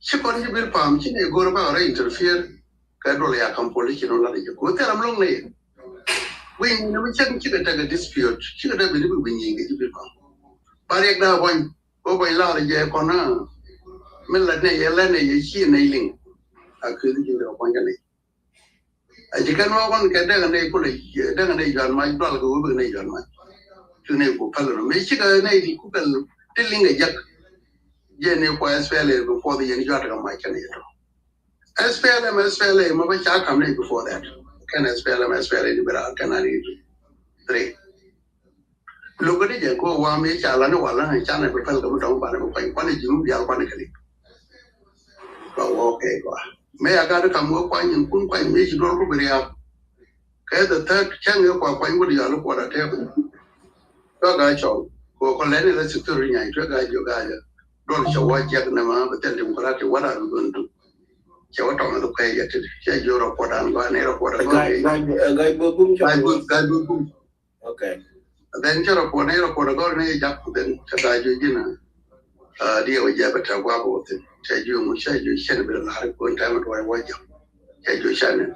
Ci kɔn ci bil pam ci ni go̱r ba rɛ interfere kɛ duɔl ya kam pol ci nɔ lat jɛ ku thil ram loŋ ni. Wing ni mi cɛn ci kɛ tekɛ dispute ci kɛ dee bi ni bi wing yi kɛ ci bil pam. Ba riɛk daa buɔny ko buɔny lar jɛ kɔn na. Min la nɛy ɛ lɛ nɛy ɛ ci nɛy liŋ. A kui̱ ji̱ jɛ kɔn kɛ nɛy. A ji̱ kɛn wä kɔn kɛ dɛŋ nɛy kulɛ dɛŋ nɛy juan mac dual kɛ wä bik nɛy juan mac. Cu nɛy ku päl nɔ mi cikɛ nɛy ti ku kɛ ti liŋ kɛ jek. Jɛ nɛy kuɛ S P L A before the yɛn juat kɛ mac kɛn yɛ tɔ. S P L M, S P L A ma bä ca kam nɛy before that. Kɛn S P L M, S P L A ni bɛ ra kɛn a ni three. Lokä di jɛ ko wa mi ca la ni wala ni ca ni bɛ pɛl kɛ mi dɔŋ ba ni bɛ kuany kuani ji̱ mi bial kuani kɛ ni. Ba wä kɛ kɔ. Mi ya gat kam wä kuany in kun kuany mi ci dɔr ku bi riap. Kɛ the third cɛŋ yɛ kua kuany wut yal kuɔt a tɛk. Tua ga cɔl ko kɔ lɛni la security nyany tua ga jiɔ ga jɛ. Dɔl cɛ wä jɛk nɛ ma bɛ thil democratic, what are we going to do? Cɛ wä tɔŋ ni kuɛ yɛ ti cɛ jiɔ report an gɔa ni report an gɔa ni. Gai bä bum cɛ. Gai bä bum. Okay. Then cɛ report ni report an gɔa ni jak then cɛ ga jiɔ jina. Diɛ wä jɛ bɛ tɛ gua bä wä thin cɛ jiɔ mu cɛ jiɔ cɛ ni bi la ri ko in time to wä jɛ. Cɛ jiɔ cɛ ni.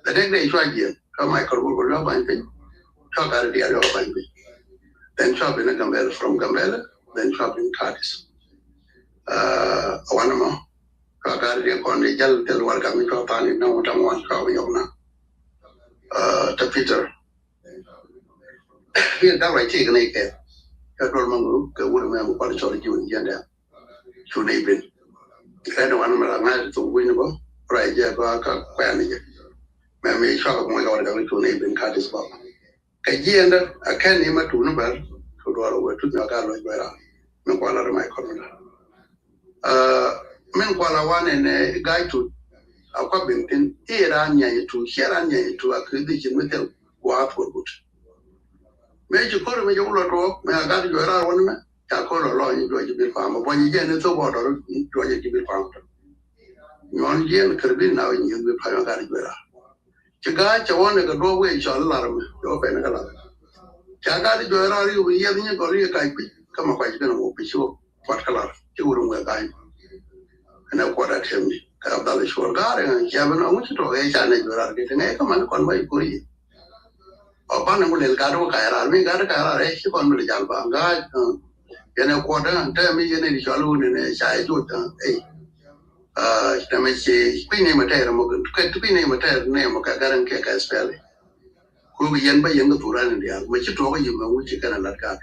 The next day cua jiɛ. Kä Michael Wall bä luak bany piny. Cua gat diaal luak bany piny. Then cua ben Gambela, from Gambela then cua ben Addis. Ɛ wanɛ mɔ cua gat diaal kɔn di jäl thil warɛgak mi cua tha̱a̱ŋ ni nɔŋ ta̱ŋ wan cua bi yɔk na. Ɛ te Peter. Bi gat ruac ti kɛ nɛy kɛ. Cua duɔl mɔ ŋu kɛ wut mɛ mi kual cɔl jiw ni jiɛn dɛm. Cu nɛy ben. Kɛn wan mi la ŋa̱c thok wi̱ny ni bä ruac jɛ bä kä kuɛn jɛ. Mɛ mi cua kɛ muɔc kɛ warɛgak mi cu nɛy ben kä Addis Ababa. Kɛ jiɛndä a kɛn ni ma tuuni bär cu duɔl wee tut mi a gaa lɔc bɛ raa. Min kual a ri ma ikɔn mi la. Min kual a wan ɛn ɛ ga̱a̱c tut a kua ben thin i̱ ran nyany tu ciɛ ran nyany tu a kɛ dhi cin mi thil gua̱a̱th wä gut. Mëë ci ko̱r mi jɛ wulɔ tuɔɔk mi a gat juɔc raar wä ni mɛ. Ca ko̱r lɔ lɔny juɔc ji̱ bil pam bä buɔny jiɛn ni thok bä dɔr juɔc ji̱ bil pam. Nyuɔn jiɛn kär bil na wä nyieth bil pam a gat juɔc raar. Ci gat cɛ wä ni kɛ duɔk wee cɔl lar mi cɛ wä pɛn kɛ lar. Ca gat juɔc raar ri wä yieth nyi gɔl ri kac pic kä ma kuac kɛn wä pic ci wä puat kɛ lar ci wä rum wee ga̱a̱c. Ɛn ɛ kuɔt a tiɛm ni kɛ abdal cuɔl ga̱a̱r ɛn cia bi nɔ ŋuci tuɔk ɛ ca nɛ juɔc raar kɛ ti ŋɛc kä man kɔn ba ci ko̱r yi. Ɔ banɛ ŋu lel gat wä kac raar mi gat kac raar ɛ ci kɔn mi lɛ jal ba gat. Yɛn ɛ kuɔt ɛ tɛ mi yɛn ɛ di cɔl wun ɛn ɛ ca ɛ juɔc ɛ. Tɛmɛ ci kui̱ ni mɛ tɛɛr mɔ kɛ kui̱ ni mɛ tɛɛr ni mɔ kɛ gat ɛn kɛ kɛ spɛl. Kui̱ bi yɛn ba yɛn kɛ thuran in diaal mɛ ci tuɔk yi mɛ ŋu ci kɛn ɛ lat gat.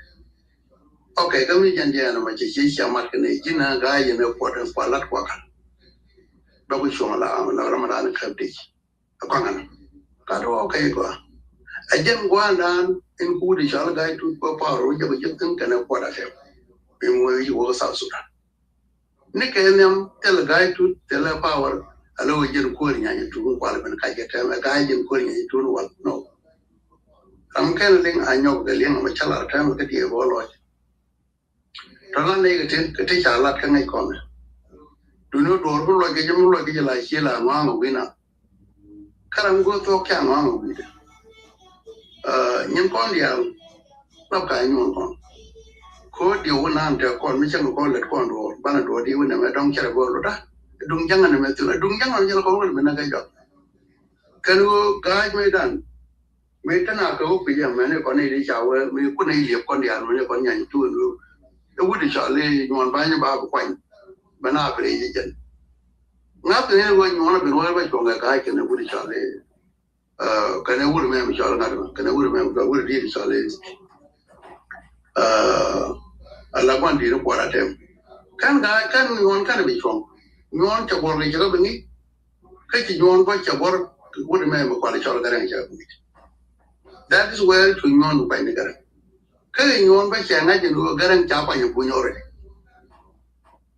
Ok, kä mi jɛn jɛn mɛ ci ci cia mat kɛ ni ji̱n ɛ gat yɛn ɛ kuɔt ɛ kuat lat kuakan. Bɛ ku cuɔ̱ŋ la am la ram ran kɛ dic. Ɛ kɔaŋän ka dɔ̱ kɛ gɔaa. Ɛ jɛn gua̱a̱ndan in ku wut i̱ cɔal ga̱a̱c tut bä power wä jɛ bä jek thi̱n kɛnɛ kuɔt a kɛm. Bi muɔc wi̱c wä kä South Sudan. Ni kɛ nhiam thilɛ ga̱a̱c tut thilɛ power. Ɛ lɛ wä jɛn kuäär nyany tut in kual ben kac kɛ tɛm ɛ ga̱a̱c jɛn kuäär nyany tut in wal nɔ. Ram kɛn liŋ a nyɔk kɛ liŋ a mɛ cä lar tɛm kä diee bä lɔc. Tɔ̱ la nɛy kɛ tin kɛ ti ca lat kä ŋäc kɔn. Duni duɔ̱ɔ̱r mi luɔc kɛ jɛ mi luɔc kɛ jɛ la cie la ŋɔaŋ ɛ wi̱na. Kä ram go̱o̱r thuɔ̱k ca ŋɔaŋ ɛ wi̱dɛ. Nyin kɔn diaal lap ka nyuɔn kɔn. Ko̱o̱t diw wä naan tɛk kɔn mi cäŋ kɔn lät kɔn duɔ̱ɔ̱r banɛ duɔ̱ɔ̱r diw wä nɛmɛ dɔ̱ŋ cɛrɛ go̱o̱r luta. Duŋ jaŋä nɛmɛ thil duŋ jaŋä nɛmɛ jɛn kɔn wä nɛmɛ nɛ kɛ jɔk. Kɛn ɣöö ga̱a̱c mëëdan. Mëë tɛn a kɛ wä kui̱c ɛmɛn i̱ kɔn i̱ di ca wee mëë kun i̱ liɛp kɔn diaal mëë ni kɔn nyany tuun wee. I̱ wut i̱ cɔl i̱ nyuɔn ba̱ny i̱ ba bi kuany. Bɛ na bi rɛy i̱ jɛn. Ŋa̱th ni wee nyuɔn a ben wee bɛ cuɔ̱ŋ kɛ ga̱a̱c kɛn i̱ wut i̱ cɔl i̱. Kɛn i̱ wut mɛ mi cɔl ŋa̱th mɛ kɛn i̱ wut mɛ mi cɔl wut i̱ di̱i̱t i̱ cɔl i̱. Ala gua̱n di̱i̱t i̱ kuɔr a tɛm. Kɛn ga̱a̱c kɛn nyuɔn kɛn bi cuɔ̱ŋ. Nyuɔn cɛ guɔr kɛ cɛ kɛ bi ŋi̱i̱c. Kä ci nyuɔ̱ɔ̱n bä cɛ guɔ̱r wut mɛ mi kual cɔl Garaŋ cɛ guic. That is where cu nyuɔ̱ɔ̱n bi kuany ni Garaŋ. Kä ci nyuɔ̱ɔ̱n bä cɛ ŋa̱c in ɣöö Garaŋ ca kuany in buny already.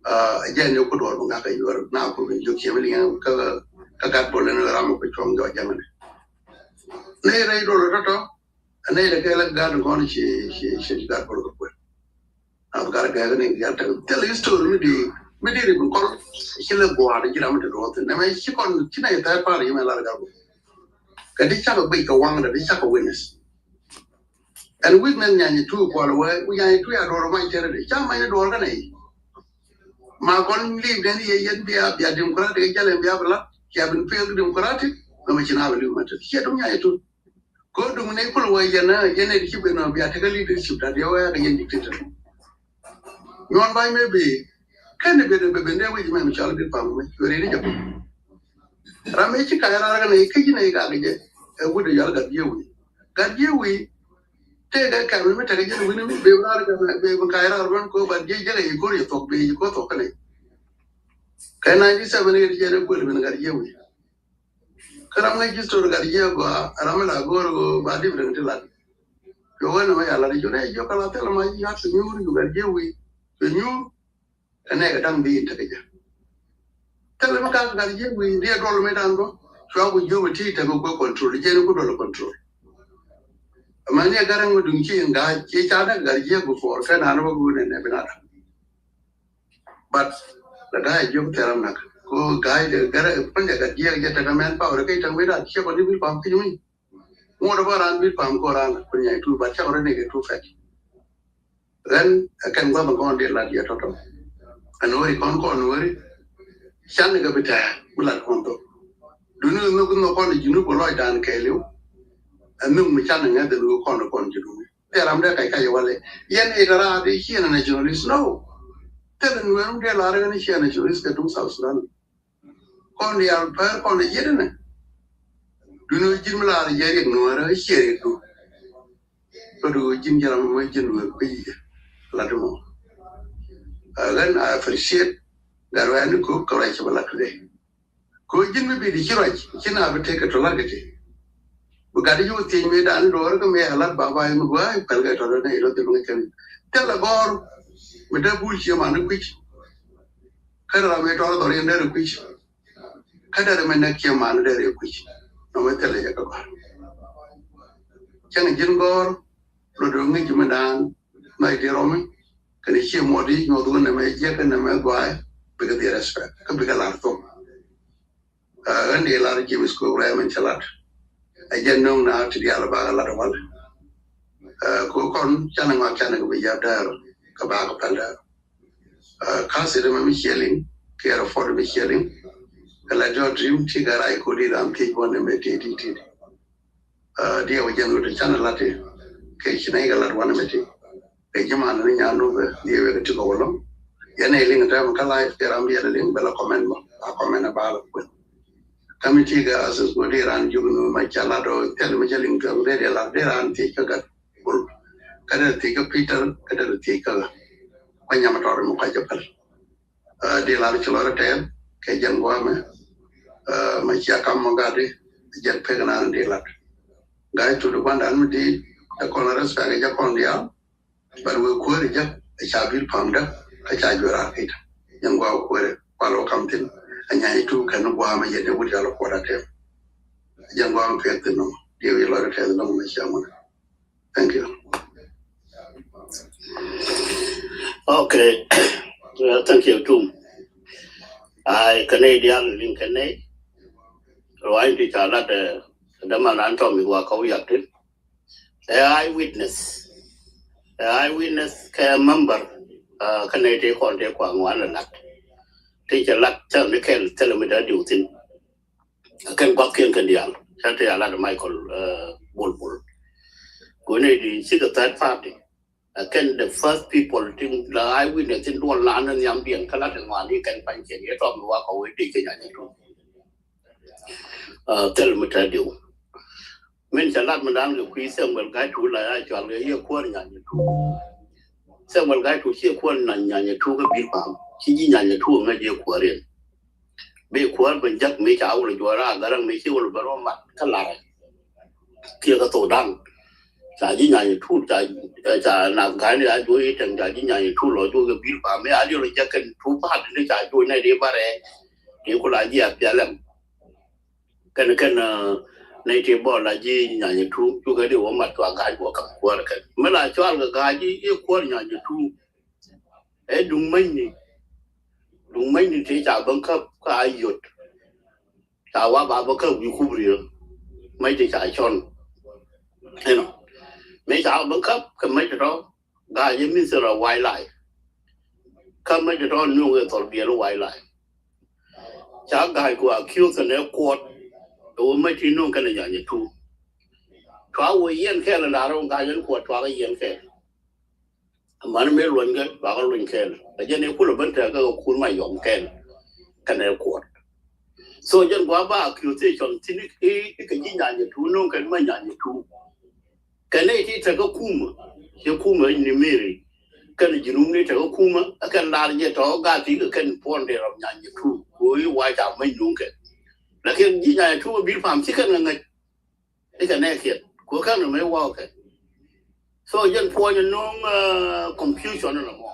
Ɛ jɛn ni ku duɔl bi ŋa̱k kɛ yuɔr na ku bi jiök ciɛ mi liŋ kä kä gat bol in ram mi ku cuɔ̱ŋ jɔɔc jäŋni. Ni rɛy duɔl tɔtɔ. Ni rɛy kɛ lɛ gat in kɔn ci ci ci gat bol kɛ kuɛn. Ath gat gɛk ni dial tek thil history mi di mi di ri bin kɔl. Ci lɛ gua̱a̱r ci ram mi di duɔth ni mɛ ci kɔn ci nɛ third party mi lar gat. Kɛ di cak a guic kɛ waŋ dɛ di cak a witness. Ɛn witness nyany tu kual wɛ nyany tu ya duɔr mac tɛrɛ di ca mac ni duɔr kɛ nɛ. Ma kɔn liv den yɛ yɛn bia bia democratic jɛlɛ bia bi lat. Cia bin fail democratic mɛ mɛ ci na bi liv mɛ tɛrɛ cia dum nyany tu. Ko duŋ ni kul wä yɛn ɛ yɛn ɛ di ci ben ɔ bia tekɛ leadership dat yɛ wä yakɛ yɛn dictator. Nyuɔn ba̱ny mëë bi Kɛn ni ben ben ben dee wi̱c mɛ mi cɔl dit pam mi cuɛ ri ni jɛ piny. Ram mi ci ka̱c raar kɛ ni kä ji̱ ni gak jɛ. Ɛ wut ɛ yɔl gat jiɛ wi̱i̱. Gat jiɛ wi̱i̱. Tëëkɛ kɛm mi tekɛ jɛ ni wi̱ni mi ben raar kɛ ben ka̱c raar ben ko gat jiɛ jɛ kɛ yi ko̱r yɛ thuɔk ben yi ko̱r thuɔk kɛ ni. Kɛ ninety seven yɛ ti jɛ ni kuël ben gat jiɛ wi̱i̱. Kä ram ŋäc ji̱ story gat jiɛ gɔaa ram mi la go̱o̱r ɣöö ba different ti lat. Cuɛ wee nɔmɔ ya lat ji̱ cuɛ nɛ jiök kɛ la thilɛ ma ji̱ yak ti nyuur ji̱ gat jiɛ wi̱i̱. Cuɛ nyuur kɛ nɛɛkɛ da̱ŋ bi in tekɛ jɛ. Thilɛ mi kak gat jiɛ wi̱i̱ diɛ duɔl mi dan bä. Cua ku jiök ti tekɛ kuɛ control jiɛ ni ku duɔl control. Ɛmɛ ni ɛ gat ŋä duŋ ci in ga̱a̱c ci ca däk gat jiɛ before kɛ naan bä ku nɛ nɛ bi na da̱ŋ. But the guy jiök thil ram nak ko guy de gɛrɛ pun de gat jiɛk jɛ tekɛ mɛn power kɛ itäŋ wi̱i̱ rat ciɛ kɔn di wi̱i̱ pam ki̱ny wi̱i̱. Ŋuɔt bä ran wi̱i̱ pam ko ran kun nyai tu but cakɔ rɛ ni kɛ tu fɛt. Ɣän ɛ kɛn gua̱th kɔn di lat yɛ tɔtɔ. Ɛn weri kɔn kɔn weri can ni kɛ bi tɛɛ mi lat kɔn thok. Duni nhök nhök kɔn di ji̱ nu ko lɔc dan kɛɛliw. Ɛn nhök mi can ni ŋɛth ɛn weri kɔn kɔn ji̱ nu. Thil ram dee kac kac walɛ yɛn ita raar dee ciɛ nationalist no. Thil in wɛn dee lar in ciɛ nationalist kɛ duŋ South Sudan. Kɔn diaal pɛr kɔn i̱ yiet inɛ. Duni ji̱n mi lar i̱ jɛ riɛk nuɔ̱ɔ̱rä i̱ ciɛ riɛk du. Kä du ji̱n jɛ ram mɛ ji̱n wee kui̱ i̱ jɛ lat imɔ. Ɣän I appreciate that wɛn ni kuk kɛ ruac cɛ bɛ lat today. Kɛ ɣöö ji̱n mi bi di ci ruac ci na bi tek kɛ tɔ la̱t kɛ ti. Bi gat i̱ ci wä thiec mëë dan do̱r kä mëë a la̱t baba i̱ mi gua̱a̱ i̱ pɛl kɛ tɔ dɔ̱ nɛ i̱ lɔ thil mi ŋäc kɛn i̱ thil ɛ gɔ̱r. Mi dee bul cie man i̱ kui̱c. Kä ram i̱ tɔr dhɔr in dee ri kui̱c. Kä dee ri mi nɛk cie man i̱ dee ri kui̱c. Nɔmɔ i̱ thil ɛ jɛ kɛ gɔ̱r. Cäŋ ji̱n gɔ̱r. Lɔ do̱ ŋi̱c ji̱ mi dan. Nɔc di rɔmi kɛn i̱ cie muɔt i̱ nyuɔth wä nɛmɛ jiɛk kɛ nɛmɛ gua̱a̱. Bikɛ dhiɛ respect kä bikɛ lar thok. Ɣän di lar James Cook rɛm in cä lat. Ɛ jɛ no̱o̱ŋ na ti diaal bakɛ lat wal. Ko kɔn canɛ ŋɔak canɛ kɛ bi jap däär kɛ bakɛ päl däär. Kasi dɛ mɛ mi ciɛ liŋ kiɛ rɛ fɔt mi ciɛ liŋ. Kɛ la jɔ dream ti kɛ ray ko di ram thiec bɔn ni mɛ ti ti ti. Diɛ wä jɛn wä ti canɛ lat ti kɛ ci nɛ kɛ lat wanɛ mɛ ti. Kɛ ji̱ man ni nyan nubɛ diɛ wekɛ ti kɔ wä lɔŋ. Yɛn ɛ liŋ tɛm kä live kɛ ram yɛn ɛ liŋ bɛ la comment bä a comment ɛ ba la kueth. Kä mi ti kɛ asis wä di ran juk ni ma ca lat ɔ thil mi ca liŋ thil dee dee lat dee ran thiec kä gat bul. Kä dee thiec kä Peter kä dee thiec kä ɣä. Kuɛ nyam tɔr mi kuac jɛ päl. Di lar ci lɔr tɛɛl kɛ jɛn guamɛ. Ma cia kam mɔ gat di jɛn pek nan di lat. Gat ci tu di guandan mi di ɛ kɔn respect ɛ jɛ kɔn diaal. But wee kuäär jɛ ɛ ca bil pamdä kä ca juɛr a kit. Jɛn guamɛ kuäär kual wä kam thin. A nyany tu kɛn guamɛ jɛ di wut yal kuɔt a tɛm. Jɛn guamɛ pek thin nɔmɔ di wi lɔr tɛɛl nɔmɔ ma cia mɔnɛ. Thank you. Okay. Thank you too. Ai kɛnɛ dial lin kɛnɛ. Ruain ti ca lat dama nan tɔmi wa kau yaktin. Ɛ eye witness. Ɛ eye witness kɛ member. Kɛnɛ ti kɔn ti kwa ŋuan lat. Ti ca lat tɛl ni kɛl tɛl mi da diw thin. Kɛn gua̱thkiɛn kɛn diaal cä te a lat Michael Bol Bol. Kuɛn ɛ di cikɛ third party. Kɛn the first people tin la eye witness tin duɔl lan ni nhiamdiɛn kä lat in ŋuan ni kɛn pa̱nykiɛn yɛ tɔm ni wakɔ wee di kɛ nyanyɛ tu. Thil mi tɛ diw. Min cɛ lat mi dan kɛ kui̱ Samuel Gai Tu la ya cual kɛ yɛ kuäär nyanyɛ tu. Samuel Gai Tu ciɛ kuäär nyanyɛ tu kɛ bil pam ci ji̱ nyanyɛ tu ŋäc yɛ kuäär yɛn. Bi kuäär ben jek mi ca wul juɔr a garaŋ mi ci wul ben rɔ mat kä larɛ. Kiɛ kä thok daŋ ca ji̱ nyany tuut ca ca na ga̱a̱n ya juɔc i̱ tɛŋ ca ji̱ nyany tuut lɔ juɔc kɛ bil pam mi a liɔl jek kɛn tuut pa̱a̱t ni ca juɔc nɛ di barɛ. Ti kula ji̱ a pialɛm. Kɛn kɛn nɛ ti bɔl la ji̱ nyany tuut cukɛ di wä mat cua ga̱a̱c wä ka̱m kuäär kɛn mi la cual kɛ ga̱a̱c i̱ kuäär nyany tuut. Ɛ duŋ mäcni duŋ mäcni ti ca bäŋ käp kä a yot. Ca wa ba bä käp wi̱i̱ kup riel mäc ti ca cɔn. Inɔ mi ca bäŋ käp kɛ mäc ti tɔ ga̱a̱c ɛ minister of wildlife. Kä mäc ti tɔ nuŋ ɛ thɔl biɛl wildlife. Ca ga̱a̱c ku accuse ni kuɔt ɛ wä mäc ti nuŋ kɛn ɛ nyany ɛ tuur. Cua wä yɛn kɛl ɛ lar ɛ wä ga̱a̱c ɛn kuɔt cua kɛ yɛn kɛl. Amäni mëë luɔ̱nykɛ bakɛ luɔ̱ny kɛɛl. Ɛ jɛn i̱ kulɛ ben tekɛ kɛ Kuɔl Mayɔm kɛɛl kɛnɛ Kuɔt. So jɛn gua ba accusation thi̱n i̱ kɛ ji̱ Nyanyɛ Tuut no̱o̱ŋ kɛn ma Nyanyɛ Tuut. Kɛn nɛy ti tekɛ kumä, ciɛ kumä i̱ Nimiri. Kɛn ji̱ Nup ni tekɛ kumä, ɛ kɛn lar jɛ tɔ̱ gat ti kɛ kɛn puɔ̱n dee rɔm Nyanyɛ Tuut. Ku i̱ wac a mäc no̱o̱ŋ kɛ. Lakin ji̱ Nyanyɛ Tuut ɛ Bil Pam ci kɛn kɛ ŋäc. I̱ kɛ nɛɛkiɛn ku kɛn ɛ mëë waw kɛ. So jɛn puɔ̱ny ɛ no̱o̱ŋ confusion in lɔ mɔ.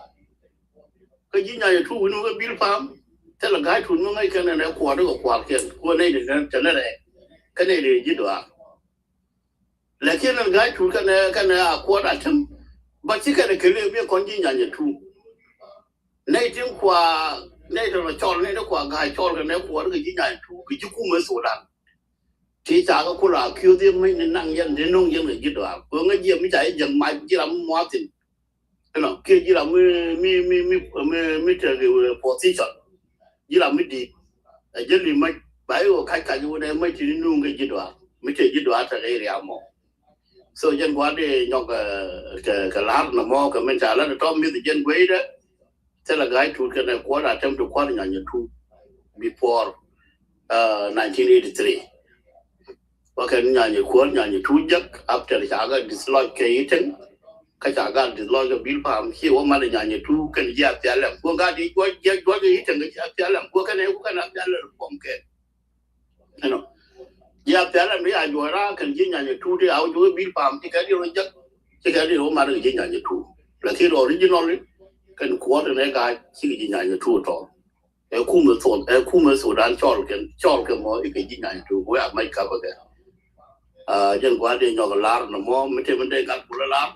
Kä ji̱ Nyanyɛ Tuut wi̱n wä kä Bil Pam thilɛ Ga̱a̱c Tuut mi ŋäc kɛn ɛn ɛ Kuɔt i̱ kɛ kualkiɛn ku ɛ nɛy di tɛn tɛn rɛɛ. Kä nɛy di ji̱ duaar. Lakin ɛn Ga̱a̱c Tuut kɛn ɛ kɛn ɛ a Kuɔt a tem. Ba ci kɛn ɛ kɛ lëë bi kɔn ji̱ Nyanyɛ Tuut. Nɛy tin kua nɛy tin lɔ cɔl nɛy tin kua Ga̱a̱c cɔl kɛn ɛ Kuɔt kɛ ji̱ Nyanyɛ Tuut kɛ ji̱ kumɛ Sudan. Ti ca kɛ kula kiöth yɛ mi ni naŋ yɛn ti no̱ŋ yɛn kɛ ji̱ duaar. Kɛ ŋäc jiɛ mi ca yɛ jɛn mac ji̱ ram mi muathin. Inɔ kiɛ ji̱ ram mi mi mi mi mi mi tekɛ position. Ji̱ ram mi di̱i̱t. Ɛ jɛ li mac ba i̱ wä kac kac wä dɛ mac ti ni nuŋ kɛ ji̱ duaar. Mi tɛ ji̱ duaar tekɛ i̱ riam mɔ. So jɛn gua̱a̱r di nyɔk kɛ kɛ la̱r nɔmɔ kɛ min ca la̱r tɔ̱ mi̱th jɛn guey dɛ. Thilɛ Ga̱a̱c Tuut kɛnɛ Kuɔt a tem ti kua̱r Nyanyɛ Tuut before nineteen eighty-three. Wä kɛn Nyanyɛ Kuɔt Nyanyɛ Tuut jek after ca gat dislodge kɛ Iteŋ. Kä ca gat dislodge kɛ Bil Pam ci wä mal Nyanyɛ Tuut kɛn ji̱ a pialɛm kuɔ gat di juɔc jiɛ juɔc kɛ Iteŋ kɛ ji̱ a pialɛm kuɔ kɛn ɛ ku kɛn a pialɛm kuɔm kɛ. Ɛnɔ ji̱ a pialɛm di a juɔc raa kɛn ji̱ Nyanyɛ Tuut di a wä juɔc Bil Pam ci kɛ di rɔ jek. Ci kɛ di rɔ mal kɛ ji̱ Nyanyɛ Tuut. Lakin originally kɛn Kuɔt kɛn ɛ Ga̱a̱c ci kɛ ji̱ Nyanyɛ Tuut tɔ̱. Ɛ kumɛ thon ɛ kumɛ Sudan cɔl kɛn cɔl kɛ mɔ i̱ kɛ ji̱ Nyanyɛ Tuut wee a mac kapä kɛ. Jɛn gua̱a̱r di nyɔk lar nɔmɔ mi te mi dee gat kulɛ lar.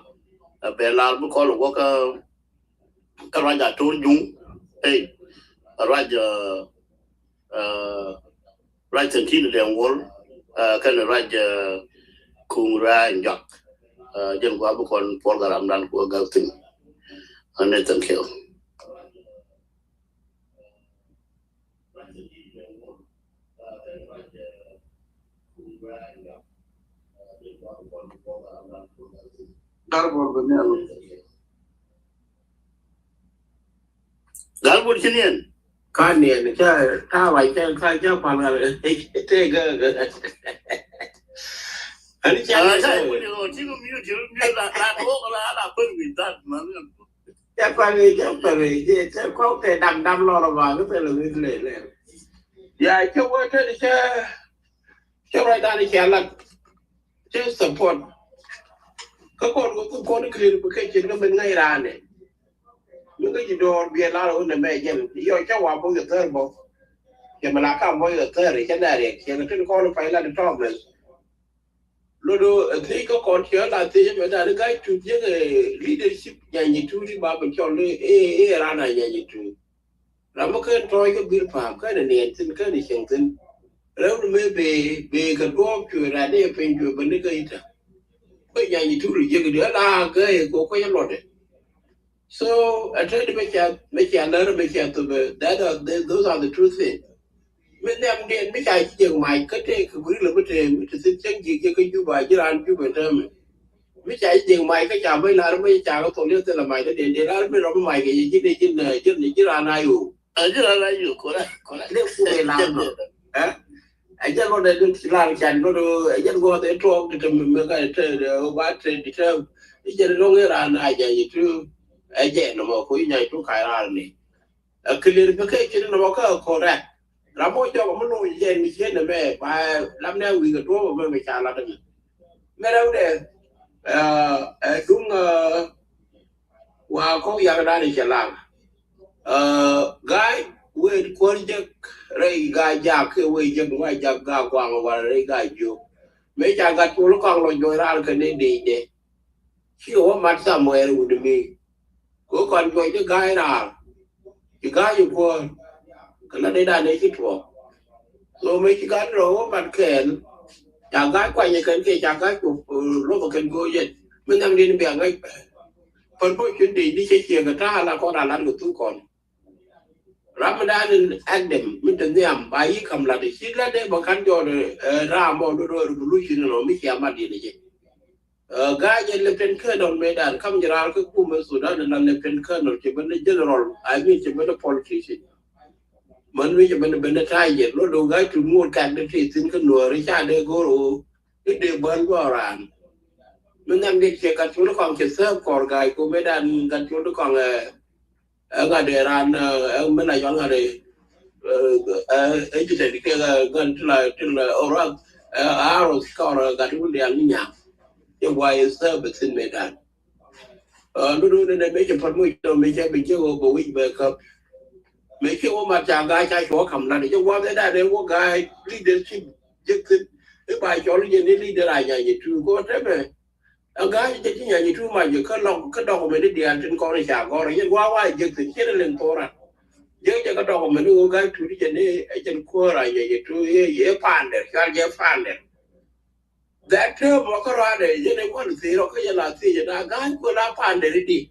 Ɛ bɛ lar bi kɔl wä kä kä ruac a to̱r juŋ. Ey ruac ruac thin tin dee wol kɛn ruac kuŋ ruac jɔak. Jɛn gua̱a̱r bi kɔn program dan ku ɛ gak thin. Ɛ nɛ thank you. Gal bol bɛ niɛn. Gal bol ci niɛn. Ka niɛn ca ta wa ca ka ca pal gal te ga. Ani ca ta ni ko ti ko mi ti mi la la ko la la ko mi da man. Cɛ pɛr i̱ cɛ pɛr i̱ cɛ cɛ kɔk tɛ dam dam lɔr ɔba kä thilɛ wi̱i̱ lɛ lɛ. Ya cɛ wä tɛ cɛ cɛ ruac dan cɛ lat cɛ support. Kä kɔn kɛ thuk kɔn clarification kä min ŋäc raan ɛ. Min kä ji̱ dɔɔr biɛ lar wä nɛ mɛ jɛn yɔ cɛ wa boy kɛ thɛr bɔ. Cɛ mi la kam boy kɛ thɛr cɛ dariɛk cɛ kɛ tin kɔn pay lat tɔmɛn. Lodo ɛ thiec kä kɔn cɛ la thiec mɛ dan Ga̱a̱c Tuut yek ɛ leadership Nyanyɛ Tuut i̱ ba ben cɔl i̱ i̱ ran a Nyanyɛ Tuut. Ram mi ken tɔɔc kä Bil Pam ken ɛ niɛn thin ken ɛ cieŋ thin. Rɛw ni mëë bee bee kɛ duɔɔp cuɛ ran i̱ piny cuɛ ben ni kä ita. Kä Nyanyɛ Tuut i̱ yek di ala gäi kɛ kɔc ɛ lɔtdɛ. So ɛ te di mɛ cia mɛ cia lär mɛ cia thop ɛ that are those are the two things. Mi nhiam diɛn mi ca ji̱ jek mac kä tëë kɛ gui̱ri lɛ mi tëë mi te thi̱n cäŋ ji̱ jek kä Juba ji̱ raan Juba täämɛ. Mi ca ji̱ jek mac kä ca bäny lar mi ca kɛ thok li̱eth thilɛ mac kä diɛn diɛn lar mi rɔ mi mac kɛ ji̱ ji̱ ji̱ ji̱ ji̱ raan a yo̱o̱. A ji̱ raan a yo̱o̱ kora kora. Lek ku bɛ lar nɔ. Ɛ jɛn lɔt ɛ dun ci lar can lɔt ɛ jɛn gɔɔth ɛ tuɔɔk ti te mi mi ka te ba te ti te. I̱ jɛn lɔŋ i̱ raan a jɛ yi tu. Ɛ jɛ nɔmɔ ku i̱ nyay tu ka raan ni. Ɛ clarification nɔmɔ kä correct. Ram mɔ jɔk mi lo̱c jɛ mi ciet nɛ mɛ ba lam nɛ wi̱i̱ kɛ duɔ̱ɔ̱p mɛ mi ca lat mɛ. Mɛ rɛw dɛ ɛ duŋ ɛ wa kɔk yak dan cɛ lam. Ɛ Ga̱a̱c wee kuɔr jek rɛy Ga̱a̱c jak kɛ wee jek wa jak Ga̱a̱c kuaŋ wa rɛy Ga̱a̱c jiök. Mɛ ca gat col kɔaŋ lɔ juɔc raar kɛ ni dee dee. Cikɛ wä mat somewhere wut mi. Kɛ wä kɔn juɔc ti ga̱a̱c raar. Ci ga̱a̱c i̱ kuäär. Kɛ la dee dan ëë ci tuɔɔk. So mëë ci ga̱a̱c rɔ wä mat kɛɛl. Ca ga̱a̱c kuanyɛ kɛn kɛ ca ga̱a̱c kɛ luɔth kɛn go̱o̱c yɛn. Mi nhiam diɛn bia ŋäc. Pän bä cin dee ni cɛ ciɛ kɛ ta̱a̱ la kɔn a lat kɛ thuk kɔn. Ram mi dan in active mi te nhiam ba yi kam lat ci lat dee ba kan jɔɔl ɛ ram mɔ dodo revolution in ɔ mi cia mat diɛn i̱ jɛ. Ga̱a̱c jɛ lieutenant colonel mëëdan kam jɛ raar kä kumɛ Sudan la lieutenant colonel cɛ ben ni general, I mean cɛ ben ni politician. Män mi cɛ ben ni ben ni ta̱a̱ jɛ lɔ do̱ ga̱a̱c tut ŋo̱o̱r kak di ti thi̱n kä nuɔ̱ɔ̱ri ca dee go̱r ɣöö i̱ dee bän gɔɔr raan. Mi nhiam jɛ cɛ gat col kɔŋ cɛ thääp kɔr ga̱a̱c kumɛ dan gat col kɔŋ ɛ ɛ ŋa̱t dee raan ɛ mi la yɔl ŋa̱t dee ɛ ji̱ tɛt kɛ ɛ gän ti la ti la ɛ ruath ɛ aros kɔr ɛ gat wun diaal ni nyaŋ. Cɛ guay ɛ thääp ɛ thi̱n mëëdan. Aa, lulu ni nɛ mëë cɛ pät muc tɔ mëë cɛ bi jiɛ wä bɛ wi̱c bɛ käp. Mëë cɛ wä mat ca ga̱a̱c ca cuɔ ka̱m lat jɛ wä bɛ da̱a̱ dee wä ga̱a̱c leadership jek thi̱n. I̱ ba cɔl jɛ ni leader a nya̱ jɛ tuur kɔ tɛmɛ. A ga̱a̱c jɛ ci nya̱ jɛ tuur ma jɛ kä lɔk kä dɔk mɛ ni diaal tin kɔn i̱ ca gɔr jɛ wä wä jek thi̱n cɛ ni leŋ thora. Jɛ jɛ kä dɔk mɛ ni wä ga̱a̱c tuur jɛ ni ɛ jɛ kuäär a nya̱ jɛ tuur yɛ yɛ pa̱a̱ndɛ cual jɛ pa̱a̱ndɛ. That term mɔ kä ruaadɛ yɛn ɛ ŋuan thi̱i̱r ɔ kä yɛ la thiec ɛ na ga̱a̱c kuɛ la pa̱a̱ndɛ ri di.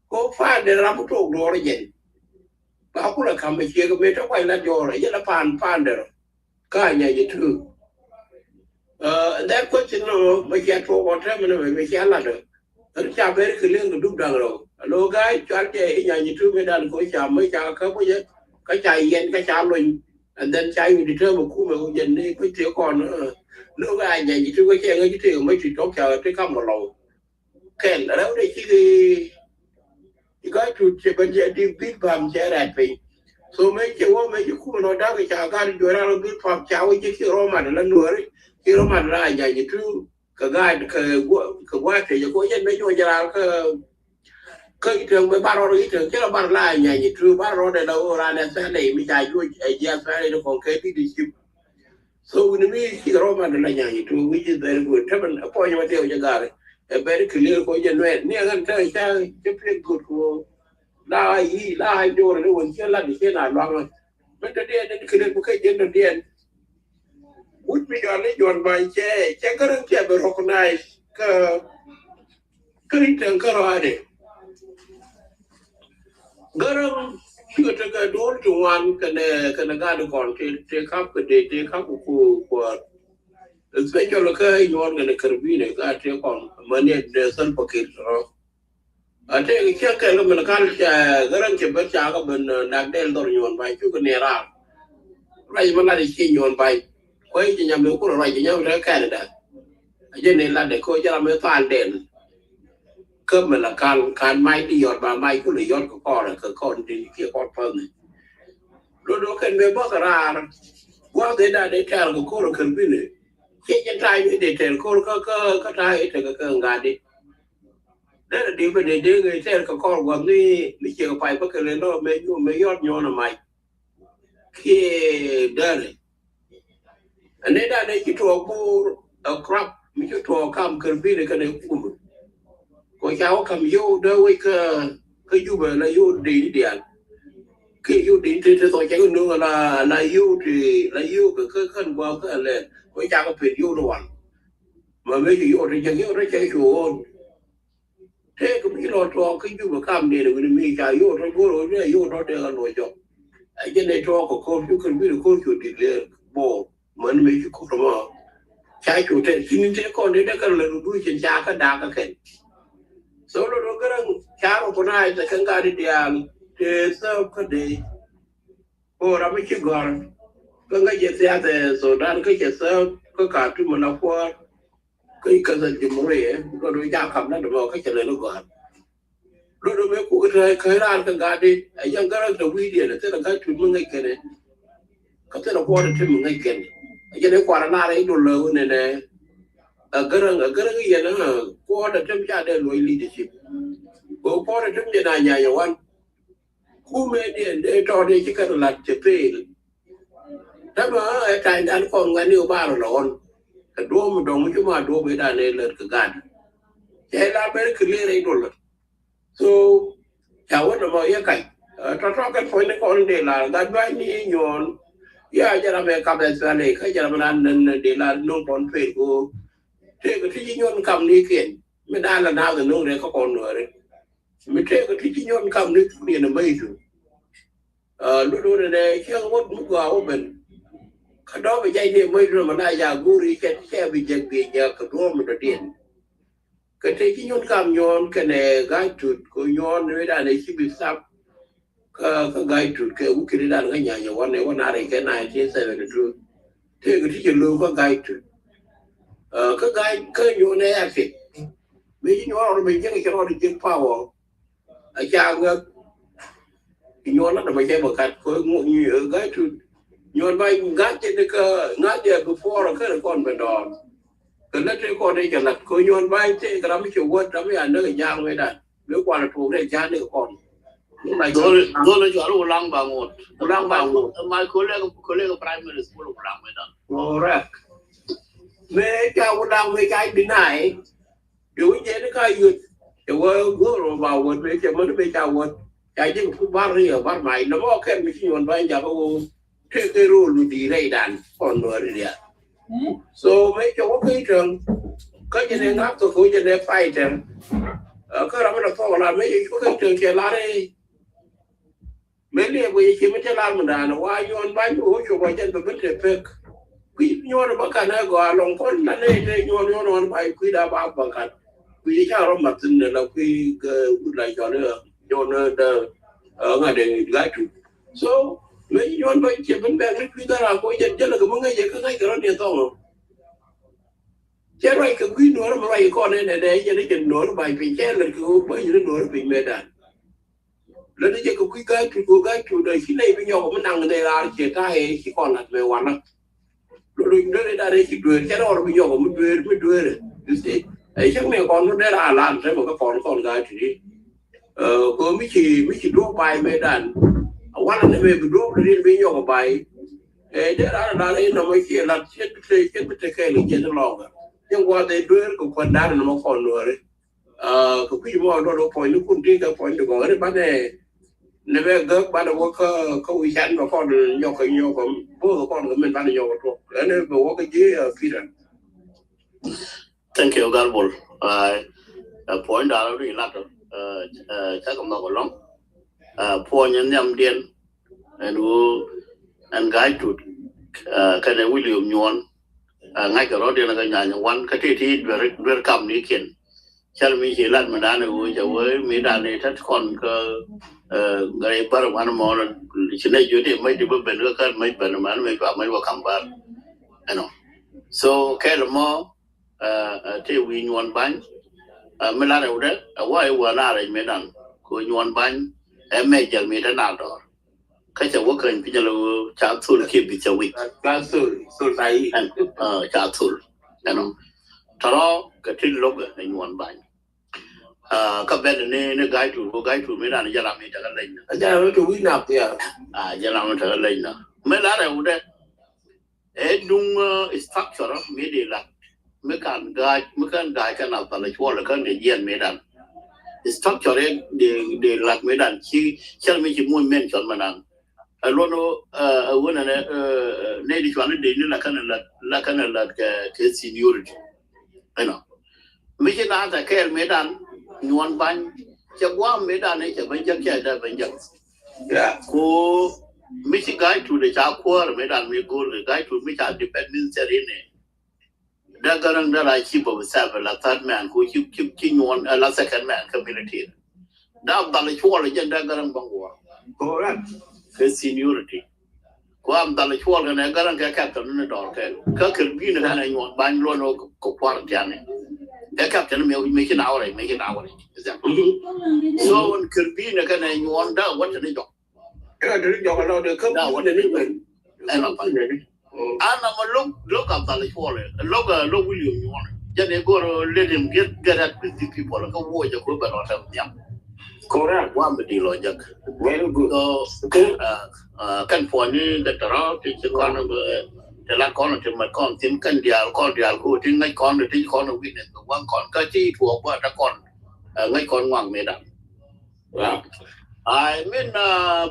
Ko pa̱a̱ndɛ ram mi tok duɔɔr jɛn. Ba kulɛ ka̱m ɛ ciek ɛ mëë te kuac la diɔɔr ɛ yɛ la pa̱a̱n pa̱a̱ndɛ rɔ. Ka nyɛ jɛ tuur. That question nɔ mɛ cia tuɔɔk ɔ term ni mɛ mɛ cia lat ɛ. Ri ca bɛr kɛ liŋ kɛ dup da̱ŋ rɛw. Alo ga̱a̱c cual jɛ i̱ nyanyi tup mi dan ko ca mi ca kä bä jɛ kä ca yɛn kä ca lony. And then ca yut i̱ täämɛ kumɛ wä jɛ ni kä tëë kɔn. Ni wä ga̱a̱c nyanyi tup kä cɛ ŋäc i̱ tëë mɛ ti tɔk ca ti kam kɛ lɔw. Kɛl rɛw de cik i̱ ga̱a̱c tut cɛ ben jɛ di bi̱th bam cɛ rɛt piny. So mɛ cɛ wä mɛ ci kumɛ nɔ da̱k ca ga̱a̱c juɔ̱r rɛw bi̱th bam ca wä jɛ ki rɔmat la nuɔri ki rɔmat la nyanyi tup. Kɛ ga̱a̱c kɛ gua̱a̱th kɛ gua̱a̱th tëë jɛ ko yɛn mɛ nyuɔ̱c jɛ raar kä kä i̱ tɛŋ mɛ bar rɔɔd i̱ tɛŋ cɛ la bar la nyany i̱ tuur bar rɔɔd ɛ la ɣöö raan ɛ thɛl ɛ mi ca juɔc ɛ jiath thɛl ɛ ni kɔn kɛ leadership. So wini mi ci rɔɔd man la nyany i̱ tuur which is very good. Tɛmɛ ɛ puɔ̱ny ma tëë wä jɛ ga̱a̱r ɛ very clear ko jɛ nuɛɛn ni ɛ ɣän tɛŋ ca cɛ piɛth good ko la yi la jo̱o̱r ni wän cɛ lat ni cɛ na luaŋ. Mɛ tɔ diɛn ni kɛ lek mi kä jɛn tɔ diɛn. Wut mi jɔal ni John Bany cɛ cɛ Gäräŋ cɛ bi recognize kä kä ri tɛŋ kä rɔadɛ. Gäräŋ cikɛ tekɛ duɔl ti ŋuan kɛnɛ kɛnɛ gat kɔn ti ti kap kɛ dee ti kap kɛ kuɔɔr. Especially kä Nyuɔn kɛnɛ Karbinɛ gat ti kɔn mani dee Salva Kiir tɔrɔ. A tëëk cä kɛl kä min kal ca Gäräŋ cɛ ben ca kä ben nak dɛl dhɔr Nyuɔn Bany cuk ni raar. Ruac mi lat i̱ ci Nyuɔn Bany kuec ci nyam ni kur ruac ci nyam te Canada. A jɛ ni lat de ko jɛ ram mi thal dɛl. Kä min la kal kan mac di yɔt ba mac kul yɔt kɛ kɔr kɛ kɔr di kiɛ kɔr päth ni. Lo do kɛn bɛ bäk raar. Gua̱th de da de tɛr kɛ kor kɛn bini. Ci jɛ ta̱a̱ mi de tɛr kor kä kä kä ta̱a̱ i̱ tekɛ kɛ ŋa̱t di. Derɛ di bä dee dee ŋäc tɛɛr kɛ kɔr gua̱thni mi ciɛ kɛ pay bä kɛ lɛ lɔ mɛ nyuɔn mɛ yɔt nyuɔn ɛ mac. Kiɛ derɛ. Ɛn nɛ dan ɛ ci tuɔɔk bo̱o̱r ɛ krap mi ci tuɔɔk kam kɛr bi̱n kɛn ɛ kumɛ. Kɔ ca wä kam yio̱w dee wec kä kä Jubɛ la yio̱w dee ni diaal. Kiɛ yio̱w dee ni te te thɔc cɛ kɛ no̱o̱ŋ la la yio̱w te la yio̱w kɛ kä kän gua̱a̱th kä lɛ kɔ ca kɛ pet yio̱w ni wal. Ma mëë ci yio̱w te cɛ yio̱w te cɛ cu ɣo̱o̱n. Tëëk mi lɔ tuɔɔk kä Jubɛ kamdiɛn wi̱ni mi ca yio̱w tɔ go̱r ɣöö ni a yio̱w tɔ dee ɣä luɔc jɔk. A jɛn ɛ tuɔɔk kɛ ko̱r cu kɛn wi̱ni ko̱r cu declare bo̱o̱r män mëë ci ko̱r mɔ. Ca cu tɛn ci ni tëë kɔn dee dee kɛn lɛ run duuc cin ca kä da̱a̱k kä kɛn. So lɔ rɔ Gäräŋ ca rɔ ku na̱a̱c tɛ kɛn gat di diaal tëë thääp kä dee. Ko ram mi ci gɔ̱r kä ŋäc jɛ thiath ɛ Sudan kä cɛ thääp kä Khartoum ala kuäär. Kä i̱ käth ɛ Jumhuriya luɔt wä ja̱ kam na dämɔ kä cɛ lɛ ni gɔ̱a̱r. Luɔt wä mëë kuk kä kä raan kä gat di ɛ jɛn Gäräŋ tɛ wi̱i̱diɛn ɛ thilɛ gat tut mi ŋäc kɛn ɛ. Kä thilɛ kuɔt ɛ ti mi ŋäc kɛn ɛ jɛn i̱ kuat ɛ nar i̱ dul lɛ wä nɛnɛ. Ɛ Gäräŋ ɛ Gäräŋ i̱ yɛn ɛ kuɔt ɛ ti mi ca dee luɔc leadership. Kɛ kuɔt ɛ ti mi jɛ na nyany ɛ wan. Kumɛ diɛn dee tɔɔt dee ci kɛn lat cɛ peel. Tama ɛ ta̱a̱ dan kɔn ŋuɛ̈tni wä bar lɔ ɣɔn. Kɛ duɔ̱ɔ̱m dɔ̱ŋ mi ci ma duɔ̱ɔ̱m i̱ dan ɛ lät kɛ gat. Cɛ la very clear i̱ dol. So ca wä nɔmɔ yɛ kac. Tɔ̱tɔ̱ kɛn puɔ̱nyni kɔn dee la gat dua̱cni Nyuɔn. Ya jɛ ram ɛ kap ɛ thuali kä jɛ ram ɛ nan nɛn dee la no̱o̱ŋ kɔn peel ko. Tëëk ti ci Nyuɔn kam ni kiɛn mi dan la naath no̱o̱ŋ rɛ kä kɔn nuɔ̱ɔ̱ri. Mi tëëk ti ci Nyuɔn kam ni thuk diɛn ɛ mäc tu. Aa, lut wun ɛnɛ cieŋ wut mi gɔaa wä ben. Kä dɔ̱ɔ̱p ɛ jɛc ni mäc tu nɔmɔ na ca go̱o̱ri cɛ cɛ bi jek bi jek kɛ duɔ̱ɔ̱p mi dɔ̱diɛn. Kä tëë ci nyuɔn kam nyuɔn kɛnɛ Ga̱a̱c Tut kɛ nyuɔn ni dan ɛ ci bi thap. Kä kä Ga̱a̱c Tut kɛ wikit dan kä nyanyɛ wan ɛ wan a rɛy kɛ nineteen seventy two. Tëë kɛ ti cɛ lo̱o̱ kä Ga̱a̱c Tut. Kä Ga̱a̱c kä nyuɔn ɛ ya kɛ mëë ci nyuɔn rɔɔd mëë jiäk cɛ rɔɔd jiäk power. A ca ŋäk nyuɔn la dɔmɔ cɛ bä kat kɛ Ga̱a̱c Tut. Nyuɔn ba ŋa̱c jɛ ni kä ŋa̱c jɛ before kä ni kɔn bɛ dɔɔr. Kɛ lät ti kɔn i̱ jɛ lat kɛ nyuɔn ba i̱ tëë kɛ ram i̱ cɛ wät ram i̱ a näk i̱ ja̱a̱ŋ wee dan. Mëë kuan i̱ tuɔɔk dee ja̱a̱ŋ ni kɛ kɔn. Dhol i̱ cual Wulaŋ Baŋot. Wulaŋ Baŋot. My colleague, colleague primary school Wulaŋ wee dan. Correct. Mëë ca Wulaŋ mëë ca i̱ deny. Di wä jɛ ni ka yuth cɛ wä go̱o̱r wä ba wä duee cɛ män bi ca wä ca ji̱ ku bar ri bar ma ilɛ mɔ kɛn mi ci nyuɔn ba in jakä wä tëë kɛ rol mi di rɛy dan kɔn nuɔri dia. So mi cɛ wä kɛ itäŋ kä jɛ ni ŋak kɛ kɛ wä jɛ ni fighter. Kä ram mi na thɔk la mi cɛ wä kɛ itäŋ cɛ lar i̱ Mëë liɛp wec ɛ cie mi te lar mi da̱a̱n wa nyuɔn bany mi wä cop wa jɛn bɛ ben te pek. Kui̱ nyuɔn bä kan ɛ gɔaa lɔŋ kɔn na nɛ te nyuɔn nyuɔn ɣɔn ba kui̱ da ba bä kan. Kui̱ ca rɔ mat thin la kui̱ kɛ wut la cɔl i̱ nyuɔn dɛ ŋa̱t dee gat tu. So mëë nyuɔn bä cie ben bɛk ri kui̱ dhara ko jɛn jɛn kɛ mi ŋäc ɛ kä ŋa̱c kɛ rɔ diɛ thɔŋ. Cɛ ruac kɛ kui̱ nuɔr mi ruac kɔn ɛn ɛ dee jɛn jɛn nuɔr ba piny cɛ lät kɛ wä bä yini nuɔr piny mɛ dan. Lät ni jɛ kɛ kui̱ Ga̱a̱c Tut kɛ Ga̱a̱c Tut dee ci nɛy bi nyɔk mi naŋ nɛy raar ciɛ ta̱a̱ ɛ ci kɔn lat mɛ wanä. Lotdɛ dee rɛy da̱rɛ ci dueer cɛ rɔɔr bi nyɔk mi dueer mi dueer. You see? Ɛ cäŋ nɛy kɔn mi dee raar lar te mɛ kä kɔn kɔn Ga̱a̱c Tut i̱. Kɛ mi ci mi ci duɔ̱k bay mɛ dan. A wanɛ ni mɛ bi duɔ̱k ri bi nyɔk bay. Ɛ dee raar lar i̱ nɔmɔ ciɛ lat ciɛ bi te ciɛ bi te kɛɛl i̱ jɛ ni lɔŋ. Cɛ gua̱a̱th ɛ dueer kɛ kuäär da̱rɛ nɔmɔ kɔn nuɔri. Kɛ kui̱c mɔ dɔl wä puɔ̱ny ni kun ti kɛ puɔ̱ny ti gɔ̱ ri banɛ ni bɛ gäk banɛ wä kä kä wi̱can bɛ kɔn nyɔk kɛ nyɔk kɛ bo̱o̱th kɔn kɛ min banɛ nyɔk kɛ tuɔk ɛn bɛ wä kä ji̱ Peter. Thank you, Gal Bol. Puɔ̱ny da̱a̱n ri lat cakɛ nhɔk ɛlɔ̱ŋ. Puɔ̱ny ɛn nhiamdiɛn ɛn ɣöö ɛn Ga̱a̱c Tut kɛnɛ William Nyuɔn. Ŋa̱ckɛ rɔ̱diɛn kɛ nyany wan kä tëë ti duer duer kam ni kiɛn. Cäl mi ci lat mi dan i̱ ɣöö cɛ wee mi dan i̱ tat kɔn kä gɛrɛ bär wan mɔ ci nɛ jiö ti mäc ti bä ben kä kän mäc ben man mi cua mäc wä kam bär. Ɛnɔ so kɛl mɔ tëë wi̱i̱ Nyuɔn Bany. Mi lat rɛwdɛ ɛ wa i̱ wä na rɛc mi dan kɛ Nyuɔn Bany ɛ mɛ jɛl mi te na dɔɔr. Kä cɛ wä käny piny ala ɣöö ca thol kiɛ bi cɛ wi̱c. Ca thol, thol ta yi. Ɛn ca thol ɛnɔ tɔrɔ kɛ ti lo̱k ɛ Nyuɔn Bany. Kä bɛn ni ni Ga̱a̱c Tut kɛ Ga̱a̱c Tut mi dan jɛ ram mi tekɛ leny na. Jɛ ram mi tekɛ wi̱c na pia. Jɛ ram mi tekɛ leny na mi la rɛwdɛ. Ɛ duŋ structure mi di lat mi kan Ga̱a̱c mi kan Ga̱a̱c kan a pal cuɔl kan di jiɛn mi dan. Structure di di lat mi dan ci cɛl mi ci muny men cɔl mi nan. Ɛ luɔn ɛ wen ɛ ne di cual di ni la kan lat la kan lat kɛ kɛ seniority. Ɛnɔ mi ci na ta kɛɛl mi dan Nyuɔn Bany cɛ guam mi dan cɛ ben jɛ kɛ da ben jɛ. Ko mi ci Ga̱a̱c Tut ca kuäär mi dan mi go̱o̱r kɛ Ga̱a̱c Tut mi ca depend minister in. Dee Gäräŋ dee ra chief of staff la third man ko ci ci ci Nyuɔn la second man kä military. Dee Abdal Cuɔl jɛn Dee Gäräŋ bä ŋuɔ. Correct. Kɛ seniority. Ko Abdal Cuɔl kɛnɛ Gäräŋ kɛ captain ni dɔɔr kɛ kä Kɛrbin kɛnɛ Nyuɔn Bany luɔn kɛ kuar tiani. Kɛ captain mi mi ci na wɛrɛ mi ci na wɛrɛ. So Kɛrbin kɛnɛ Nyuɔn dee wä tini jɔk. Kä dee jɔk lɔ dee kä wä tini jɔk. Ɛn a pa. An na ma look look Abdal Cuɔl look look William Nyuɔn. Jɛ ni goro let him get get at with the people kä wä jɛ ko bɛ lɔ tɛm nyam. Correct. Wa mi di lɔ jɛ. Very good. So kɛn puɔni kɛ tɔrɔ ti ci kɔn ti la kɔn ti mat kɔn tin kɛn dial kɔn dial ko ti ŋa̱c kɔn ti kɔn witness kɛ waŋ kɔn kä ti tuɔɔk bä ta kɔn ŋa̱c kɔn waŋ mi dan. Wow. I mean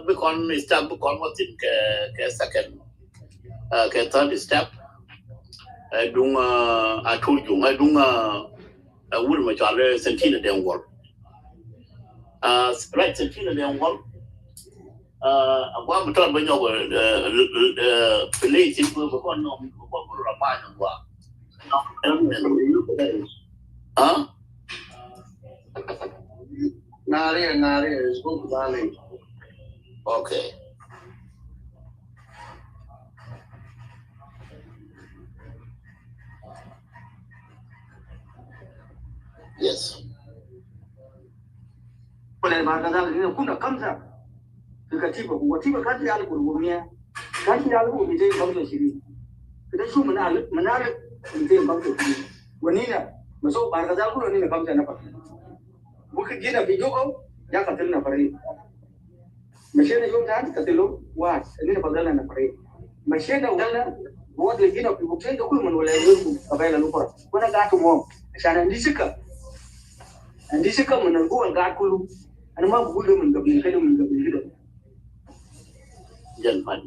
bi kɔn step bi kɔn wä thin kɛ kɛ second kɛ third step. Ɛ duŋ a tur juŋ ɛ duŋ a wul ma cɔal Sentina Deng Wol. Right, Sentina Deng Wol. A gua mi tɔt bä nyɔk pili cin bi kɔn nɔm bi kɔn bi rɔ pa̱ny gua. Huh? Ŋa̱ri, ŋa̱ri, it's good to learn. Okay. Yes. Wala Bahr el Ghazal, nina kuna kamsa fi katiba, wa katiba kan fi alkul wa mia, kan fi alkul wa mitain kamsa wa ishirin. Kida shu min al, min al mitain kamsa wa ishirin. Wa nina, maso Bahr el Ghazal kulu nina kamsa nafar. Mumkin jina fi Juba, ya katilna nafarin. Mashina yom tani katilu wahid, nina fadalna nafarin. Mashina wala wad lagina fi buktain da kulu min wala yom kabaila lukura. Wa ana gaid mo, ashan indi sika. Indi sika min al-guwa al gaid kulu. Ana ma bugul da min gabil kida, min gabil kida. Jan man.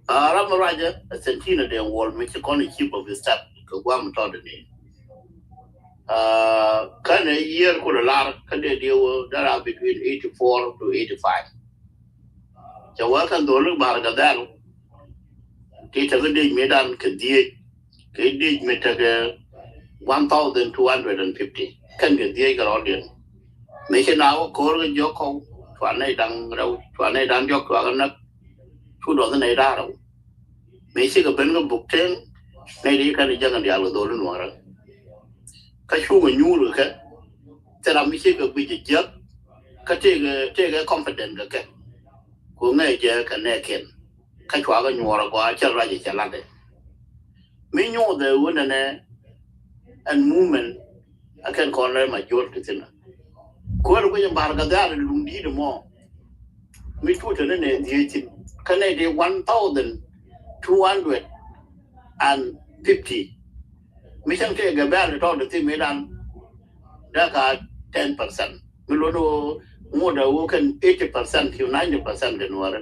Ah, ram raja, Santino Deng Wol, mi ci kɔn chief of staff kɛ guam tɔdɛ ni. Ah, kɛn ɛ year kulɛ lar, kɛn dee dee wä dara between eighty-four to eighty-five. Cɛ wä kɛn dholi Bahr el Ghazal, ti tekɛ dec mi dan kɛ dhiec, kɛ dec mi tekɛ one thousand two hundred and fifty. Kɛn kɛ dhiec kɛ rɔɔdiɛn. Mi ci na wä ko̱r kɛ jiɔk kɔw, cua nɛy daŋ rɛw, cua nɛy daŋ diɔk cua kɛ näk, cu duɔth nɛy da̱ŋ rɛw. Mi cikɛ ben kɛ buk teŋ, nɛy di kɛn ja̱ŋ diaal kɛ dholi Nuäärä. Kä cukɛ nyuur kɛ kɛ, thil ram mi cikɛ guic jiäk, kä tëëkɛ, tëëkɛ confident kɛ kɛ. Ku ŋäc jɛ kɛ nɛɛkiɛn. Kä cua kɛ nyuɔr agɔaa cɛ ruac cɛ latdɛ. Mi nyuuth ɛ wunɛ nɛ ɛn movement, a kɛn kɔn lɛ majority thin. Kuäär kuec in Bahr el Ghazal luŋ di̱i̱t mɔ. Mi tuut tɛn ni nɛ dhiec thin. Kä nɛ di one thousand two hundred and fifty. Mi cäŋ tëë gɛ bɛ̈ɛ̈l tɔ̱ ti thim idan dee ka ten percent. Mi luɔt ni ɣöö ŋot ɛ ɣöö kɛn eighty percent ki ninety percent kɛ Nuäärä.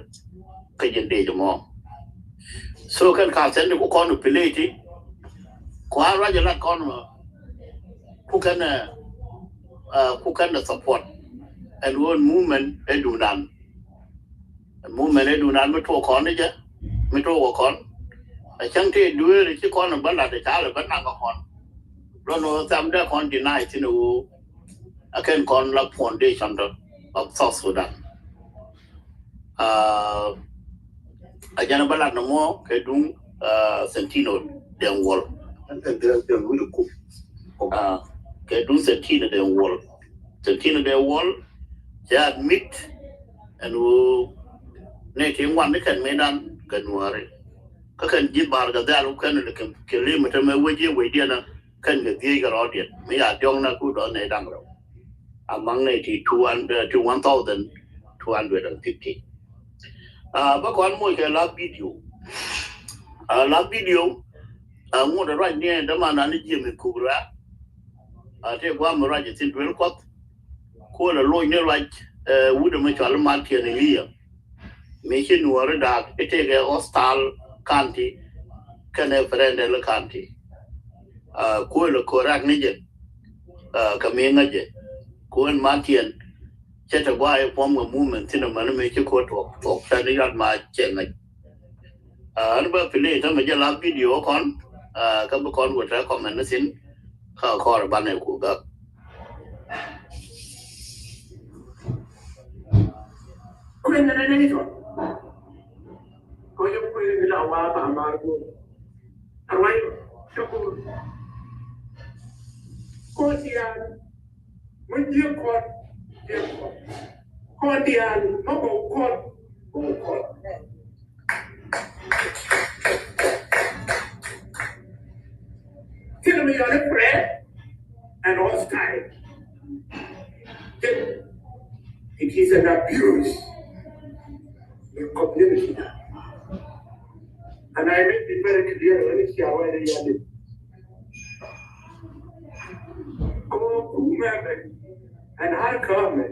Kä jɛn dee jɛ mɔ. So kɛn ka sɛn ti ku kɔn pileti. Ku a ruac ɛ lat kɔn mɔ. Ku kɛn ɛ, ah, ku kɛn ɛ support. Ɛn ɣöö movement ɛ duundan. Movement ɛ duundan mi tuɔɔk kɔn ni jɛ, mi tuɔɔk wä kɔn. A cäŋ tëë dueeri ci kɔn bä lat ɛ ca lɛ bä nak kɛ kɔn. Lɔn ɣöö tham dee kɔn deny thin ɛ ɣöö a kɛn kɔn la foundation tɔ of South Sudan. Ah, a jɛn bä lat ni mɔ kɛ duŋ, ah, Santino Deng Wol. Ah, kɛ duŋ Santino Deng Wol. Santino Deng Wol cɛ admit ɛn ɣöö nɛ ti ŋuan ni kɛn mëëdan kɛ Nuääri. Kä kɛn ji̱ Bahr el Ghazal kɛn ni kɛ, kɛ limit mɛ wec i̱ wecdiɛn kɛn kɛ dhiec kɛ rɔɔdiɛn mi ya diɔ̱ŋ na ku dɔ̱ŋ nɛy da̱ŋ rɛw. Among nɛy ti two hundred, ti one thousand two hundred and fifty. Ah, bä kɔn moc kɛ la video. Ah, la video, ah, ŋut ruac ni dämandan ni James Kura. Ah, tëë guam ruac thin duel Kuɔth. Kuɔl a loc ni ruac, eh, wut mi cɔal Martin Elia. Mi ci Nuɔɔri daak i̱ tëëkɛ Hostile County kɛnɛ Frederick County. Ah, kuɔl a korak ni jɛ, ah, kɛ mi ŋäc jɛ. Kuɔn Martin cɛ te guay puɔm kɛ movement thin amäni mi ci ko̱r tuɔk, tuɔk tɛn i̱ yɔt ma cɛ ŋäc. Ah, ɛn bä pili tämɛ jɛ la video kɔn, ah, kä bi kɔn wä te comment ni thin, kä kɔr banɛ ku gak. Kuɛn nɛ nɛ nɛ ni tɔ. Kɔ jɛ kuɛn ni la wa ba mar ko. Arwai, shukuru. Kɔ dial, mun diɛ kɔn, diɛ kɔn. Kɔ dial, mɔ kɔ kɔn, kɔ kɔn. Thilɛ mi yɔl i̱ friend and hostile. It is an abuse in community. And I make it very clear when it's your way. Ko kumɛ mɛ ɛn har kä mɛ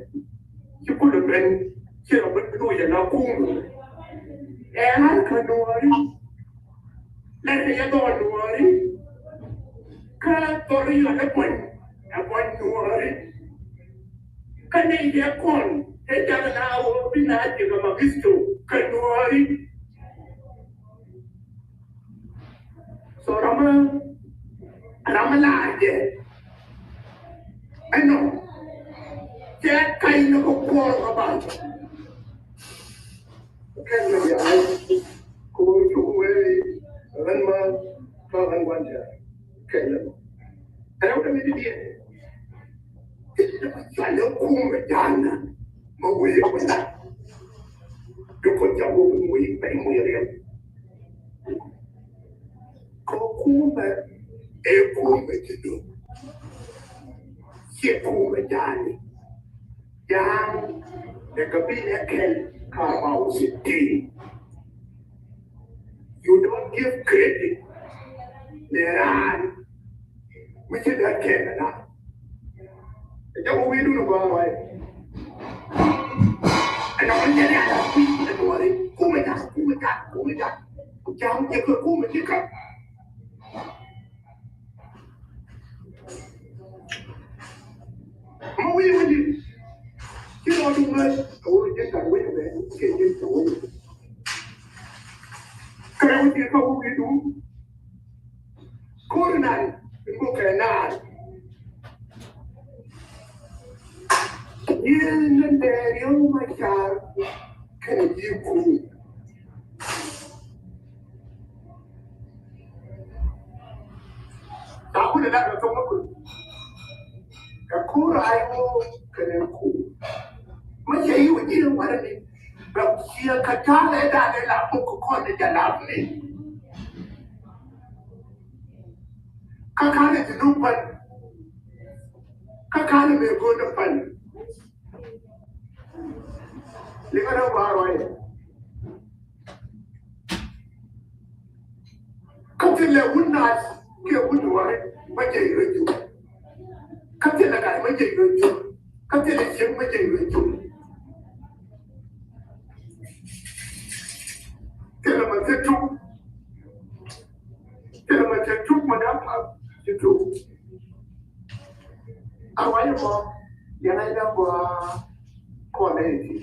ci kulɛ ben ci rɔ ben duuc ɛn a kumɛ. Ɛ har kä Nuɔɔri. Lɛr kɛ yɛ dhɔl Nuɔɔri. Kä dhɔl yɔ ɛ buɔny, ɛ buɔny Nuɔɔri. Kä nɛy diɛ kɔn ɛ jakä na wä bi na ji̱ kɛ magisto kɛ Nuɔɔri. So ramä, ramä la̱rjɛ. Ɛnɔ. Ni kɛ kuɔl kɛ ban. Kɛn mi diaal. Kɛ wä cuk wee ɣän ma kä ɣän gua̱n tɛ̈r. Kɛn lɛ. Ɛn wä dee mi di diɛ. Cua lɛ kumɛ ja̱a̱n na. Ma wee wä na. Duk kɔ ja̱a̱n wä wee bɛy wee riɛm. Kɛ kumɛ ɛ kumɛ ji̱ Nup. Ciɛ kumɛ ja̱a̱ni. Ja̱a̱n ɛ gabila kɛl kä about sixteen. You don't give credit ni raan mi ci dee kɛl na. Ɛ jɛ wä wi̱i̱dun ɛ gɔaa ruac. Ɛn ɔ jɛ ni a dee kui̱ ɛ duɔri kumɛ ja̱a̱n kumɛ ja̱a̱n kumɛ ja̱a̱n. Ja̱a̱n jɛ kɛ kumɛ ji̱ kɛ. Ma wi̱i̱ wi̱i̱. Ci rɔ duŋ ɛ wä jɛ tar wi̱i̱ bɛ kɛ jɛ tar wi̱i̱. Kɛ rɛ wi̱i̱ kɛ wä wi̱i̱ duŋ. Kor nan in bukɛ naar. Yien ni dɛɛr yio̱w ma car kɛnɛ ji̱ kuum. Ca kulɛ lat kɛ thok mi kul. Kɛ kur a yio̱w kɛnɛ kuum. Mi cɛ yi wä ji̱ warɛ ni bɛ ciɛ kɛ ta̱a̱ lɛ da̱a̱ lɛ la muk kɛ kɔn ni jɛ lap ni. Kä ka̱n ɛ ti duŋ pan. Kä ka̱n ɛ mëë go̱o̱n ɛ pan. Liŋä rɛw ba ruac. Kä thilɛ wut naath kiɛ wut nuɔ̱ɔ̱ri bä jɛ yio̱ jur. Kä thilɛ gat bä jɛ yio̱ jur. Kä thilɛ cieŋ bä jɛ yio̱ jur. Thilɛ ma thil tuk. Thilɛ ma thil tuk ma da̱ŋ pa̱th ti tuk. A ruac mɔ yɛn a yɛn a gɔaa kɔn nɛ ti.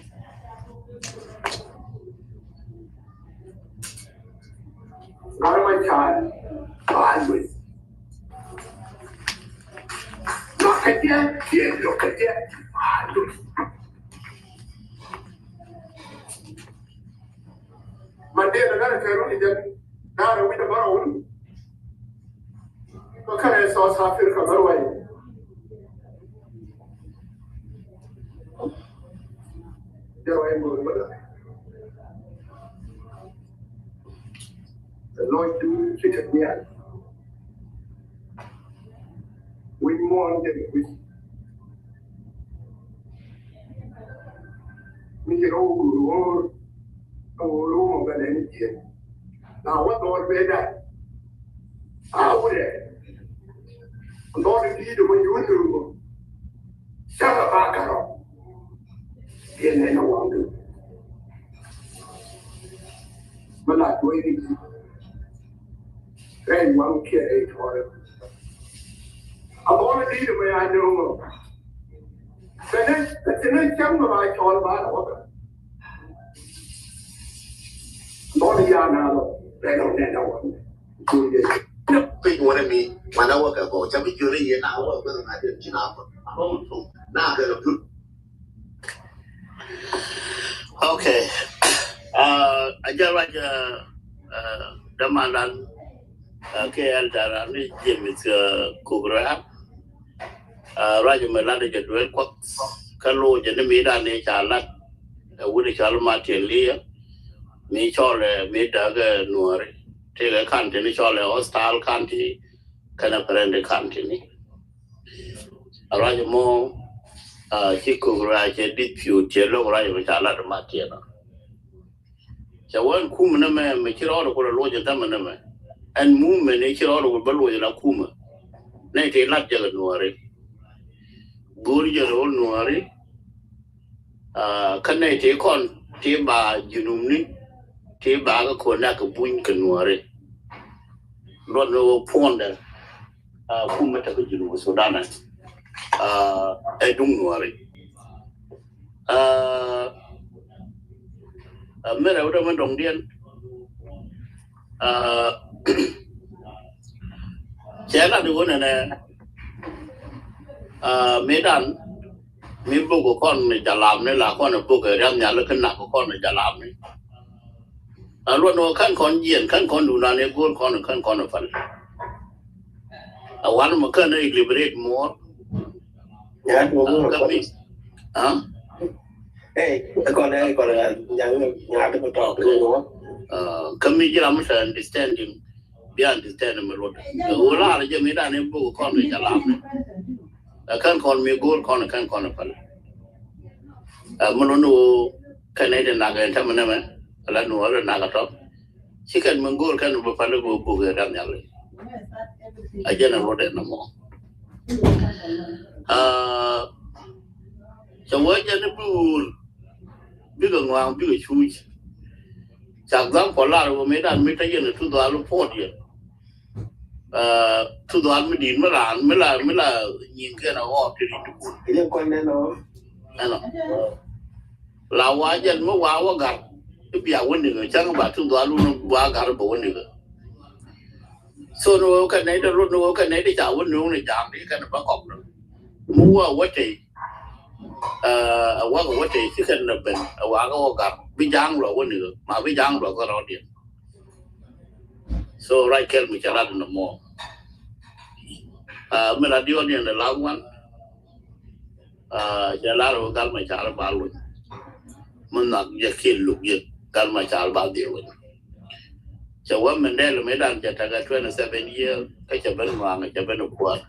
Gat ma ca̱a̱n ba lueth. Luakä jɛ kiɛ luakä jɛ ba lueth. Mandela gat kɛ run jɛ gat wi̱c dɛ ba wun. Kä kɛnɛ South Africa bä ruac. Jɛ ruac ŋo̱o̱r bä la. Lɔcdu ci kɛ nhial. Wi̱c muɔ̱ɔ̱n jɛ wi̱c. Mi ci rɔ wur wur. Wur wur mɔ bɛ lɛ ni jiɛn. Na wä dhɔl bɛ da. A wurɛ. Dhɔl di di mɔ yun ru mɔ. Cakɛ ba karɔ. Yɛn nɛ na waŋ du. Mɛ la duɔy di. Rɛy waŋ kiɛ rɛy tɔrɛ. A bɔl di di mɛ ya nɛ mɔ. Kɛ nɛ kɛ ti nɛ cɛm mɛ ba cɔl ba la wä kɛ. Bɔl ya na lɔ. Rɛy lɔ nɛ na waŋ. Piny wä ni mi wan a wä kɛ kɔ ca bi juri yɛ na wä kɛ na jɛ ti na kɔ. A bä mu tum na kɛ kɛ put. Okay. Uh, a jɛ ruac, uh, uh, dämandan, uh, kɛ ɛl dara ni James, uh, Kugra. Uh, ruac mɛ lat jɛ duel kuɔth. Kä lo jɛ ni mi dan ni ca lat. Uh, wut cɔl Martin Lia. Mi cɔl, uh, mi däk, uh, Nuɔri. Tëëkɛ county ni cɔl, uh, Hostile County. Kɛnɛ Pɛrɛnde County ni. A ruac mɔ, a, ci kök ruac cɛ dispute cɛ lo̱k ruac mɔ ca lat ma tiɛn ɔ. Cɛ wä ɛn kumɛ nɛmɛ mɛ ci rɔɔdɛ kulɛ luɔc ɛn tämɛ nɛmɛ. Ɛn mumɛ ni ci rɔɔdɛ kulɛ bä luɔc la kumɛ. Nɛy ti lat jɛ kɛ Nuɔri. Go̱o̱r jɛ ro̱o̱l Nuɔri. Ah, kä nɛy tëë kɔn tëë ba Junubni tëë ba kä kɔn nak kɛ buny kɛ Nuɔri. Luɔt ni wä puɔndɛ, ah, kumɛ tek kä Junub Sudan, ah, ɛ duŋ Nuɔri. Ah, ah, mɛrɛ wä dämɛ dɔŋdiɛn. Ah, cɛ lat iwä nɛnɛ, ah, mëëdan Mi bok kɔn ni jalap ni la kɔn bok riam nyal kä nak kɔn ni jalap ni. A luɔt ni wä kän kɔn jiɛn kän kɔn duna ni gol kɔn kän kɔn pal. A wan ma kän ni liberate more. Ya, mo mo. Kami. Ha? Hey, kɔn ni kɔn ni nyang nyang ni kɔn ni. Kami jiram sa understanding. Bi understand mi luɔt. Wula ala jɛ mi dan ni bok kɔn ni jalap ni. A kän kɔn mi gol kɔn kän kɔn pal. A mi luɔt ni wä kän ni de nak en tamɛ nɛmɛ. Ala nu ala nak a tɔ. Ci kɛn mi go̱o̱r kɛn bä pali bä buk ɛ dan yal. A jɛn a luɔt ɛn mɔ. Cɛ wee jɛn i̱ bi wur bikɛ ŋɔaŋ bikɛ cuuc. Ca example lar wä mi dan mi te yɛn tu dhɔal puɔt yɛn. Tu dhɔal mi di̱i̱t mi raan mi la mi la nyin kɛn a ɣɔɔk ti ri tukul. Ɛnɔ. La wa jɛn mi wa wä gar i̱ bia wä nikä cäŋ ba tuŋ dhɔal wun wa gar bä wä nikä. So ni wä kɛ nɛy dɛ rot ni wä kɛ nɛy dɛ ca wä nikä ni ja̱a̱ŋ di kɛn bä kɔk ni mi wä wä tey. Ɛ wa kɛ wä tey ci kɛn ni ben ɛ wa kɛ wä gar bi ja̱a̱ŋ luɔ wä nikä ma bi ja̱a̱ŋ luɔ kɛ rɔɔdiɛn. So right kɛl mi cɛ rat ni mɔ. Mi rat di wä niɛn the last one. Cɛ lar wä gal ma car ba luny. Mi nhak jɛ kiɛ luk jɛ gal ma car ba dhil wä. Cɛ wä mi dɛl mi dan cɛ tekɛ twenty seven year kä cɛ ben ŋuaŋ cɛ ben kuäär.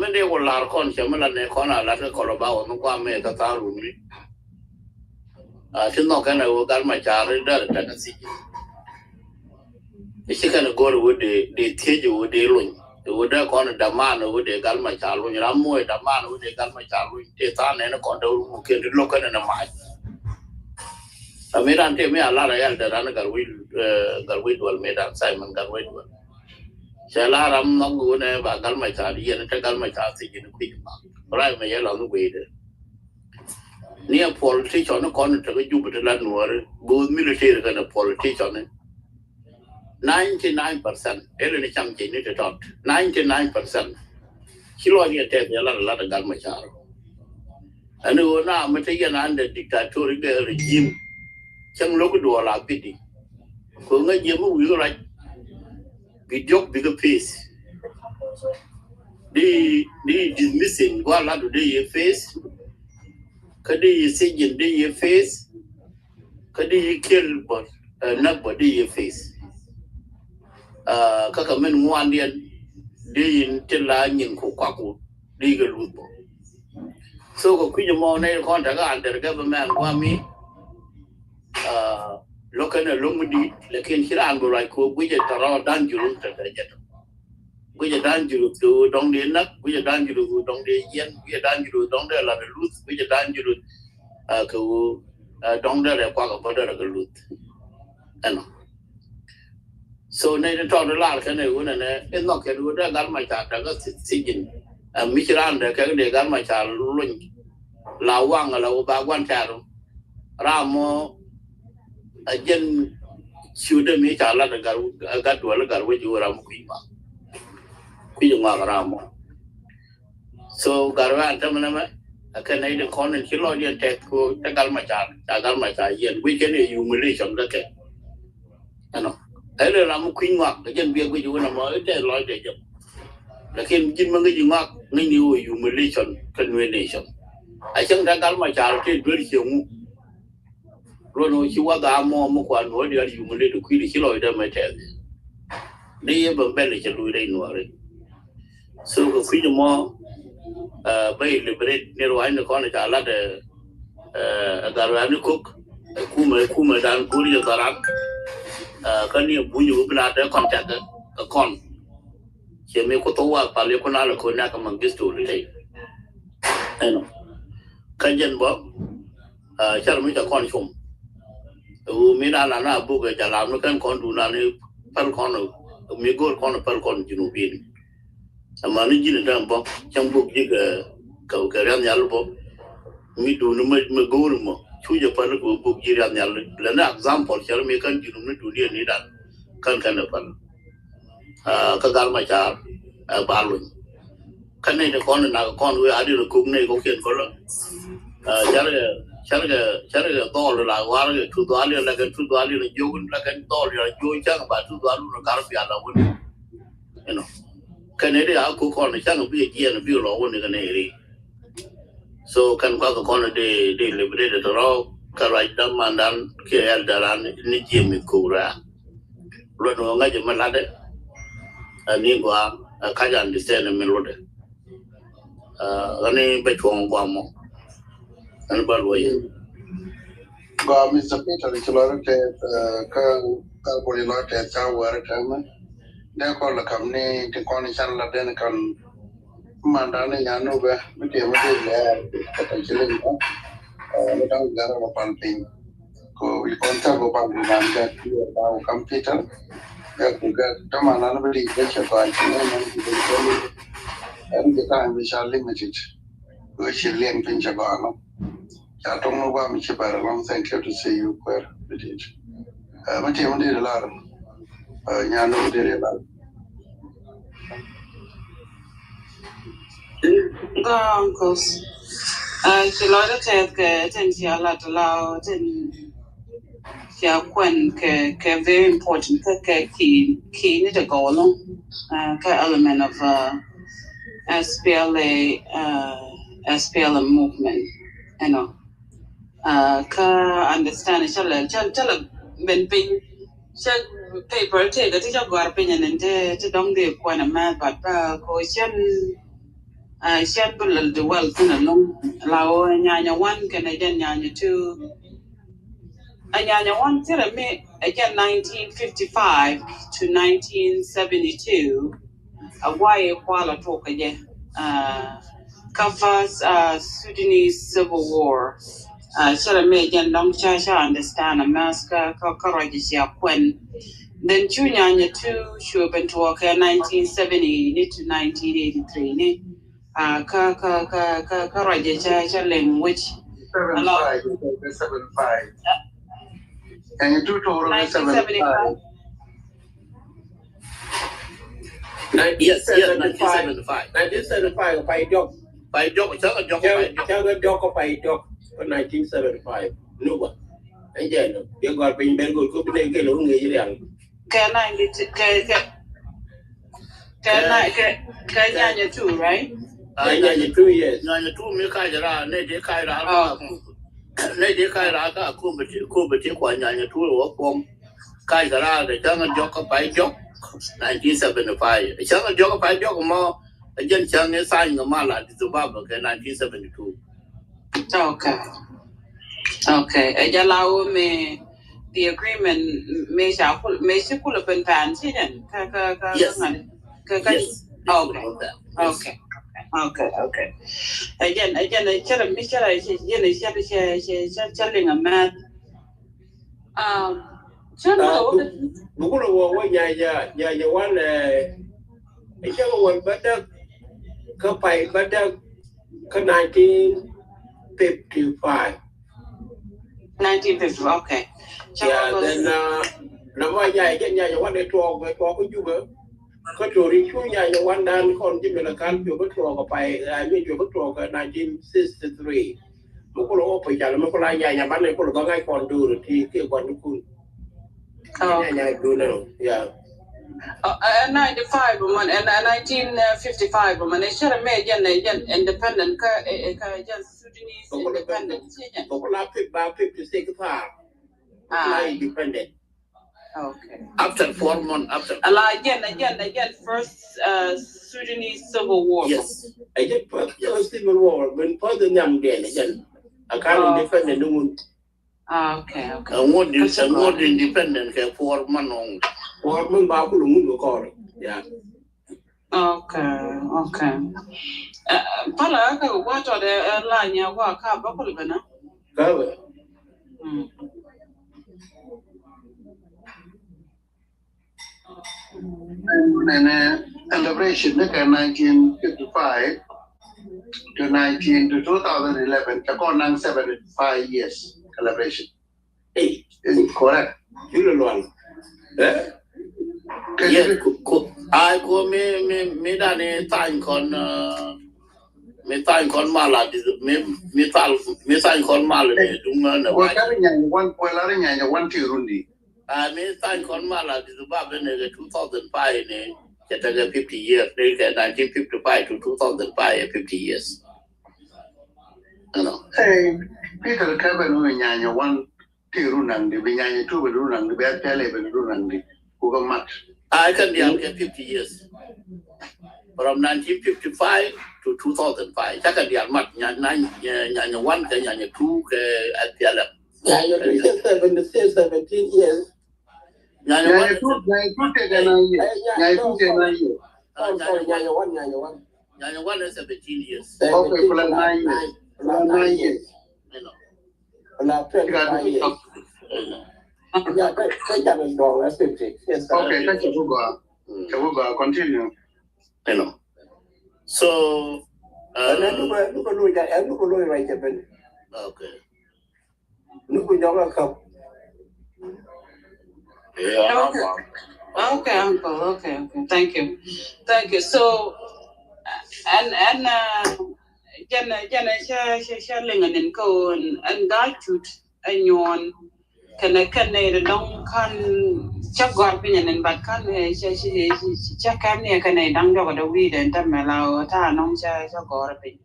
Mi dee wä lar kɔn cɛ mi la nɛ kɔn a lat kä kɔlɔ ba wä mi kua mɛ kä tha̱a̱ŋ runi. Ti nhɔk kɛn a wä gal ma car dɛr tekɛ thiec. I̱ ci kɛn go̱r i̱ wä dee dee thiec i̱ wä dee luny i̱ wä dee kɔn i̱ daman i̱ wä dee gal ma ca luny ram muɔc daman i̱ wä dee gal ma ca luny tëë tha̱a̱ŋ nɛn i̱ kɔn dee wä muɔc kɛn ti lo̱k kɛn in i̱ mac. Amiran tëë mi a lar a yal dee ran i̱ gal wi̱c gal wi̱c duɔl midan Simon gal wi̱c duɔl. Cɛ lar ram nhɔk i̱ wä nɛ ba gal ma ca di yɛn i̱ te gal ma ca thiec in i̱ kui̱c ma rai mɛ yɛ lɔn i̱ guiy dee. Ni a politician ni kɔn in te kä Juba te la nuɔri both military kɛn a politician ni. Ninety nine percent. Ele ni cam cɛ ni te tɔt. Ninety nine percent. Ci lɔc yɛ tɛth yɛ lat lat gal ma car. Ani ɣöö na mi te yɛn under dictatorial regime. Cäŋ lo̱k duɔl a bidi. Ko ŋäc yɛ mi wi̱i̱ rac. Bi diɔk bikɛ face. Di di dismissing gua lat du di yɛ face. Kä di yɛ sijin di yɛ face. Kä di yi kiel bä näk bä di yi face. Kä kɛ min ŋuandiɛn di yin ti la nyin ku kuaku di kɛ luth bä. So kɛ kui̱c mɔ nɛ kɔn tekɛ under government guami. Lo̱k kɛn ɛ lo̱k mi di lakin ci raan bi ruac ku guic ɛ tɔrɔ dan juru tekɛ jɛ tɔ. Guic ɛ dan juru kɛ wu dɔŋ di näk guic ɛ dan juru kɛ wu dɔŋ di yɛn guic ɛ dan juru dɔŋ di la kɛ luth guic ɛ dan juru. Kɛ wu dɔŋ dɛrɛ kuak a bä dɛrɛ kɛ luth. Ɛnɔ. So nɛ ni tɔt lar kɛn ɛ wunɛ nɛ in nhɔk kɛn wun dɛ gal ma ca dakä sijin. Mi ci raan dɛ kɛk dee gal ma ca luny. La waŋ la wu ba guan tɛɛr. Ram mɔ a jɛn ciu dɛ mi ca lat ɛ gat duɔl ɛ gat wec wu ram mɔ kui̱ ŋuak. Kui̱ ŋuak ram mɔ. So gat wɛ an tämɛ nɛmɛ. Ɛ kɛ nɛy di kɔn in ci lɔc yɛn tɛth ko te gal ma ca ca gal ma ca yɛn guic kɛn ɛ humiliation kä kɛ. Ɛnɔ. Ɛ lɛ ram mi kui̱ ŋuak ɛ jɛn biɛ guic wun ɛmɔ ɛ tɛth lɔc dɛ jɛ. Lakin ji̱n mi ŋäc i̱ ŋuak ŋäc ni wä humiliation kä nuee nation. A cäŋ te gal ma ca rɔ te duer ciɛ ŋu. Luɔn wä ci wä gaa mɔ mi kuan wä dial humiliate kui̱ di ci lɔc dɛ mɛ tɛth. Ni yɛ bɛ bɛl cɛ luc rɛy nuɔri. So kɛ kui̱c mɔ bä i̱ liberate ni ruac ni kɔn ca lat ɛ gat ruac ni kok ɛ kumɛ ɛ kumɛ dan go̱o̱r yɛ dharan. Kä ni ɛ buny wä bi la dee kɔn tɛk ɛ kɔn. Ciɛ mi ku thok wa pal yɛ ku na lɛ ko nɛk ɛ Mengistu li tɛy. Ɛnɔ. Kä jɛn bä Car mi ca kɔn com. Wu mi na na na buk ɛ ca lam ni kɛn kɔn du na ni päl kɔn mi go̱o̱r kɔn päl kɔn Junubin. Ama ni ji̱n däm bä cäŋ buk ji̱ kɛ kɛ riam nyal bä. Mi du ni mi go̱o̱r mɔ cu jɛ päl kɛ buk ji̱ riam nyal. Lɛ ni example car mi kɛn Junub ni du ni ni dan kɛn kɛn ɛ päl. Kä gal ma car ɛ ba luny. Kä nɛy ti kɔn nak kɔn wee a di rɛ kuk nɛy kɔkiɛn kɔlɔ. Carkɛ carkɛ carkɛ dhɔl la warkɛ tu dhɔl yɛ la kɛn tu dhɔl yɛ jiök la kɛn dhɔl yɛ jiök cak ba tu dhɔl wun kar pial la wun. You know. Kɛn nɛy ti a kuk kɔn cak bi jiɛn bi lɔ wun kɛ nɛy ri. So kɛn kuak kɔn di di liberated rɔ kɛ ruac dämandan kiɛ elderan ni jiɛ mi kuk rɛ. Luɔt ni wä ŋa̱c mi latdɛ. Ɛ ni gɔaa ɛ kac understand mi lotdɛ. Ɛ ɣän ni bɛ cuɔ̱ŋ guam mɔ. Ɣän bä luɔyɛ. Gɔaa Mister Peter ci lɔr tɛth kä kä boli lɔr tɛth ca wɛr tɛmɛ. Dee kɔl la kam ni ti kɔn can la den kan. Mandan ni nyan nu bɛ mi tiɛ mi dee lɛ kata ci lin ɔ. Mi daŋ gara ba pal piny. Ko wi kɔn thar bä bal bi ban gak ti ɛ ba wä kam Peter. Gak bi gak taman an bi di bä cɛ ba ci nɛ man bi di bä li. Ɛn bi time bi ca limited. Ko ci liɛŋ piny cɛ ba nɔ. Ca tɔŋ nɔ ba mi ci bɛr lɔŋ. Thank you to see you kuɛr bi di. Ɛ mi ti mi di lar. Ɛ nyan nu bi di lar. Gɔaa uncles. Ci lɔcdä tɛth kɛ tin cia lat la tin cia kuɛn kɛ kɛ very important kä kɛ ki ki ni te gɔw loŋ. Kä element of SPLA SPLM movement, you know. Kä understand cä lɛ cä lɛ ben piny. Cä paper tëëkɛ ti cä gɔ̱a̱r piny ɛn ti ti dɔ̱ŋ dee kuɛn ɛmɛ, but bä ko cän cän bi lɛl di wäl thin ɛlɔ̱ŋ. La wä nyanya one kɛnɛ jɛn nyanya two. A nyanya one thilɛ mi ɛ jɛn nineteen fifty-five to nineteen seventy-two. A guay kual a tok kɛ jɛ. Kä first Sudanese Civil War. Cɛ rɛ mɛ jɛn dɔŋ ca ca understand a mass kä kä kä rɔc cia kuɛn. Then cu nyanya two cu ben tuɔɔkɛ nineteen seventy ni to nineteen eighty-three ni. Kä kä kä kä kä rɔc ca ca lɛŋ wec. Seventy-five. Nyanya two tuɔɔkɛ seventy-five. Yes, yes, nineteen seventy-five. Nineteen seventy-five, pay diɔk. Pay diɔk, cakɛ diɔk, cakɛ diɔk, pay diɔk. Nineteen seventy-five. Nuba. Ɛn jɛ nɔ. Yɛ gɔr piny ben gɔr ko bi ne gel wun ŋi̱i̱c riaŋ. Kɛ ninety kɛ kɛ kɛ kɛ nyanya two, right? Nyanya two, yes. Nyanya two mi kac ra ne de kac ra. Ne de kac ra ka kum bi ti kum bi ti kua nyanya two wä kuɔm. Kac kɛ raar kɛ cäŋ ɛ diɔk kä pay diɔk nineteen seventy-five. Cäŋ ɛ diɔk kä pay diɔk mɔ ɛ jɛn cäŋ ɛ sign kɛ mal Addis Ababa kɛ nineteen seventy-two. Okay. Okay. Ɛ jɛ la wä mi the agreement mi ca kul mi ci kul ɛ ben paan ci jɛn kä kä kä kä ŋa̱n kä kä. Okay. Okay. Okay. Okay. Ɛ jɛn ɛ jɛn ɛ cɛ rɛ mi cɛ rɛ cɛ jɛn ɛ cɛ rɛ cɛ cɛ cɛ liŋ ɛ mɛth. Bukulɛ wä wä nyanya nyanya wan ɛ cɛ wä wä bädäk kä pay bädäk kä nineteen fifty-five. Nineteen fifty, okay. Yeah, then na wä nyanya jɛ nyanya wan ɛ tuɔɔk ɛ tuɔɔk kä Jubɛ. Kä tori cu nyanya wan dan kɔn ji̱ mɛ la kal piɔ kä tuɔɔk ɛ pay ɛ mi piɔ kä tuɔɔk ɛ nineteen sixty-three. Mi kulɛ wä pay cal mi kulɛ nyanya banɛ kulɛ gɔŋ ɛ kɔn dor ti kiɛ gua̱n kun. Nyanya dun ɛ ya. Ɛ ninety-five man ɛ nineteen fifty-five man ɛ cɛ rɛ mɛ jɛn ɛ jɛn independent kä ɛ kä jɛn Sudanese independent. Bä kulɛ fifty ba fifty-six far. Kulɛ independent. Okay. After four months after. Ala again again again first Sudanese civil war. Yes. Again first Sudanese civil war when first the nyam den again. A kan independent nun. Okay, okay. A ŋot independent kɛ four months only. Four months ba kulu ŋun ko kɔr. Yeah. Okay, okay. Pala ka wa tɔ de la nya wa ka ba kul bana. Ka ba. Nene celebration ni kɛ nineteen fifty-five to nineteen to two thousand eleven, ca kɔn naŋ seventy-five years celebration. Is it correct? Yule lual. Eh? Yes, ko Ai ko mi mi mi dani tany kɔn mi tany kɔn mal a di mi mi tal mi tany kɔn mal ni duŋ na wa kari nyany wan ko lari nyany wan ti rundi. Ai mi tany kɔn mal a di ba bene ke two thousand five ni ke tege fifty years ni ke nineteen fifty-five to two thousand five fifty years. Ano. Hey, Peter Kevin mi nyany wan ti runaŋ di bi nyany tu bi runaŋ di bi atɛle bi runaŋ di ku ka mat. Ai kan dial ke fifty years. From nineteen fifty-five to two thousand five. Caka dial mat nyany nyany one ke nyany two ke atɛle. Nyany two ke seventy-six, seventeen years. Nyany one. Nyany two, nyany two te ke nine years. Nyany two te nine years. Sorry, nyany one, nyany one. Nyany one is seventeen years. Okay, plus nine years. Plus nine years. You know. Plus twenty-five years. Yeah, that, that can be done. That's fifty. Yes, sir. Okay, thank you. We'll go. Mm. Okay, we'll go. Continue. You know. So, uh, and then look, look, look, look, look, right there, Ben. Okay. Nuku jɔk a käp. Yeah, okay. Okay, uncle. Okay, okay. Thank you. Thank you. So, and and uh, jɛn jɛn cɛ cɛ cɛ liŋ nin ko and got you and yon kɛnɛ kɛnɛ de dɔŋ kan cɛ gɔr piny nin bat kan cɛ cɛ cɛ kɛn ni kɛnɛ daŋ jɔk de wi den tɛmɛ la o ta nɔŋ cɛ cɛ gɔr piny.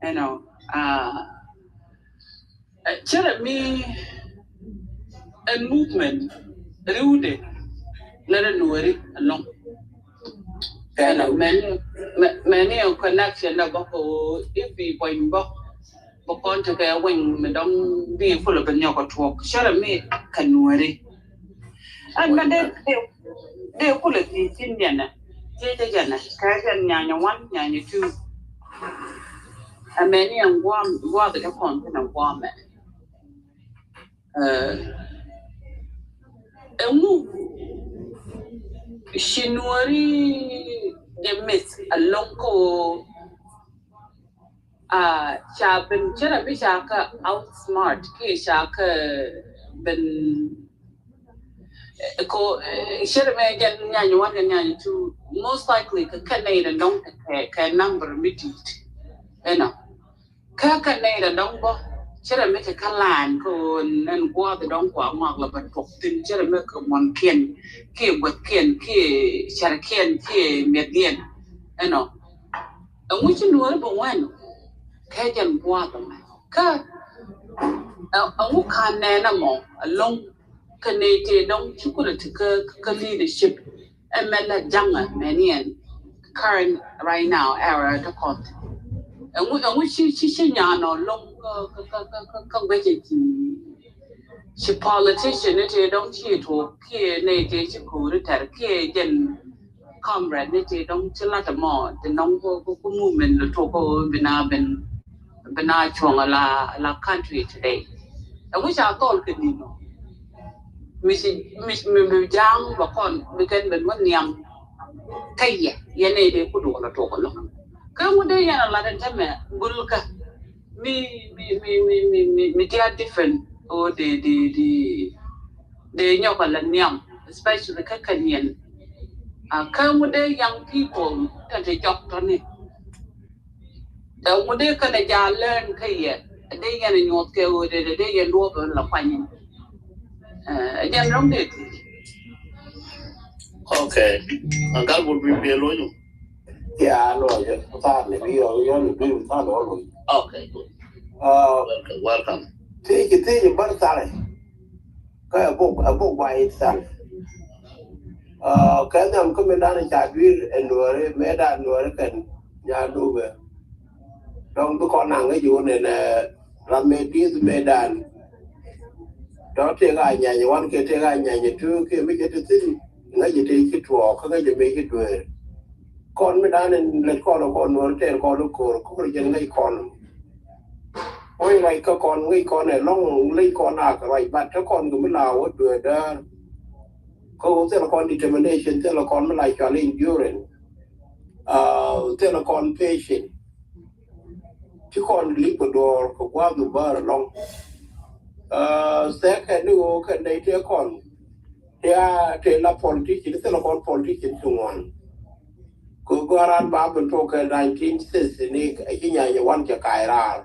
You know, uh, cɛ rɛ mi ɛn movement riwdɛ lɛ rɛ nuɔri along. You know, many many a connection da bako if we point bako bako to kɛ wing mi dɔŋ bi full of nyɔk a tuɔk cɛ rɛ mi ka nuɔri. And but they they they full of these in there. Jɛ jɛ jɛ nɛ kɛ jɛ nyanya one nyanya two. Amɛni ɛn guam guam bɛ kɛ kɔn kɛ na guam mɛ. Ɛŋu ci nuɔri jɛ miss along ko. Ca ben cɛ rɛ mi ca kä outsmart kiɛ ca kä ben ko cɛ rɛ mɛ jɛn nyany one kɛ nyany two most likely kɛ kɛ nɛy rɛ dɔŋ kɛ kɛ number mi di̱i̱t. Ɛnɔ kä kɛ nɛy rɛ dɔŋ bɔ cɛ rɛ mi kɛ kä line ko nɛn gua̱a̱th dɔŋ kua ŋɔak la bɛ tuɔk thin cɛ rɛ mi kɛ muɔnkiɛn kiɛ guäthkiɛn kiɛ cärkiɛn kiɛ miɛthiɛn. Ɛnɔ Ɛŋu ci nuɔri bi ŋuɛn kɛ jɛn buath ɛmɛ kä ɛŋu kan nɛn ɛmɔ ɛlɔŋ kɛ nɛy tëë dɔŋ ci kulɛ ti kä leadership ɛmɛ la jaŋɛ mɛniɛn current right now era ti kɔth. Ɛŋu ɛŋu ci ci ci nyan ɔ lɔŋ kä kä kä kä guɛcɛ ci ci politician ni tëë dɔŋ ci tuɔk kiɛ nɛy tëë ci ko̱ri tɛr kiɛ jɛn comrade ni ti dɔŋ ti lat mɔ ti nɔŋ ko ko ko movement lo to ko bina ben bina chuɔŋ la la country today. Ɛŋu ca thol kɛ ni no mi ci mi mi mi jaŋ ba kɔn bi kɛn ben wä niam kä yɛ yɛn ni de ku duɔl a to ko lo kä ŋu de yɛn a lat ɛn tɛmɛ gul kä mi mi mi mi mi mi mi dia different o de de de de nyɔk a la niam especially kä kɛ niɛn. A kä ŋu dee young people tɛ ti jɔk tɔni. Ɛ ŋu dee kɛnɛ ja learn kä yɛ dee yɛn nyuɔth kɛ ɣöö dee dee yɛn duɔp la kuany. Ɛ jɛn rɔm dee ti. Okay. Agal bul bi bi lonyu. Ya lo je ta ne bi yo yo ni bi ta lo lo. Okay, good. Uh, welcome, welcome. Ti ti ti bar tare. Kä ɛ bok ɛ bok by itself. Kä nhiam kä mëëdan ca dui̱r ɛ nuɔ̱ɔ̱ri mëëdan nuɔ̱ɔ̱ri kɛn nyaa duubɛ. Dɔ̱ŋ bi kɔn naŋ ŋäc wun ɛn ɛ ram mëë di̱th mëëdan. Dɔ̱ŋ tëëk a nyany wan kɛ tëëk a nyany tu kɛ mi cɛ ti thi̱n ŋäc ɛ tëë ci tuɔɔk kä ŋäc ɛ mëë ci dueer. Kɔn mëëdan in lɛt kɔn kɔn nuɔ̱ɔ̱ri tɛɛr kɔn ko̱r ko̱r jɛn ŋäc kɔn. Wec ruac kä kɔn ŋäc kɔn ɛ lɔ̱ŋ lec kɔn a kɛ ruac bat te kɔn kɛ mi la wä dueer däär. Kä wä thilɛ kɔn determination thilɛ kɔn mi la cual endurance. Thilɛ kɔn patient. Ci kɔn li̱p kɛ duɔ̱ɔ̱r kɛ gua̱a̱th mi bäär ɛlɔ̱ŋ. Thɛkɛ ni ɣöö kɛ nɛy tëë kɔn tëë a tëë la politician thilɛ kɔn politician ti ŋuan. Gɔ̱ran ba ben tuɔk kɛ nineteen sixty ni a ci nyanya wan cɛ ka̱a̱c raar.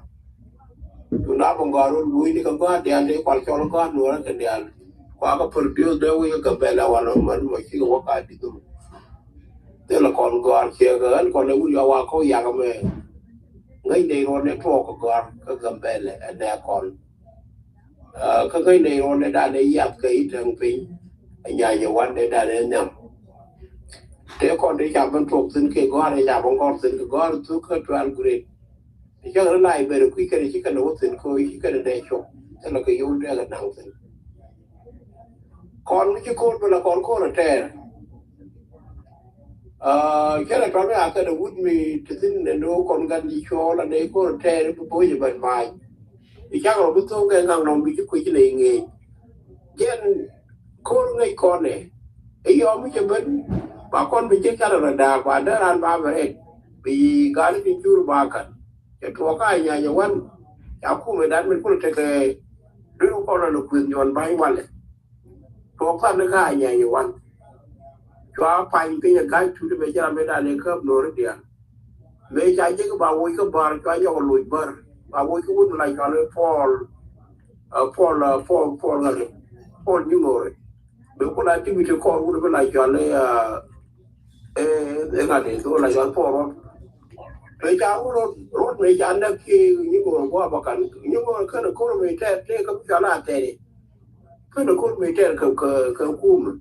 Tun a ben gɔ̱r wun luuc ni kɛ gɔ̱r diaal ni kual cɔl gɔ̱r nuɔrä kɛ diaal. Kua kɛ produce dee wi̱i̱ kɛ Gambɛlɛ wan män mɔ cikɛ wä ka di̱t mɔ. Thilɛ kɔn gɔ̱r ciɛ kɛ ɣän kɔn ɛ wun yɔ wa kɔk yak mɛ. Ŋäc nɛy ruɔn ni tuɔk kɛ gɔ̱r kä Gambɛlɛ ɛ nɛ kɔn. Kä ŋäc nɛy ruɔn ni dan ɛ yiath kɛ i̱ täŋ piny. Ɛ nyanya wan ni dan ɛ nhiam. Tëë kɔn ti ca ben tuɔk thi̱n kɛ gɔ̱r ɛ ca ben gɔ̱r thi̱n kɛ gɔ̱r thuk kä twelve grade. Ti cäŋ ri la i̱ ben kui̱ kɛn ci kɛn wä thi̱n kä ci kɛn dee cop. Thilɛ kɛ yol dee kɛ naŋ thi̱n. Kɔn mi ci ko̱r bi la kɔn ko̱r ɛ tɛɛr. Cɛ la tɔn mi a kɛn wut mi ti thi̱n ni ni wä kɔn gan ci cuɔl a ni ko̱r ɛ tɛɛr bi bo̱o̱c ɛ ben ma̱a̱c. I̱ cak rɔ bi tho̱o̱ŋ kɛ ŋaŋ nɔm bi ci kui̱c ni ŋeeny. Jɛn ko̱r ŋäc kɔn ɛ i̱ yɔm mi cɛ ben ba kɔn bi jek cat rɔ daak ba dee ran ba bɛ rɛt bi gat i̱ ti jur ba ka̱n. Cɛ tuɔɔk ka nyanya wan ca kumɛ dat min kulɛ tekɛ dui̱r kɔn lɔ ni kueth nyuɔn ba̱ny walɛ. Tuɔɔk than ni ka nyanya wan cua pany piny ɛ ga̱c tut mɛ cɛ ram mi dan ni käp no̱ri diaal. Mëë ca jek ba woc kä bär cua nyɔk loc bär ba woc kä wut mi la cɔal i̱ Paul. Paul Paul Paul ŋa̱ni Paul Nyuŋori. Mëë kun a Timothy kɔɔr wut mi la cɔal i̱ ɛ ɛ ŋa̱ni thok la cɔal Paul Ruɔt. Mëë ca wut Ruɔt Ruɔt mëë ca näk ki Nyuŋori gua̱a̱ ba kan Nyuŋori känɛ ko̱r mëë tɛɛr tëë kä mi cɔal a tɛɛri. Känɛ ko̱r mëë tɛɛr kä kä kä kumä.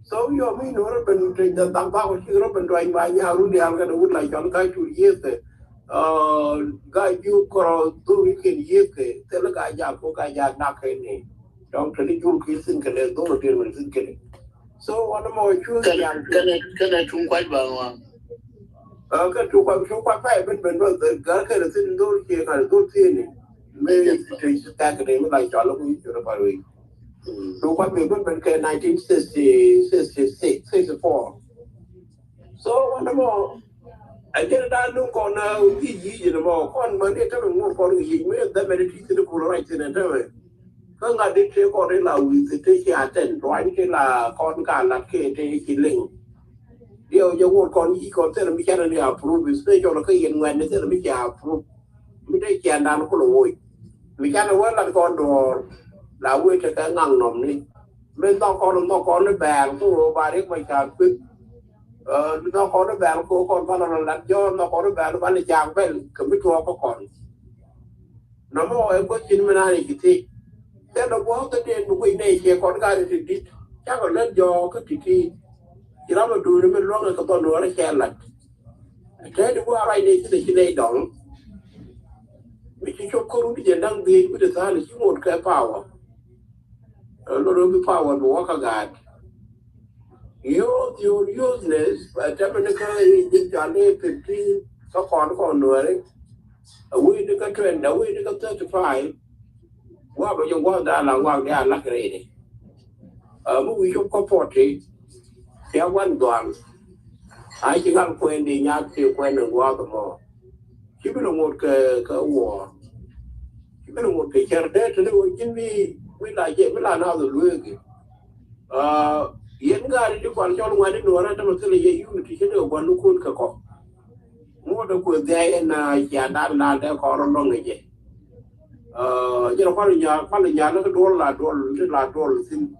So yɔ mi ni rɔ ben te da dak ba ko ci rɔ ben dɔny ba nya ru dial kɛ wut la cɔl ka cu yeth. Ga ju kɔrɔ du wi ken yeth kɛ thil ga ja ko ga ja nak kɛ ni. Dɔŋ te ni jur ki sin kɛ le do ro dir men sin kɛ ni. So wan mɔ cu kɛnɛ kɛnɛ kɛnɛ tum kwaj ba wa. Kɛ tum kwaj tum kwaj ba ben ben do ga kɛ sin do ke ka do ti ni. Me te ta kɛ ni la cɔl ku ci rɔ ba wi. Tum kuath mi ben ben kɛ nineteen sixty, sixty-six, sixty-four. So wan mɔ a jɛn da nuŋ kɔn na yic yic ni mɔ kɔn ma ni tɛmɛ ŋuɔt kɔn yic mi dhamɛ ni ti ti ni kul rac ti ni tɛmɛ. Kä ŋa̱t di ti kɔn ri la wi̱i̱ ti ti ci a tɛn tuany ti la kɔn ka lat kɛ ti ci liŋ. Diɛw jɛ ŋuɔt kɔn yic kɔn thilɛ mi canɛ ni approve, special kä yɛn ŋuɛn ni thilɛ mi ci approve. Mi te ciɛndan kulɛ woc mi canɛ wä lat kɔn duɔɔr. La wee tekɛ ŋaŋ nɔmni mi nhɔk kɔn nhɔk kɔn ni bɛɛl ku ba rik ma ca kueth. Nhɔk kɔn ni bɛɛl ku kɔn banɛ rɔ lat jɔɔr nhɔk kɔn ni bɛɛl banɛ jaak bɛl kɛ mi tuɔɔk kä kɔn. Nɔmɔ ɛ kueth cin mi naan i̱ ci thiec. Thilɛ guɔ̱ɔ̱k kä den mi guic nɛy ciɛ kɔn gat i̱ ti di̱t cakɔ lät jɔɔk kä ti̱ti̱. Ci ram ɛ duuni mi luäŋɛ kɛ dhɔn nuɔɔrɛ cɛ lat. Tɛt i̱ gua̱a̱r ruac nɛy ci lɛ ci nɛy dɔŋ. Mi ci cop kɔr wut i̱ jɛ da̱ŋ dhiec wut i̱ tha̱a̱n i̱ ci ŋot kɛ power. Lot wä bi power bi wä kä gaat. Youth, your youthness, tɛmɛ ni kä ji̱ jɔal ni fifteen kä kɔn kɔn nuɛri. A wee ni kä twenty, a wee ni kä thirty-five. Wa bɛ jɛ gua̱a̱th da̱a̱n la ŋuak diaal lak rɛydɛ. A mi wi̱i̱ cop kä forty. Cia wan dhuaŋ. A ci ŋal kuɛn di nyath ti kuɛn in gua̱a̱th mɔ. Ci bi lɛ ŋot kɛ kɛ wuɔɔr. Ci bi lɛ ŋot kɛ cɛr dee te ni wä ji̱n mi mi la jɛ mi la naath lueeki. Yɛn gaari ti kuan cɔl ŋuani nuɔrɛ dämɛ thilɛ yɛ unity ci ni kɛ guan ni kun kɛ kɔ. Ŋot dee kueth dhiay ɛn cia dan dan dee kɔn rɔ lɔŋ kɛ jɛ. Jɛn kual nya kual nya ni kɛ duɔl la duɔl ti la duɔl thin.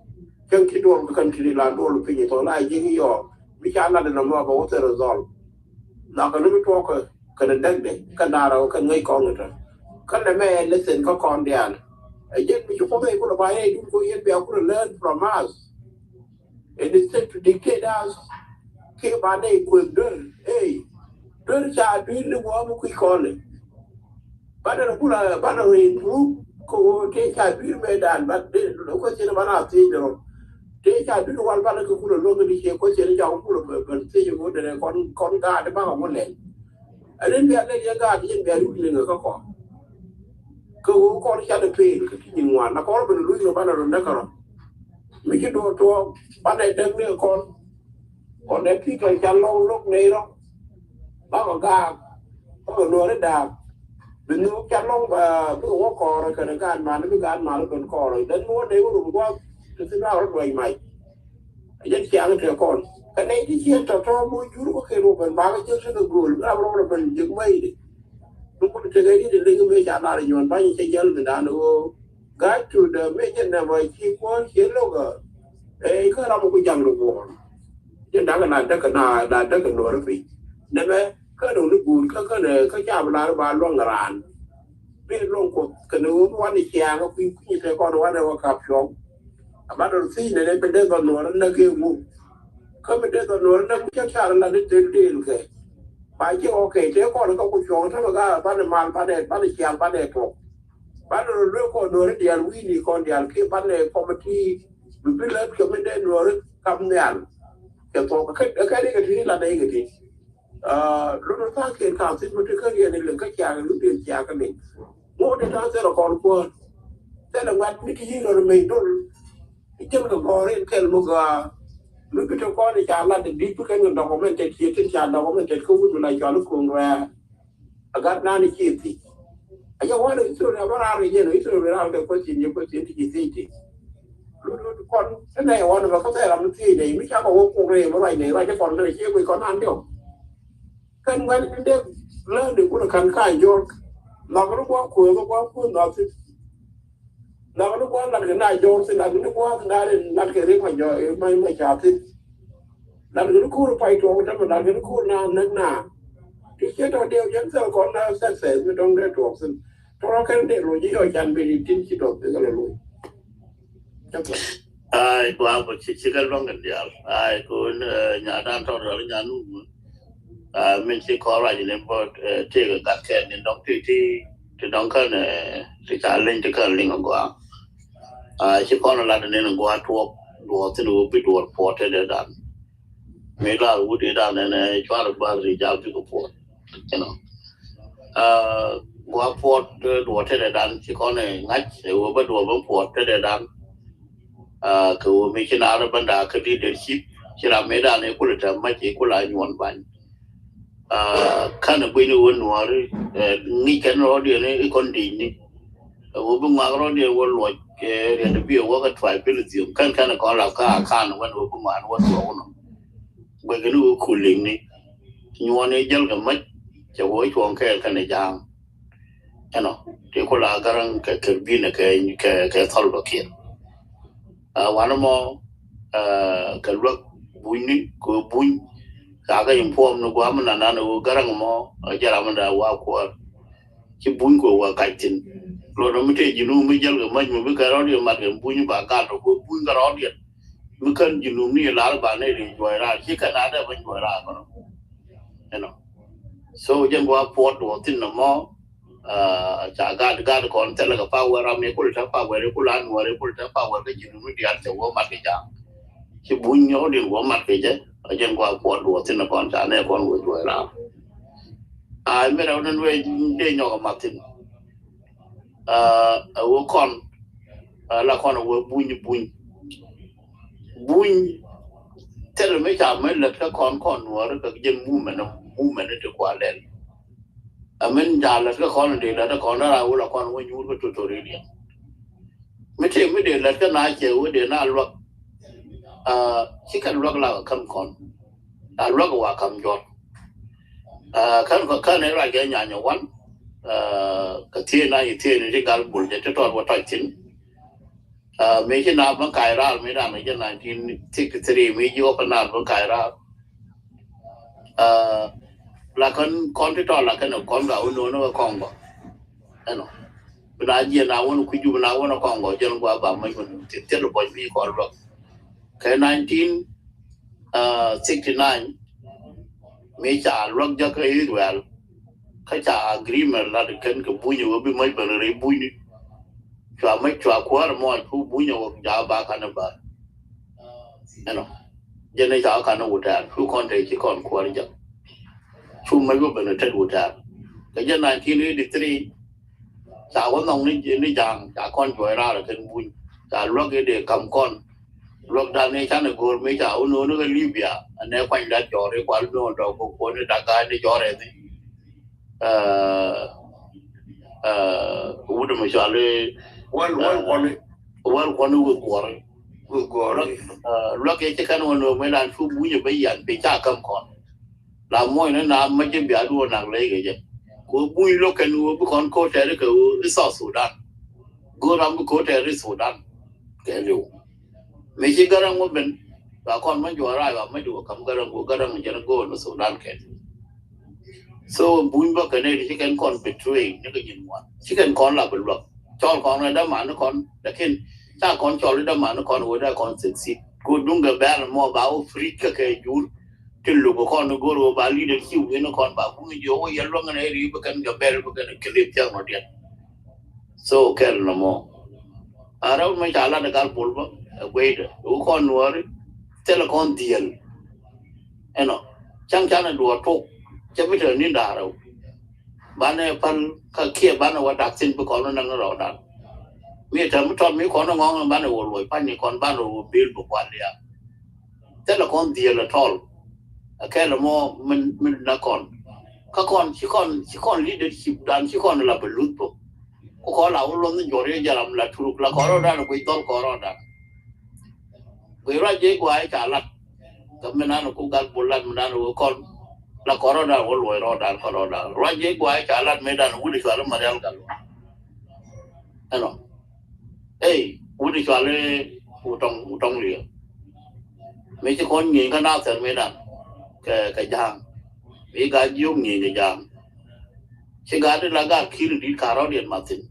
Cäŋ ci duɔl kɛ kɛn ti la duɔl piny tɔ la ji̱n yɔ mi ca lat ni nɔmɔ bɛ wä thil result. Nhɔakɛ ni mi tuɔɔkɛ kɛnɛ däkdɛ kä naarä kɛn ŋäc kɔn kɛ tɔ. Kä nɛmɛ ɛ lesson kä kɔn diaal. Ɛ jɛn mi ci Kuoth ɛ kulɛ ba yɛ dun ko yɛn bia kulɛ learn from us. Instead to dictate us. Kiɛ ba nɛy kueth duer ey duer ca dui̱r ni wä mi kui̱ kɔn ni. Banɛ rɔ kulɛ banɛ rɔ improve. Kɛ ɣöö tëë ca dui̱r mëë dan ban dee kueth cin banɛ a thiec ni rɔ. Tëë ca dui̱r wal banɛ kɛ kulɛ luäŋ ni ciɛ kueth cin ca kulɛ ben thiec ɣöö dee kɔn kɔn gaat bakɛ wä lɛl. Ɛn in bia lɛl yɛ gaat yɛn bia rut liŋ kä kɔn. Kɛ ɣöö kɔn ca dee pel kɛ ti nyin ŋuan na kɔn ben luc ni banɛ rɔ näk kɛ rɔ. Mi ci duɔ̱ɔ̱r tuɔɔk banɛ däk ni kɔn. Kɔn dee Peter ca lɔŋ lo̱k nɛy rɔ. Bakɔ gaak bakɔ nuɔri daak. Bi nhök ca lɔŋ ba bikɛ wä kɔɔrɔ kɛnɛ gaat mal bi gaat mal ben kɔɔrɔ dee nuɔr nɛy wä rum gua̱a̱th. Ti thin rak rɔ duɔ̱c mac. A jɛn ciaŋ tëë kɔn. Kɛ nɛy ti ciɛ tɔ̱tɔ̱ moc jur kä kɛ ruɔ̱p ɛn bakɛ jek tekɛ gööl mi ram rɔɔdɛ ben jek mɛydi. Mi kun tekɛ riet in liŋ mëë ca lar nyuɔn ba̱ny cɛ jäl mi dan ɣöö ga̱a̱c tu dee mëë jɛ nɛmɛ ci kuɔ̱ɔ̱n ciɛ lokä. Ɛ kä ram ku jaŋ di guɔ̱ɔ̱r. Jɛ da̱k na däk na na däk nuɔ̱ɔ̱r piny. Nɛmɛ kä dɔ̱ŋ ni guur kä kä nɛ kä ca bi lar ba luɔ̱ŋ raan. Bi luɔ̱ŋ kuɔth kɛnɛ ɣöö bi wan i̱ ciaŋ kä kui̱ kui̱ tɛ kɔn wan ɛ wä kap cuɔ̱ŋ. Ama dɔ̱ŋ thi̱i̱ nɛnɛ bi dee dhɔn nuɔ̱ɔ̱r nɛ kɛ wuk. Kä mi dee dhɔn nuɔ̱ɔ̱r nɛ ku cä car la ni tel del kɛ. Ba ci ɣɔk kɛ tɛ kɔn kä ku cuɔ̱ŋ tämɛ ka banɛ mal banɛ banɛ ciaŋ banɛ tuɔk. Banɛ rɔ luek kɔn nuɔ̱ɔ̱r diaal wi̱i̱ni kɔn diaal kiɛ banɛ kɔmiti. Bi bi lät kɛ mi dee nuɔ̱ɔ̱r kam nhial. Kɛ thuɔk kɛ kɛ ri kɛ ti la nɛ kɛ ti. Lotdɛ tha̱a̱ŋ kiɛn ka̱n thi̱n mi ti kä riɛn ilɛ kä ciakä ludiɛn ciakä ni. Ŋuɔ̱t in ta̱a̱ thilɛ kɔn kuäär. Thilɛ ŋuɛt mi ti yi̱n rɔ mec dol. I̱ jɛn kɛ gɔ̱r in kɛl mi gɔaa. Mi bi ti kɔn i̱ ca lat i̱ di̱t bi kɛn kɛ documented ciɛ tin ca documented kä wut mi la cɔl i̱ kuŋ rɛɛ. A gat nan i̱ ciɛ thi̱c. A jɛ wal i̱ thilɛ rɛɛ bä raar kɛ jɛn i̱ thilɛ rɛɛ raar kɛ kuäth ciɛ ni kuäth ciɛ ti ci thiec ti. Lotdɛ kɔn ti nɛy ɣɔn bɛ kä thɛɛr ram mi thiec nɛy mi cakɔ wä kuk rɛy mi ruac nɛy ruac kɔn rɛy ciɛ guic kɔn nan diɔk. Kɛn wɛn in dee lääni kun kan ka jɔr. Lak ni gua̱a̱ kuëë kɛ gua̱a̱ kuëë nhɔk thi̱n. Lak ni gua̱a̱ lat kɛ na jɔr thi̱n lak ni gua̱a̱ na rin lat kɛ rik ma jɔr ma ma ca thi̱n. Lat kɛ ni kuur pay tuɔɔk tɛmɛ lat kɛ ni kuur na näk na. Ti ciɛ tɔ diɛw jɛn thɛl kɔn na thɛl thɛl mi dɔŋ dee tuɔɔk thi̱n. Tɔrɔ kɛn dee loc i̱ yɔ can ben i̱ tin ci dɔth i̱ kɛ lɛ loc. Ai gua bä ci ci kɛ luɔ̱ŋ kɛ diaal ai kun nyadan tɔt rɔl nyan nu. Min ci kɔn ruac ni bä tëëk gat kɛn ni dɔŋ ti ti ti dɔŋ kän ti ca liŋ ti kän liŋ agua. Ci kɔn lat ni ni gua tuɔk duɔth thin wä bi duɔth puɔt te dee dan. Mi lar wut i̱ dan nɛnɛ cuarɛ gua̱a̱th ri jal bikɛ puɔt. You know. Gua̱a̱th puɔt duɔth tetɛ dan ci kɔn ɛ ŋa̱c ɛ wee bä duɔth bä puɔt tetɛ dan. Kɛ wee mi ci naar bä ndaa kä leadership ci ram mi dan i̱ kulɛ tɛm mac i̱ kulɛ a nyuɔn bany. Kanɛ gui̱ni wä nuɔ̱ɔ̱ri ŋi̱c kɛn rɔɔdiɛn i̱ kɔn di̱cni. Ɛ wä bi ŋuak rɔɔdiɛn wä luɔc kɛ riɛn bi ɛ wä kɛ tribalism kɛn kɛn kɔn lap kä akan wɛn wä bi ŋuak wä tuɔk wä nɔ. Guɛkɛ ni wä kuliŋni nyuɔn i̱ jäl kɛ mäc cɛ wä cuɔ̱ŋ kɛɛl kɛn ɛ ja̱a̱ŋ. Ɛnɔ ti kula garaŋ kɛ kɛ binɛ kɛ kɛ kɛ thɔl bä kiɛn. Wanɛ mɔ kɛ luäk bunyni kɛ buny. Kakɛ inform ni guam na nan wä garaŋ mɔ jɛ ram da wa kuɔr. Ci buny kɛ wa kac thin. Lɔ na mi te jinu mi jɛl kɛ mac mi bi kɛ rɔdiɛn mat kɛ buny ba gat kɛ buny kɛ rɔdiɛn. Mi kän jinu mi lar ba ne ri juɔy ra ci kɛ na dɛ ba juɔy ra kɔnɔ. You know. So jɛn wa puɔt duɔ thin na mɔ. Ca gat gat kɔn thɛlɛ kɛ pa wɛ ram ni kul ta pa wɛ ri kul an wɛ ri kul ta pa wɛ kɛ jinu mi diar cɛ wä mat kɛ jam. Ci buny nyɔ din wä mat kɛ jɛ. A jɛn wa puɔt duɔ thin na kɔn ca ne kɔn wä juɔy ra. A mi rɛw ni wee dee nyɔk a mathin. A wee kɔn a la kɔn a wee buny buny. Buny thil mi ca mi lät kä kɔn kɔn nuɔr kä jɛn mumɛn mumɛn ti kua lɛl. A min ca lät kä kɔn dee lät kɔn ra wula kɔn wä nyuur kä tutorial. Mi tëë mi dee lät kä na cɛ wä dee na luäk. Ci kɛn luäk la kä käm kɔn. A luäk wa kam jɔt. Kän kɔ kän ɛ ruac kɛ nyanya wan. Kɛ thiee na yi thiee ni ti gal bul jɛ ti tɔt wä tɔc thin. Mi ci na bä kac raar mi dan mi jɛ nineteen sixty three mi ji̱ wä kɛ na bä kac raar. La kän kɔn ti tɔt la kän kɔn ga wä no̱o̱n wä kɔn gɔ. Ɛnɔ bi na jiɛ na wä ni kui̱ jup na wä ni kɔn gɔ jɛn gua ba mɛ wä ti thil bɔc mi kɔn luäk. Kɛ nineteen sixty nine mi ca luäk jɛ kä Israel. Kä ca agreement la di kɛn kɛ buny wä bi mec bɛn rɛy buny. Cua mec cua kuäär mɔc ku buny wä ja ba kanɛ ba. Ɛnɔ jɛn ca kanɛ wutɛɛr cu kɔn te ci kɔn kuäär jɛ. Cu mec wä bɛn tet wutɛɛr kɛ jɛ nineteen eighty three. Ca wä nhɔŋ ni ja̱a̱ŋ ca kɔn juɔc raar kɛn buny ca luäk i̱ dee kam kɔn. Luäk dan ni canɛ go̱o̱r mi ca wä no̱o̱ni kä Libya anɛ kuany lat jɔɔr i̱ kual no̱o̱n dɔk kɛ kuɔn i̱ dak ga̱a̱c ni jɔɔr ɛthi. Wut mi cual i̱ wäl wäl kuɔn i̱ wäl kuɔn i̱ wut guɔr i̱ Luäk, luäk yɛ ci kɛn wä nööŋ mëë lan cu bunyɛ bä yan piny ca käm kɔn. La muɔ̱ny ni na mä ji̱ bia duɔ̱ɔ̱r nak ley kɛ jɛ. Ku buny lo̱k kɛn wä bi kɔn ko̱r tɛɛri kɛ wä i̱ South Sudan. Go̱o̱r ram bi ko̱r tɛɛri Sudan kɛ liw. Mëë ci Garaŋ wä ben ba kɔn mä juɔ̱ɔ̱r raay ba mä juɔ̱ɔ̱r kam Garaŋ wä Garaŋ jɛn go̱o̱r ni Sudan kɛ. So buny bä kɛn ɛ ci kɛn kɔn betray ni kɛ nyin muɔ̱n ci kɛn kɔn la bi luäk. Cɔl kɔn rɛ däman ni kɔn lakin ca kɔn cɔl i̱ däman ni kɔn wä dee kɔn succeed. Ku duŋ kɛ bɛl mɔ ba wä free kɛ kɛ jur. Ti luk kɔn ni go̱r wä ba leadership win kɔn ba buny jiɔ wä yɛ luäŋ ni ri bi kɛn kɛ bɛl bi kɛn kɛ lip cɛŋ rɔ diɛn. So kɛl nɔmɔ a rɛw mɛ ca lat gal bol bä ɛ gueydɛ wä kɔn nuɔri thilɛ kɔn dhiɛl. Ɛnɔ caŋ canɛ duɔɔr tok cɛ bi te ni da̱a̱r rɛw. Banɛ pal kä kiɛ banɛ wä dak thin bi kɔn wä naŋ rɔɔdan. Mi te mi tɔt mi kɔn wä ŋɔŋ banɛ wä luɔc pany ni kɔn banɛ wä bil bi kual ya. Thilɛ kɔn dhiel ɛ tɔl. Ɛ kɛl mɔ min min na kɔn kä kɔn ci kɔn ci kɔn leadership dan ci kɔn la bi luth bä. Ku kɔn la wä luɔth ni jɔr yɛ jaram la turuk la kɔn rɔɔdan guic dhɔl kɔn rɔɔdan. Guic ruac jɛ guay ca lat. Kä mi nan ku gal bul lat mi nan wä kɔn la kɔn rɔɔdan wä luɔc rɔɔdan kɔn rɔɔdan ruac jɛ guay ca lat mi dan wut cual marial gal. Ɛnɔ. Ey wut cual wutɔŋ wutɔŋ liɛ. Mi ci kɔn nyieny kä na thɛr mi dan kɛ kɛ ja̱a̱ŋ. Mi gaa jiök nyieny kɛ ja̱a̱ŋ. Ci gaa di la gaa ki̱i̱r dit ka rɔ̱diɛn mathin.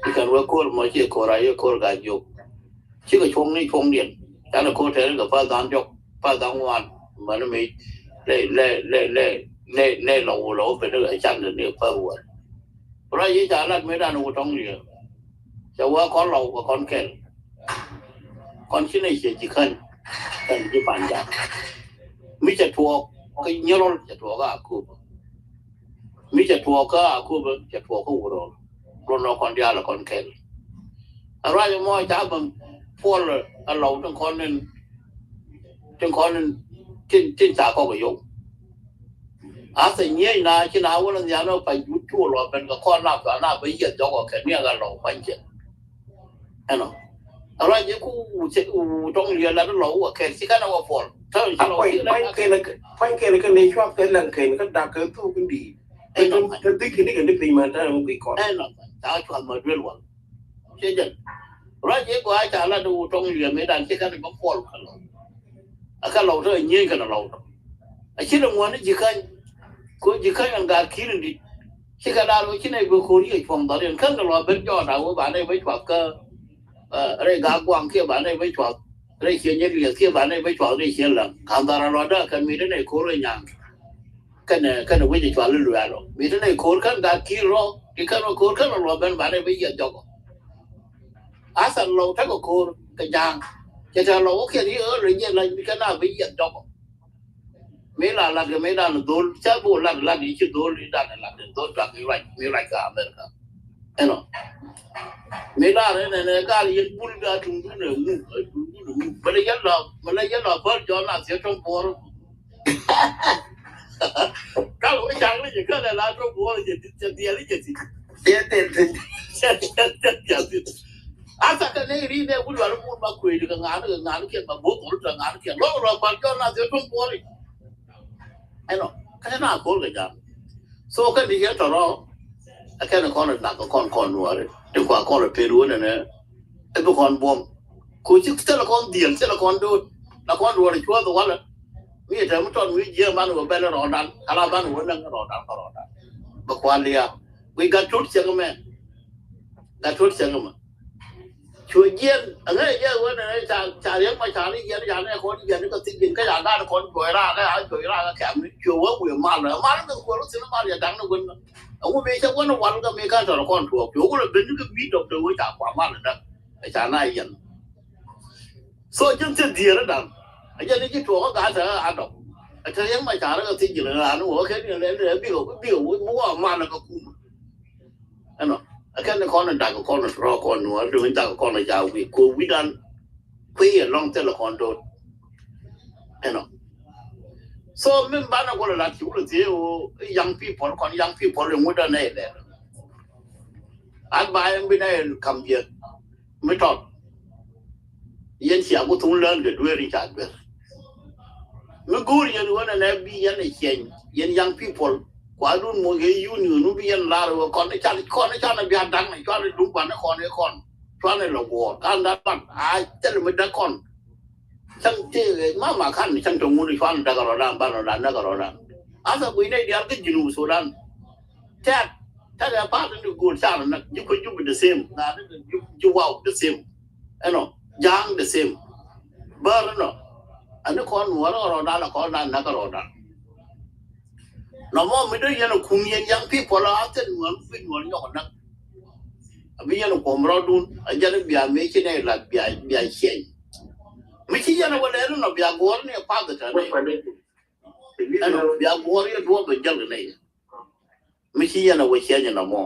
Ci kɛn wee ko̱r mɔ ci ko̱r a yee ko̱r gaa jiök. Cikɛ cuɔ̱ŋni cuɔ̱ŋdiɛn canɛ ko̱r tɛɛri kɛ pa̱th da̱ŋ diɔ̱k pa̱th da̱ŋ ŋuan. Mani mi lɛ lɛ lɛ lɛ lɛ lɛ lɔ wulɔ wä ben ɛ can ni pa̱th wal. Ruac yi ca lat mi dan wutɔŋ liɛ. Cɛ wä kɔn lɔw kɛ kɔn kɛl. Kɔn ci nɛ ciɛ ci kän kän ji̱ pan ja̱a̱ŋ. Mi cɛ tuɔɔk kɛ nyirɔl cɛ tuɔɔk a köp. Mi cɛ tuɔɔk kä a köp cɛ tuɔɔk kä wurɔl. Ruɔn nɔ kɔn diaal kɔn kɛl. A ruac mɔ ca bäm puɔl a lɔw tin kɔn nin tin kɔn nin tin tin ca kɔk a yow. A thɛ nyiec na ci na wä ni nhial ni pa jut cu lɔ ben kɛ kɔn na kɔn na bä yieth jɔk ɔ kɛ ni a lɔw pa̱ny cɛ. Ɛnɔ. A ruac ji̱ ku wutɔŋ liɛ lat lɔ wä kɛl ci kɛn a wä puɔl. Tɔn ci lɔ ci lɛ pua̱ny kɛn kɛ ni cuap kɛ lɛŋ kɛn kä dak kɛ thuk in di. Ɛnɔ. Kä dhik kini kɛ ni piny man tɛn mi gui kɔn. Ɛnɔ. Ta cuap ma duel wal. Cɛ jɛn. Ruac ji̱ gɔaa ca lat wutɔŋ liɛ mi dan ci kɛn bä puɔl kɛ lɔ. A kɛ lɔw tɔ a nyieny kɛn a lɔw tɔ. A ci lɛ ŋuɔni ji̱ käny. Ko ji̱ käny an gaat ki̱i̱r in di. Cikɛ daal wä ci nɛy bä ko̱r yɛ cuɔ̱ŋ dhɔriɛn kän kɛ lɔ ben jɔɔt a wä ba nɛy bä cuath kä rɛy gaak guaŋ kiɛ ba nɛy bä cuath rɛy ciɛ nyɛ liɛth kiɛ ba nɛy bä cuath rɛy ciɛ läŋ ka̱n dhar a lɔ däk kɛn mi ti nɛy ko̱r rɛy nyaŋ. Kɛnɛ kɛnɛ wec cual i̱ luɛɛl ɔ mi ti nɛy ko̱r kän gaak ki̱i̱r rɔ ti kän wä ko̱r kän lɔ ben ba nɛy bä yiɛth jɔk ɔ. Asan lɔ tekɛ ko̱r kɛ ja̱a̱ŋ cɛ tɛn lɔ wä kiɛn i̱ ɣöö rɛy jiɛ lac mi kɛn a bä yiɛth jɔk ɔ. Mi la lat kɛ mi dan dhol ca bo lat lat i̱ ci dhol i̱ dan lat dhol dak mi ruac mi ruac ka America. Ɛnɔ. Mi la rɛ nɛ nɛ gal yɛn bul ga tum dun ɛ ŋu ɛ tum dun ɛ ŋu bɛ lɛ yɛn lɔ bɛ lɛ yɛn lɔ bäl jɔn a thiɛ tɔm buɔr. Kal wä jaŋ ni jɛ kal ɛ la tɔm buɔr jɛ ti cɛ diɛl jɛ ti. Cɛ diɛl ti. Cɛ diɛl ti. Asa kɛ ni ri nɛ wul wal bul ma kuɛ di kɛ ŋan kɛ ŋan kɛ ma bo kɔl tɛ ŋan kɛ lɔ lɔ bäl jɔn a thiɛ tɔm buɔr. Ɛnɔ kɛn a ko̱r kɛ jam. So kɛn di yɛn tɔrɔ. Ɛ kɛn kɔn dak kɔn kɔn nuɔri ti kua kɔn pil wun ɛnɛ. Ɛ bi kɔn buɔm. Ku ci thilɛ kɔn dhiel thilɛ kɔn doot. La kɔn duɔri cuɔth walɛ. Mi tɛ mi tɔn mi jiɛ man wä bɛl rɔɔdan ala ban wä nɛŋ rɔɔdan kɛ rɔɔdan. Bɛ kua liap. Wi̱i̱ gat tut cɛŋ mɛ. Gat tut cɛŋ mɛ. Cuɛ jiɛn aŋɛ jɛ wen ca ca riɛk ma ca ni jiɛn ca ni kɔn jiɛn ni kɛ thiec jiɛn kä ca gat kɔn cuɛ ra kä ca cuɛ ra kä kɛm ni cuɛ wä wiɛ mal mal kɛ kuɛ rɔ thin mal yɛ daŋ ni wen. Aŋu mi cɛ wen wal kä mi ka tɔr kɔn tuɔk cuɛ wä ben ni kɛ wi̱i̱ dɔk de wä ca kua mal dak. Ca na yɛn. So ji̱n thil dhier dan a jɛ ni ji̱ tuɔk kä gat a dɔk. A te riɛk ma ca rɛ kɛ thiec jiɛn ra ni wä kɛ ni lɛ lɛ bi wä bi wä mal kɛ kum. Ɛnɔ ɛ kɛn ni kɔn ni dak kɔn ni rɔ kɔn ni wä duni dak kɔn ni ja wi̱i̱ ko wi̱i̱ dan. Kui̱ yɛ lɔŋ thilɛ kɔn doot. Ɛnɔ. So min banɛ gɔlɛ la ti wulɛ thiee wo young people kɔn young people in wudɛ nɛ ilɛ. An ba yɛn bi nɛ kam yɛ mi tɔt. Yɛn cia ku thuŋ lään kɛ dueer i̱ ca duer. Mi go̱o̱r yɛn ɣän ɛn ɛ bi yɛn ɛ ciɛny yɛn young people. Kuadun moc kɛ union mi bi yɛn lar wä kɔn i̱ can kɔn i̱ can i̱ bia da̱ŋ i̱ cuan i̱ duŋ kuan i̱ kɔn i̱ kɔn cuan i̱ lɔ guɔ̱ɔ̱r kan da̱k pan a thil mi da̱k kɔn. Cäŋ tëëk ɛ mama kan cäŋ te ŋun i̱ cuan i̱ da̱k rɔɔdan ban rɔɔdan näk rɔɔdan. Asa guiy nɛy diaal kä Junub Sudan. Tɛk tɛk ɛ pa̱a̱t ni go̱o̱r car näk ji̱ kuec Jup the same ŋa̱ ni ji̱ waw the same. Ɛnɔ ja̱a̱ŋ the same. Bär inɔ ani kɔn nuɔr rɔɔdan la kɔn dan näk rɔɔdan. Nɔmɔ mi dee yɛn a kum yɛn young people a thil nuɔr mi fi nuɔr nyɔk näk. A bi yɛn a kuɔm rɔɔdun a jɛn bia mëë ci nɛy lat bia bia ciɛny. Mi ci yɛn a wä lɛɛl inɔ bia guɔ̱r ni a path tɛn. Ɛnɔ bia guɔ̱r yɛ duɔ̱ɔ̱p bɛ jäl kɛ nɛy. Mi ci yɛn a wä ciɛny inɔ mɔ.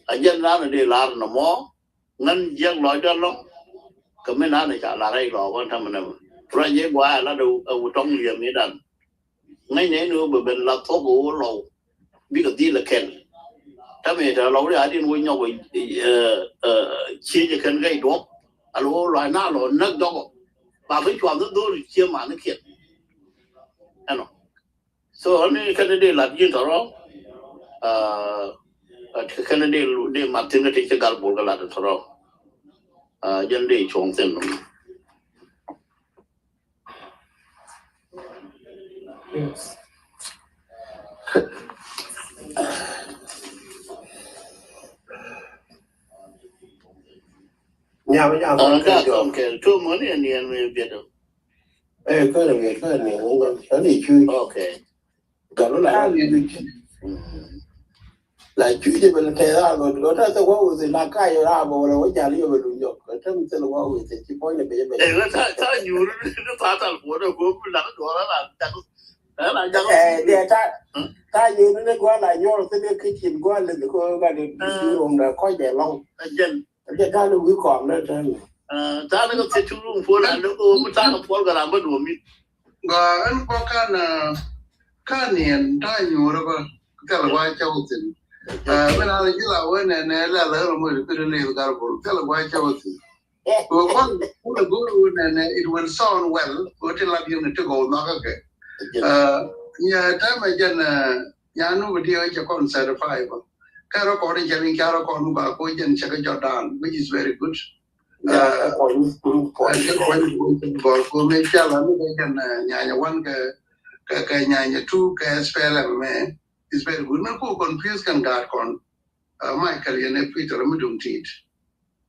A jɛn ran a dee lar inɔ mɔ. Ŋän jiäk lɔcdä lɔ kɛ mi nan ca la rɛy lɔ wän tämɛ nɛmɛ. Ruac jɛ gua̱a̱ la dee ɛ wä tɔŋ liɛm ni dan. Ŋäcnɛ ni wä bɛ ben la thok wä lɔw bikɛ dhil ɛ kɛn. Tämɛ tɛ lɔw ri adin wä nyɔk ɛ ɛ ciec ɛ kɛn gɛy duɔk. Al wä lɔc na lɔ näk dɔkɔ ba bi cuath dho̱r cie man ni kiɛn. Ɛnɔ. So ani kɛn dee lat ji̱n tɔrɔ. Kɛn dee dee mat thi̱n kä ti ci gal bol kä lat tɔrɔ. Jɛn dee cuɔ̱ŋ thi̱n. Nyam nyam kɛ jɔk kɛ tuɔm ani ani ɛn mi biɛt. Ɛ kɛn mi kɛn mi ŋuŋ kɛn i̱ cuc. Okay. Gal wä la ram i̱ cuc. La cuc i̱ bɛ lɛ tɛth ram bä lɔ tɛth ɛ wä wi̱thi la kac ram bä wä lɛ wä jal i̱ bɛ lu nyɔk ɛ tɛm thil wä wi̱thi ci puɔ̱ny lɛ bɛ jɛ bɛ. Ɛ la ta ta nyuur ni ta tal puɔ̱n ɛ go̱o̱p la duɔl la la jak la jak. Ɛ dee ta ta nyuur ni gua̱ la nyuɔr thil ɛ kitchen gua̱ lɛ ko gat i̱ rom da kɔc dee lɔŋ. Ɛ jɛn. Ɛ jɛn ta ni wi̱i̱ kɔam ni tɛn. Ɛ ta ni kɛ thiec ci rum puɔl a ni ko mi ta ni puɔl kɛ ram bä duɔmi. Gɔaa ɛn bä kan kan niɛn ta̱a̱ nyuurä bä thil gua̱a̱ cä wä thi̱n. Min a ji̱ la wee nɛ nɛ la la ɣän moc ri pir ni ɣän gar bol thil gua̱a̱ cä wä thi̱n. Wee kɔn wun a go̱o̱r wee nɛ nɛ it will sound well wee ti lat yun ti gɔw nhɔkä kɛ. Nya tɛmɛ jɛn nya nu bi diɛ wee cɛ kɔn certify bä. Kɛ rɔ kɔn in cɛ liŋ ca rɔ kɔn ba ko jɛn cɛ kɛ jɔt dan, which is very good. Gɔl ko mi ca la ni kɛ kɛn nyanya wan kɛ kɛ nyanya tu kɛ S P L M mɛ is very good. Mi ku confuse kɛn gaat kɔn Michael yɛn ɛ Peter mi dum tit.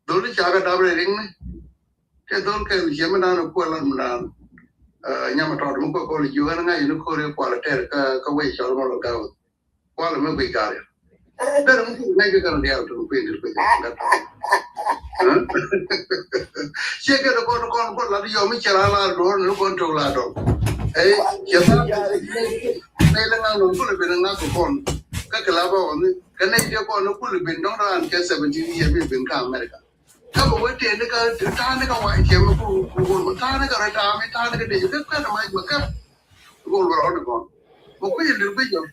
Dhol i̱ ca kɛ dap rɛ riŋ ni kɛ dhol kɛ ciɛ mi dan kuɛ lan mi dan nyama tɔt mi kuɛ kɔl jiök ɛn ŋa̱c ni ko̱r i̱ kual tɛr kä wec cɔl mɔl gaw. Kualɛ mi guic gari. Derɛ mi kui̱ ŋäc kɛ kɛn diaal tok kui̱ ŋäc kui̱ ŋäc. Ciɛ kɛn kɔn kɔn kɔn lat yɔm mi cɛ la la duɔr ni kɔn tok la dɔŋ. Ɛ ciɛ tha nɛy lɛ ŋa̱k nɔn kulɛ ben ŋa̱k kɛ kɔn kä kɛ la bä ɣɔn ni kɛ nɛy diɛ kɔn ni kulɛ ben dɔŋ raan kɛ seventeen year bi ben kä America. Kä bɛ wee tëëni kä ta̱a̱ni kä wac ciɛ mi ku ku ta̱a̱ni kä rɛ ta̱a̱mi ta̱a̱ni kä dec kä kɛn mac mɛ kä. Go̱o̱r bä rɔɔdɛ kɔn mɛ kui̱ in dir guic jɔk.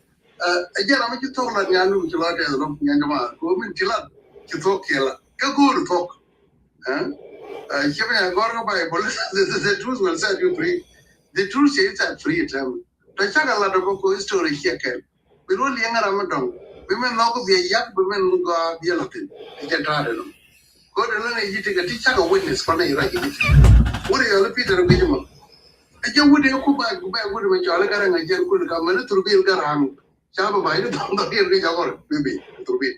Ɛ jɛn ram mi ci thuɔ̱k lat nyan nu ci lɔ tɛth lɔ nyan jɛ ma ko min ci lat ci thuɔ̱k kiɛ lat kä go̱o̱r thuɔ̱k. Ɛ ci mi a gɔr kä Bible the truth will set you free. The truth shall set free tɛm. Tɔ cakɛ lat ɔ bä ko history ciɛ kɛn. Bi ruɔ̱n liɛŋ ram mi dɔ̱ŋ bi min nhɔk biɛ yak bi min gɔaa biɛ lɔ thin. Ɛ jɛn ta̱a̱dɛ nɔ. Ko dee lä nɛ yi ti kɛ ti cakɛ witness kɔn nɛ yi ruac yi ti. Wut yɔl Peter guic mɔ. Ɛ jɛ wut ɛ ku ba ba wut mɛ cɔl ɛ Garaŋ ɛ jɛn kun ka mɛn thurbil Garaŋ. Ca bɛ ba yi thɔŋ thɔŋ yɛn kɛ cakɔr bi bi thurbil.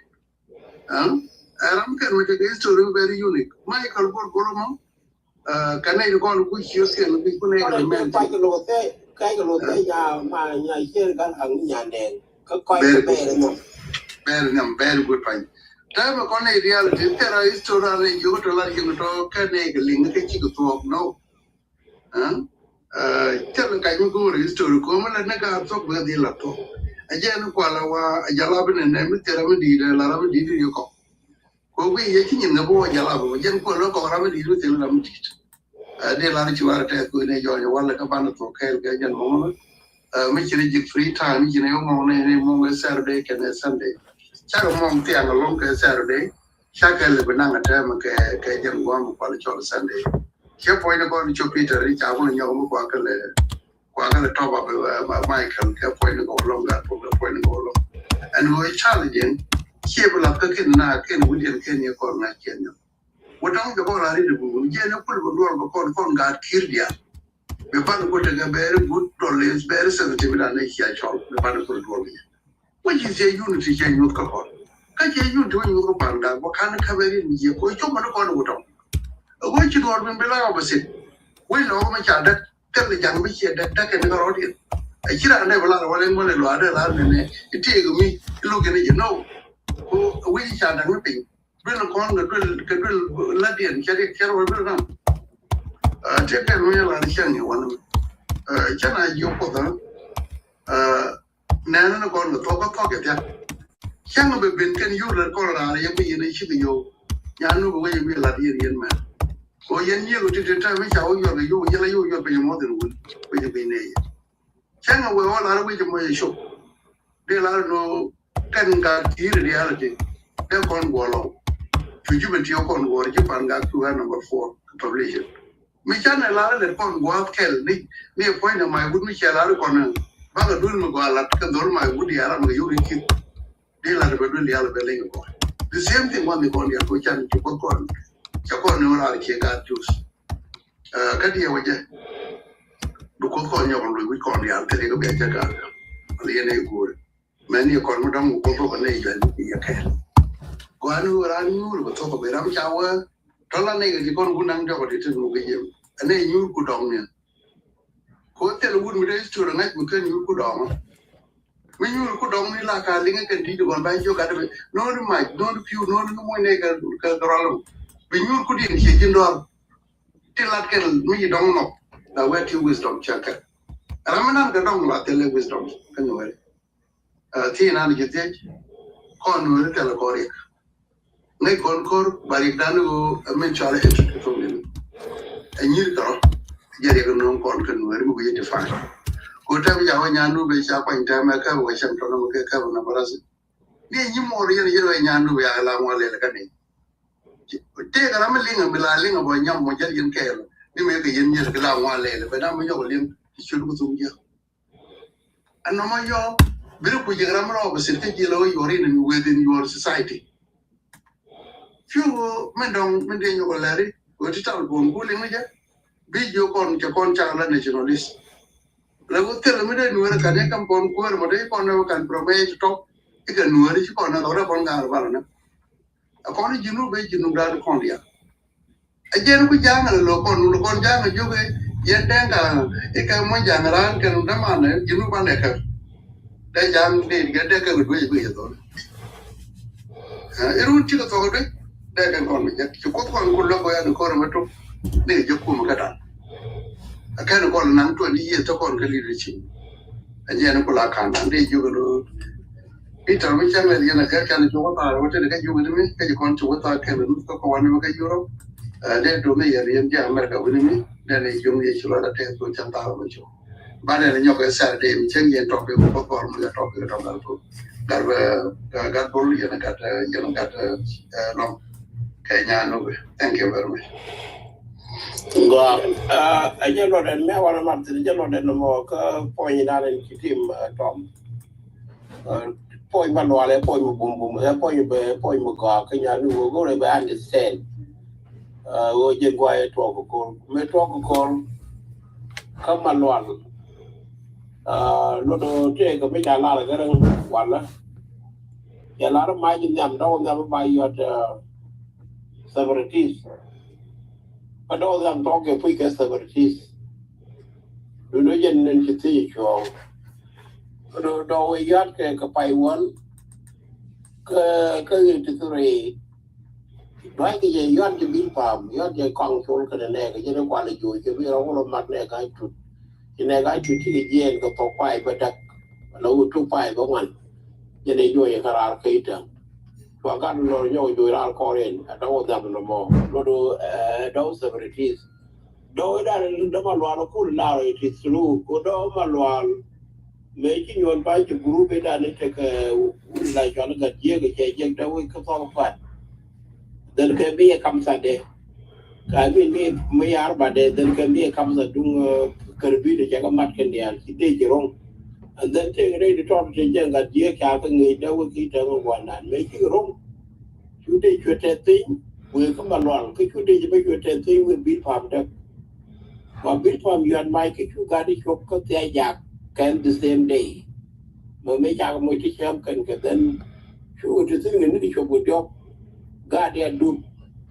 Ɛ ram kɛn mɛ cɛ kɛ history very unique. Michael Bol Bol mɔ. Kä nɛy ti kɔn ku ciöt kɛn bi ku nɛy kɛ mɛn ti. Kac kɛ loth thɛy kac kɛ loth thɛy nya ma nya cier gal haŋ nyandɛn. Kä kɔc kɛ bɛɛr nhiam. Bɛɛr nhiam very good pany. Tɛmɛ kɔn nɛy reality thɛra history ni jiök tɔ lar jiök tɔ kɛ nɛy kɛ liŋ kɛ cik thuɔk no. Thil kac mi go̱o̱r history ko̱mɛ la ni ka thuɔk bɛ dhil la thuɔk. A jɛ ni kuala wa a jala bi nɛ nɛ mi thil ram mi di̱i̱t la ram mi di̱i̱t yɛ kɔk. Ko wi̱i̱ yɛ ci nyin ŋä bi wä jɛ lap wä jɛn kuɛ lɔ kɔk ram mi di̱i̱t mi thil ram mi di̱i̱t. Dee lar ci war tɛth kui̱ ni jɔɔny walɛ kä banɛ thuɔk kɛɛl kɛ jɛn mɔŋ mi ci ni ji̱ free time mi ci ni yɔ mɔŋ ni ni mɔŋ kɛ Saturday kɛnɛ Sunday. Cakɛ mɔŋ thiaŋ alɔŋ kɛ Saturday. Ca kɛ lɛ bi naŋ a tɛmɛ kɛ, kɛ jɛn guam kual cɔl Sunday. Cɛ puɔ̱ny ni kɔn cop Peter ni ca kun nyɔk mi kua kɛ lɛ, kua kɛ lɛ tɔp a bi, uh, Michael kɛ puɔ̱ny ni kɔn lɔŋ gat kɛ puɔ̱ny ni kɔn lɔŋ. Ɛn ɣöö challenging, ciɛ bi lath kä kin na kin widiɛn kin ni kɔn ŋa̱c kiɛn nyɔk. Wä dɔŋ jɛ kɔn raan ri di bubun jiɛn ni kul bä duɔl bä kɔn kɔn gaat ki̱i̱r diaal. Bɛ ban kul tekɛ very good tɔl is very sensitive dan ni cia cɔl bɛ ban kul duɔl bä. Wä ci cia unity cia nyuth kä kɔn. Kä cia unity wä nyuth kä pan gaat bä kan kä bɛ ri ni jiɛ ko cɔm ni kɔn wä dɔŋ. Wä ci duɔl bin bi la opposite. Wä lɔ ma ca däk kɛl ni jaŋ bi cia däk däk kɛ ni kä rɔɔd yɛn. A ci raan dɛ bä la wä lɛ ŋuɔn lɔ adɛ la ni ni ti kɛ mi lu kɛ ni jɛ no. Ko wä ci ca däk ni piny. Duel kɔn kɛ duel, kɛ duel ladiɛn cɛ ri cɛ rɔ duel nam. Tiɛ kɛn wä yɛ la ni cɛŋ ni wan. Cɛ na jiɔ kuɔth. Nɛn ni kɔn kɛ thɔk kɛ thɔk kɛ thiak. Cäŋ bɛ ben kɛn yur lɛ kɔn raar yɛ bi yɛn ci kɛ yow. Nyan nu bɛ wä yɛ bi lat yɛn yɛn mɛ. Ko yɛn yiëk ti ti tɛ mi ca wä yuɔr kɛ yow yɛn la yow yuɔr kɛ yɛ mɔth in wul. Kɛ yɛ bi nɛ yɛ. Cäŋ wɛ wä lar wä yɛ mɔ yɛ cop. Dee lar no kɛn gat ki̱i̱ri reality. Dee kɔn guɔ lɔw. Cu ji̱ bɛ tiɛ kɔn guɔ ri ci pan gat cu ɛ number four population. Mi canɛ lar lɛ kɔn gua̱a̱th kɛl ni ni ɛ puɔ̱ny dɛ may wut mi cɛ lar kɔn bakɛ duel mi gɔaa lat kɛ dhol may wut diaal ram kɛ yuk i̱ ki̱th. Di lat bɛ duel diaal bɛ leny kɔn. The same thing wan ni kɔn diaal ko can ci kuoth kɔn. Cɛ kɔn ni wä lar kiɛ gaat jus. Kä diɛ wä jɛ. Bi kuoth kɔn nyɔk luc wi̱c kɔn diaal thil ikä bia cɛ gaat. Liɛn i̱ guuri. Mɛn i̱ kɔn mi dɔ̱ŋ ku kuoth bä bä nɛy juɛl i̱ yɛ kɛɛl. Gɔaa ni ɣöö raan nyuur bä thuɔ̱k bä ram ca wä. Tɔ̱ la nɛy kɛ ti kɔn ku naŋ jɔk ti ti nu kɛ yem. Ɛ nɛy nyuur ku dɔŋ ni. Ko thil wut mi dee history ŋa̱c mi kän nyuur ku dɔŋ. Mi nyuur ku dɔŋ ni la ka liŋ kɛn ti di kɔn ba jiök gat bä. No̱o̱ni mac, no̱o̱ni piu, no̱o̱ni ni muɔ̱ny nɛy kɛ, kɛ, kɛ rɔl. Bi nyuur ku diɛn cie ji̱n dɔɔr. Ti lat kɛn mi yi dɔŋ nɔk. La wɛ ti wisdom cɛ kɛ. Ram mi nan kɛ dɔŋ la thil wisdom kɛ nuɛri. Ɛ, thiec nan ji̱ thiec. Kɔn nuɛri kɛl kɔn riɛk. Ŋäc kɔn ko̱r ba riɛk dan ɣöö ɛ min cɔal ɛ tuth kɛ thok nini. Ɛ nyir kɛ rɔ. Jɛ riɛk no̱o̱ŋ kɔn kɛ nuɛri mi wi̱i̱ define. Ko tɛm ca wä nyan nu bɛ ca kuany tɛm ɛ kɛ wä cɛm tɔnɔ mɛ kɛ kɛ wä na barasi. Ni nyi mɔɔr yɛn yɛn wä nyan nu bɛ ya la ŋuan lɛl kɛ ni. Tëëk ram mi liŋ mi la liŋ bɔ nyam mɔ jɛl yɛn kɛɛl. Ni mɛ kɛ yɛn nyir kɛ la ŋuan lɛl bɛ na mi nyɔk liŋ ti ciöt ku thum jiɛ. Ɛn nɔmɔ yɔ biri ku ji̱ ram rɔ bi sir kä ji̱ lɔ yuɔr in within your society. Fiu min dɔŋ min dee nyɔk lɛri wä ti tal bon ku liŋ jɛ. Bi ji̱ kɔn cɛ kɔn ca la nationalist. Lɛ wä thil mi dee nuɛri kan yɛ kam kɔn kuäär mɔ dee kɔn nɛ wä kan promote tɔk. Ikɛ nuɛri ci kɔn nɛ lɔ rɛ kɔn gaar bal nɛ. A kɔn ji̱ nu ben ji̱ nu daal kɔn diaal. A jiɛn ku ja̱a̱ŋ a lɛ lo̱k kɔn, lo̱k kɔn ja̱a̱ŋ a jiök i̱ yɛn dɛŋ ka i̱ kɛ muɔ̱ny ja̱a̱ŋ raan kɛn dämanɛ ji̱ nu banɛ kɛ. Dee ja̱a̱ŋ dee kɛ dee kɛ kɛ duec bi yɛ dhɔl. Ɛ, i̱ run cikɛ thɔk duec dee kɛn kɔn mi jek ci kuoth kɔn ku lo̱k kɔ yan ko̱r mɛ tok. Ni kɛ jek kum kä da̱a̱n. A kɛn kɔn naŋ twenty years tɔ kɔn kä leadership. A jiɛn ku la ka̱n da̱a̱n dee jiök i̱ lo̱k. Peter mi cäŋ lɛ yɛn a kɛ kɛn ci wä thaar wä tëë kɛ yuk ni mi kɛ ci kɔn ci wä thaar kɛn ni kɛ kɔ wani mi kɛ Europe. Ɛ, dee dom ni yɛn yɛn jiɛ America wini mi dee ni yom yɛ ci lɔ la tɛth kɔ cäŋ thaar wä ci wä. Ba dee ni nyɔk kɛ Saturday mi cäŋ yɛn topic kɔ kɔr mi kɛ topic kɛ tɔŋ gal bol gal bɛ gal bol yɛn gat yɛn gat lɔŋ kɛ nyan ni wɛ. Thank you very much. Gɔaa. Ɛ jɛ lɔt ɛn mɛ wan mat thin jɛ lɔt ɛn mɔ kä puɔ̱ny dan ɛn ci tim tɔm. Puɔ̱ny ba lual ɛ puɔ̱ny mi bum bum ɛ puɔ̱ny bɛ puɔ̱ny mi gɔaa kä nyan ni wä go̱rɛ bɛ understand. Ɛ wä jɛ guay ɛ tuɔk kor mi tuɔk kor kä ma lual. Ɛ lɔt ɔ tëë kɛ mi ca lar kɛ rɛŋ walä. Ca lar mac nhiam dɔk nhiam ba yɔt ɛ separatist. Kä dɔk nhiam tɔk kɛ puc kɛ separatist. Duundä jɛn nin ci thiec cuɔ̱ɔ̱ŋ. Kä dɔk dɔk wee yɔt kɛ kɛ pay wän. Kä kä eighty three. Duac kɛ jɛ yɔt jɛ bil pam yɔt jɛ kɔŋ col kɛ nɛ nɛ kɛ jɛ ni kual jɛ joc kɛ bi rɔ wä rɔ mat nɛ ga̱a̱c tut. Ci nɛ ga̱a̱c tut ci kɛ jiɛɛn kɛ thok pay bä däk. La wä tuk pay bä ŋuan. Jɛ ni joc kɛ raar kɛ itäŋ. Cua gat lɔr nyɔk joc raar kɔr in a dɔk wä dham nɔmɔ. Lot wä ɛ dɔk separatist. Dɔk idan in däma lual kul lar it is true. Ko dɔk ma lual. Mëë ci nyuɔn pay ci group idan in tekɛ wun la cual gat jiɛk cɛ jiɛk dɔk wä kä thok pat. Then kɛ bi ɛ kamsa dɛ. Ka bi mi mi yar ba dɛ, then kɛ bi ɛ kamsa duŋ, uh, kär bi dɛ cɛ kɛ mat kɛn dial. Ci dee ci roŋ. And then tëë rɛy di tɔt tëë jɛ gat jiɛ ca kɛ ŋi̱i̱c dɛ wä ki tɛŋ guanan. Mɛ ci roŋ. Cu dee cuɛ tɛth piny wëë kä Malual. Kä cu dee ci bä cuɛ tɛth piny wëë bi pam däk. Wa bi pam yuan mac kä cu gat di cuɔp kä thia jak kɛn the same day. Mɛ mɛ cak moc ti cɛm kɛn kɛ then cu ti thin kɛ ni di cuɔp kɛ diɔk. Gat di a dup.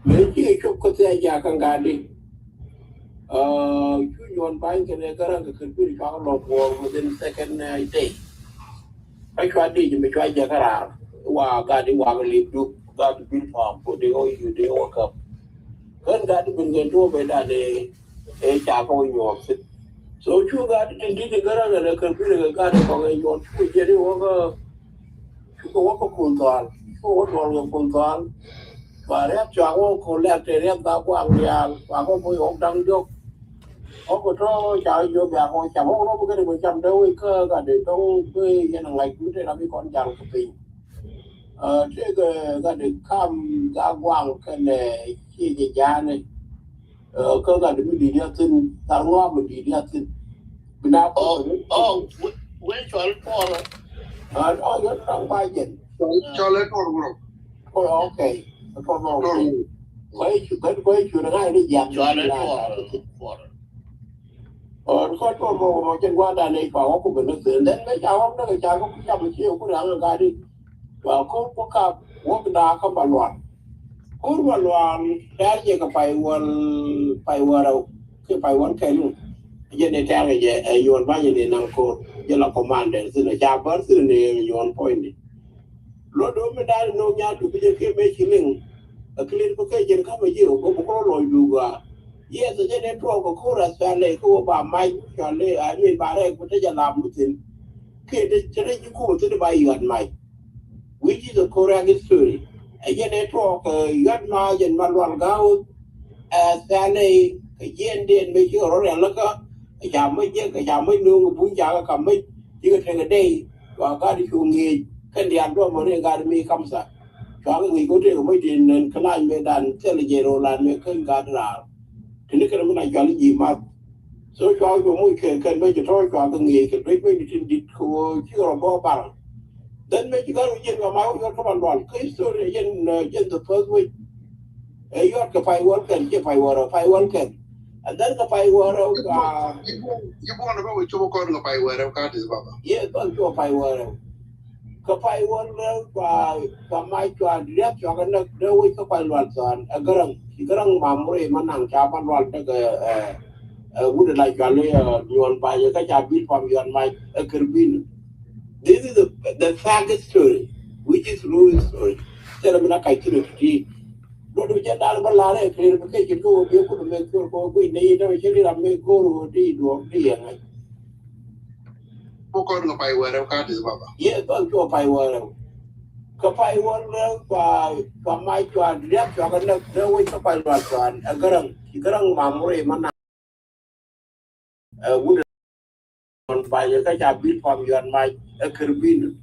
Mɛ ci kɛ cuɔp kä thia jak kɛn gat di. Uh, cu nyuɔn bany kɛn ɛ garaŋ kɛ kɛ bi di cuak lɔ buɔr within second, uh, day. Kä cua di ci mi cua jɛ kä raar. Wa gat di wa kɛ lip dup gat di bi pam ko di ɣɔ yu di ɣɔ käp. Kän gat di bin kɛn tuɔ bɛ dan ɛ ɛ ca kä wä nyuɔɔth thi̱n. So cu gat tin di̱t in gärä kɛ kɛ pir kɛ gat in kɔŋ in nyuɔɔth cu jɛ di wä kä cu kɛ wä kä kun thɔal cu wä duɔl kɛ kun thɔal. Ba riat cua wä ko lɛk te riat ba guaŋ diaal ba kɔ boy wä daŋ diɔk. Wä ko tɔ ca wä jiɔ bia kɔ cam wä rɔ bi kɛ di bä cam dee wä kä gat in dɔŋ bi yɛn a ŋa̱c kun te na bi kɔn jal kɛ piny. Tëëkɛ gat in kam ga guaŋ kɛnɛ ci jɛ ja̱a̱ni. Kä gat in mi di̱i̱t ya thi̱n thar ŋɔak mi di̱i̱t ya thi̱n. Bi na kɔ wen cɔl tuɔr. Ɔ yɛn taŋ ba jɛn cɔl ɛ tuɔr wurɔ. Ɔ okay. Tuɔr wurɔ. Kɔc cu kɔc cu ni ŋa̱c ni jiath cɔl ɛ tuɔr. Ɔ kɔc tuɔr mɔ mɔ jɛn gua̱a̱r dan ɛ cua wä ku ben ni thi̱n then mɛ ca wä ni kɛ ca kɛ ku cam ci ku raŋ gat in. Wa ko̱r ku kap wä bi daa kä Malual. Ko̱r Malual tɛ̈r jɛ kɛ pay wäl pay wäl rɛw kɛ pay wäl kɛl. Jɛ ni tɛ̈r kɛ jɛ ɛ yuɔl banyɛ ni naŋ ko̱r jɛ la commander thi̱n ɛ ca bär thi̱n ni yuɔl puɔ̱nyni. Luɔt do̱r mi da̱a̱n no̱o̱ŋ nyaal duk jɛ kiɛ mëë ci liŋ. Ɛ clear bä kɛ jɛn ka̱mɛ ji̱ ɣöö bä kɔn lɔc duk ɣaa. Yes ɛ jɛn ɛ tuɔɔk kɛ ko̱r ɛ thɛl ɛ kä ɣöö ba mac cɔl ɛ I mean ba rɛɛk bä te jɛ lam mi thi̱n. Kiɛ te te rɛc ji̱ ko̱r thi̱n ba yuat mac. Which is a correct story. Ɛ jɛn ɛ tuɔɔk kɛ yuat mac jɛn Malual Ga̱a̱th. Ɛ thɛl ɛ kɛ jiɛn den mëë ci ɣä rɔ rial lä kä. Ɛ ca mäc jɛ kɛ ca mäc no̱o̱ŋ kɛ buny ca kɛ kam mäc. Cikɛ tekɛ dee cua gat cu ŋi̱i̱c kɛn diaal duɔ̱ɔ̱p mɔ ni gat mi kamsa. Cua kɛ ŋi̱i̱c kɛ tekɛ mäc tin nɛn kɛ lac mɛ dan thil jɛ ro̱o̱ lan mɛ kɛn gat raar. Tini kɛn mi na cual ji̱ math. So cua kɛ muc kɛ kɛn mɛ jɛ tɔ̱ cua kɛ ŋi̱i̱c kɛ duec mɛ ni tin dit kɛ wä cikɛ rɔ bɔ bar. Then mɛ ci gat wä jiɛn kɛ ma wä yɔt kɛ Malual kɛ history jɛn, uh, jɛn the first week. Ɛ yuat kɛ pay wäl kɛn ciɛ pay wäl rɛw pay wäl kɛn. And then kɛ pay wäl rɛw ka. Ji̱ buɔn bä wä cop kɔn kɛ pay wäl rɛw ka dis baba. Yes bä cop pay wäl rɛw. Kɛ pay wäl rɛw ka ka mac cua riat cua kɛ näk dee wec kä pay lual thɔan ɛ gäräŋ ci gäräŋ mam ri ma naŋ ca pay lual tekɛ ɛ ɛ wut ɛ la cua li ɛ nyuɔn pay ɛ kä ca bil pam yuan mac ɛ kär bil. This is the, the fact story, which is true story. Thilɛ mi na kac thilɛ ti ti. Luɔt mi jɛ dal bä lar ɛ clear bä kɛ ci go̱o̱r bɛ kut mɛ go̱o̱r kɛ wä guic ni dämɛ ci ri ram mɛ go̱o̱r wä di duɔ̱ɔ̱r di yɛ ŋa̱c. Bä kɔn kɛ pay wärɛw ka dis baba. Yɛ thɔn cuɔ pay wärɛw. Kɛ pay wärɛw cua cua mac cua riak cua kɛ näk dee wec kä pay lual cuan ɛ gäräŋ ci gäräŋ mam ri ma na. Ɛ wut ɛ pay ɛ kä ca bil pam yuan mac ɛ kär bil.